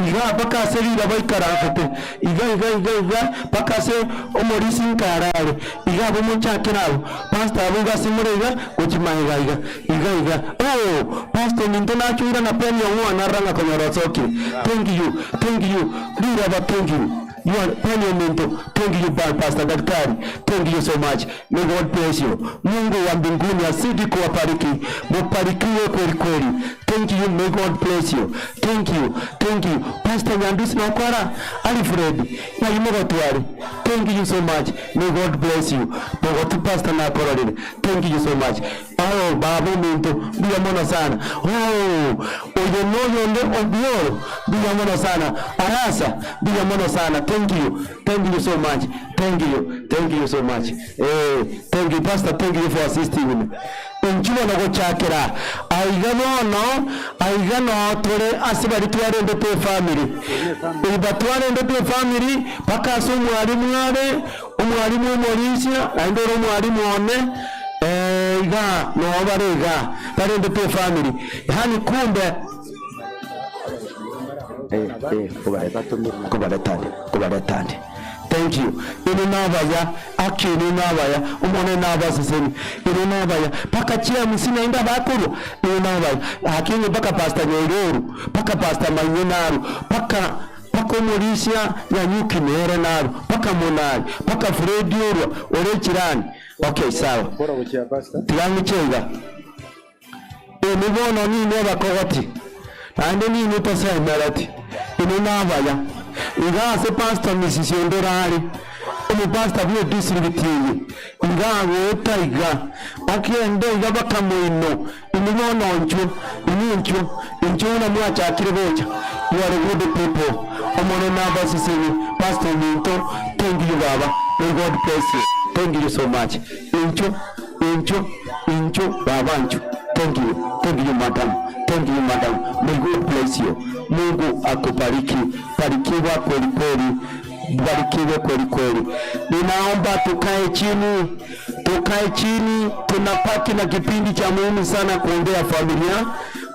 iga mpaka ase riroba baikaransete. Iga iga iga iga mpaka ase omorisia nkarare. Iga abwo mochakere abwo. Pastor abwo iga ase more iga gochia magega iga. Iga iga. Oh! Pastor ominto nachoira na pen yong'wana arora ng'a konyora osokire. Thank you. Thank you. Riroba thank you. You are pen ominto. Thank you ba Pastor Daktari. Thank you so much. May God bless you. Mungu wa mbinguni azidi kuwabariki. Mubarikiwe kweli kweli. Thank you. May God bless you. Thank you. Thank you. Pastor Nyandusi nokora Alfred. Ng'ai mogotware. Thank you so much. May God bless you. Bogotu Pastor nakororire. Thank you so much. Oh, baba ominto, mbuya mono sana. Oh, oyo noyonde Obioro, mbuya mono sana. Arasa, mbuya mono sana. Thank you. Thank you so much. Thank you. Thank you so much. Eh, thank you pastor, thank you for assisting me. Inki bono gochakera aiga bono, aiga noo tore ase baria twarendete efamiri. Iba twarendete efamiri mpaka ase omwalimu are, omwalimu omorisia, naende ore omwalimu one, eh, igaa noo bare igaa, barendete efamiri. Yaani kumbe Eh, eh, kobaretande, kobaretande. Thank you. Inwe nabaya, aki inwe nabaya, Omonene nabasesenie. Inwe nabaya, mpaka chiamisi naende abakorwa, inwe nabaya. Aki inwe mpaka Pastor Nyairuru, mpaka Pastor Mainye naru, mpaka mpaka omorisia Nyanyuki nere naru, mpaka Monari, mpaka Fred orwa ore echirani. Okay, sawa. Tiga ng'iche iga. Inwe bono ninwe abakogoti, naende ninwe tosemereti, inwe nabaya. Iga ase Pastor Mrs. Ondoro are, omopastor bw'edistrict eye, iga agoeta iga, okende iga bakamoino, inwe bono inchuo, inwe inchuo, inchuo buna mwachakire gocha, you are good people, Omonene abasesenie, Pastor ominto, thank you baba, may God bless you, thank you so much, inchuo. Inchuo, inchuo, baba inchuo. Thank you, thank you madam, thank you madam. May God bless you. Mungu akubariki, barikiwa kweli kweli, barikiwe kweli kweli. Ninaomba tukae chini, tukae chini. Tunapaki na kipindi cha muhimu sana kuombea familia,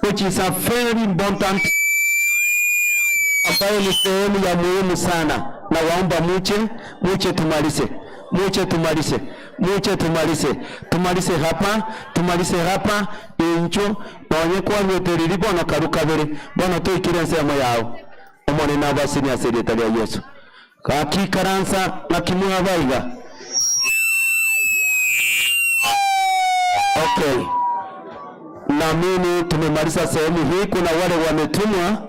which is a very important ambayo ni sehemu ya muhimu sana. Na waomba muche muche tumalize, muche tumalize, muche tumalize, tumalize hapa, tumalize hapa incho nonye kwanyeteriri bono karu kabere bono toikire ensemo yao Omonene abasenie ase erieta ria Yeso. Gaki ikaransa naki mwaba iga. Okay. Naamini tumemaliza sehemu hii. Kuna wale wametumwa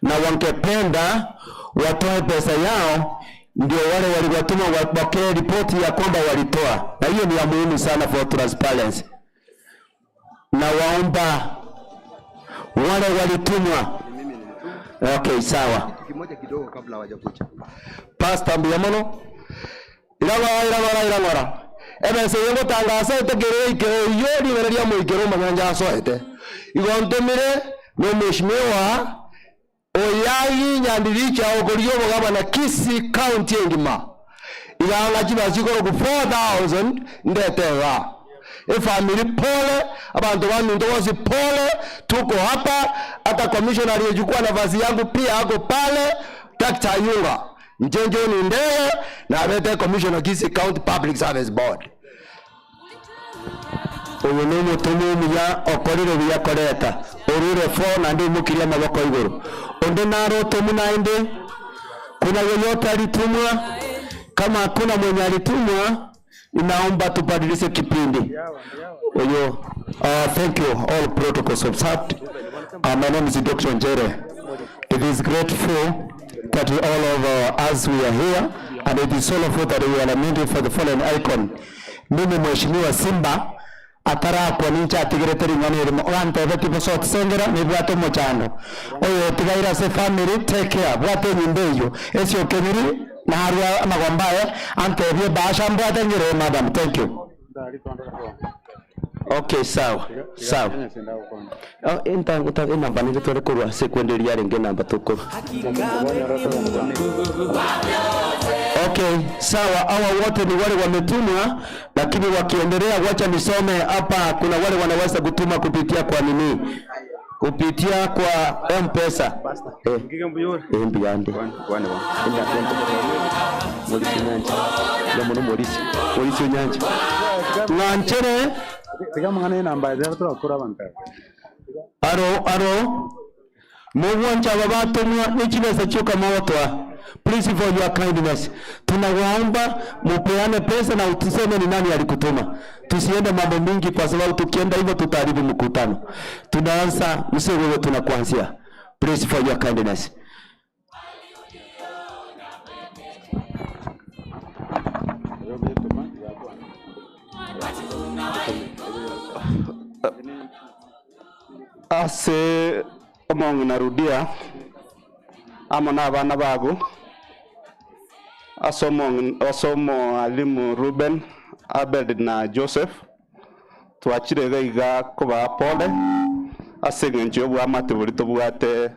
na wangependa watoe pesa yao, ndio wale waliwatuma wapokee ripoti ya kwamba walitoa, na hiyo ni ya muhimu sana for transparency. Na waomba wale walitumwa. Okay, sawa. Kimoja kidogo kabla hawajakuja. Pastor mbuya mono irang'ora irang'ora irang'ora ebesa eye ngotangasa etekere eikero eyio rigana ria moikero omonyanja asoete igo ntomire na omweshimiwa Oyagi Nyandiricha okoria obogabana Kisii county engima iga ng'a chibesa chikoroku 4000 ndete igaa. Efamiri pole, abanto baminto bonsi pole, tuko hapa, hata commissioner aliyechukua nafasi yangu pia ako pale, Dr. Ayunga. Inche John Ndege nabete commissioner Kisii County Public Service Board. Oyo nomotomwa omuya okorire buya koreta orure fo naende oimokirie amaboko igoro. Onde nare otomwa naende? Kuna yeyote alitumwa? Kama hakuna mwenye alitumwa, ninaomba tubadilishe kipindi. Oyo. Uh, thank you. All protocols observed. Uh, my name is Dr. Njere. It is grateful that all of uh, us we are here and it is sorrowful that we are meeting for the fallen icon. Mimi Mheshimiwa Simba atarakwa ninche atigerete ring'ana erimo ogantebetie bosa otisengera nibwate omochando oyo otigaire ase family take care bwate enyimba eyio esiokenyiri narwa amagomba aye antebie bahasha mbwate ngire madam thank you. Okay, sawa sawa. Oh, entango ta enamba nere tware korwa ase kwende eria yarenge enamba tokorwa. Okay, sawa. Hawa wote ni wale wametumwa, lakini wakiendelea, wacha nisome hapa. Kuna wale wanaweza kutuma kupitia kwa nini, kupitia kwa M-Pesa. Eh, eh, mbiyande Morisi Nyanja Lomo Morisi Morisi Nyanja Ng'anchere aro aro mugwancha aba batumwa n'echibesa chiokamogotwa please for your kindness tunawaomba mupeane pesa na utuseme ni nani alikutuma tusiende mambo mingi kwa sababu tukienda hivyo tutaharibu mkutano tunaanza msee wewe tunakuanzia please for your kindness Ase omong'ina Rudia amo na abana bago ase omong'ina ase omoalimu Ruben, Abed na Joseph twachire iga iga kobaa pole ase eng'encho ya obwamate boria tobwate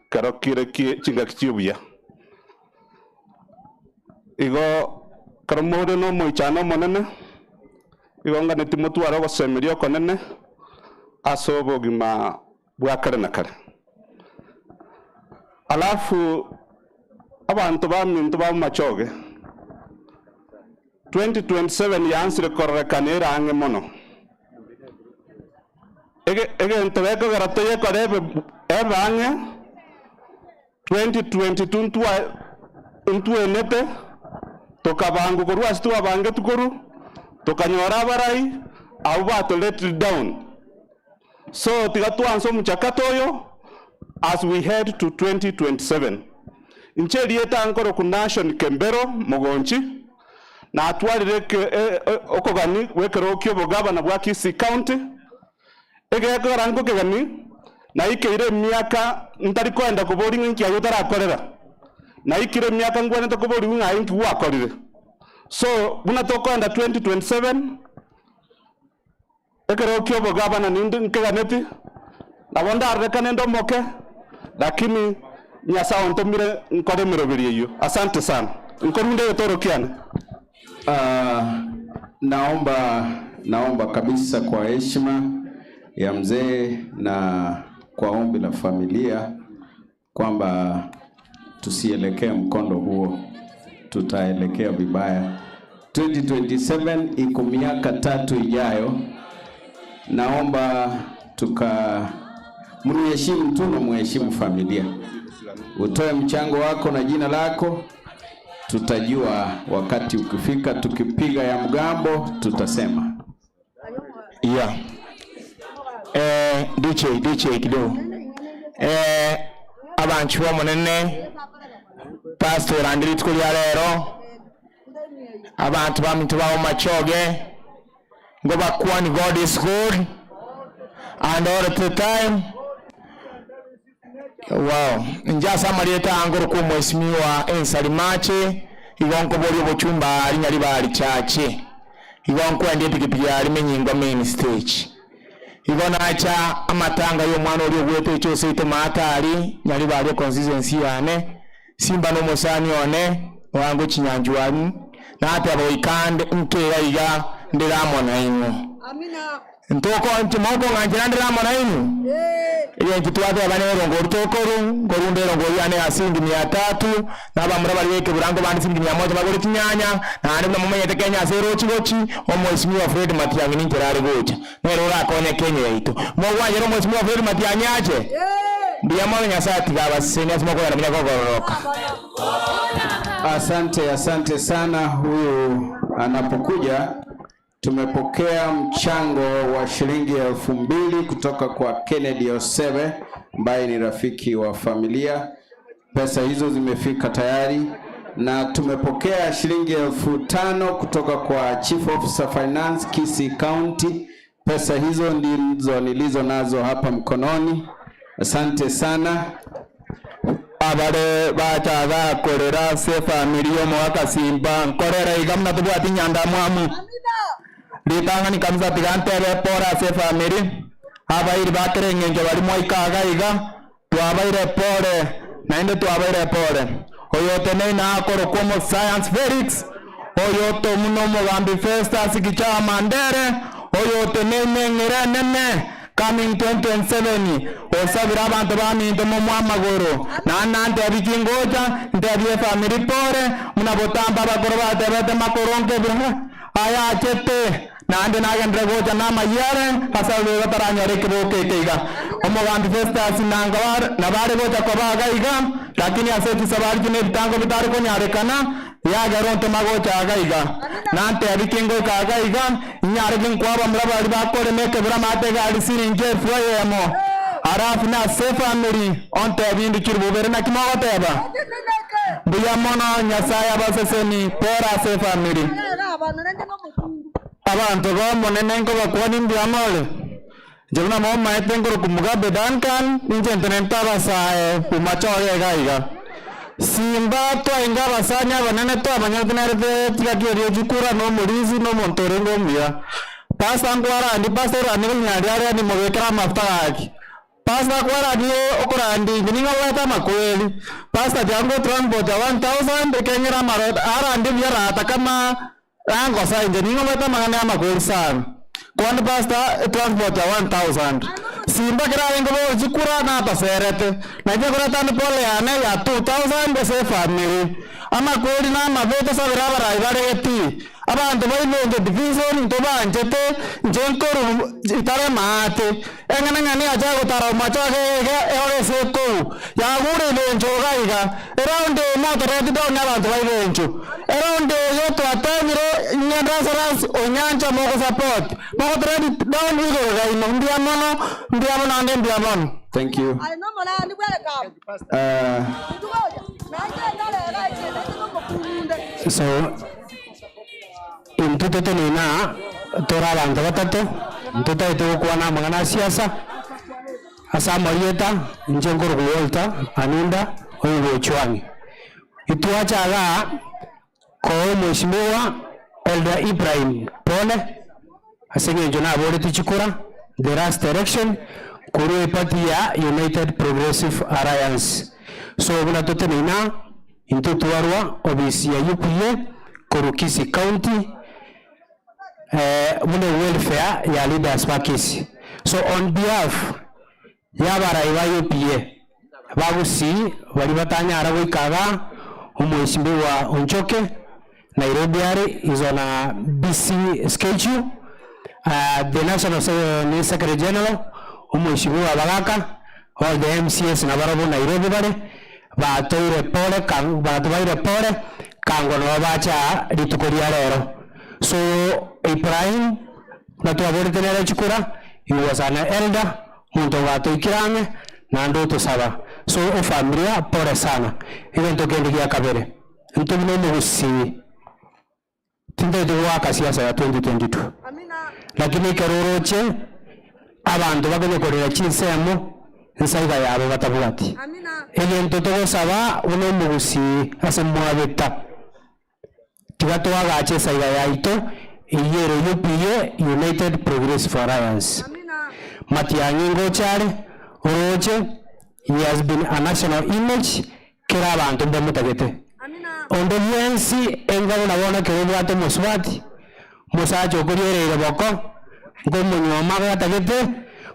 kero kire kie chingaki chia obuya. Igo kero more na omoichano omonene, igo nganeti motware ogosemeria okonene ase obogima bwa kare na kare. Alafu abanto baminto ba Bomachoge, 2027 yansire kororekana ere ang'e mono. Ege egento gekogera toyekore ebe ebe ang'e, 2022 ntwa ntwenete, tokabangwa korwa ase twabangetwe korwa, tokanyora abarai abwo bato let down. So tiga twanse omochakato oyo as we head to 2027. Inche erieta nkoroku Nashon Kembero Mogonchi, natwarire eke e okogani bw'ekerogo kia obogavana bwa Kisii County, egekogera nkokegani naikeire emiaka ntari koenda koboria ng'a inki aye otarakorera, naikire emiaka ngwenerete koboriwa ng'a aye inki gwakorire. So buna tokoenda 2027, Ekero ki'obogabana ninde nkeganeti, nabo ndarorekane inde omoke, lakini Nyasae ontomire nkore emeroberi eyio. Asante sana. Nkorunde egetoro kiane. Ah, naomba naomba kabisa kwa heshima ya mzee na kwa ombi la familia kwamba tusielekee mkondo huo, tutaelekea vibaya. 2027 iko miaka tatu ijayo. Naomba tuka mniheshimu tu na muheshimu familia, utoe mchango wako na jina lako, tutajua wakati ukifika. Tukipiga ya mgambo tutasema Yeah. Eh, DJ, DJ kidogo. Eh, abanchu b'omonene pastor orandire rituko ria rero abantu baminto ba Bomachoge ngo bakwani God is good and all the time. Wow. Inche ase amarieta ange orokwa omwesimigwa Ensari Mache, igo nkoboria obochumba aria Nyaribari Church. Igo nkwenda epikipiki aria Menyingwa main stage. Igo nacha amatanga y'omwana oria ogwete eche oseito maate aria Nyaribari econstituency yane, Simba nomosani one oango chinyanchwani, nateba goika nde nkeiga iga ndire amo nainwe. Ntoko mokong'anchera ndire amo nainwe? Erio intwe twateba nerongo oria tokorwa, nkorunda erongo oyio yane ya siringi mia tatu, na abamura baria b'ekeburango bande siringi mia moja bagore chinyanya, naende buna momenyete Kenya ase erochi gochi, Omwesimigwa Fred Matiang'i ninchera are gocha, nere orakonye Kenya yaito. Mogwanchera Omwesimigwa Fred Matiang'i ache? Mbuya mono Nyasae atiga abasesenie ase mokogenda buya kogororoka. Asante, asante sana. Huyu anapokuja. Tumepokea mchango wa shilingi 2000 kutoka kwa Kennedy Osebe ambaye ni rafiki wa familia. Pesa hizo zimefika tayari, na tumepokea shilingi 5000 kutoka kwa Chief Officer Finance Kisii County. Pesa hizo ndizo nilizo nazo hapa mkononi. Asante sana. Abare bachaga korera ase efamiri y'omogaka Simba nkorera iga buna tobwati nyandamwamu. Ritang'ani kabisa tiga ntebe pore ase efamiri, abairi ba kera eng'encho baria mwaika iga iga, twabaire pore naende twabaire pore. Oyo oteneine akorokwa Omoscience Felix, oyo otomwa nomogambi Festus Gichaa Mandere, oyo oteneine eng'era enene coming 2027, osabire abanto baminto momwe amagoro. Naende nantebie chingocha, ntebie efamiri pore, buna botambe abakoro batebete makoro nkebire ayachete, naende nagenderere gocha namayia are ase abwo bataranyora ekeboko eke iga. Omogambi Festus nanga nabo are gocha koba iga iga, lakini ase chisabari chine ebitango bitare konyarekana, Yagera ontoma gocha iga iga, nantebie ki ngoika iga iga, inyare ginkoa abamura baria bakorema ekebura amate egari siringi elfu eyemo. Alafu nase efamiri ontebie induchire bobere naki mogoteba? Mbuya mono Nyasaye abaseseni pore ase efamiri. Abanto b'Omonene nkobakwania mbuya more? Inche buna momaete nkorokwa Mugabe Duncan, ninche ntenenete abasae bomachoge iga iga. Simba twainga abasani abanene twamanyete nere tigaki erio chikura na omorisi na omonto orenge omuya. Pastor nkwarandi pastor orande rinyari aria nimobekere amafuta gaki. Pastor kwarandi okorandi inche ning'o obwate amakweri. Pastor tiga ngotransport ya 1000 ekeng'era amarot arande buya rata kama Rangosa inche ning'o obwate amang'ana y'amakweri sana. Kwani pastor etransport ya 1000. Simba kera arenge boru chikura natoserete. Na inche nkoreta ande pole yane ya 2000 ase efamiri. Amakweri na amabe tosabere abarai bare getii. Abanto ba Ibenge division ntobanchete inche nkoru itare maate. Eng'enang'eni yacha gotara omochie ake iga eore ase ekou, yagure ebencho iga iga. Eraundi eye motoreti down abanto ba ebencho. Eraundi eye twatebire ng'a Lazarus Onyancha mogosupport, mogotoreti down igoro yaino. Mbuya mono, mbuya mono naende mbuya mono. Thank you. Uh, So, Intwe toteneine aa tore abanto batato, ntotagete gokwana amang'ana a siasa ase amarieta, inche nkorokwa Walter Anunda oyo bw'Ochwang'i. Itwacha igaa koa omweshimiwa Elder Ibrahim pole ase eng'encho naboretie chikura the last election korwa eparty ya United Progressive Alliance. So buna toteneine aa. Intwe twarwa obisi ya UPA korwa Kisii County buna welfare ya leaders ba Kisii. So on behalf ya abarai ba UPA ba Gusii baria batanyara goika igaa, omweshimiwa Onchoke Nairobi are is on a busy schedule, the national secretary general omweshimiwa Bagaka All the MCAs nabarobwo Nairobi bare, batoire pole ka batobaire pole kangwa nabo bache aa rituko ria rero. So Ibrahim buna twaborete nere chikura, he was an elder, omonto ogatoikire ang'e naende otosaba. So efamilia pole sana. Egento kende gia kabere, intwe buna omogusii Tintagete goaka siasa ya 2022, lakini ekero oroche abanto bakonya korera chinsemo ensaiga yabo batabwati. Egento togosaba buna omogusii ase mwabeta, tiga toagache esaiga yaito eyio ere UPA, United Progressive Alliance. Matiang'i ngocha are, oroche he has been a national image Kera abanto mbamotagete. Onde bwensi enga buna bono ekero obwate omosubati, omosacha okoriereire boko, nkomonyuoma gatagete,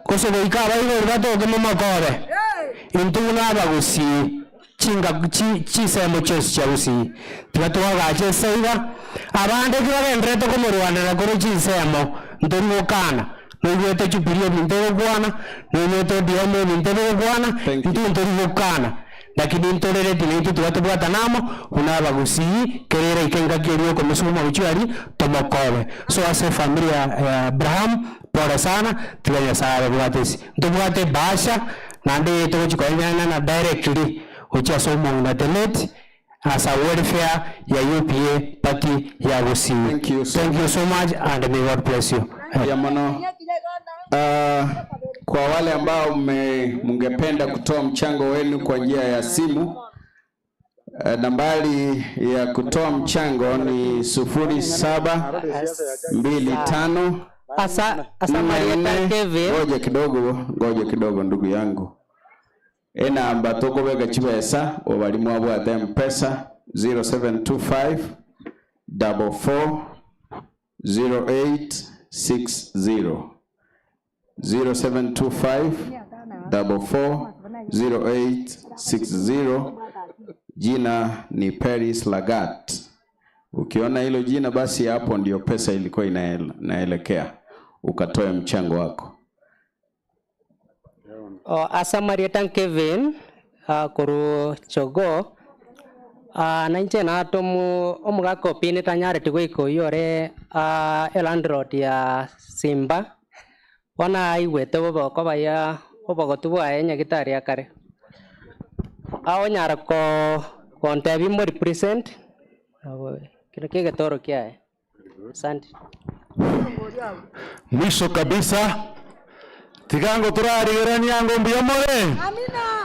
gose goika abaibori batoke momokobe. Intwe buna abagusii, chinga chi chisemo chionsi chia gusii, tiga twagache eseiga, abande ki bagendererete komorwanera korwa chinsemo, ntori gokana, noigwete Jubilee ebinto egokwana, noigwete ODM ebinto ebegokwana, intwe ntori gokana. Lakini ntorereti naintwe tiga tobwatane amo buna abagusii, kera eraike engaki eria yokomosuma omochie aria, tomokobe. So ase efamiri ya ya Abraham, pole sana, tiga Nyasaye ababwate ase. Ntobwate ebahasha, naende eye togochi koenana directly gochia ase omong'ina the late as a welfare ya UPA party ya Gusii. Thank you so Thank you so much and may God bless you. Ya mono. Ah, kwa wale ambao mme- mngependa kutoa mchango wenu kwa njia ya simu eh, nambari ya kutoa mchango ni 0725 Asa, asa nne Marieta nne. Kevin. Ngoja kidogo, ngoja kidogo ndugu yangu. Enamba tokobeka chibesa obali mwabwate mpesa 0725 44 0860 0725 44 0860. Jina ni Paris Lagat. Ukiona hilo jina basi hapo ndio pesa ilikuwa inael- inaelekea, ukatoe mchango wako. O, asa Marieta Kevin uh, koru chogo uh, nainche natomu omogaka opinete anyarete goika oywo ore uh, elandlord ya Simba bono aigwete bobe okoba ya obogotu bwaye nyagitari akare aonyara ko kontebia mo represent abo kero kia egetoro kiaye asante. Mwisho kabisa tigango turarigerania ngo mbuya more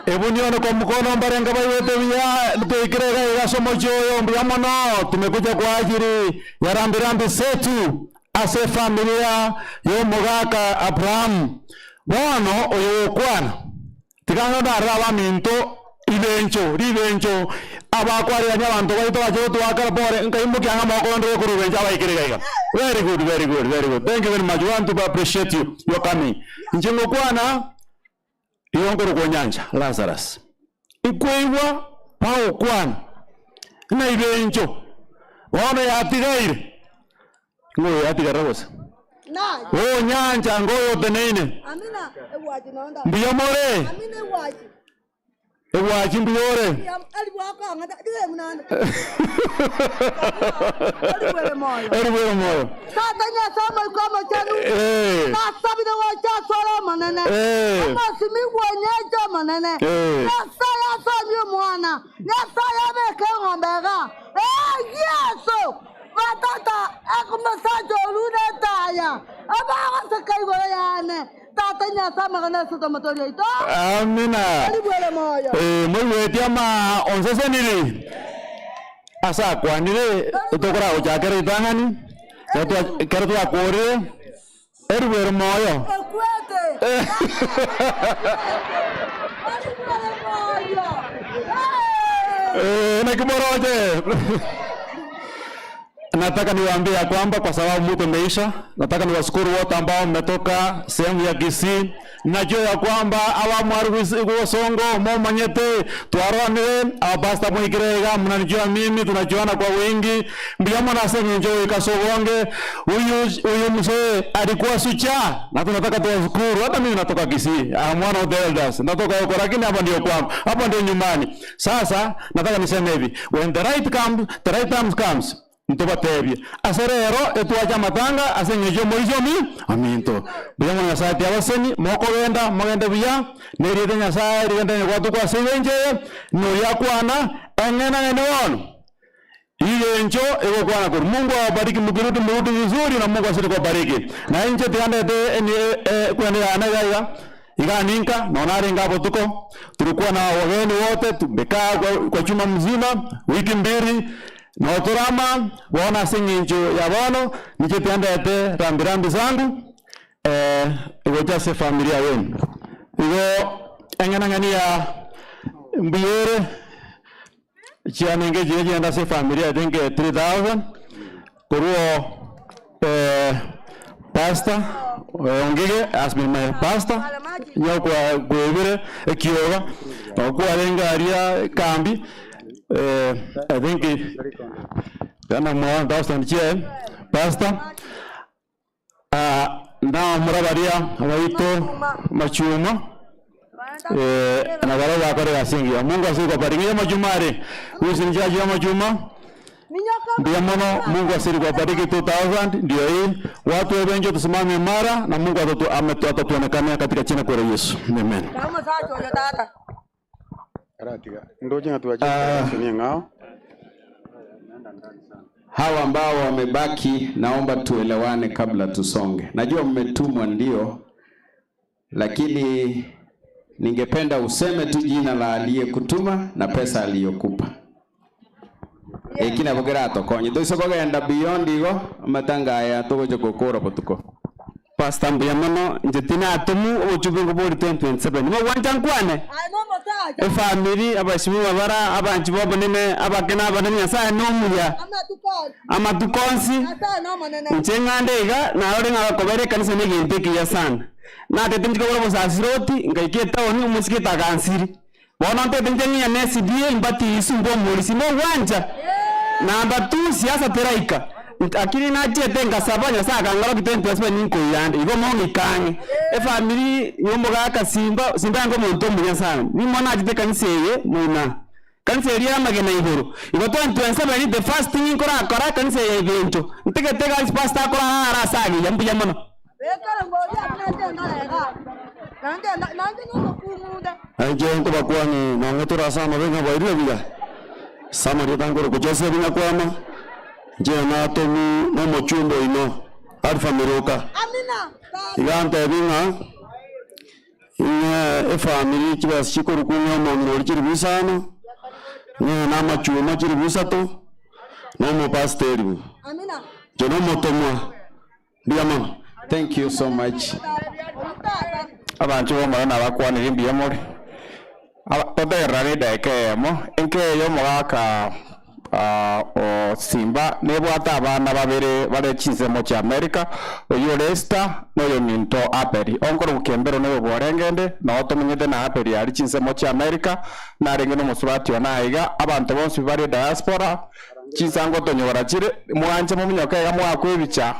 ebu nione kwa mkono mbarenga baiwete buya tuikire iga somo choyo mbuya mono tumekuja kwa ajili ya rambirambi setu ase familia yomogaka Abraham bono oyo gokwana tigango ndarora abaminto ibencho ribencho abakwarerania abanto baito bache gotwakara pore nkaimokia ng'a amaboko ndore korwa ibencho abaikire iga iga. Very good, very good, very good. Thank you very much. We want to appreciate you, your coming. Inche ngokwana igo nkorokwa Onyancha Lazarus. Ikwaigwa bagokwana ng'a ibencho bono yatigaire ng'o oyo yatigarera gose? Onyancha ngoyo oteneine. Mbuya more? Egwachi mbuya ore? Eribwere moyo. Tata Nyasaye omoika omochenu, Eh. nasabire gocha asore Omonene, Eh. omosimi bw'engencho Omonene, Eh. Nyasaye asomie omwana, Nyasaye abeke eng'ombe iga, Eh, Yeso! Batata, omosacha orure etaya, abagoseka igoro yane, Tata Nyasaye amagena ase omotoori oito. Amina. Eribwere moyo. Eh, moigweti ama onseseniri ase akwanire tokoragochakera ritang'ani ekero twa- ekero twakorire eribwere moyo. Ekwete. Eribwere moyo. Eh, naki moroche. Nataka niwaambie ya kwamba kwa sababu muda umeisha, nataka niwashukuru wote ambao mmetoka sehemu ya Kisii. Najua ya kwamba awa mwari gosongo momanyete twaranire abapasta mwikirega mnanijua mimi, tunajuana kwa wingi mbuya mwana njo ikasogonge huyu huyu mzee alikuwa sucha na tunataka tuwashukuru. Hata mimi natoka Kisii, I'm one of the elders, natoka huko, lakini hapa ndio kwangu, hapa ndio nyumbani. Sasa nataka niseme hivi, when the right comes, the right time comes ntobatebie ase rero etwacha amatanga ase eng'encho moisomi aminto buya mono nyasaye tia abaseni mokogenda mogende buya neriete nyasaye rigende gwatuko ase engencho eye noria akwana eng'ena ng'ene bono igencho egokwana kori Mungu awabariki mukirudi murudi vizuri na Mungu azidi kuwabariki na inche tigandete kuendelea iga iga iga ninka naona aringa hapo tuko tulikuwa na wageni wote tumekaa kwa, kwa chuma mzima wiki mbili noturama bona ase eng'encho ya bono niche tiandete rambirambi zangu eh, igocha ase familia wenu igo eng'enang'ani ya mbuyere chianenge chie chienda ase familia I think 3000 koruo eh, pastor eh, Ongige has been my pastor nyakwa kwebire ekioga okwarenga aria kambi eh, I think kana mwa 1000 chie pastor ah na murabaria abaito machuma. Eh, na barabwo bakore egasi engiya. Mungu asiri kuwabariki. Ng'ira amachuma are. Wilson Chachi amachuma. Mbuya mono, Mungu asiri kuwabariki 2000 ndio hii. Watu wa Benjo tusimame imara na Mungu atatu, ametu- atatuonekania katika jina kuu la Yesu. Amen. Omosacha oyo tata. Aratiga. Ndoche ng'a twachire ng'ao. Hawa ambao wamebaki, naomba tuelewane kabla tusonge. Najua mmetumwa ndio, lakini ningependa useme tu jina la aliyekutuma na pesa aliyokupa. Eki nabo keratokonye toise kogenda beyond igo amatanga aya togocha gokora botuko. Pastor mbuya mono inche tinatomu obochumbe nkobori 2027 nimogwancha nkwane efamiri abashimiwa bara abanchi ba obonene abake na abanene Nyasaye nomuya amatuko onsi inche ng'ande iga narore ng'a kobera ekanisa na egento ekiya sana natete nchie kogora obosasiroti ngaika etaoni omosigete agansiri Bono ntete inche ng'iya ne SDA mbatiiswe mbe omorisia mogwancha? Number two siasa teraika lakini nachiete ngasaba Nyasaye akangora 2027 ninkoiyande igo mong'ike ang'e. Efamiri ya omogaka Simba, Simba yange omonto omuya sana nimo nachete ekanisa eye moina kanisa eria ya amagena igoro igo 2027 the first thing nkorakora ekanisa eye ya Egencho ntegete egasi pastor akorara are ase agiya mbuya mono. Inche nkobakwani nonye tore ase amabe ng'a bwairire buya, ase amarieta nkorokwa Joseph Nyakwama, inche natomu na omochumba oino Alpha Miruka. Iga ntebi ng'a ing'e efamiri chibesa chikorokwa ng'a omong'ina oria chilifu isano, ng'e na amachuma chilifu isato, na omopastor elifu. Inche na omotomwa. Mbuya mono. Thank you so much. Abanchwa b'Omonene nabakwanirie mbuya more. Aba- Totegererane edaika eyemo, enka eye omogaka ah, o Simba nebwate abana babere bare chinsemo chia America, oyio ore Esther na oyominto Abeli. Onkoro gokembero noyo bworenge noo tomenyete na Abeli aria chinsemo chia America, narenge nomosubati one aiga, abanto bonsi bare diaspora, Chinsango tonyora chire, mwanche mominyoke iga moakwe ebicha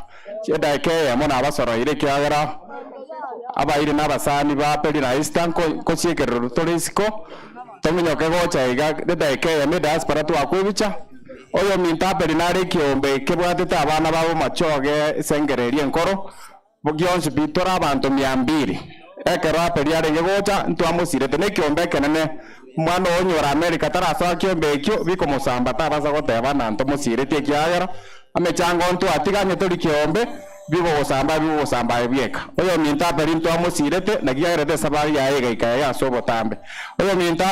edaika eyemo nabasoroire, ekiagera abairi na abasani ba Peri na Esta nkosiekererwa tore isiko, tominyoke gocha iga edaika eyemo ediaspora twakwa ebicha. Oyominto Abeli nare ekiombe kebwatete abana babo machoge ase engereria enkoro, Gionsi pi tore abanto mia mbiri. Ekero Abeli arenge gocha, ntwamosirete nekiombe ekenene. Omwana oo onyore Amerika tarasoa kiombe ekio, bikomosamba tabasa goteba ng'a ntomosiretie ekiagera amechango ntwatiga onye tori kiombe, bigogosamba bigogosamba aye bweka. Oyominto Abeli ntwamosirete, naki yagerete esabari yaye egaika iga ase obotambe. Oyominto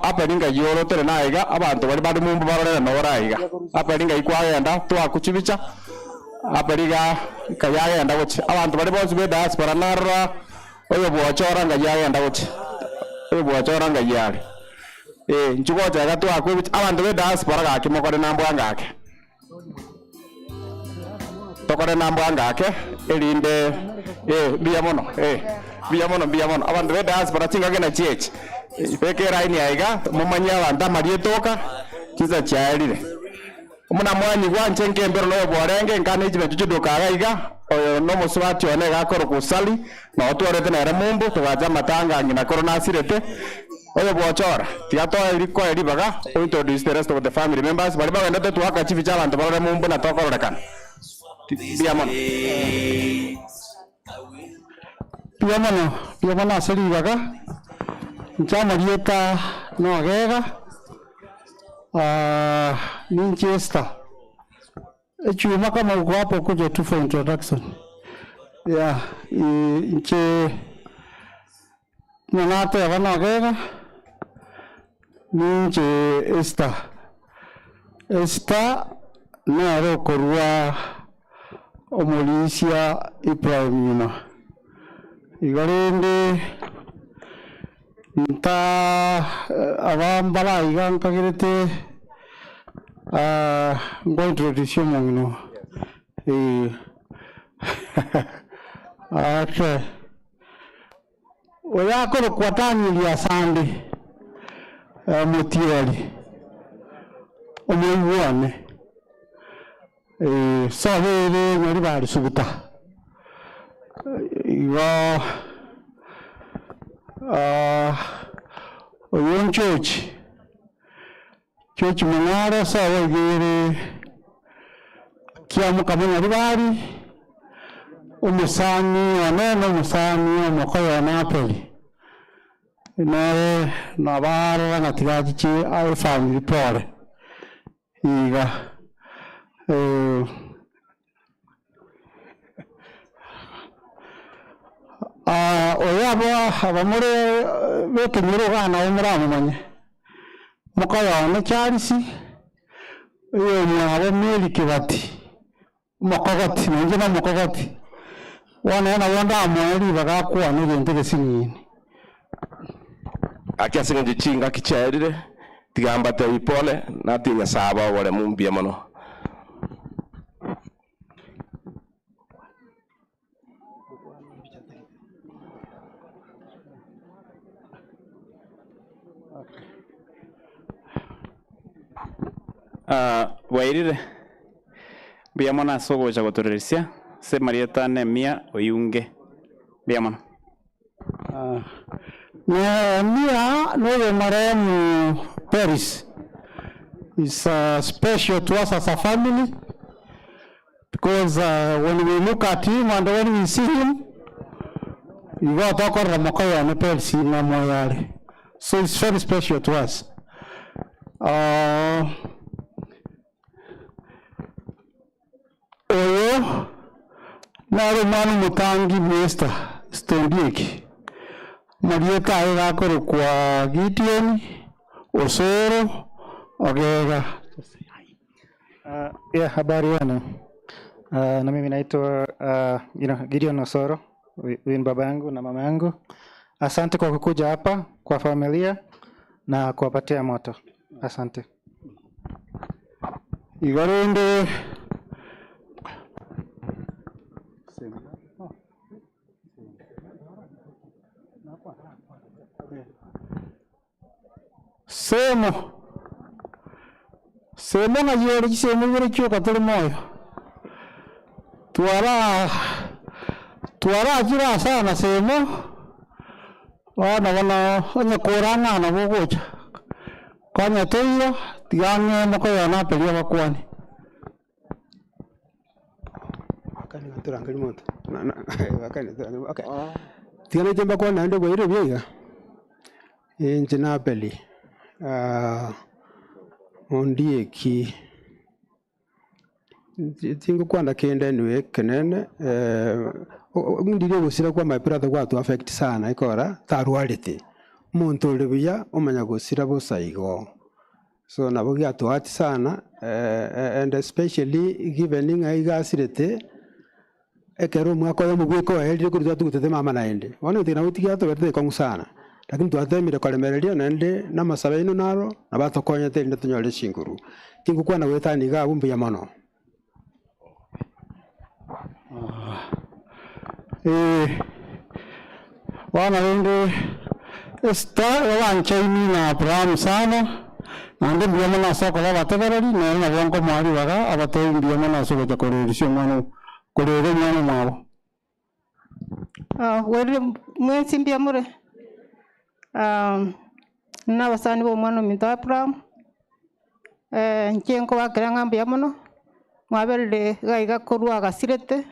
Abeli ngai orotere naiga, abanto baria bare mumbu barorere nore aiga. Abeli ngai kwagenda, twakuchibicha. Abariga nkai agenda gochia. Abanto baria bonsi be diaspora narora oyo bwochora ngai agenda gochia. Oyo bwochora ngai are. Eh, inchuo gocha iga twakwa ebicha. Abanto be diaspora gaki mokore nambwa ngake. Tokore nambwa ngake erinde eh mbuya mono eh mbuya mono mbuya mono. Abanto be diaspora chingaki nachio echi. Beka eraini aiga momanye abanto amarieta oka chinsa chiaerire. Buna mwanyigwa, inche nkembero noyo bwarenge, nkane echibecho chidoka iga iga, oyo nomosubati one iga akorokwa Sally, nao twarete nere mumbu, togacha amatanga a ng'ina koro nasirete. Oyo bwochora, tiga toe koe ribaga, o introduce the rest of the family members, baria bagendete twaka chibicha abanto barore mumbu na tokororekana. Mbuya mono. Mbuya mono, mbuya mono ase ribaga, inche amarieta nogega, ninche Esther, echuma kama uko hapo kuja tu for introduction, yeah, inche buna nateba nogega, ninche Esther, Esther nere okorwa omorisia Ibrahim nyuma. Igo rende nta aba mbare aiga nkagerete ngo introduce omong'ina oo eh okay. Oyo akorokwa Danieli asande omotieri omoigwa one. Sobo ere nyaribari suguta. Igo. Ah, oyo nchochi chochi mong'are ase abaigere kiamokama nyaribari omosani one na omosani omokoyo one Apeli nere nabarora ng'a tiga achiche ae efamiri pore iga eh. Ah, oyo abo abamore b'ekenyoro iga nabo moramomanye, mokoyone Charles, oyomwabo Mary Kibati, omokogoti, nainche na omokogoti, bono ere nabo ndamoe ribaga akwane egento egesinini. Gaki ase eng'encho chingaki chiaerire, tiga mbatebi pole, natige Nyasae abae oboremu mbuya mono. Ah, bwairire mbuya mono ase ogocha gotoreresia ase amarieta Nehemia Oyunge mbuya mono. Nehemia noyo marehemu Peris is special to us as a family because when we look at him and when we see him igo tokorora moka one Peris ng'a moyo are so it's very special to us. Oyo nere omwana omotangi bw'Esta, Stendieki. Amarieta aye gakorokwa Gideoni, Osoro, Ogega. Uh, yeah, habari yenu. Uh, na mimi naitwa uh, you know, Gideon Osoro. Huyu huyu ni baba yangu na mama yangu. Asante kwa kukuja hapa kwa familia na kuwapatia moto. Asante. Igo rende Semo, semo ng'ai ore chisemo ibere chioka tore moyo, twara twarachire asana semo, bono bono onye kore ang'e nabo ogocha, konya toiyo tiga ang'e mokoyona aperia abakuani. Tiga nainche mbakwane naende bwaire buya iga, inche na Abeli, ondieki, tingokwana kende anyway ekenene, ndiri ogosira kwa my brother gwato affect sana ekora tarwarete, omonto ore buya omanya gosira bosa igo. So nabo giatohati sana and especially given ng'a iga asirete, ekero omwaka oyomo bweka oerire korwa twatugutete mama naende. Bono egento nabo tigiatoberete gekong'u sana, lakini twatemire koremereria naende na amasabo aino naro, nabo atokonyete erinde tonyore chinguru. Tingokwana goetania iga abwo mbuya mono. Bono rende Esther oganchaini na Abrahamu sana, naende mbuya mono ase okoba abategereri, nere nabo nkomoa ribaga abatebi mbuya mono ase ogocha koreresia omwana korera omwana omwabo. Bwerire mwensi mbuya more? Buna abasani ba omwana ominto Abraham, inche nkobakera ng'a mbuya mono, mwaberire iga iga korwa agasirete,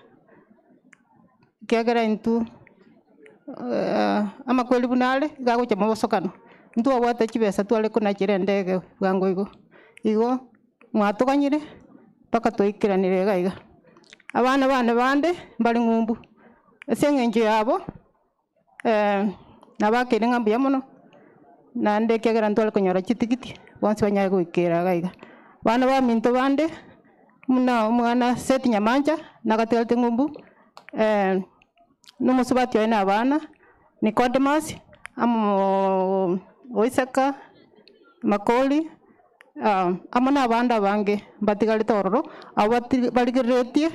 ekiagera intwe amakweri buna are, iga agocha mobosokano. Intwe twabwate chibesa tware konachera endege bwango igo, igo mwatoganyire mpaka twaikeranire iga iga. Abana bane bande mbare ng'umbu, ase eng'encho yabo nabakeire ng'a mbuya mono, naende ekiagera ntware konyora chitigiti, bonsi banyare goikera iga iga. Abana baminto bande, buna omwana Seth Nyamancha, nagatigarete ng'umbu, na omosubati oye na abana, Nicodemus, amo Isaka, Makori, amo na abande abange mbatigarete ororo, abwo barigereretie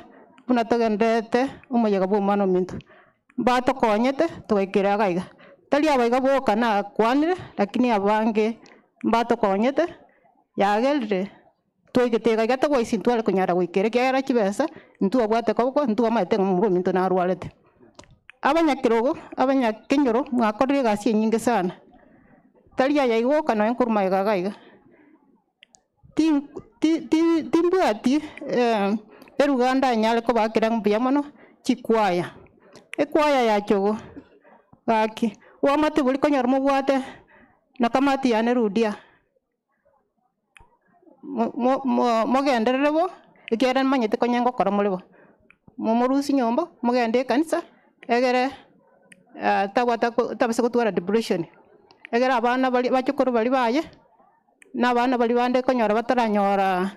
buna togendererete omoyega bwa omwana ominto. Mbatokonyete togaikera iga iga. Tari abaiga boka nakwanire, lakini abange mbatokonyete, yagerire twaigete iga iga togwaisia ntware konyara goikera ekiagera chibesa ntwabwate koboko ntwamaete ng'a momura ominto narwarete. Abanyakerogo, abanyakenyoro mwakorire egasi enyinge sana, tari aya iga oka nonya nkorwa magega iga iga. Timbwati eruga ndanyare kobakera mbuya mono chikwaya, ekwaya ya Chogo gaki, oboamate boria konyora mobwate na kamati yane rudia. Mogenderere bo, ekiagera nimanyete konya ngokora more bo. Momorusie nyomba, mogende ekanisa, egere tabwata tabasa gotwara depression. Egere abana baria bachokoro baria baye, na abana baria bande konyora bataranyora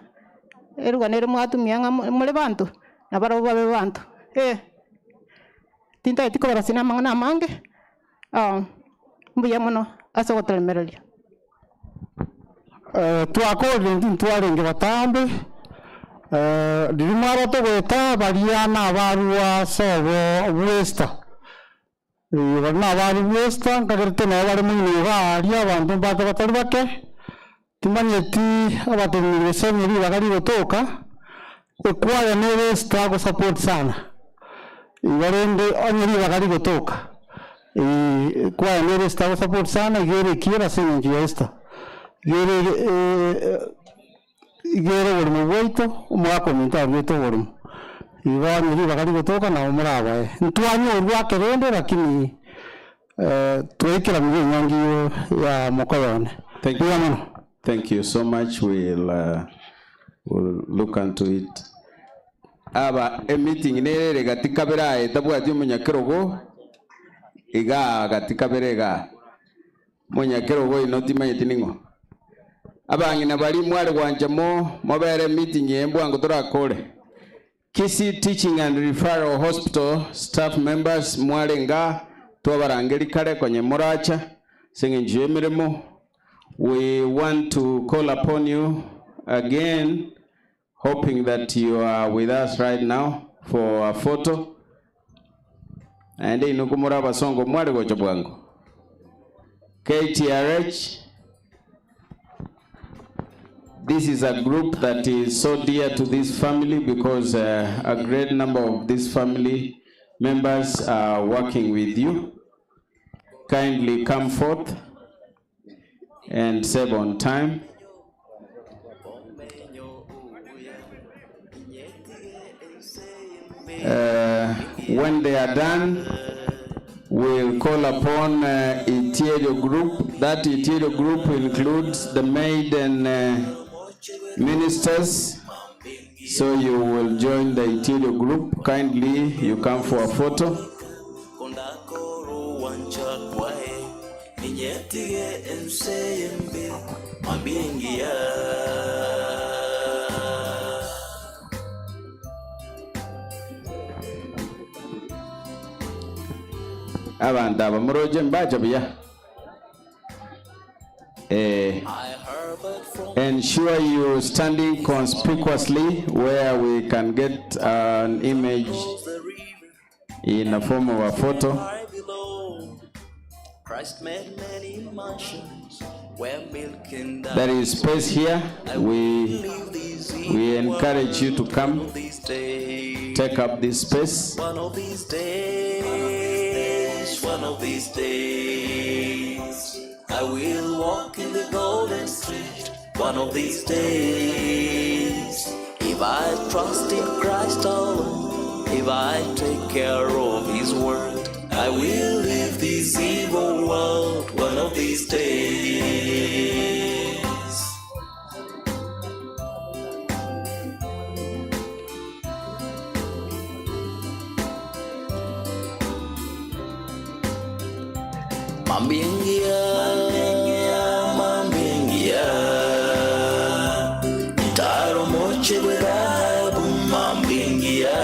erugano ere mwatumia ng'a more banto, nabarabwo babe banto. Eh, tintageti kobarosia na amang'ana amange. Mbuya mono ase ogotoremereria. Twakorire intwe ntwarenge batambe, riria mwaba togoeta baria nabarua ase obo bw'Esta, baria nabarua bw'Esta nkagerete nabo bare moino iga aria abanto mbate batari bake, timanyeti abateneneri gose onye ribaga rigotoka, ekwaya nere Esta gosupport sana, igo rende onye ribaga rigotoka. Ekwaya nere Esta gosupport sana iga ere ekiera ase eng'encho ya Esta. Iga ere iga ere oboremo bwaito, omogaka ominto aruete oboremo. Igo onye ribaga rigotoka nabo morabae. Ntwanyorwa ake rende lakini twaikeranirie enyangi ya mokoyone. Thank Mbuya mono. Thank you so much. We'll, we'll look unto it. Aba emeeting nere ere gati kabere aye etabwati omonyakerogo igaa gati kabere igaa. Omonyakerogo oino timanyeti ning'o. Abang'ina baria mware gwancha mo mobere emeeting eye mbwango torakore. Kisii Teaching and Referral Hospital staff members mware ngaa twabarangeri kare konye moracha ase eng'encho y'emeremo. We want to call upon you again hoping that you are with us right now for a photo. Naende inwe komore abasongo mware gocha bwango. KTRH This is a group that is so dear to this family because uh, a great number of this family members are working with you. Kindly come forth and save on time. Uh, when they are done, we'll call upon uh, Itierio Group. That Itierio Group includes the maiden uh, ministers. So you will join the Itierio Group. Kindly, you come for a photo. Abanto aba moroche mbacha buya. Eh, ensure you standing conspicuously where we can get an image in a form of a photo. Christ made many mansions where milk and There is space here. We, we encourage you to come take up this space. One of these days, one of these days, I will walk in the golden street. One of these days, if I trust in Christ alone, if I take care of His word, I will leave this evil world one of these days. Mambia engiya, mambia engiya, Ntaro moche bw'edhahabu, mambia engiya,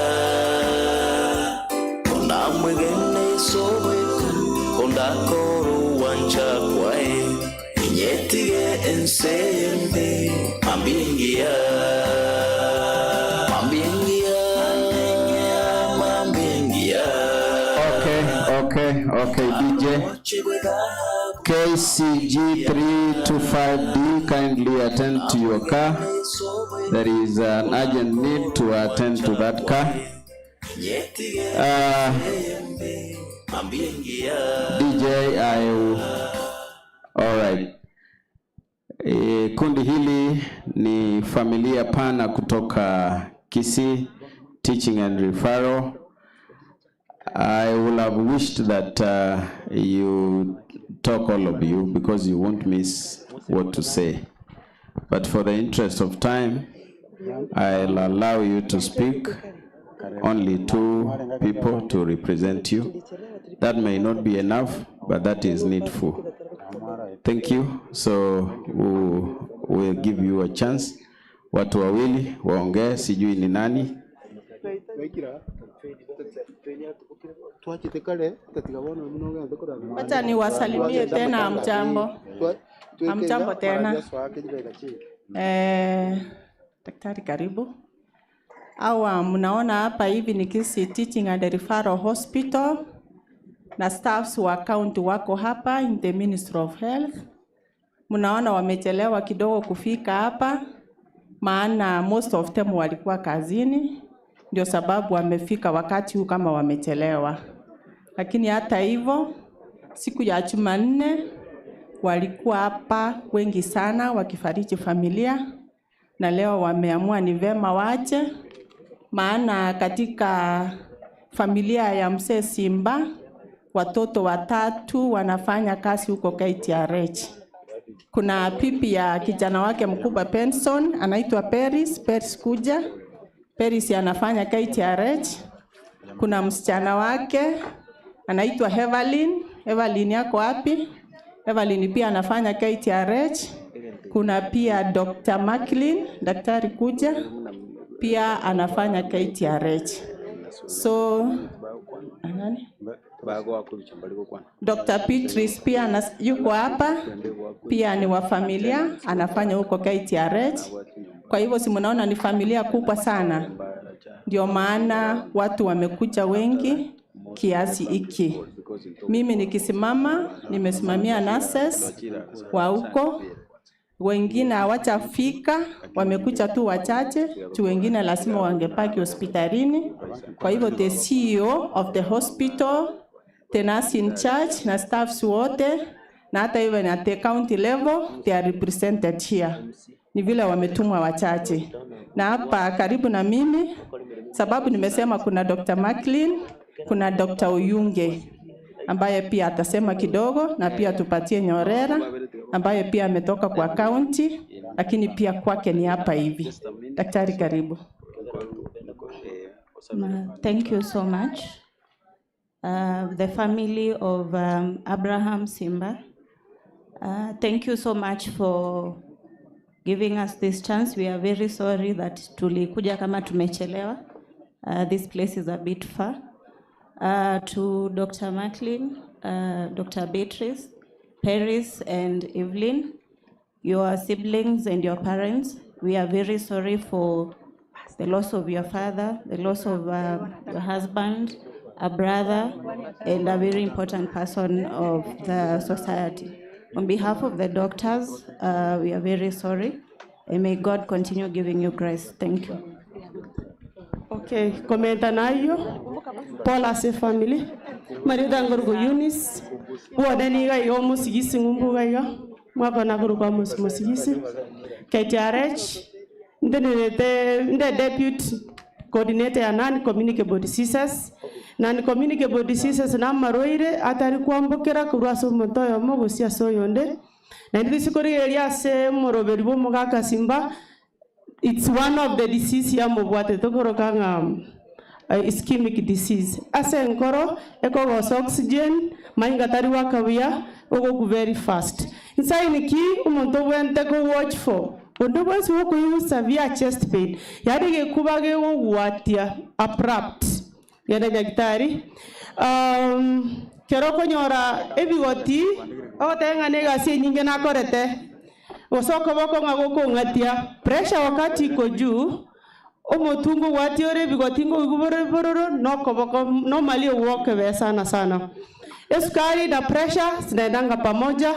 Kondamwegene Yeso bweka, kondakora ogwancha kwaye, Inyetige ense y'embe, mambia engiya, Mambia engiya, mambia engiya. Okay, okay, okay, DJ. KCG 325D, kindly attend to your car. There is an urgent need to attend to that car. Uh, DJ I all right. E, kundi hili ni familia pana kutoka Kisii Teaching and Referral. I would have wished that uh, you talk all of you because you won't miss what to say. But for the interest of time, I'll allow you to speak only two people to represent you. That may not be enough, but that is needful. Thank you. So we we'll give you a chance. Watu wawili waongee, sijui ni nani. Wacha niwasalimie tena, amjambo. Amjambo tena. Eh, daktari karibu. Hawa mnaona hapa hivi ni Kisii Teaching and Referral Hospital na staffs wa county wako hapa in the Ministry of Health. Mnaona wamechelewa kidogo kufika hapa, maana most of them walikuwa kazini, ndio sababu wamefika wakati huu kama wamechelewa. Lakini hata hivyo, siku ya Jumanne walikuwa hapa wengi sana wakifariji familia, na leo wameamua ni vema wache, maana katika familia ya mzee Simba watoto watatu wanafanya kazi huko KTRH. Kuna pipi ya kijana wake mkubwa Benson anaitwa Peris, Peris kuja. Peris anafanya KTRH. Kuna msichana wake anaitwa Evelyn. Evelyn yako wapi? Evelyn pia anafanya KTRH. Kuna pia Dr. Macklin, daktari kuja, pia anafanya KTRH. So nani? Dr. Beatrice pia anas, yuko hapa pia ni wa familia anafanya huko KTRH. Kwa hivyo si mnaona ni familia kubwa sana, ndio maana watu wamekuja wengi kiasi hiki. Mimi nikisimama, nimesimamia nurses wa huko, wengine hawajafika, wamekuja tu wachache tu, wengine lazima wangebaki hospitalini. Kwa hivyo the CEO of the hospital, the nurse in charge na staffs wote na hata even at the county level they are represented here. Ni vile wametumwa wachache, na hapa karibu na mimi, sababu nimesema kuna Dr. Macklin, kuna Dr. Oyunge ambaye pia atasema kidogo, na pia tupatie Nyorera ambaye pia ametoka kwa county, lakini pia kwake ni hapa hivi. Daktari, karibu. Ma- Thank you so much. Uh, the family of um, Abraham Simba, uh, thank you so much for giving us this chance. We are very sorry that tulikuja kama tumechelewa. Uh, this place is a bit far. Uh, to Dr. Macklin, uh, Dr. Beatrice, Paris, and Evelyn, your siblings and your parents, we are very sorry for the loss of your father, the loss of uh, your husband, a brother, and a very important person of the society. On behalf of the doctors, uh, we are very sorry, and may God continue giving you grace. Thank you. Okay, komenta nayo Paul ase family Marita ngorgo Eunice wone niga igo musigisi ng'umbuga iga mwaka nakoruka musi musigisi KTRH ndenenete nde deputy coordinator ya non communicable diseases non communicable diseases namarwaire atari kwambukira korwa ase omonto oyomo gosia ase oyonde naende tisikorigereria ase omoroberi bwa omogaka Simba it's one of the disease yamobwate tokoroka ng'a uh, ischemic disease ase enkoro ekogosa oxygen mainga tari wakabuya ogoku very fast nsaini ki omonto obwente ko watch for onde bwensi gokoigwa severe chest pain yaani gekuba gegogwatia abrupt genda nyagetari um, kero okonyora ebigoti ogoteba ng'a na egasi enyinge nakorete gose okoboko ng'a gokong'atia pressure wakati iko juu omotungu gwati ore ebigoti ngoigwa bore bororo nokoboko normally ogwokebe sana sana esukari na pressure zinaendanga pamoja.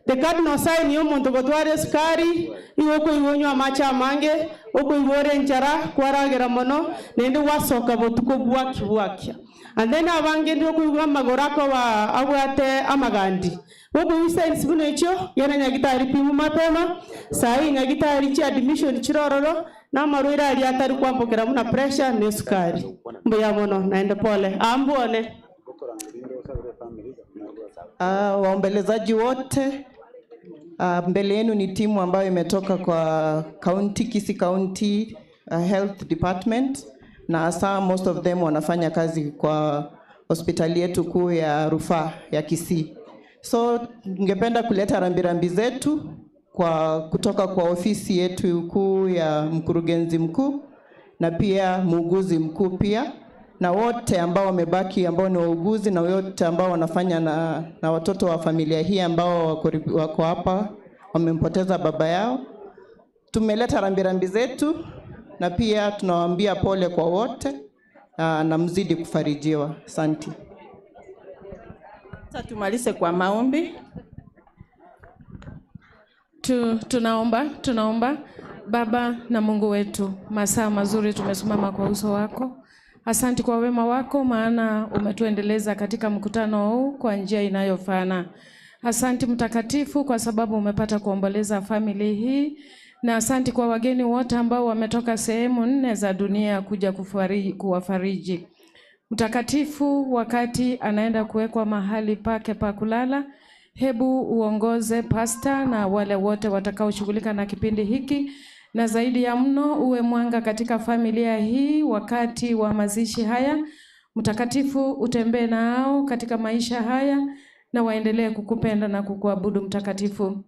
The cardinal sign ya omonto gotwara esukari, igo okoigwa onywe amache amange, okoigwa ore enchara, kwaragera mono, naende gwasoka botuko bwaki bwakia. And then abange ndire okoigwa amagoro akoba abwate amagandi. Gokoigwa signs buna echio, genda nyagitari pimwa mapema, saii nyagitari chi admission chire ororo, na amarwaire aria atari kwambokera buna pressure na esukari. Mbuya mono naende pole. Aa mbwone. Uh, waombelezaji wote uh, mbele yenu ni timu ambayo imetoka kwa county, Kisii County uh, Health Department na hasa most of them wanafanya kazi kwa hospitali yetu kuu ya rufaa ya Kisii. So ningependa kuleta rambirambi zetu kwa kutoka kwa ofisi yetu kuu ya mkurugenzi mkuu na pia muuguzi mkuu pia na wote ambao wamebaki ambao ni wauguzi na wote ambao wanafanya na, na watoto wa familia hii ambao wako, wako hapa wamempoteza baba yao. Tumeleta rambirambi zetu na pia tunawaambia pole kwa wote ah, na mzidi kufarijiwa. Asante. Sasa tumalize kwa maombi. Tu, tunaomba tunaomba. Baba na Mungu wetu, masaa mazuri tumesimama kwa uso wako. Asante kwa wema wako, maana umetuendeleza katika mkutano huu kwa njia inayofana. Asante Mtakatifu kwa sababu umepata kuomboleza famili hii, na asante kwa wageni wote ambao wametoka sehemu nne za dunia kuja kufariji, kuwafariji. Mtakatifu, wakati anaenda kuwekwa mahali pake pa kulala, hebu uongoze pasta na wale wote watakaoshughulika na kipindi hiki, na zaidi ya mno uwe mwanga katika familia hii wakati wa mazishi haya. Mtakatifu, utembee nao katika maisha haya na waendelee kukupenda na kukuabudu. Mtakatifu,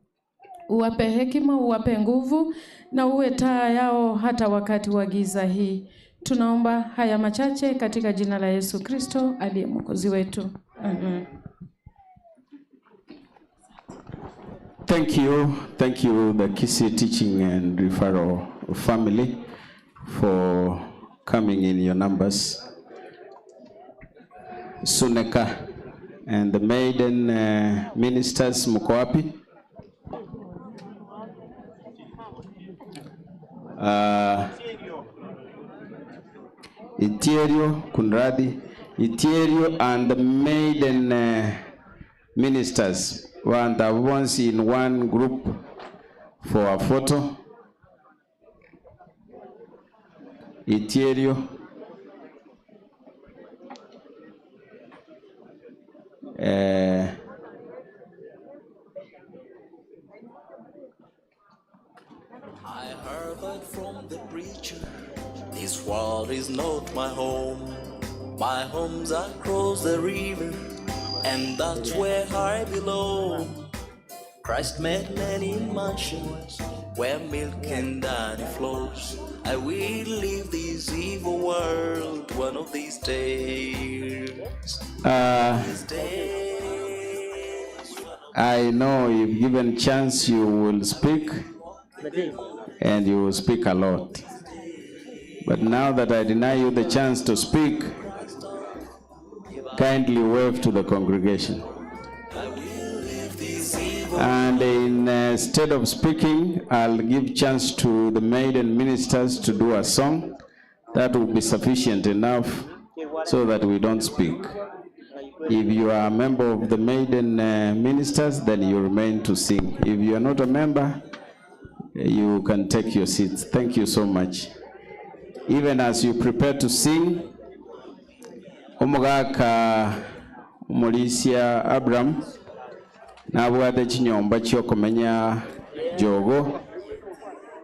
uwape hekima, uwape nguvu na uwe taa yao hata wakati wa giza hii. Tunaomba haya machache katika jina la Yesu Kristo aliye Mwokozi wetu. Amen. Thank you. Thank you, the Kisii Teaching and Referral family, for coming in your numbers. Suneka and the maiden uh, ministers mko wapi? Uh, Itierio Kunradhi, Itierio and the maiden uh, ministers want once in one group for a photo. Itierio. Eh, I heard from the preacher, this world is not my home. My home's across the river, and that's where I belong. Christ made many mansions where milk and honey flows. I will leave this evil world one of these days. uh, I know if given chance you will speak and you will speak a lot. But now that I deny you the chance to speak, kindly wave to the congregation. And instead of speaking, I'll give chance to the maiden ministers to do a song. That will be sufficient enough so that we don't speak. If you are a member of the maiden uh, ministers, then you remain to sing. If you are not a member, you can take your seats. Thank you so much. Even as you prepare to sing, omogaka omorisia Abraham nabwate chinyomba chiokomenya jogo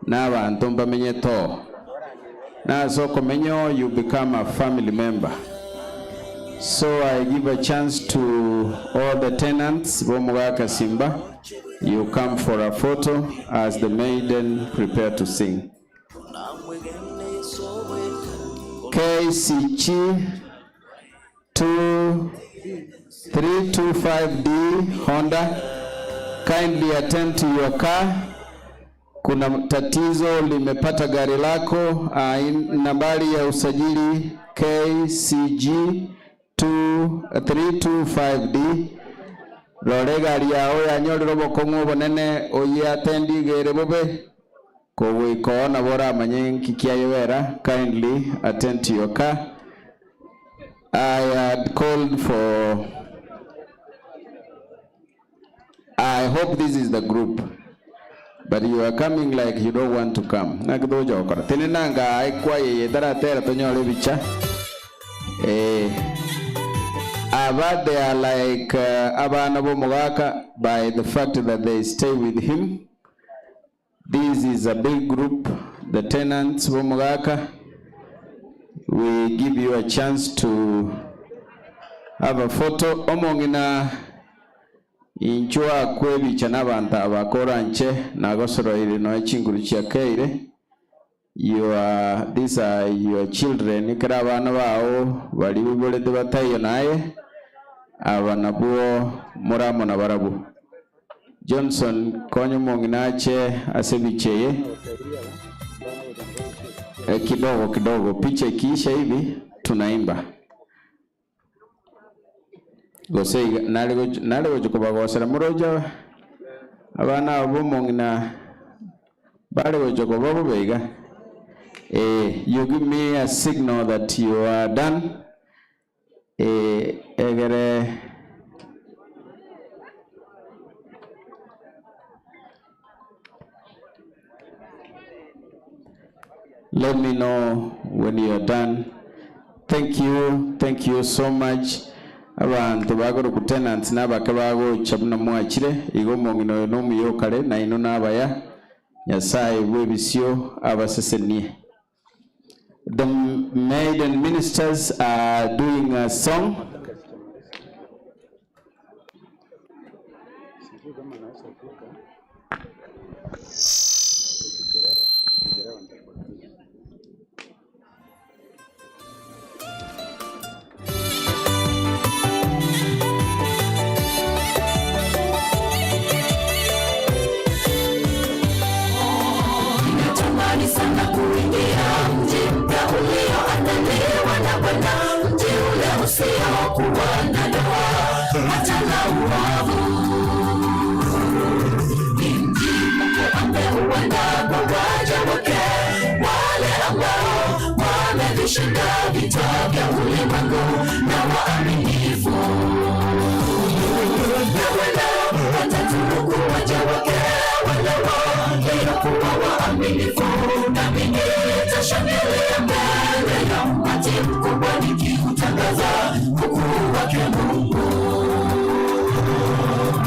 na abanto mbamenye to nase okomenya you become a family member so I give a chance to all the tenants bomogaka Simba you come for a photo as the maiden prepare to sing KCG 2 325D Honda, kindly attend to your car. Kuna tatizo limepata gari lako, uh, nambari ya usajili KCG 325D. Rora egari yao yanyorire obokong'u obonene, oyeatende iga ere bobe, kogoika oo nabo oramanye nki kiayebera, kindly attend to your car. I had called for I hope this is the group but you are coming like you don't want to come. Naki togocha gokora? Tenena anga aa ekwaya eye etaratera tonyore ebicha. Eh, aba they are like uh, abana b'omogaka by the fact that they stay with him. This is a big group, the tenants b'omogaka. We give you a chance to have a photo. Omong'ina inchuo akwe ebicha n'abanto aba koranche nagosoroire noe chinguru chiakeire. Your, these are your children, ekero abana bao baria oiborete bataiyo naye, aba nabwo more amo nabarabwo. Johnson, konya omong'ina ache ase ebicha eye. Eh, kidogo kidogo, picha ikiisha hivi tunaimba. Gose iga nare gochi nare gochi kobagosera moroche abana aba b'omong'ina bare gocha koba bobe iga? Eh, you give me a signal that you are done, eh, egere. Let me know when you are done. Thank you, thank you so much. Abanto bakorokwa tenants nabake bagocha buna mwachire, igo omong'ina oyo nomuya okare, nainwe nabaya. Nyasaye bw'ebisio abasesenie. The maiden ministers are doing a song. Ninatamani sana kuingia mji mpya ulioandaliwa na Bwana, mji ule usiokuwa na doa hata na uovu. Ni mji Mungu ameuandaa kwa waja wake, wale ambao wamevishinda vita vya ulimwengu na waaminifu. Na Bwana atatunuku waja wake wale waliokuwa waaminifu, nami nitashangilia mbele ya umati mkubwa nikiutangaza ukuu wake Mungu.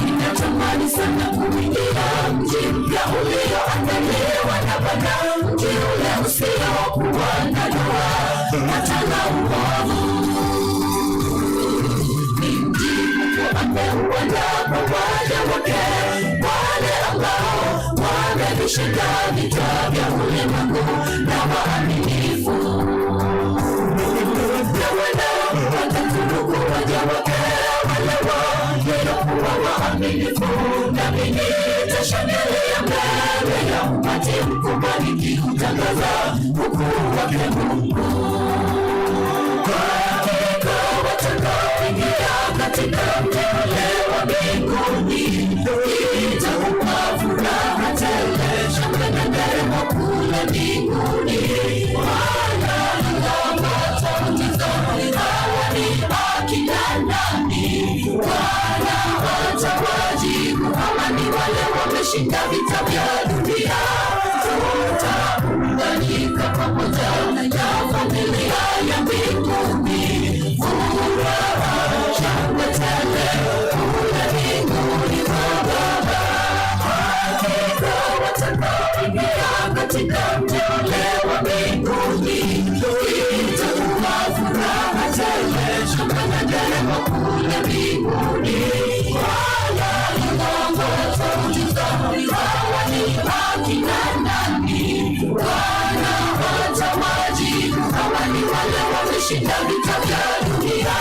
Ninatamani sana kuingia mji mpya ulioandaliwa na Bwana, mji ule usiokuwa na doa hata na uovu. Ni mji Mungu ameuandaa kwa waja wake, wale ambao wamevishinda vita vya ulimwengu na waaminifu. Na Bwana atatunuku waja wake wale waliokuwa waaminifu, nami nitashangilia mbele ya umati mkubwa nikiutangaza ukuu wake Mungu. Hakika watakaoingia katika mji ule wa mbinguni, itakuwa furaha tele, shangwe na nderemo kule mbinguni. Wala watauliza hawa ni akina nani? Bwana atawajibu, hawa ni wale wameshinda vita vya dunia. Tutaunganika pamoja na familia ya mbinguni, furaha shangwe tele kule mbinguni kwa Baba. Hakika watakaoingia katika mji ule wa mbinguni, itakuwa furaha tele, shangwe na nderemo kule mbinguni. Wala watauliza hawa ni akina nani? Bwana atawajibu, hawa ni wale wameshinda vita vya dunia.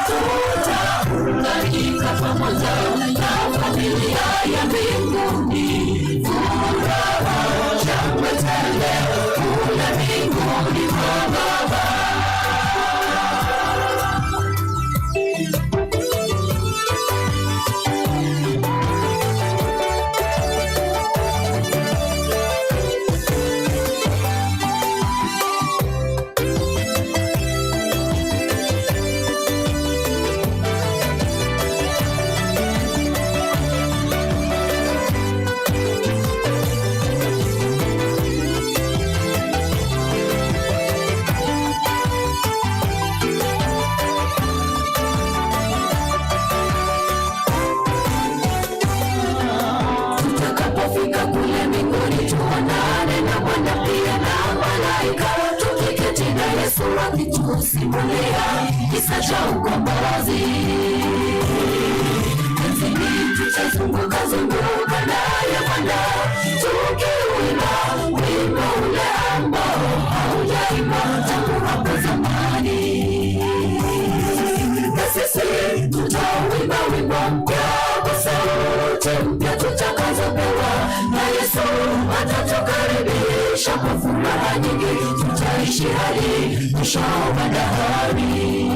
Tutaunganika pamoja na familia ya mbinguni, furaha shangwe tele kule mbinguni kwa Baba. akitusimulia kisa cha ukombozi. Enzini tutazunguka zunguka naye Bwana, tukiuimba wimbo ule ambao haujaimbwa tangu hapo zamani. Na sisi tutauimba wimbo mpya kwa sauti mpya tutakazopewa na Yesu atatukaribisha kwa furaha nyingi, tutaishi hadi mwisho wa dahari.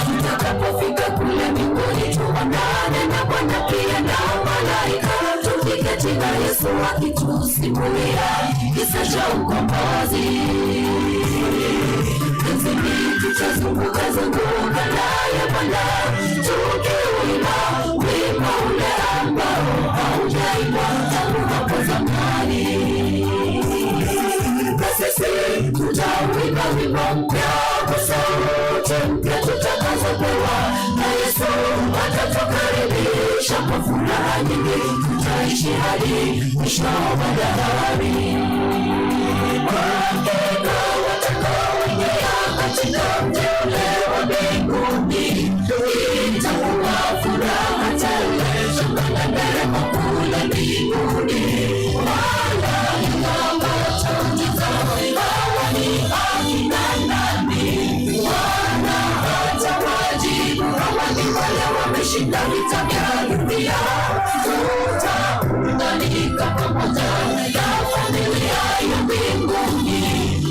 Tutakapofika kule mbinguni, tuonane na Bwana pia na malaika, tukiketi na Yesu akitusimulia kisa cha ukombozi. Enzini tutazunguka zunguka naye Bwana, tukiuimba wimbo ule ambao haujaimbwa tangu hapo zamani. Na sisi tutauimba wimbo mpya kwa sauti mpya tutakazopewa na Yesu atatukaribisha kwa furaha nyingi, tutaishi hadi mwisho wa dahari. Hakika watakaoingia katika mji ule wa mbinguni, itakuwa furaha tele, shangwe na nderemo kule mbinguni. Malaika watauliza, hawa ni akina nani? Wana hatawajibu, hawa ni wale wameshinda vita vya dunia. Tutaunganika pamoja na familia ya mbinguni.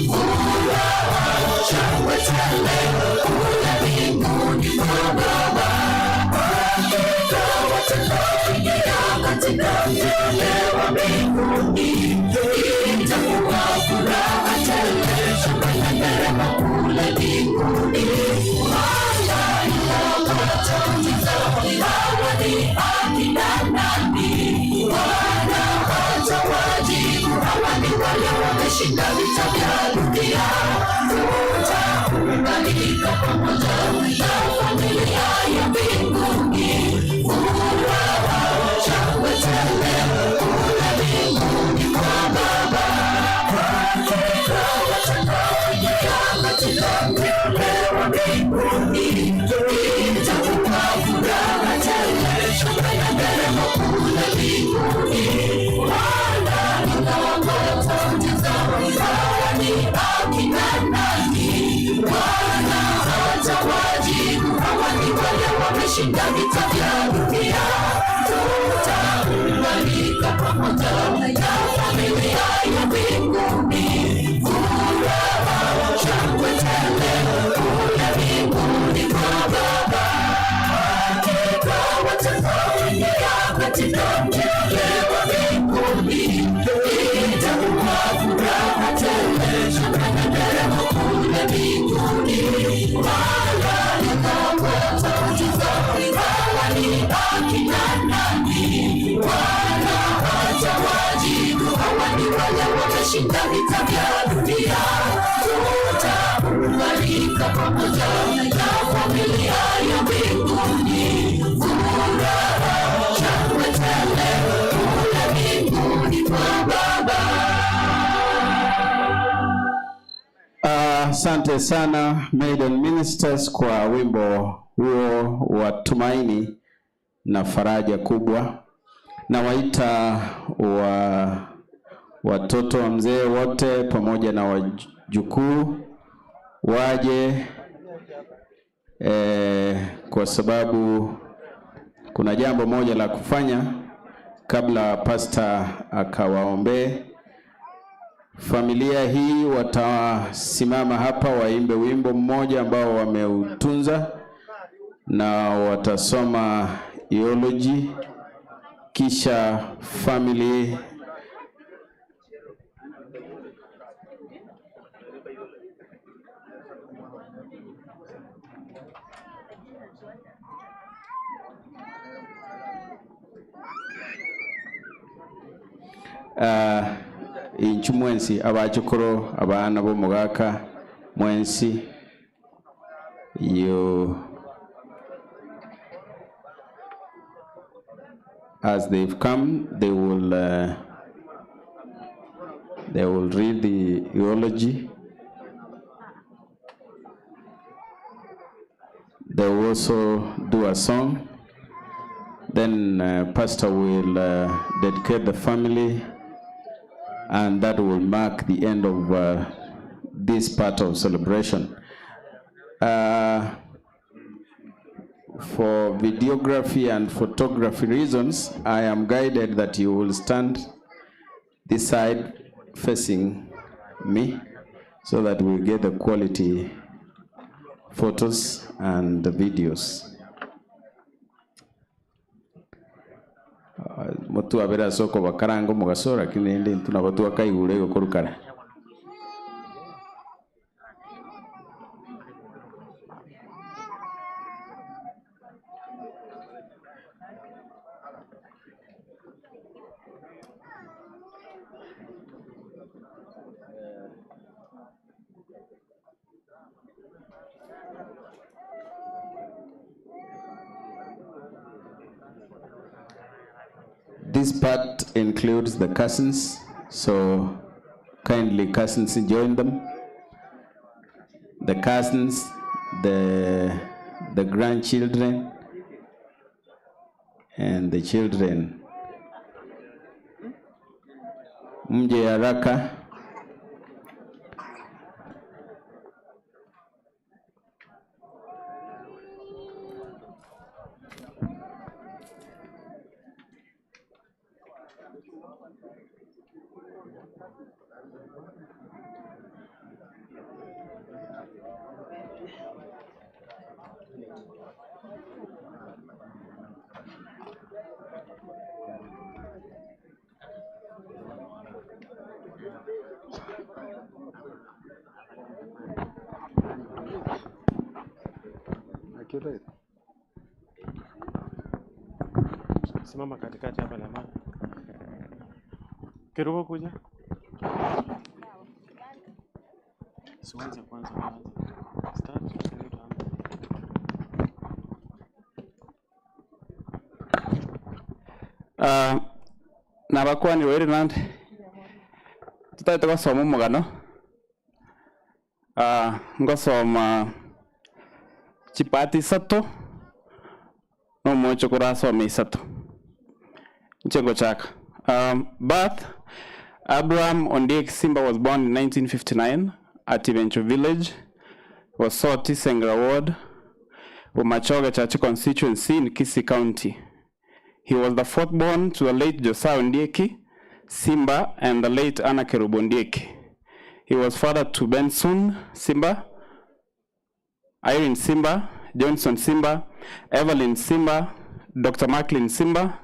Furaha, shangwe tele kule mbinguni kwa Baba. Hakika watakaoingia katika mji ule wa mbinguni, itakuwa furaha tele, shangwe na nderemo kule mbinguni. Malaika watauliza, hawa ni akina nani? Wana hatawajibu, hawa ni wale wameshinda vita vya dunia. Tutaunganika pamoja na familia ya mbinguni. Furaha, shangwe tele kule mbinguni kwa Baba. Hakika watakaoingia katika mji ule wa mbinguni, itakuwa furaha tele, shangwe na nderemo kule mbinguni. Malaika watauliza, hawa ni akina nani? Bwana hatawajibu, hawa ni wale wameshinda vita vya dunia. Tutaunganika pamoja na familia ya mbinguni. Furaha, shangwe tele kule mbinguni kwa Baba. Hakika watakaoingia katika mji ule wa mbinguni, itakuwa furaha tele, shangwe na nderemo kule mbinguni. Malaika watauliza, hawa ni akina nani? Bwana hatawajibu, hawa ni wale wameshinda vita vya dunia. Tutaunganika pamoja na familia ya mbinguni. Furaha, shangwe tele kule mbinguni kwa Baba. Asante sana Maiden Ministers kwa wimbo huo wa tumaini na faraja kubwa. Nawaita wa watoto wa mzee wote pamoja na wajukuu waje kwa sababu kuna jambo moja la kufanya kabla pasta akawaombee. Familia hii watasimama hapa waimbe wimbo mmoja ambao wameutunza na watasoma eulogy, kisha family inchu mwensi abachukuru abana b'omugaka mwensi you as they've come they will they will read the eulogy. They will also do a song. Then uh, pastor will uh, dedicate the family and that will mark the end of uh, this part of celebration. Uh, for videography and photography reasons, I am guided that you will stand this side facing me so that we get the quality photos and the videos. Motwabere ase okobakaranga omogaso lakini rende intwe nabo twakaigure igo korwa kare. This part includes the cousins, so kindly cousins join them. The cousins, the, the grandchildren, and the children. Mje haraka. Simama katikati hapa jamani. Kerubo kuja. Sianze kwanza kwanza. Start ndio tuanze. Ah, nabakwanire oire nande totagete gosoma omogano ah, ngosoma chipati isato na omocho korasoma isato inche ngochaka um, birth Abraham Ondiek Simba was born in 1959 at Ibencho village Osoti Sengra ward Bomachoge Chache constituency in Kisii County. He was the fourth born to the late Josiah Ondieki Simba and the late Anna Kerubo Ondieki. He was father to Benson Simba, Irene Simba, Johnson Simba, Evelyn Simba, Dr. Macklin Simba,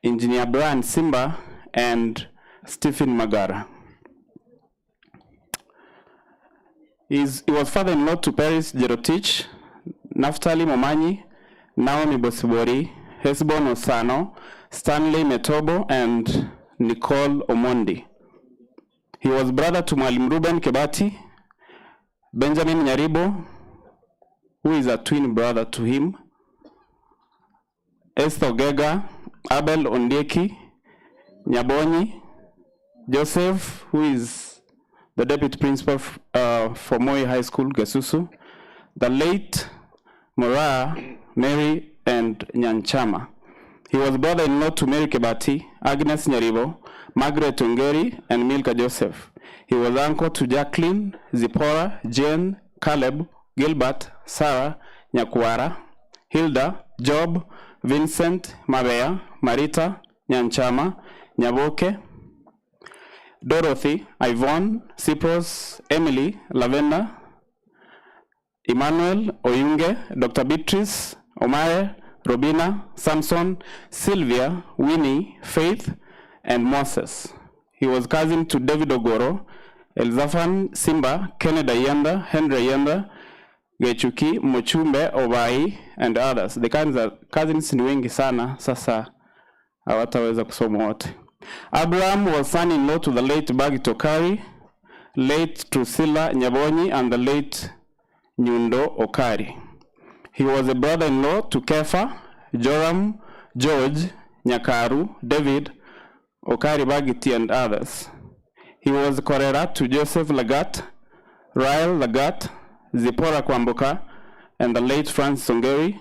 Engineer Brian Simba, and Stephen Magara. He's, he was father-in-law to Paris Jerotich, Naftali Momanyi, Naomi Bosibori, Hesbon Osano, Stanley Metobo, and Nicole Omondi. He was brother to Mwalim Ruben Kebati, Benjamin Nyaribo, who is a twin brother to him, Esther Ogega, Abel Ondieki, Nyabonyi, Joseph, who is the deputy principal uh, for Moi High School, Gesusu, the late Mora, Mary, and Nyanchama. He was brother-in-law to Mary Kebati, Agnes Nyaribo, Margaret Ongeri, and Milka Joseph. He was uncle to Jacqueline, Zipporah, Jane, Caleb, Gilbert, Sarah, Nyakuara, Hilda, Job, Vincent, Mabea, Marita, Nyanchama, Nyaboke, Dorothy, Yvonne, Cyprus, Emily, Lavenda, Emmanuel, Oyunge, Dr. Beatrice, Omare, Robina, Samson, Sylvia, Winnie, Faith, and Moses. He was cousin to David Ogoro, Elzaphan Simba, Kenneth Ayanda, Henry Ayanda, Gechuki, Mochumbe, Obai, and others. The cousins, are, cousins ni wengi sana, sasa hawataweza kusoma wote. Abraham was son-in-law to the late Bagi Tokari, late Drusilla Nyabonyi, and the late Nyundo Okari. He was a brother-in-law to Kefa, Joram, George, Nyakaru, David, Okari Bagiti, and others. He was korera to Joseph Lagat, Rael Lagat, Zipporah Kwamboka, and the late Francis Ongeri,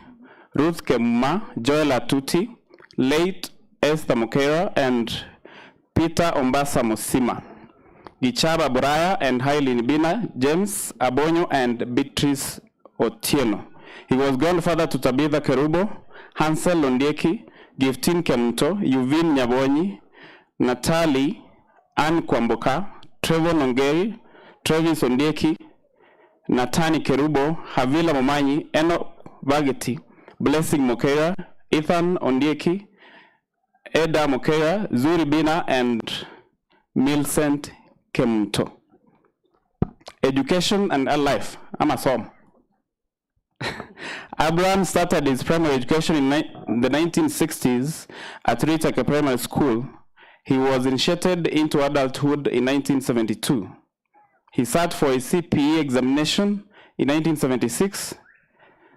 Ruth Kemuma, Joel Atuti, late Esther Mokera, and Peter Ombasa Mosima. Gichaba Buraya and Hailin Bina, James Abonyo, and Beatrice Otieno. He was grandfather to Tabitha Kerubo, Hansel Ondieki, Giftin Kemto, Yuvin Nyabonyi, Natalie Ann Kwamboka, Trevor Nongeri, Travis Ondieki, Natani Kerubo, Havila Momanyi, Enoch Bageti, Blessing Mokera, Ethan Ondieki, Eda Mokera, Zuri Bina, and Millicent Kemto. Education and life. Amasom. Abraham started his primary education in the 1960s at Ritake Primary School. He was initiated into adulthood in 1972. He sat for his CPE examination in 1976.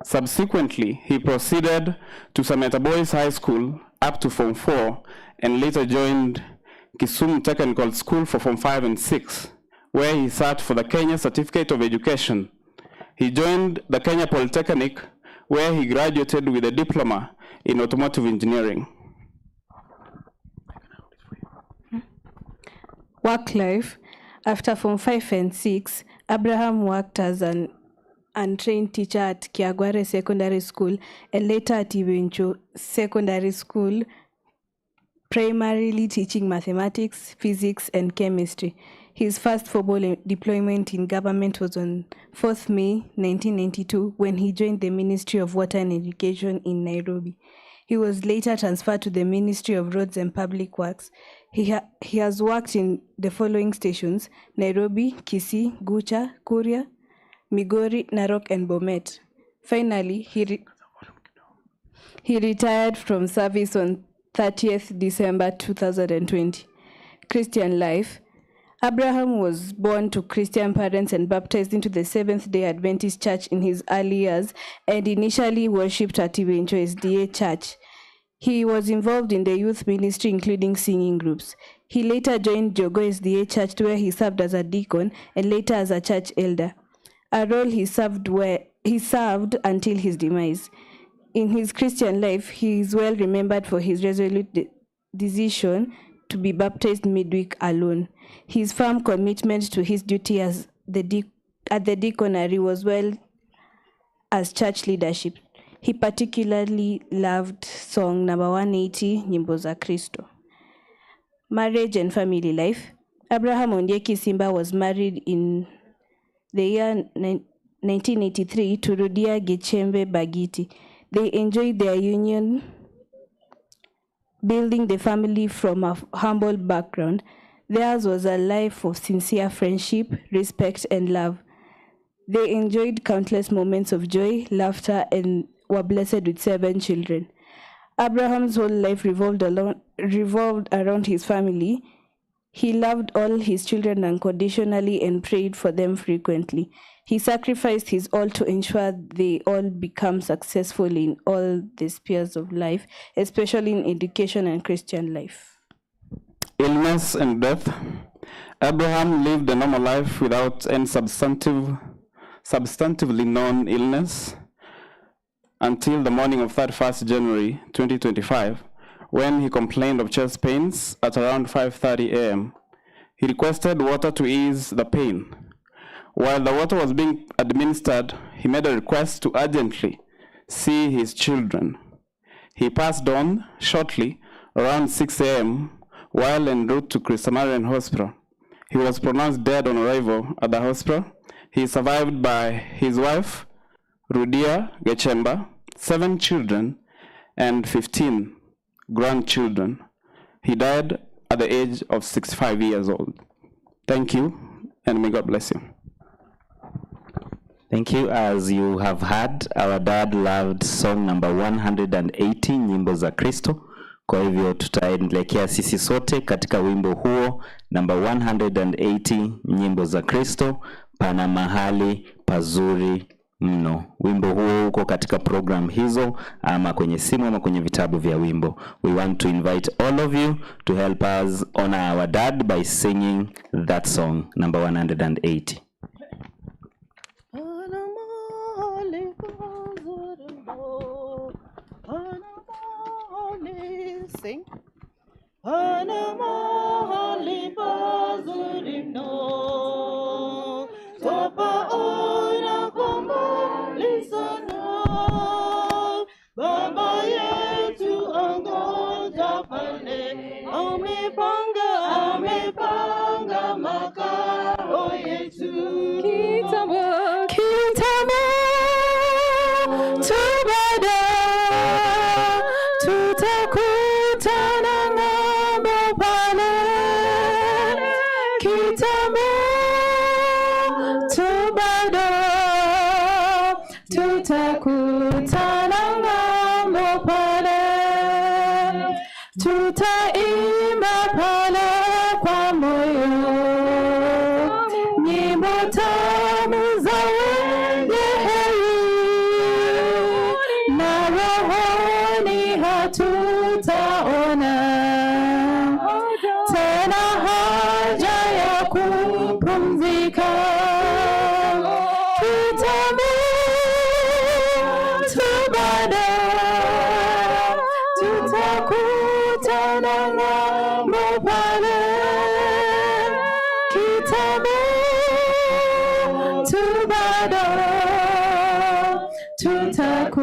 Subsequently, he proceeded to Sameta Boys High School up to Form 4 and later joined Kisumu Technical School for Form 5 and 6, where he sat for the Kenya Certificate of Education. He joined the Kenya Polytechnic, where he graduated with a diploma in automotive engineering. Work life. After Form 5 and 6, Abraham worked as an untrained teacher at Kiagware Secondary School and later at Iwencho Secondary School, primarily teaching mathematics, physics, and chemistry. His first formal deployment in government was on 4th May 1992 when he joined the Ministry of Water and Education in Nairobi. He was later transferred to the Ministry of Roads and Public Works. He, ha- he has worked in the following stations Nairobi, Kisii, Gucha, Kuria, Migori, Narok, and Bomet. Finally, he, re- he retired from service on 30th December 2020. Christian life. Abraham was born to Christian parents and baptized into the Seventh day Adventist Church in his early years and initially worshipped at Iwencho SDA Church. He was involved in the youth ministry, including singing groups. He later joined Jogo SDA Church, where he served as a deacon and later as a church elder, a role he served, where he served until his demise. In his Christian life, he is well remembered for his resolute de- decision to be baptized midweek alone. His firm commitment to his duty as the de- at the deaconry was well as church leadership. He particularly loved song number 180, Nyimbo za Kristo. Marriage and family life. Abraham Ondieki Simba was married in the year 1983 to Rudia Gechembe Bagiti. They enjoyed their union, building the family from a humble background. Theirs was a life of sincere friendship, respect, and love. They enjoyed countless moments of joy, laughter, and were blessed with seven children. Abraham's whole life revolved, along, revolved around his family. He loved all his children unconditionally and prayed for them frequently. He sacrificed his all to ensure they all become successful in all the spheres of life, especially in education and Christian life. Illness and death. Abraham lived a normal life without any substantive, substantively known illness until the morning of 31st January 2025, when he complained of chest pains at around 5:30 a.m. He requested water to ease the pain. While the water was being administered, he made a request to urgently see his children. He passed on shortly around 6 a.m. while en route to Christamarian Hospital. He was pronounced dead on arrival at the hospital. He is survived by his wife, Rudia Gechemba, seven children, and 15 grandchildren. He died at the age of 65 years old. Thank you, and may God bless you. Thank you. As you have heard, our dad loved song number 180 nyimbo za Kristo. Kwa hivyo tutaelekea sisi sote katika wimbo huo namba 180 nyimbo za Kristo, pana mahali pazuri mno. Wimbo huo uko katika program hizo ama kwenye simu ama kwenye vitabu vya wimbo. We want to invite all of you to help us honor our dad by singing that song number 180. Pana mahali pazuri mno. Pana mahali, sing. Pana mahali pazuri mno. Twapaona kwa mbali sana. Baba yetu angoja pale, amepanga, amepanga makao yetu. Kitambo, kitambo tu bado tutakutana ng'ambo pale. Kitambo tu bado tutakutana ng'ambo pale, tutaimba pale kwa moyo nyimbo tamu za wenye heri, na rohoni hatutaona tena haja ya kupumzika. Kitambo tu bado tutakutana ng'ambo pale. Kitambo tu bado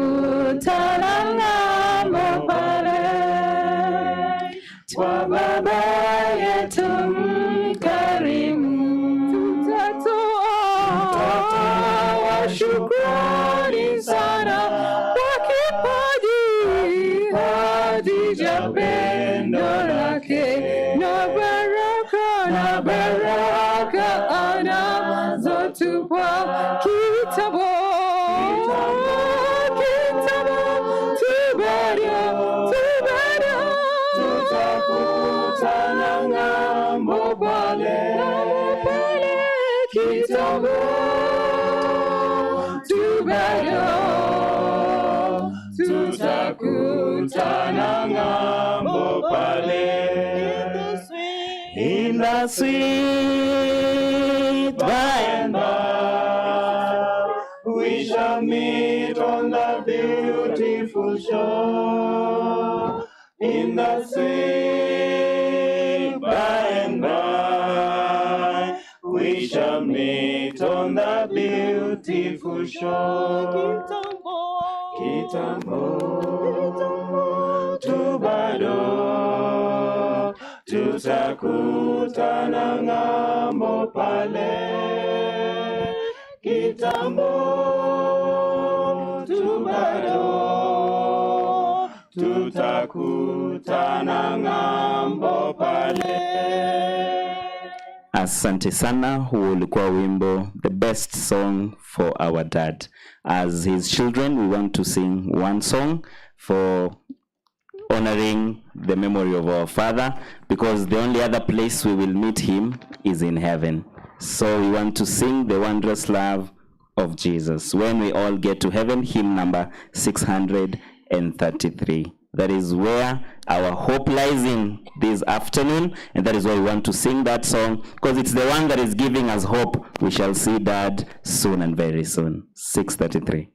tutakutana ng'ambo pale kwa Baba yetu mkarimu, tutatoa shukrani sana kwa kipaji hadi cha pendo lake na baraka na baraka anazotupa kitambo kitambo tu bado tu bado tutakutana ng'ambo pale, ng'ambo pale kitambo tu bado tutakutana ng'ambo pale. In the sweet by and by, we shall meet on the beautiful shore. In the sweet by and by, we shall meet on the beautiful shore. Kitambo, tu bado tutakutana ng'ambo pale. Kitambo tu bado tutakutana ng'ambo pale. Asante sana. Huo ulikuwa wimbo the best song for our dad. As his children, we want to sing one song for honoring the memory of our father because the only other place we will meet him is in heaven. So we want to sing the wondrous love of Jesus. When we all get to heaven, hymn number 633. That is where our hope lies in this afternoon, and that is why we want to sing that song because it's the one that is giving us hope. We shall see Dad soon and very soon. 633.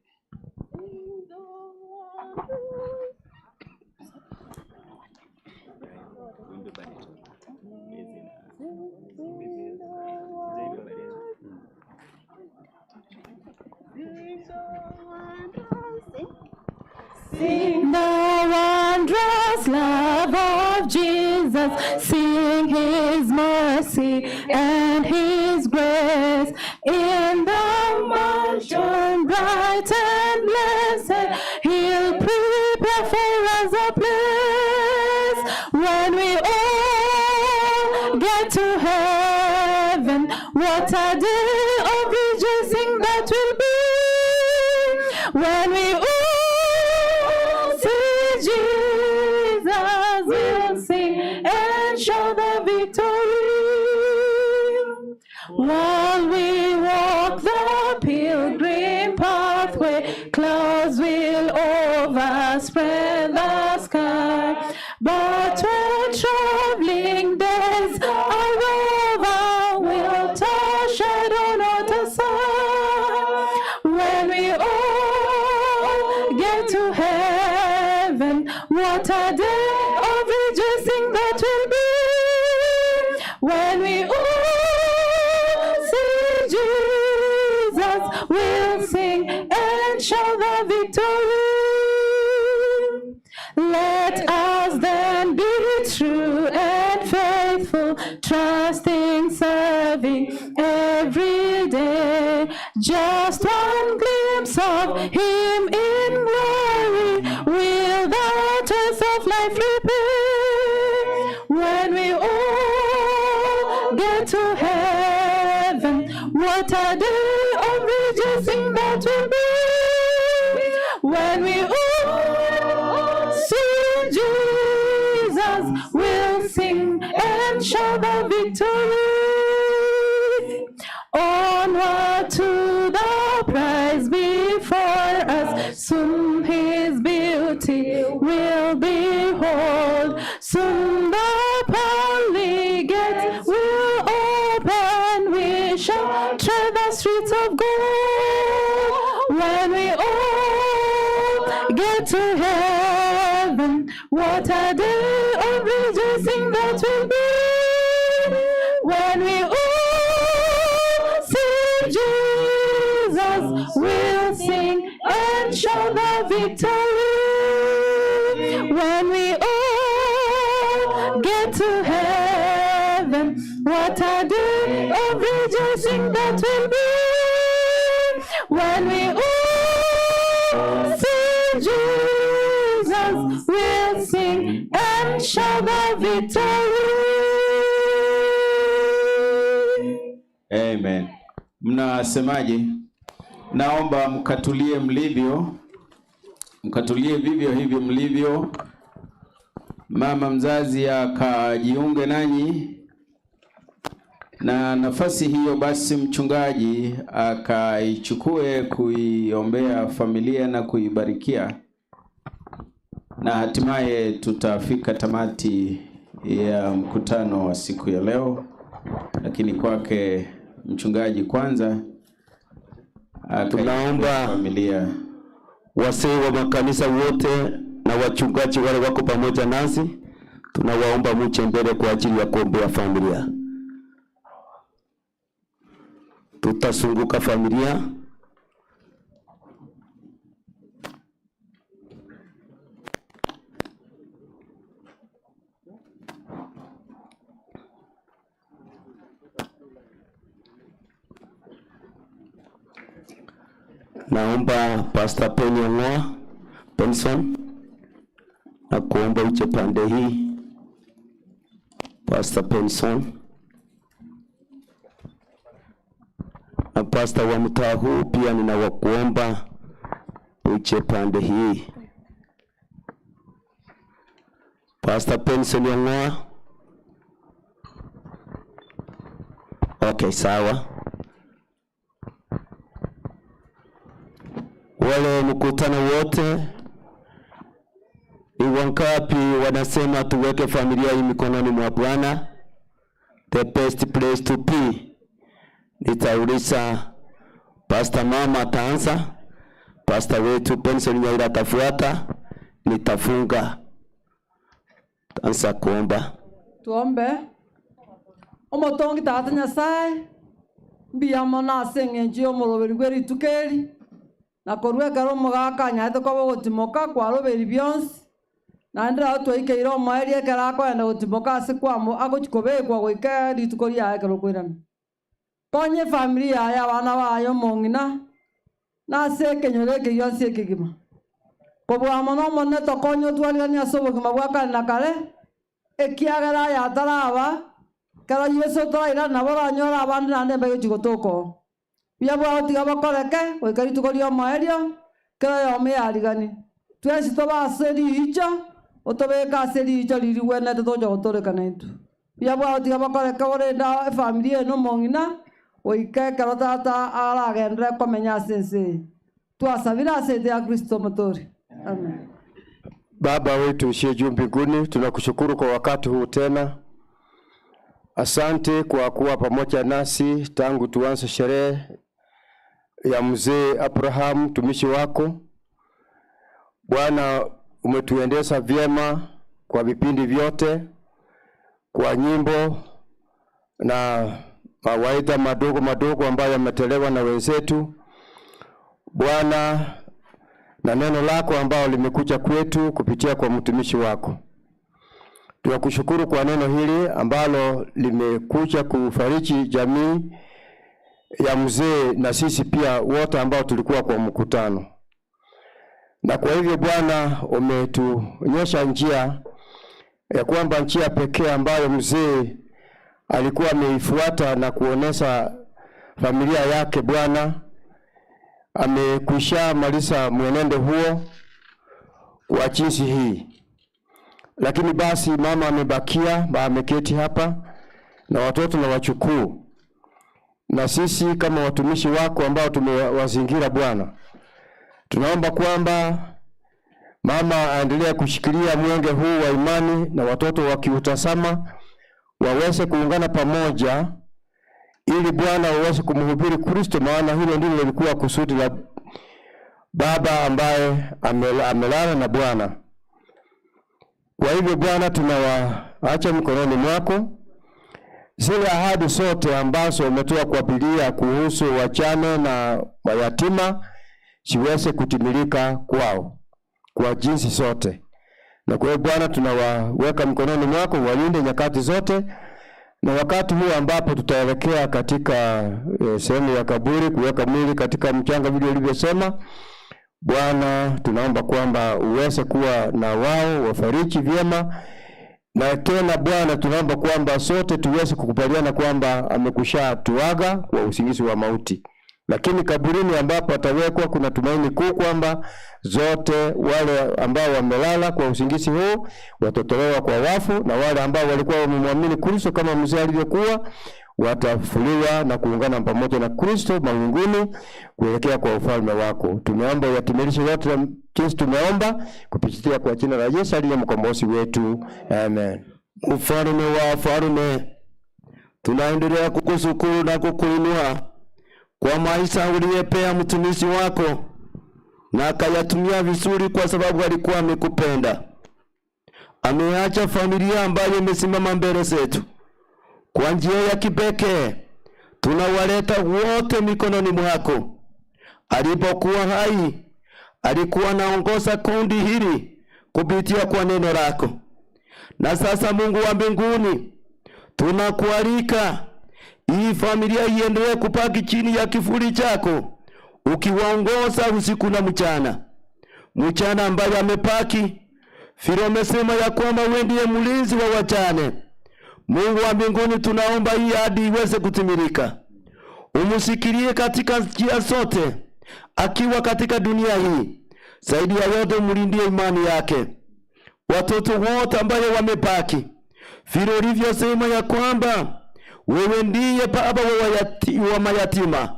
Sing the wondrous love of Jesus, sing his mercy and his grace. In the mansion bright and blessed, he'll prepare for us a place. When we all get to heaven, what a day of rejoicing that will be. When we all see Jesus, we'll sing and shout the victory. While we walk the pilgrim pathway, clouds will overspread the sky. But when traveling days are over, we'll touch shadow not a sigh. When we all What a day of rejoicing that will be when we all see Jesus. We'll sing and shout the victory. Let us then be true and faithful, trusting, serving every day. Just one glimpse of Him in glory will the test of life repay. When we all get to heaven, what a day of rejoicing that will be. When we all see Jesus, we'll sing and shout the victory. Onward to the prize before us, soon his beauty we'll behold. Soon the pearly gates will open, we shall tread the streets of gold. When we all get to heaven, what a day of rejoicing that will be. When we all see Jesus, we'll sing and shout the victory. When we all get to heaven, what a day of rejoicing that will be. When we all see Jesus, we'll sing and shout the victory. Amen. Mnasemaje? Naomba mkatulie mlivyo, mkatulie vivyo hivyo mlivyo. Mama mzazi akajiunge nanyi, na nafasi hiyo basi mchungaji akaichukue kuiombea familia na kuibarikia, na hatimaye tutafika tamati ya mkutano wa siku ya leo, lakini kwake mchungaji kwanza Tunaomba familia wasee wa makanisa wote na wachungaji wale wako pamoja nasi, tunawaomba muje mbele kwa ajili ya kuombea familia. Tutazunguka familia. Naomba Pastor Penny Ong'oa Benson na kuomba uje pande hii. Pastor Benson na pastor wa mtaa huu pia ninawakuomba uje pande hii. Pastor Benson Ong'oa. Okay, sawa. Wale mkutano wote ni wangapi wanasema tuweke familia hii mikononi mwa Bwana? The best place to be. Nitauliza Pastor mama ataanza, Pastor wetu Benson Nyaira atafuata, nitafunga. Anza kuomba. Tuombe. Omotongi tata Nyasaye mbuya mono ase eng'encho ya omoroberi bwa erituko eri, na korwa ekero omogaka anyaete koba ogotimoka kwaroberi bionsi, naende nabo twaikeire omoerio ekero akoenda gotimoka ase kwamo agochi kobekwa goika rituko riaye ekero okoirana. Konya efamiri yaye abana baye omong'ina, na ase ekenyoro eke gionsi ekegima. Kobua mono omonene tokonya otwariganie ase obogima bwa kare na kare, ekiagera aya ataraba, kero Yesu torairana nabo oranyore abande naende mbagochi gotoka oo. Buya bwabo tiga bokoreke, goika rituko ria omoerio, kero oyomo yarigani. Twensi tobe ase riicho, otobeke ase riicho ririgwenete tocha gotorekana intwe. Buya bwabo tiga bokoreke orende efamiri eye na omong'ina, goika ekero tata aragendere komenya ase ense eye. Twasabire ase ete ya Kristo omotori. Amen. Baba wetu usiye juu mbinguni, tunakushukuru kwa wakati huu tena. Asante kwa kuwa pamoja nasi tangu tuanze sherehe ya mzee Abraham mtumishi wako. Bwana, umetuendesha vyema kwa vipindi vyote, kwa nyimbo na mawaidha madogo madogo ambayo yametolewa na wenzetu. Bwana, na neno lako ambalo limekuja kwetu kupitia kwa mtumishi wako. Tunakushukuru kwa neno hili ambalo limekuja kufariji jamii ya mzee na sisi pia wote ambao tulikuwa kwa mkutano. Na kwa hivyo Bwana, umetuonyesha njia ya kwamba njia pekee ambayo mzee alikuwa ameifuata na kuonesha familia yake, Bwana amekwisha maliza mwenendo huo kwa jinsi hii. Lakini basi mama amebakia, ameketi hapa na watoto na wachukuu, na sisi kama watumishi wako ambao tumewazingira Bwana, tunaomba kwamba mama aendelee kushikilia mwenge huu wa imani na watoto wakiutazama waweze kuungana pamoja ili Bwana waweze kumhubiri Kristo, maana hilo ndilo lilikuwa kusudi la baba ambaye amelala na Bwana. Kwa hivyo Bwana, tunawaacha mikononi mwako zile ahadi zote ambazo umetoa kwa Biblia kuhusu wajane na mayatima ziweze kutimilika kwao kwa jinsi zote. Na kwa hiyo Bwana, tunawaweka mikononi mwako, walinde nyakati zote, na wakati huu ambapo tutaelekea katika sehemu ya kaburi kuweka mwili katika mchanga vile ulivyosema Bwana, tunaomba kwamba uweze kuwa na wao, wafariji vyema. Na tena Bwana, tunaomba kwamba sote tuweze kukubaliana kwamba amekusha tuaga kwa usingizi wa mauti, lakini kaburini ambapo atawekwa kuna tumaini kuu kwamba zote wale ambao wamelala kwa usingizi huu watatolewa kwa wafu, na wale ambao walikuwa wamemwamini Kristo kama mzee alivyokuwa watafufuliwa na kuungana pamoja na Kristo mawinguni kuelekea kwa ufalme wako. Tumeomba uyatimilishe yote jinsi tumeomba kupitia kwa jina la Yesu aliye mkombozi wetu, amen. Mfalme wa wafalme, tunaendelea kukushukuru na kukuinua kwa maisha uliyepea mtumishi wako na akayatumia vizuri, kwa sababu alikuwa amekupenda. Ameacha familia ambayo imesimama mbele zetu kwa njia ya kipekee. Tunawaleta wote mikononi mwako. Alipokuwa hai, alikuwa anaongoza kundi hili kupitia kwa neno lako. Na sasa, Mungu wa mbinguni, tunakualika hii familia iendelee kupaki chini ya kivuli chako, ukiwaongoza usiku na mchana. Mchana ambaye amepaki vile umesema ya kwamba wewe ndiye mlinzi wa wajane. Mungu wa mbinguni, tunaomba hii ahadi iweze kutimilika. Umusikilie katika njia zote akiwa katika dunia hii. Zaidi ya yote, umlindie imani yake. Watoto wote ambaye wamebaki, vile ulivyosema ya kwamba wewe ndiye baba wa mayatima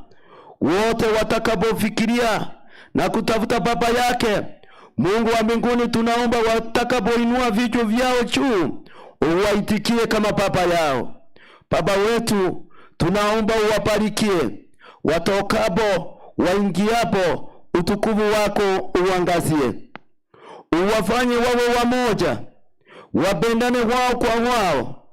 wote watakapofikiria na kutafuta baba yake. Mungu wa mbinguni, tunaomba watakapoinua vichwa vyao juu, uwaitikie kama baba yao. Baba wetu, tunaomba uwabarikie watokapo, waingiapo, utukufu wako uangazie, uwafanye wawe wamoja, wapendane wao kwa wao,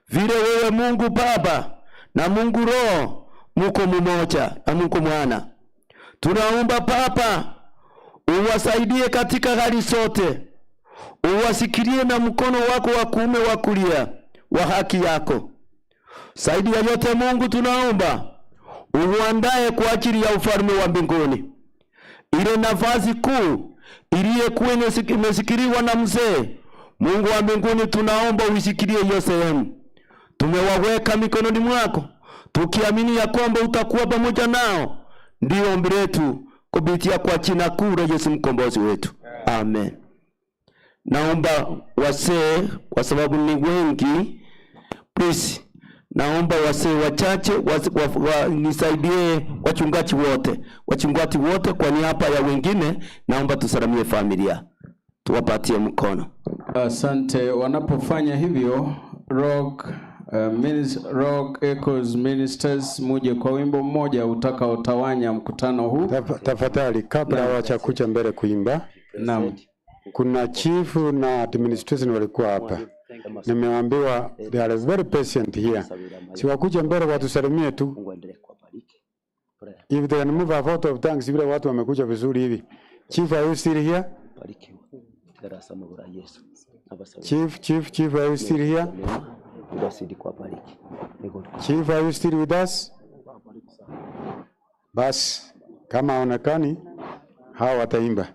vile wewe Mungu Baba na Mungu Roho muko mumoja na Mungu Mwana. Tunaomba Baba uwasaidie katika hali zote, uwasikilie na mkono wako wa kuume wa kulia wa haki yako. Zaidi ya yote Mungu, tunaomba uandae kwa ajili ya ufalme wa mbinguni ile nafasi kuu iliyekuwa imesikiliwa na mzee. Mungu wa mbinguni, tunaomba uisikilie hiyo sehemu. Tumewaweka mikononi mwako tukiamini ya kwamba utakuwa pamoja nao. Ndiyo ombi letu kupitia kwa jina kuu la Yesu mkombozi wetu, amen. Naomba wasee, kwa sababu ni wengi, please, naomba wasee wachache nisaidie wachungaji wote, wachungaji wote kwa niaba ya wengine, naomba tusalamie familia, tuwapatie mkono. Asante. Wanapofanya hivyo, Rock Echoes Ministers muje kwa wimbo mmoja utakaotawanya mkutano huu. Tafadhali kabla hawajakuja mbele kuimba. Naam. Kuna chief na administration walikuwa hapa, nimeambiwa they are very patient here. Si wakuja mbele watusalimie tu. If they can move a vote of thanks, vile watu wamekuja vizuri hivi. Chief, are you still here? Chief, chief, chief, are you still here? Chief, are you still with us? Basi kama haonekani, hawa wataimba.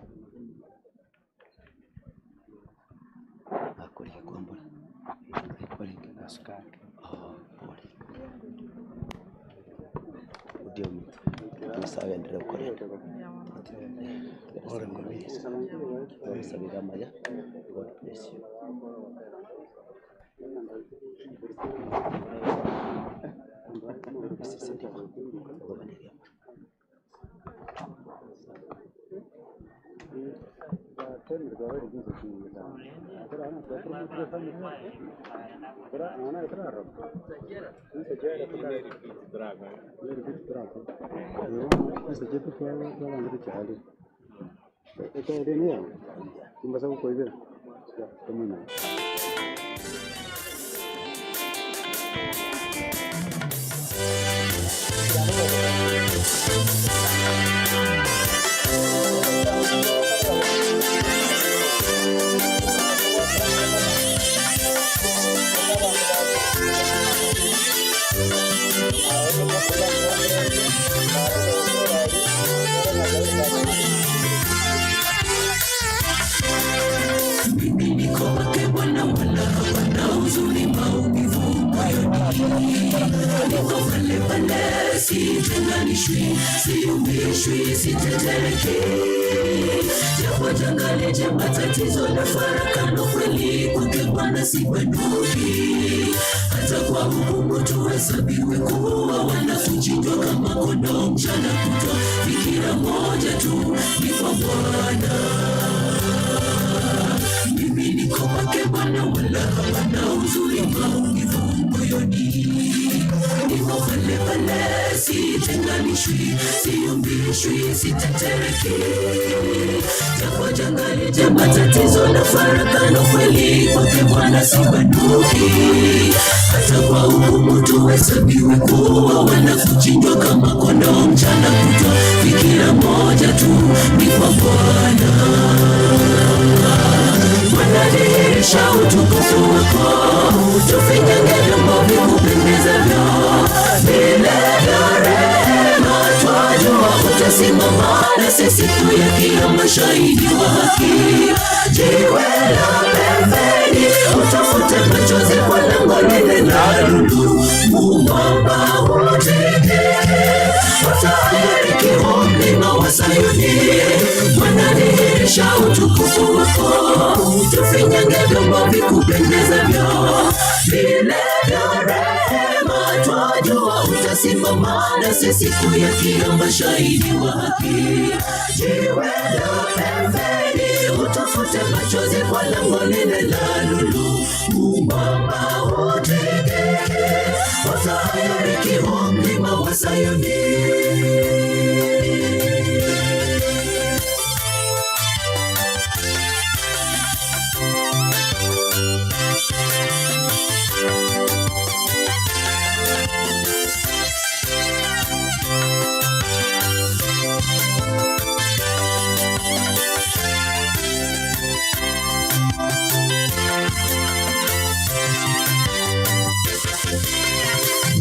Mimi niko kwake Bwana, wala hapana huzuni, maumivu moyoni. Niko pale pale, sitenganishwi, siyumbishwi, sitetereki. Japo janga lije, matatizo na farakano, kweli kwake Bwana sibanduki. Hata kwa hukumu tuhesabiwe kuwa wanakuchinjwa kama kondoo mchana kutwa, fikira moja tu ni kwa Bwana. Mimi niko kwake Bwana, wala hapana huzuni, maumivu moyoni. Niko pale pale, sitenganishwi, siyumbishwi, sitetereki. Japo janga lije, matatizo na farakano, kweli kwake Bwana sibanduki. Hata kwa hukumu tuhesabiwe kuwa wanakuchinjwa kama kondoo mchana kutwa, fikira moja tu ni kwa Bwana. Wanadhihirisha utukufu wako, tufinyange vyombo vikupendezavyo. Vile vya rehema twajua utasimama nasi siku ya kiyama, shahidi wa haki. Jiwe la pembeni, utafute machozi kwa lango lile la lulu, mwamba uteke utabariki mlima wa Sayuni. Wanadhihirisha utukufu wako, tufinyange vyombo vikupendezavyo. Vile vya rehema twajua utasimama nasi siku ya kiyama, shahidi wa haki. Jiwe la pembeni, utafute machozi kwa lango lile la lulu, mwamba uteke utabariki mlima wa Sayuni.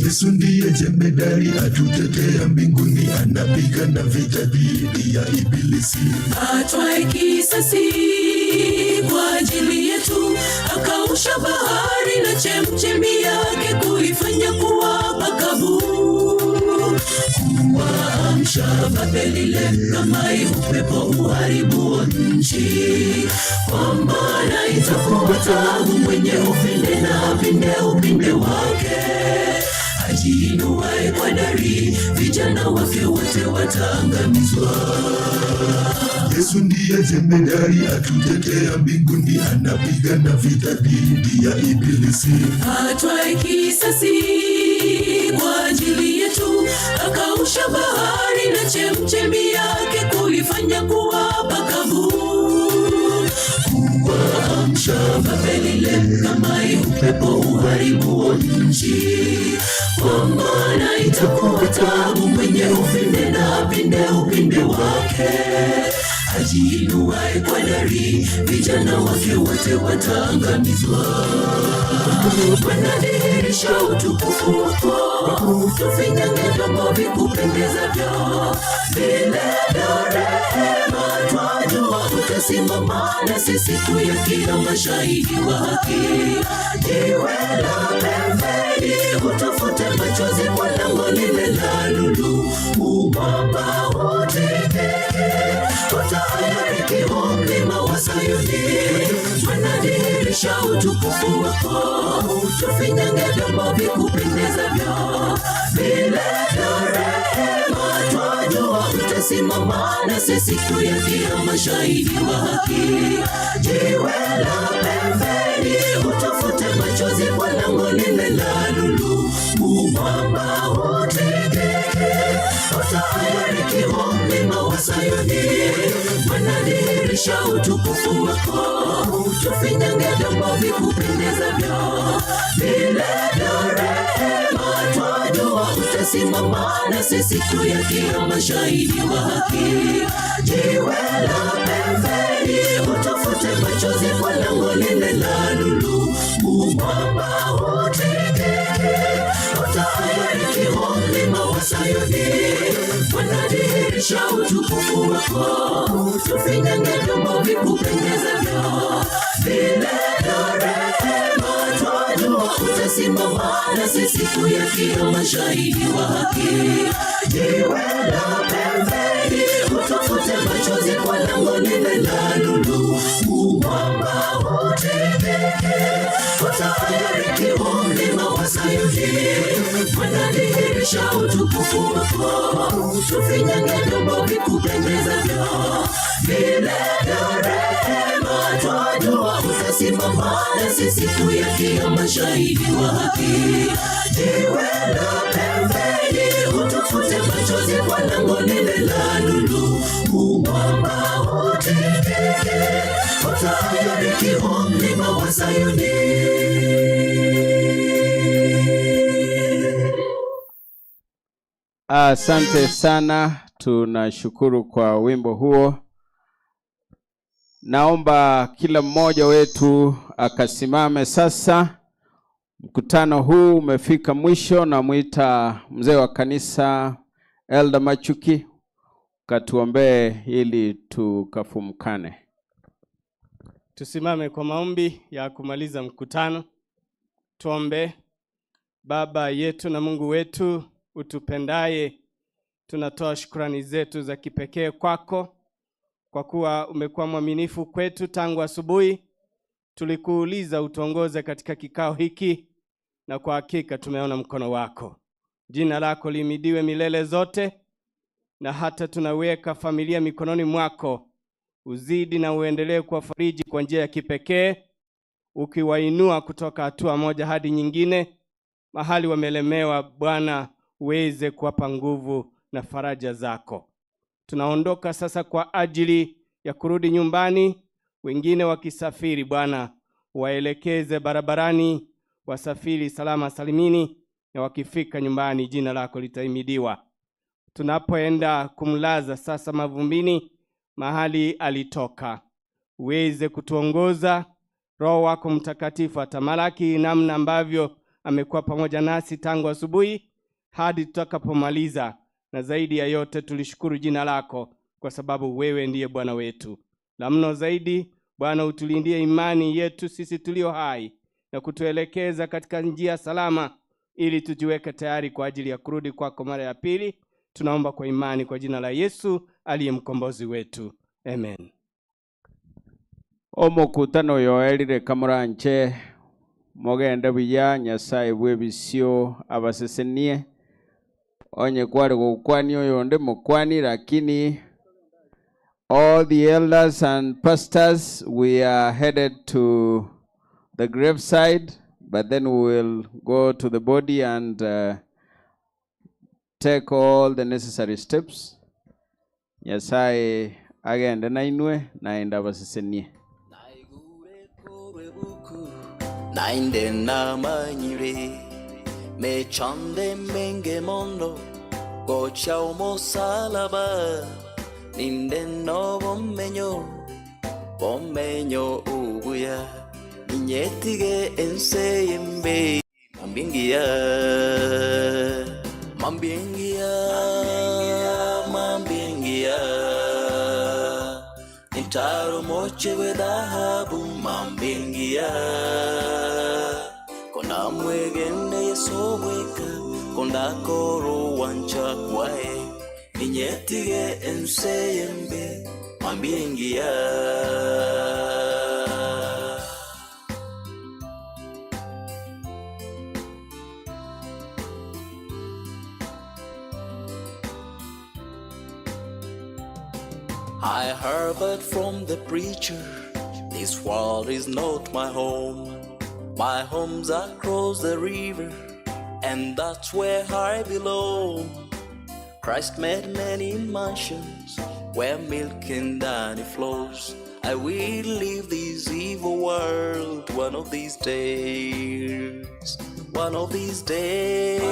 Yesu ndiye jemedari atutetea mbinguni, anapigana vita dhidi ya ibilisi. Atwae kisasi kwa ajili yetu, akausha bahari na chemchemi yake kuifanya kuwa pakavu, kuwaamsha Babeli lemkamai, upepo uharibu nchi, kwa maana itakuwa taabu mwenye upinde na apinde upinde wake ajiinuaye kwa dari, vijana wake wote wataangamizwa. Yesu ndiye jemedari atutetea mbinguni, anapigana vita dhidi ya ibilisi. Atwae kisasi kwa ajili yetu, akausha bahari na chemchemi yake kuifanya kuwa pakavu, Uangamai upepo uharibuo nchi. Kwa maana itakuwa taabu mwenye uvimbe na apinde upinde wake, ajiinuaye kwa dari, vijana wake wote wataangamizwa. Bwana, dhihirisha utukufu wako, tufinyange vyombo vikupendezavyo, vile vya rehema twajua utasimama nasi siku ya kiyama, shahidi wa haki. Jiwe la pembeni, utafute machozi kwa lango lile la lulu, umwamba utikeke, utaubariki huu mlima wa Sayuni. Bwana, dhihirisha utukufu wako, tufinyange vyombo vikupendezavyo, vile vya rehema twajua utasimama nasi siku ya kiyama, shahidi wa haki. Jiwe la pembeni, utafute machozi kwa lango lile la lulu, umwamba utikeke, utaubariki huu mlima wa Sayuni. Bwana, dhihirisha utukufu wako, tufinyange vyombo vikupendezavyo, vile vya rehema twajua utasimama nasi siku ya kiyama, shahidi wa haki. Jiwe la pembeni, utafute machozi kwa lango lile la lulu, umwamba utikeke, utaubariki huu mlima wa Sayuni. Bwana, dhihirisha utukufu wako, tufinyange vyombo vikupendezavyo, vile vya rehema twajua utasimama nasi siku ya kiyama, shahidi wa haki. Jiwe la pembeni, utafute machozi kwa lango lile la lulu, umwamba utikeke, utaubariki huu mlima wa Sayuni. Bwana, dhihirisha utukufu wako, tufinyange vyombo vikupendezavyo, vile vya rehema twajua utasimama nasi siku ya kiyama, shahidi wa haki. Jiwe la pembeni, utafute machozi kwa lango lile la lulu, umwamba utikeke, utaubariki huu mlima wa Sayuni. Asante sana, tunashukuru kwa wimbo huo. Naomba kila mmoja wetu akasimame sasa. Mkutano huu umefika mwisho. Namwita mzee wa kanisa Elder Machuki katuombee ili tukafumkane. Tusimame kwa maombi ya kumaliza mkutano. Tuombe. Baba yetu na Mungu wetu utupendaye, tunatoa shukrani zetu za kipekee kwako kwa kuwa umekuwa mwaminifu kwetu tangu asubuhi. Tulikuuliza utuongoze katika kikao hiki, na kwa hakika tumeona mkono wako. Jina lako lihimidiwe milele zote, na hata tunaweka familia mikononi mwako. Uzidi na uendelee kuwafariji kwa njia ya kipekee, ukiwainua kutoka hatua moja hadi nyingine. Mahali wamelemewa, Bwana, uweze kuwapa nguvu na faraja zako. Tunaondoka sasa kwa ajili ya kurudi nyumbani, wengine wakisafiri. Bwana, waelekeze barabarani, wasafiri salama salimini, na wakifika nyumbani, jina lako litahimidiwa. Tunapoenda kumlaza sasa mavumbini, mahali alitoka, uweze kutuongoza. Roho wako Mtakatifu atamalaki namna ambavyo amekuwa pamoja nasi tangu asubuhi hadi tutakapomaliza. Na zaidi ya yote tulishukuru jina lako kwa sababu wewe ndiye Bwana wetu. La mno zaidi, Bwana, utulindie imani yetu sisi tulio hai na kutuelekeza katika njia salama, ili tujiweke tayari kwa ajili ya kurudi kwako mara ya pili. Tunaomba kwa imani kwa jina la Yesu aliye mkombozi wetu, amen. Omokutano yoerire kamuranche mogende buya Nyasaye bw'ebisio abasesenie onye kwari gukwani oyonde mukwani, lakini all the elders and pastors, we are headed to the graveside, but then we will go to the body and take all the necessary steps. Nyasaye agende na inwe naende abasesenie. Naende namanyire mechande menge mono gocha omosalaba ninde nobomenyo bomenyo obuya ninyetige ense yembe mambingiya mambingiya mambingiya Ntaro moche we dhahabu mambingia kona mwegene Yesu weka konda koro wancha kwae ninyetige ense yembe mambingia. I heard from the preacher, this world is not my home. My home's across the river, and that's where I belong. Christ made many mansions where milk and honey flows. I will leave this evil world one of these days. One of these days,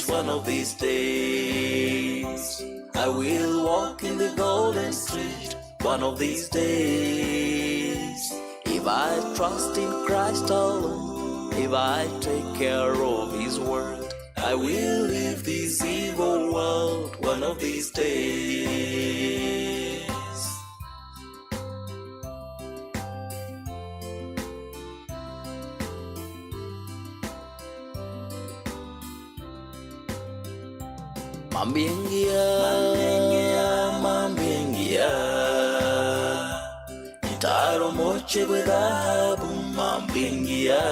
one of these days. I will walk in the golden street one of these days. If I trust in Christ alone, if I take care of His word, I will leave this evil world one of these days. Mambingia, mambingia, Ntaro moche gwe dhahabu mambingia,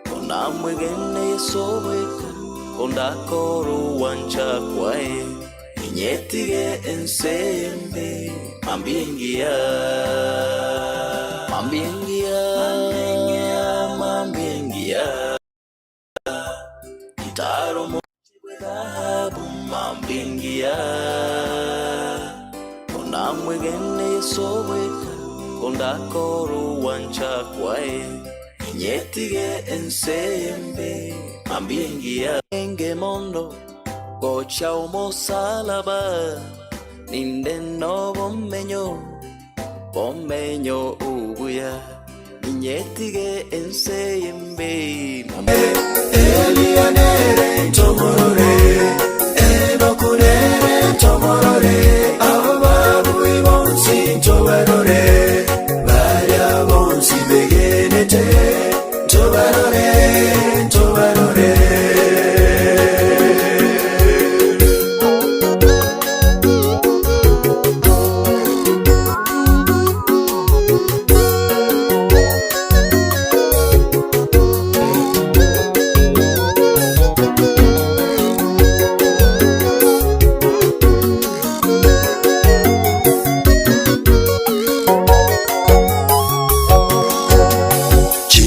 Kona mwegene Yesu weka, konda koro wancha kwae, Ninyetige ensembe mambingia, mambingia, mambingia, Ntaro moche gwe dhahabu mambingia, Kona mwegene Yesu weka, konda koro wancha kwae, Ninyetige ensembe mambingia, Enge mondo gocha omosalaba ninde nobomenyo bomenyo obuya ninyetige ense yembe. Elianere ntomorore, enokunere ntomorore, abo babui bonsi ntobarore, baria bonsi begenete, ntobarore, ntobarore.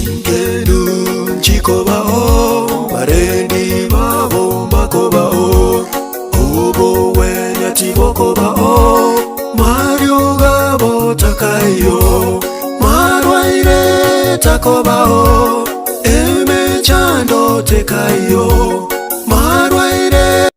Chinkenu chikobao, barendi babo makobao, obo wenya tibokobao, Mario gabo takayo, marwaire takobao, emechando tekayo, marwaire.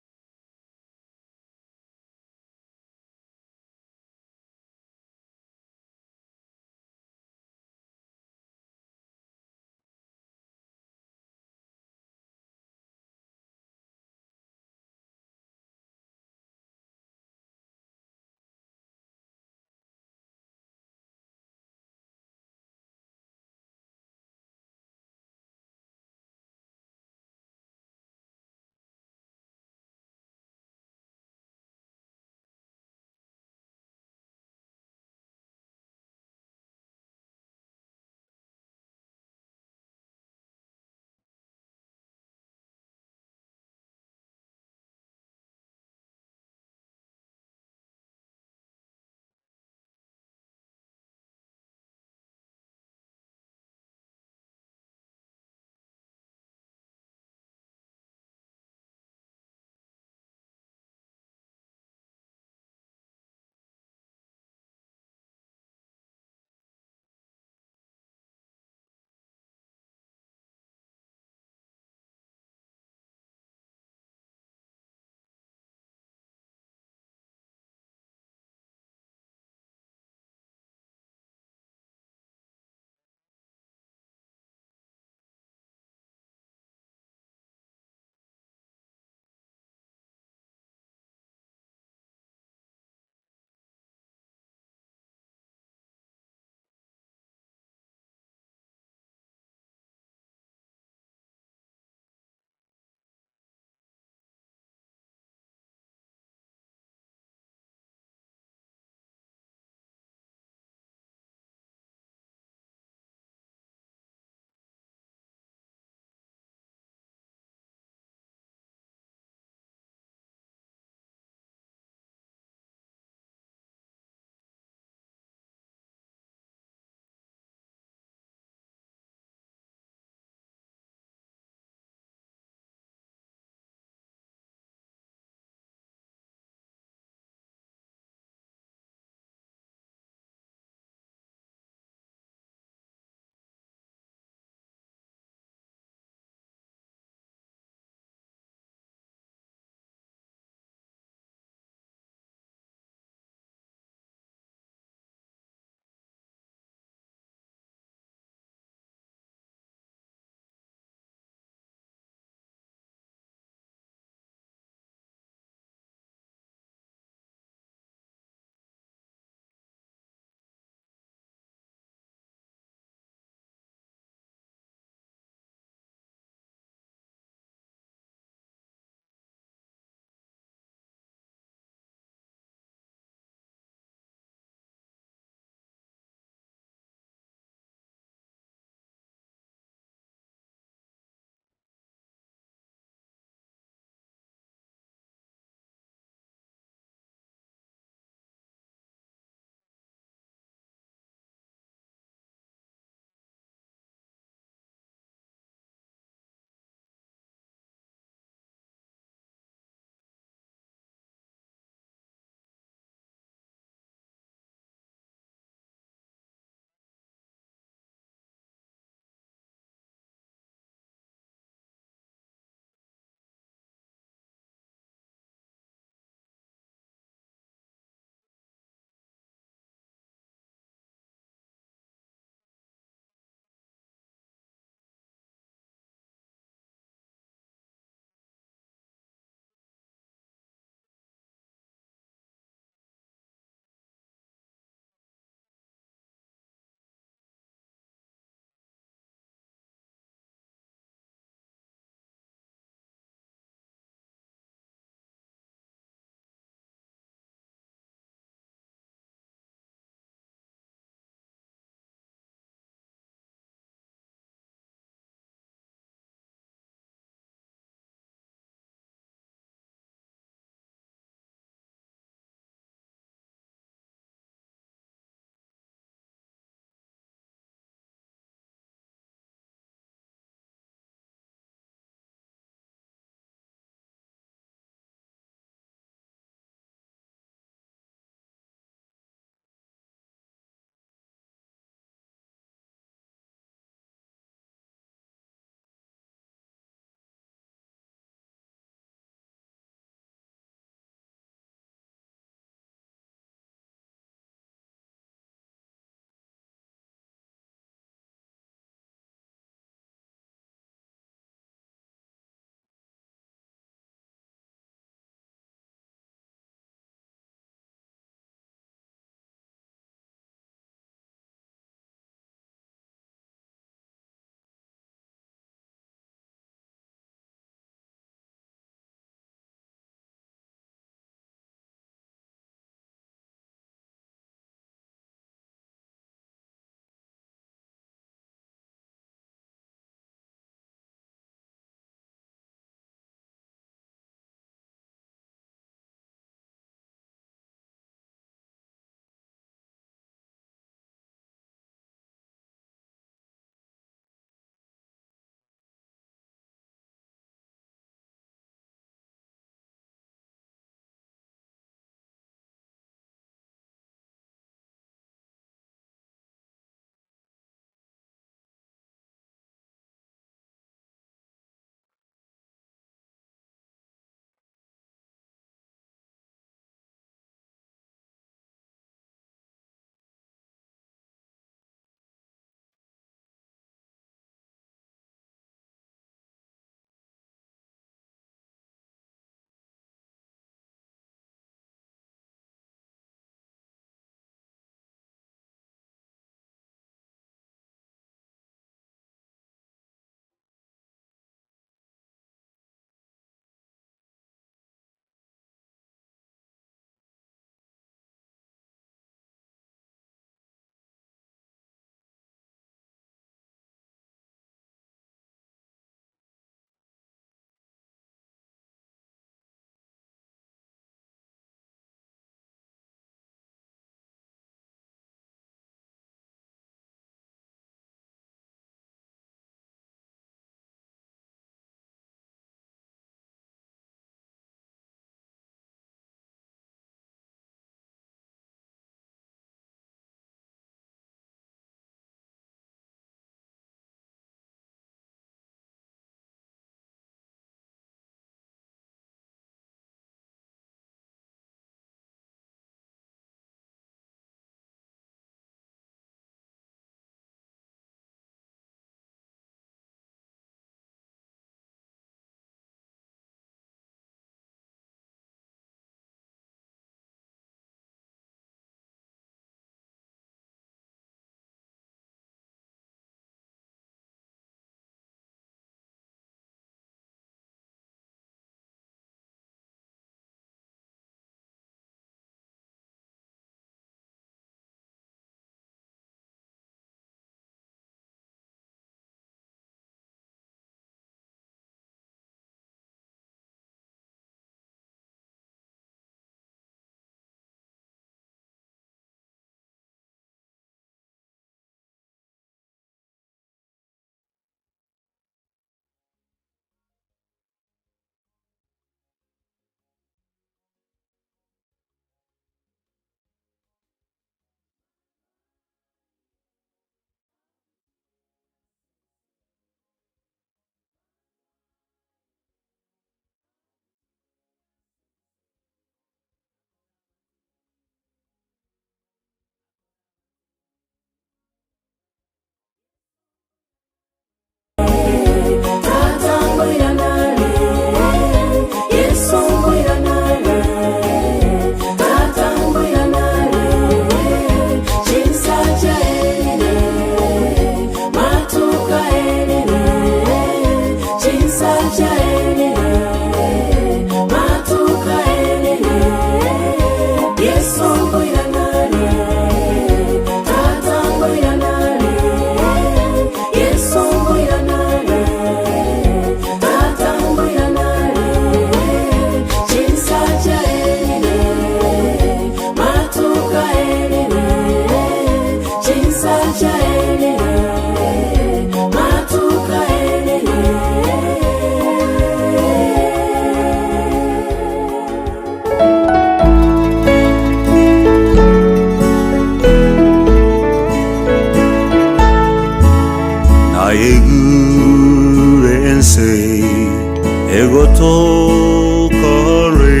Egotokare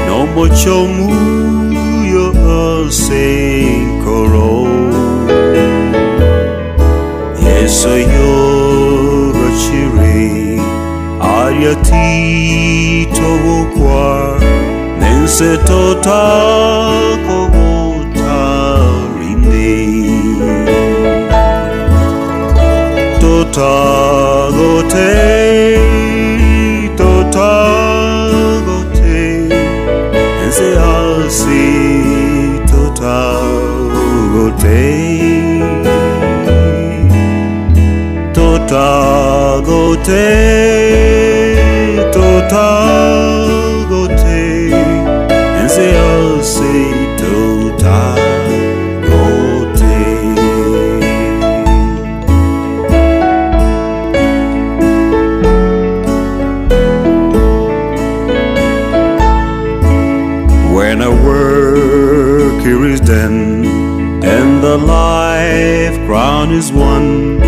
nomochomuyo asenkoro Yesu yogachire ariatitogokwa nense totakogotarinde Totagote, totagote, ense asi totagote. Totagote, totagote, ense asi totagote. When our work here is done, and the life crown is won,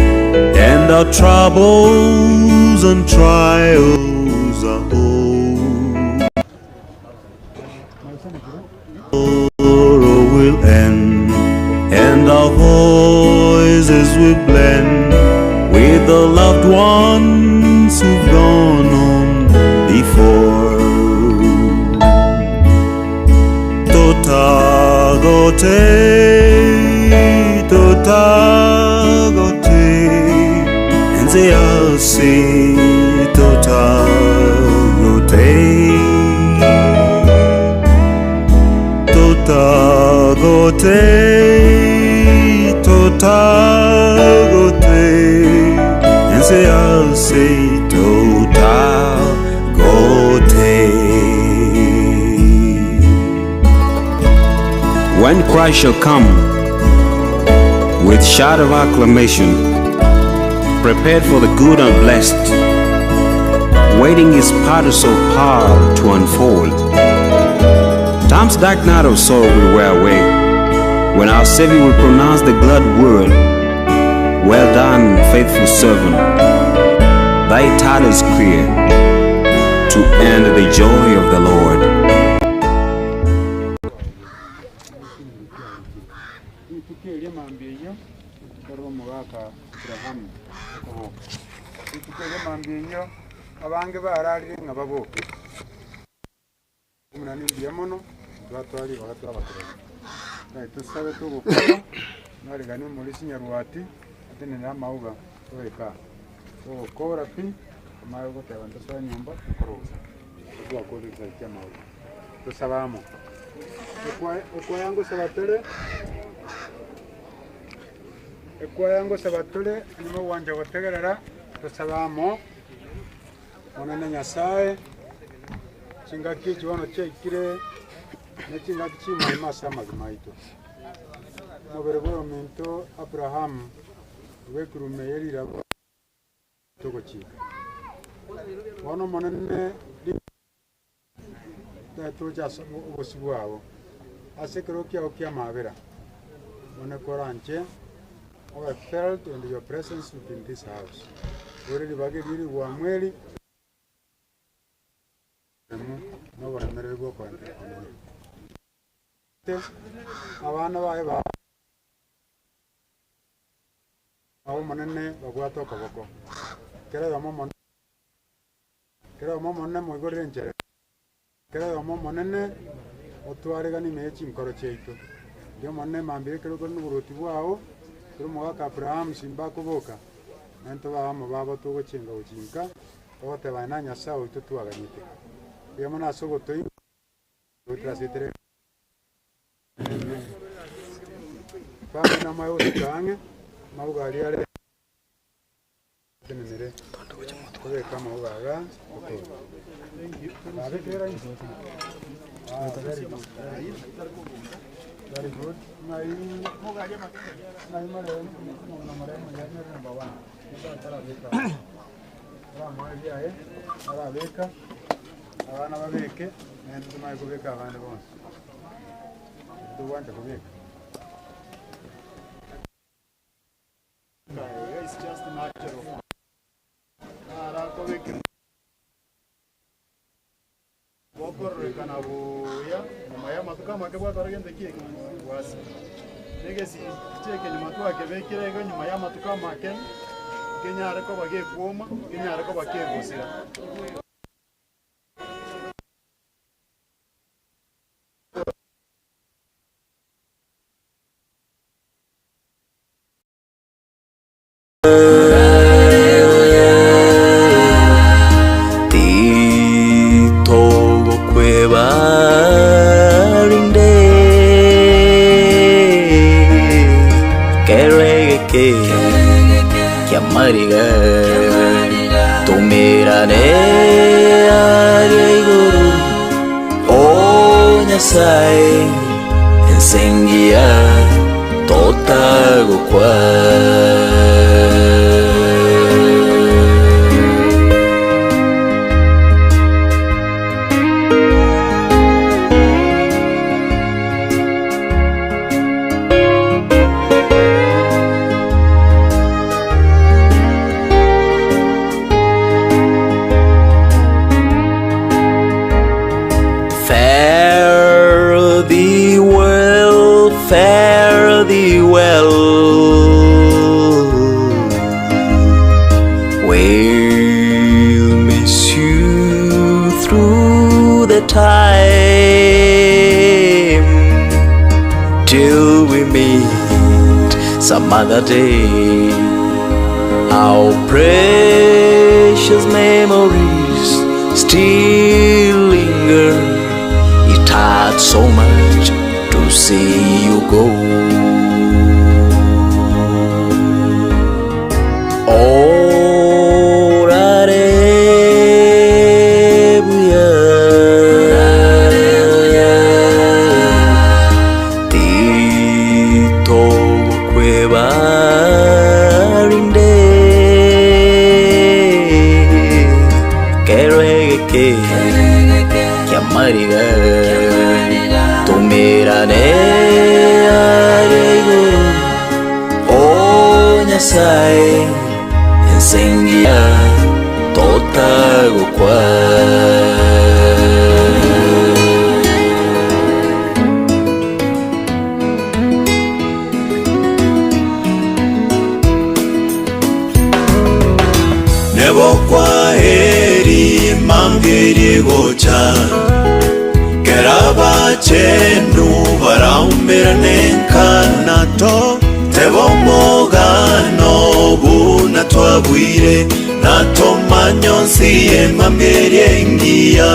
and our troubles and trials are o'er, sorrow will end, and our voices will blend with the loved ones who've gone on before. Totagote, totagote, enze asi totagote. Totagote, totagote, enze asi totagote. When Christ shall come with shout of acclamation, prepared for the good and blessed, waiting his parasol power to unfold. Time's dark night of sorrow will wear away when our Savior will pronounce the glad word, Well done, faithful servant. Thy title is clear to end the joy of the Lord. Rituko mambia iyo ekero omogaka Abrahamu okoboka. Rituko eria mambia iyo abange bararire ng'a baboke. Omonani mbuya mono, twatwari igo twabakorera. Naye tosabe togokora, narigani omorisia nyarwati, atenene amauga toeka. Togokora pi, omanye goteba ntosoe nyomba tokorosa. Twakorire ekisae kia amauga. Tosabe amo. Ekwaya ngosaba tore, ekwaya ngosaba tore, nyuma gwancha gotegerera, tosabe amo, monene Nyasaye, chingaki echi bono chiaikire, na chingaki chimaima ase amagima aito. Omobere bwa ominto Abraham, bwekirume ya rirabo togochika. Bono omonene tocha ase obosi bwabo, ase ekero kiabo kia amabera, bono koranche, obe felt and your presence within this house. Ore ribaga erio rigwamweri, na oboremereri bwa okoenderea komenya. Abana baye ba abo omonene babwate okoboko. Kera oyomo omonene, kera oyomo omonene moigorere enchera, kera oyomo omonene otwaregani ime ya chinkoro chiaito. Erio omonene mambia ekero okore na oborwoti bwao, ekero omogaka Abraham simba akoboka, naintwe babo babo togochenga gochinka, togoteba aye na Nyasaye oito twaganyete. Mbuya mono ase ogotoigwa, totrasetere Family namaye gosuka ang'e, amauga aria are tenenere kobeka amauga aga gotoro. Nabekera inse. Ah, very good, very good. Very good. Ng'ai ng'ai marehemu na marehemu ya number one. Tarabeka. Taramoeria aye, tarabeka, abana babeke, naende tomaye kobeka abande bonsi. Togwancha kobeka. It's just natural. bwabwatekana buya, nyuma ya amatuko amake bwatwara gento ki? Bwasira. Na egesiche eke nyuma twakebekire iga nyuma ya amatuko amake, kenyare koba gekwoma, kenyare koba kegosira. Titogokwebarinde keregeke kiamariga tumirane aria iguru o Nyasaye ensengia totagokwa. Fare thee well, fare thee well. We'll miss you through the time till we meet some other day. Our precious memories still linger. It hurts so much to see you go. Orarebuya Tito kwebarinde Keregeke kiamariga Tumirane aria iguru O Nyasaye ensengia totagokwa. Nebo kwa heri mambiri gocha Keraba chenu baraumirane nkanato Tebo mogano buna twabwire Nato manyonsi mambiri engiya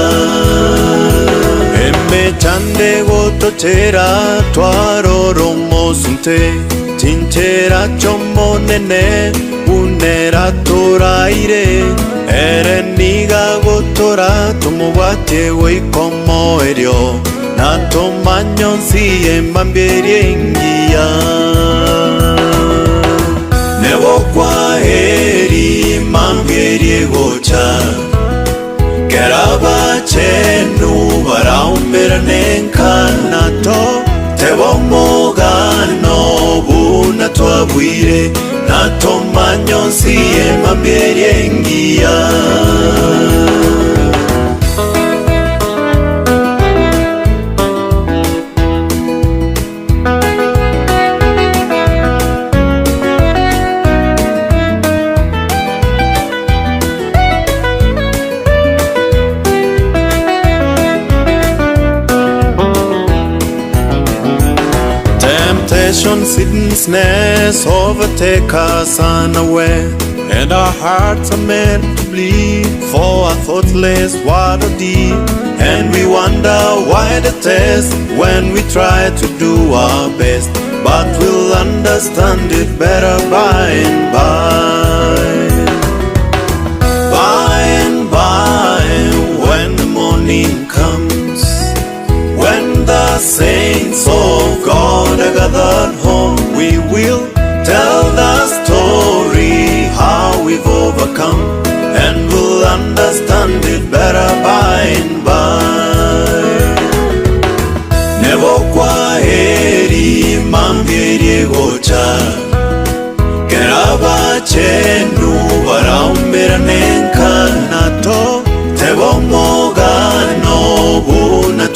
Emechande gotochera twaroromosunte Chinchera chomonene unera toraire Ere niga gotora tumubwate goikomo erio Nato manyonsi mambiri engiya Nebo kwa heri mambiri gocha Keraba chenu baraumirane nkanato Tebo mugano buna twabwire Nato manyonsi mambiri engiya. Temptation, sickness overtake us unaware, and our hearts are meant to bleed for our thoughtless word or deed. And we wonder why the test when we try to do our best, but we'll understand it better by and by. By and by, when the morning comes, when the saints of God are gathered home, we will tell the story how we've overcome, and we'll understand it better by and by. Nebo kwa heri mambiri gocha Keraba chenu baraumirane nkanato Tebo mogano buna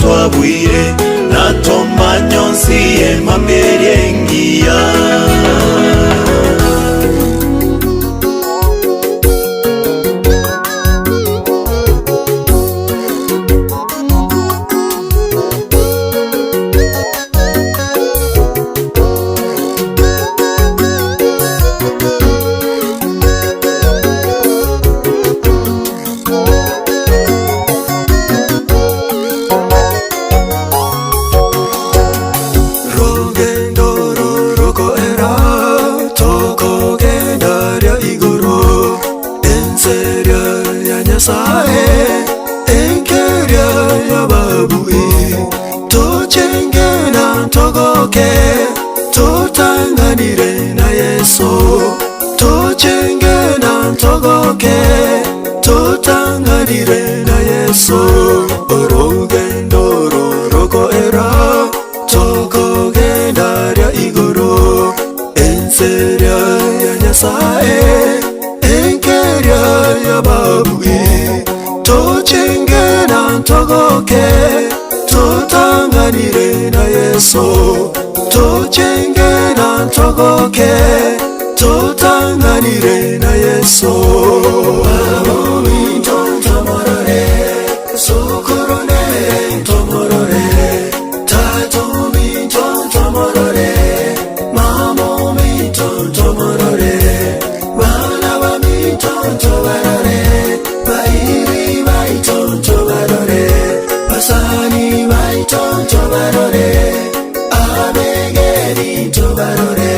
ntogoke Tutanganire na Yesu Tuchenge na ntogoke Tutanganire na Yesu Orugendo rorokoera Tokogenda rya igoro Enseria ya Nyasaye Enkeria ya babui Tuchenge na ntogoke Tutanganire na Yesu Tuchenge na ntogoke Tutanganire na Yesu Babomi tontomorore Sokorone tomorore Tatomi tontomorore Mamomi tontomorore Bana bami tontobarore Bairi baitontobarore Basani baitontobarore Abegeri tobarore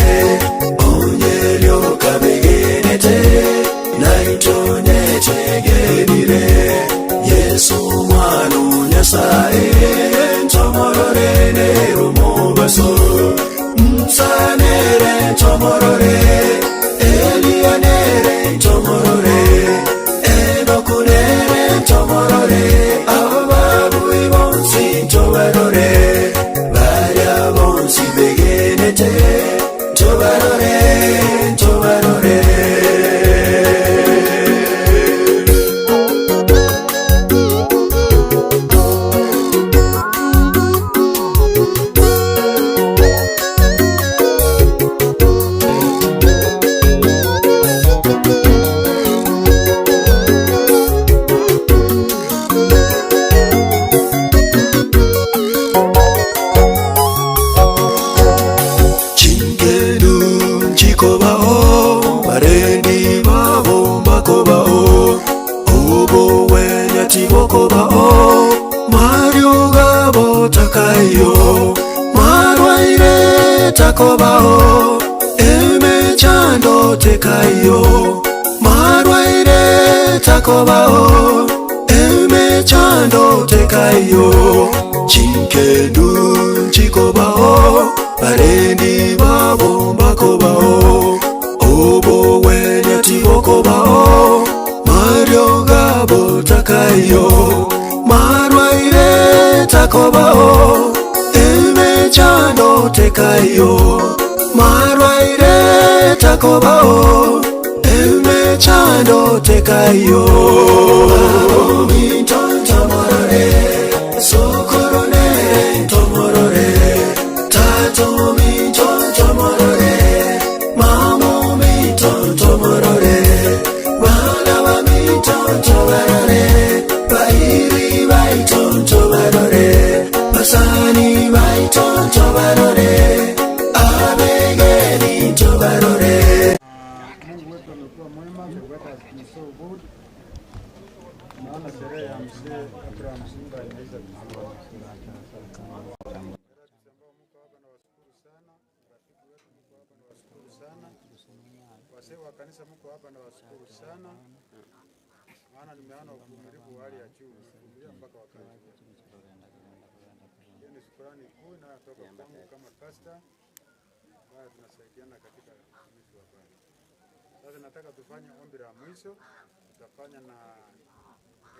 Onyerio kabegenete Naitonyetegerire Yesu mwanu nyasaye Ntomorore nerumobaso Msanere ntomorore Elianere ntomorore Enokunere ntomorore Ababui bonsi ntobarore Barya bonsi begenete Ntobarore, ntobarore Chinkedu chikobao barendi babo makobao obo wenya tibokobao mario gabo takayo marwaire takobao emechando tekayo marwaire takobao emechando tekayo chinkendu chikobao barendi babo bakobao obo wenya tibokobao mario gabo takayo marwaire takobao emechando tekayo marwaire takobao emechando tekayo Mintontomorore, sokoronere ntomorore Tato mintontomorore, mamo mintontomorore Bana ba mintontobarore, bairi baitontobarore Basani baitontobarore, abegeri ntobarore Mungu wetu amekuwa mwema, the weather has been so good. Naona sherehe ya mzee Abraham Simba imeisha vizuri. Nawashukuru sana wazee wa kanisa, mko hapa, nawashukuru sana maana nimeona uvumilivu wa hali ya juu, mmevumilia mpaka wakati huu. Hiyo ni shukrani kuu inayotoka kwangu kama pastor ambayo tunasaidiana katika utumishi wa Bwana. Sasa nataka tufanye ombi la mwisho, tutafanya na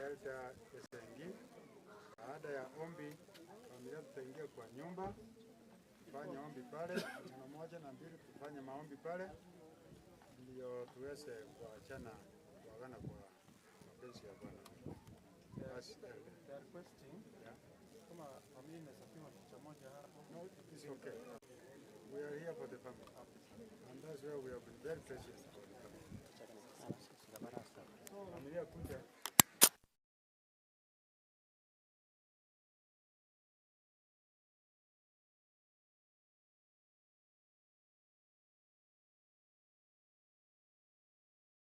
Elder Esengi. Baada ya ombi, familia tutaingia kwa nyumba tufanye ombi pale, na moja na mbili, tufanye maombi pale ndio tuweze kuachana kuagana kwa mapenzi ya Bwana. Basi, Elder. They are requesting kama familia inaweza pima picha moja hapo. No, it's okay. We are here for the family. And that's where we have been very patient for the family. Familia kuja.